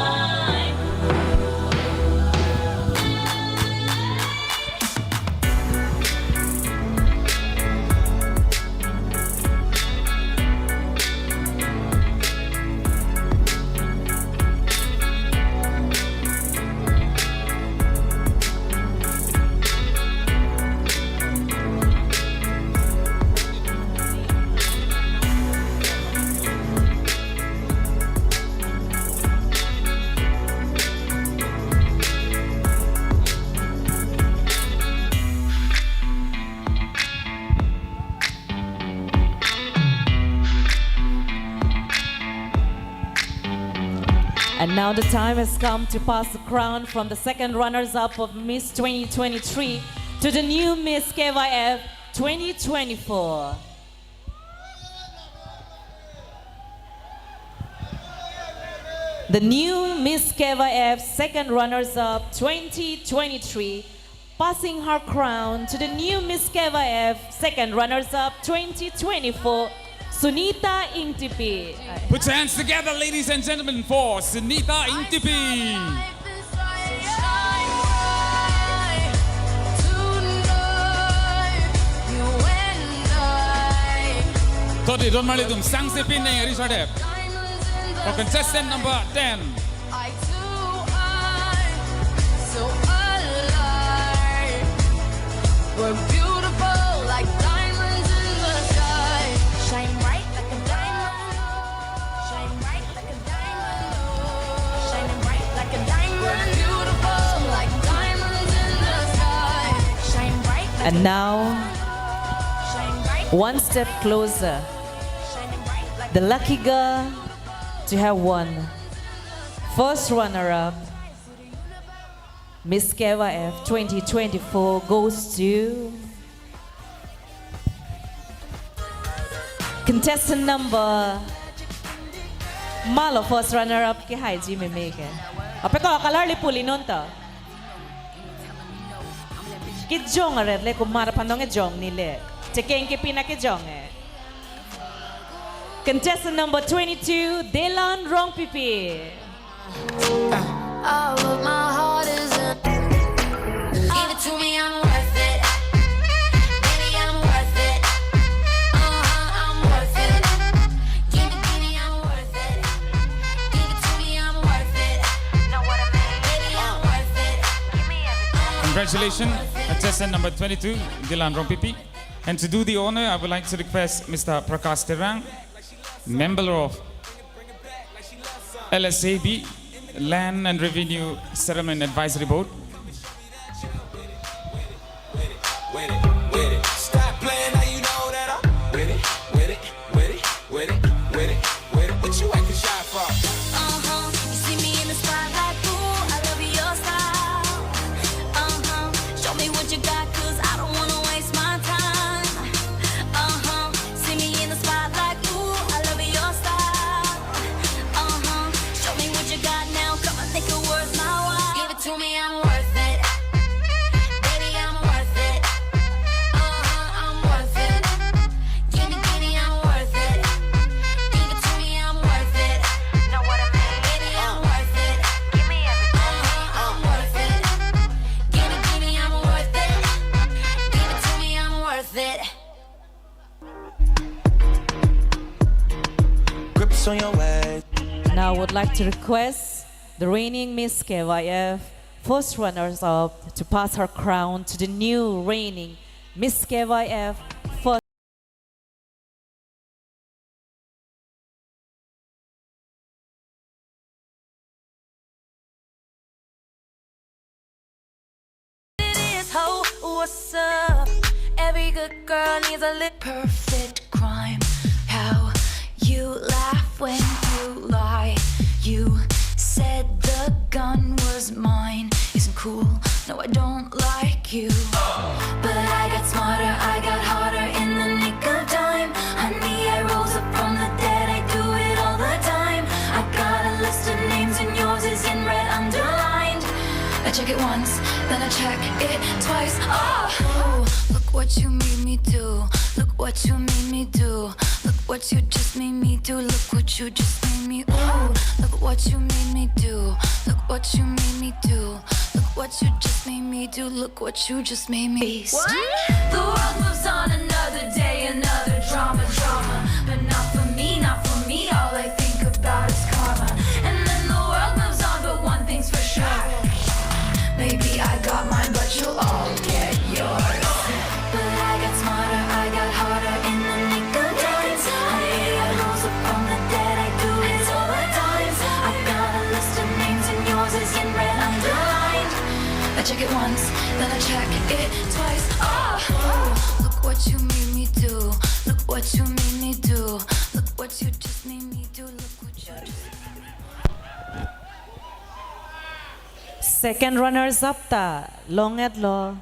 And now the time has come to pass the crown from the second runners-up of Miss twenty twenty-three to the new Miss K Y F twenty twenty-four. The new Miss K Y F second runners-up twenty twenty-three Passing her crown to the new Miss Keva F second runners-up twenty twenty-four, Sunita Ingtipi. Put your hands together, ladies and gentlemen, for Sunita Ingtipi. Todi don mali dum sang sepin neng ari sadep. For contestant number ten. I do, I so alive. We're beautiful like diamonds in the sky. Shine bright like a diamond. Shine bright like a diamond. Shining bright like a diamond. We're beautiful like diamonds in the sky. Shine bright like And a now, shine bright one step closer. Shining bright like The lucky girl to have won first runner-up Miss Keva F twenty twenty-four goes to contestant number, malo first runner-up kehaiji meme ke. Apeko kalar le puli non to. Kejong aret le kumar phanong kejong ni le. Chekeng ke pina kejong eh. Contestant number twenty-two, Delan Rongpipi. All of my heart is in. Give it to me, I'm worth it. Baby, I'm worth it. Uh-huh, I'm worth it. Give it, give me, I'm worth it. Give it to me, I'm worth it. Know what I mean? Baby, I'm worth it. Give me everything. Congratulations, contestant number twenty-two, Delan Rongpipi. And to do the honor, I would like to request Mister Prakash Terang, member of L S A B, Land and Revenue Settlement Advisory Board. Stop playing, now you know that I'm with it, with it, with it, with it, with it, with it. What you acting shy for? Uh-huh. You see me in the spotlight, ooh, I love your style. Uh-huh. Show me what you got, 'cause I don't wanna waste my time. Uh-huh. See me in the spotlight, ooh, I love your style. Uh-huh. Show me what you got now, come and make it worth my while. Give it to me, I'm worth it. Baby, I'm worth it. Uh-huh, I'm worth it. Give me, give me, I'm worth it. Give it to me, I'm worth it. Know what I mean? Baby, I'm worth it. Give me everything. Uh-huh, I'm worth it. Give me, give me, I'm worth it. Give it to me, I'm worth it. Grips on your waist. Now I would like to request the reigning Miss K Y F first runners-up to pass her crown to the new reigning Miss K Y F first. It is ho, what's up? Every good girl needs a li- Perfect crime. How you laugh when you lie. You said the gun was mine. Isn't cool. No, I don't like you. But I got smarter, I got hotter in the nick of time. Honey, I rose up from the dead, I do it all the time. I got a list of names and yours is in red underlined. I check it once, then I check it twice. Oh, ooh, look what you made me do. Look what you made me do. Look what you just made me do. Look what you just made me. Ooh, look what you made me do. Look what you made me do. Look what you just made me do. Look what you just made me. What? The world moves on, another day, another drama, drama. But not for me, not for me. All I think about is karma. And then the world moves on, but one thing's for sure. Maybe I got mine, but you'll all get yours. But I got smarter, I got harder in the nick of time. Honey, I rose up from the dead, I do it all the time. I got a list of names and yours is in red underlined. I check it once, then I check it twice. Oh, oh. Look what you made me do. Look what you made me do. Look what you just made me do. Look what you just Second runners up ta long-etlo.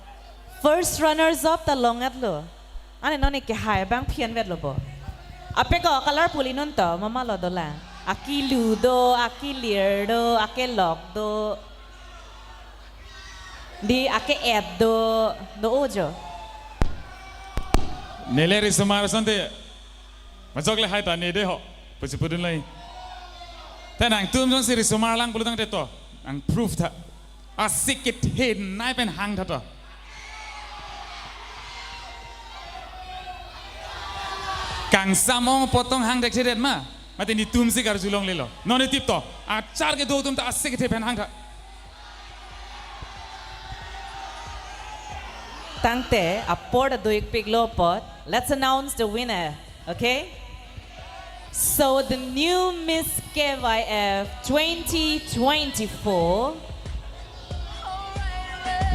First runners up ta long-etlo. Ane non ke hai abang phian vetlo bo. Apeko kalar puli non to, mama lo dolang. Akilu do, akilir do, akelok do. Di ake-et do, do ojo. Neli risomar asonte. Majok le hai ta ne de ho. Pusi pudun lai. Te nangtum jongsi risomar lang pulotangte to. Nang proof tha. Asik kethenei pen hang tha to. Kangsam ong apot tong hang thekthedet ma. Mate netum si karjulonglelo. Non ne tip to. Achar kedo atum ta asik kethe pen hang tha. Tangte, apor ta do-ikpiklo apot. Let's announce the winner, okay? So the new Miss K Y F twenty twenty-four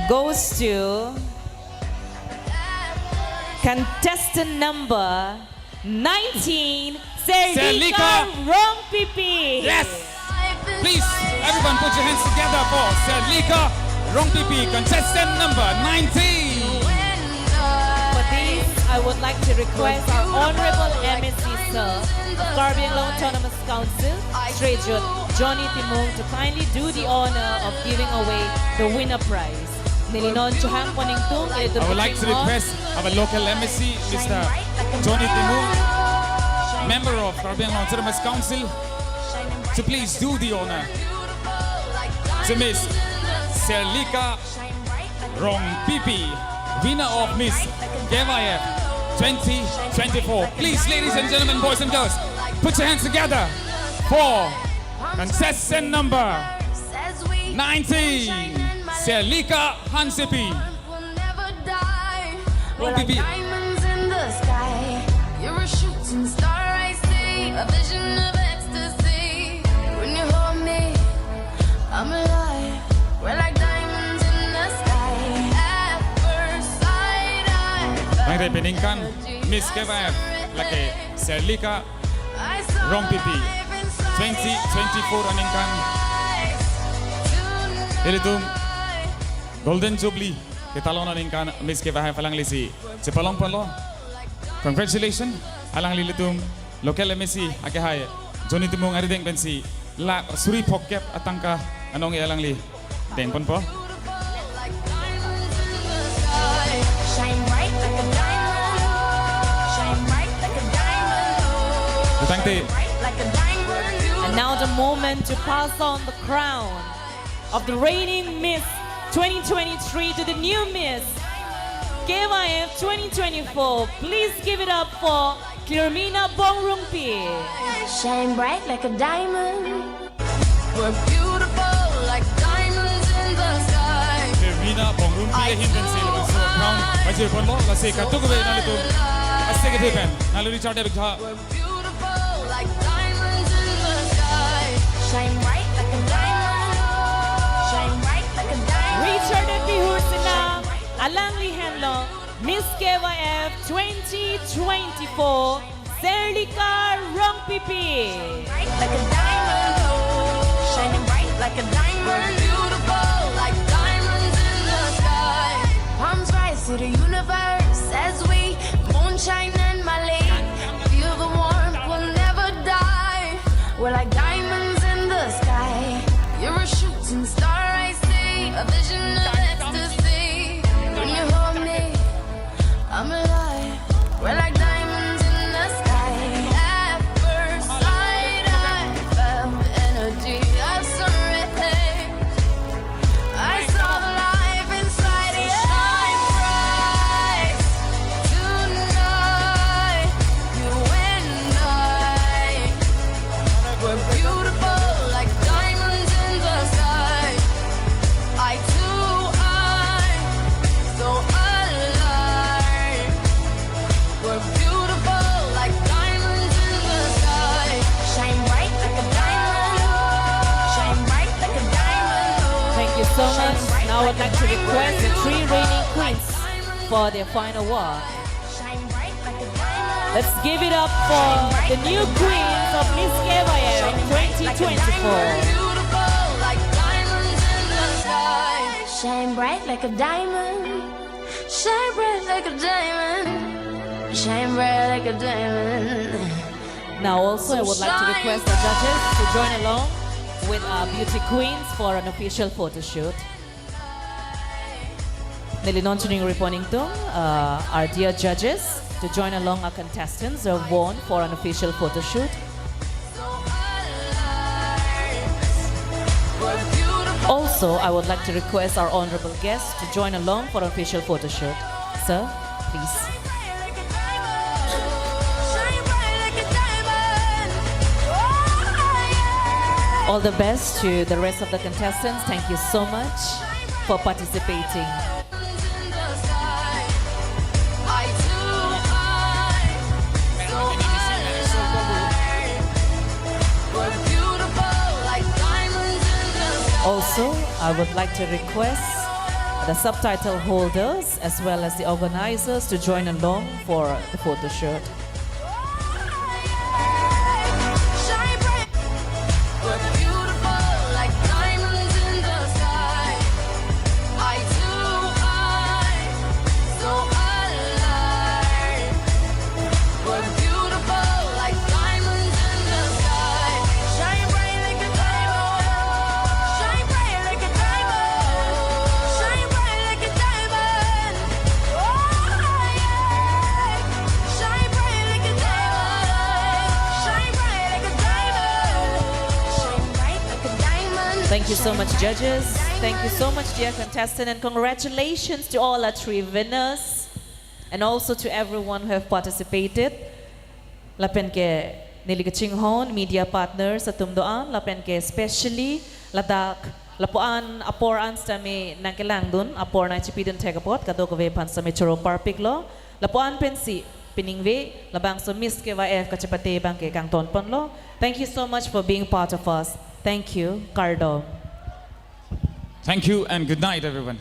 goes to contestant number nineteen, Serlika Serlika. Rongpipi. Yes. Please, everyone, put your hands together for Serlika Rongpipi, contestant number nineteen. For this, I would like to request our Honorable M A C Sir of Karbi Anglong Autonomous Council, Shri Jut Johnny Timung, to kindly do the honor of giving away the winner prize. Neli non chohangpon ingtung, ilitum I would like to kecheng-ong. Request our local M A C, Mister Johnny Timung, member of Karbi Anglong Autonomous Council, to please do the honor to Miss Serlika Rongpipi, winner of Miss K Y F twenty twenty-four. Please, ladies and gentlemen, boys and girls, put your hands together for contestant number nineteen, Serlika Hansepi. We're like Rongpipi. Diamonds in the sky. You're a shooting star, I see. A vision of ecstasy. When you hold me, I'm alive. We're like diamonds in the sky. At first sight, I felt Nangre peningkan energy. Miss K Y F lake Serlika Rongpipi twenty twenty-four aningkan. Ilitum Golden Jubilee ketalon aningkan Miss K Y F alanglisi chepalongponlo. Congratulations, alangli ilitum local M A C akehai Johnny Timung arideng pensi lakh suri phokep atangka anong alangli dengponpo. Shine bright like a diamond. Shine bright like a diamond. Tangte. Shine bright like a diamond. And now the moment to pass on the crown of the reigning Miss twenty twenty-three to the new Miss K Y F twenty twenty-four. Please give it up for Clearmina Bongrungpi. Shine bright like a diamond. We're beautiful like diamonds in the sky. Clearmina Bongrungpi ahin pensi laso crown pajirponlo, lasi kadokave nanglitum asik kethe pen nangli Richard David ha. We're beautiful like diamonds in the sky. Shine bright like a diamond. Shine bright like a diamond. Richard David Husina, alangli henlo Miss K Y F twenty twenty-four, Serlika Rongpipi. Bright like a diamond, oh, shining bright like a diamond. We're beautiful like diamonds in the sky. Palms rise to the universe as we moonshine and Malay. Feel the warmth, we'll never die. We're like diamonds in the sky. You're a shooting star, I see. A vision of ecstasy. When you hold me, I'm alive. We're like diamonds in the sky. At first sight, I felt the energy of sun rays. I saw life inside you. Shine bright tonight, you and I. We're beautiful like diamonds in the sky. Eye to eye, so alive. We're beautiful like diamonds in the sky. Shine bright like a diamond. Shine bright like a diamond. Thank you so much. Now I'd like to request the three reigning queens for their final walk. Shine bright like a diamond. Let's give it up for the new queens of Miss K Y F twenty twenty-four. Beautiful like diamonds in the sky. Shine bright like a diamond. Shine bright like a diamond. Shine bright like a diamond. Now also, I would like to request the judges to join along with our beauty queens for an official photo shoot. Neli non choningri pon ingtung, uh, our dear judges to join along our contestants who have won for an official photo shoot. Also, I would like to request our honorable guest to join along for an official photo shoot. Sir, please. All the best to the rest of the contestants. Thank you so much for participating. Also, I would like to request the subtitle holders as well as the organizers to join along for the photo shoot. Thank you so much, judges. Thank you so much, dear contestant, and congratulations to all our three winners, and also to everyone who have participated. Lapen ke neli kachinghon media partners atum do-an, lapen ke specially ladak lapu-an apor an sitame nangkelangdun, apor nangchipidun thek apot kadokave aphan sitame choro parpiklo. Lapu-an pensi piningve labangso Miss K Y F kachepate abangke kangton ponlo. Thank you so much for being part of us. Thank you. Kardom. Thank you and good night, everyone.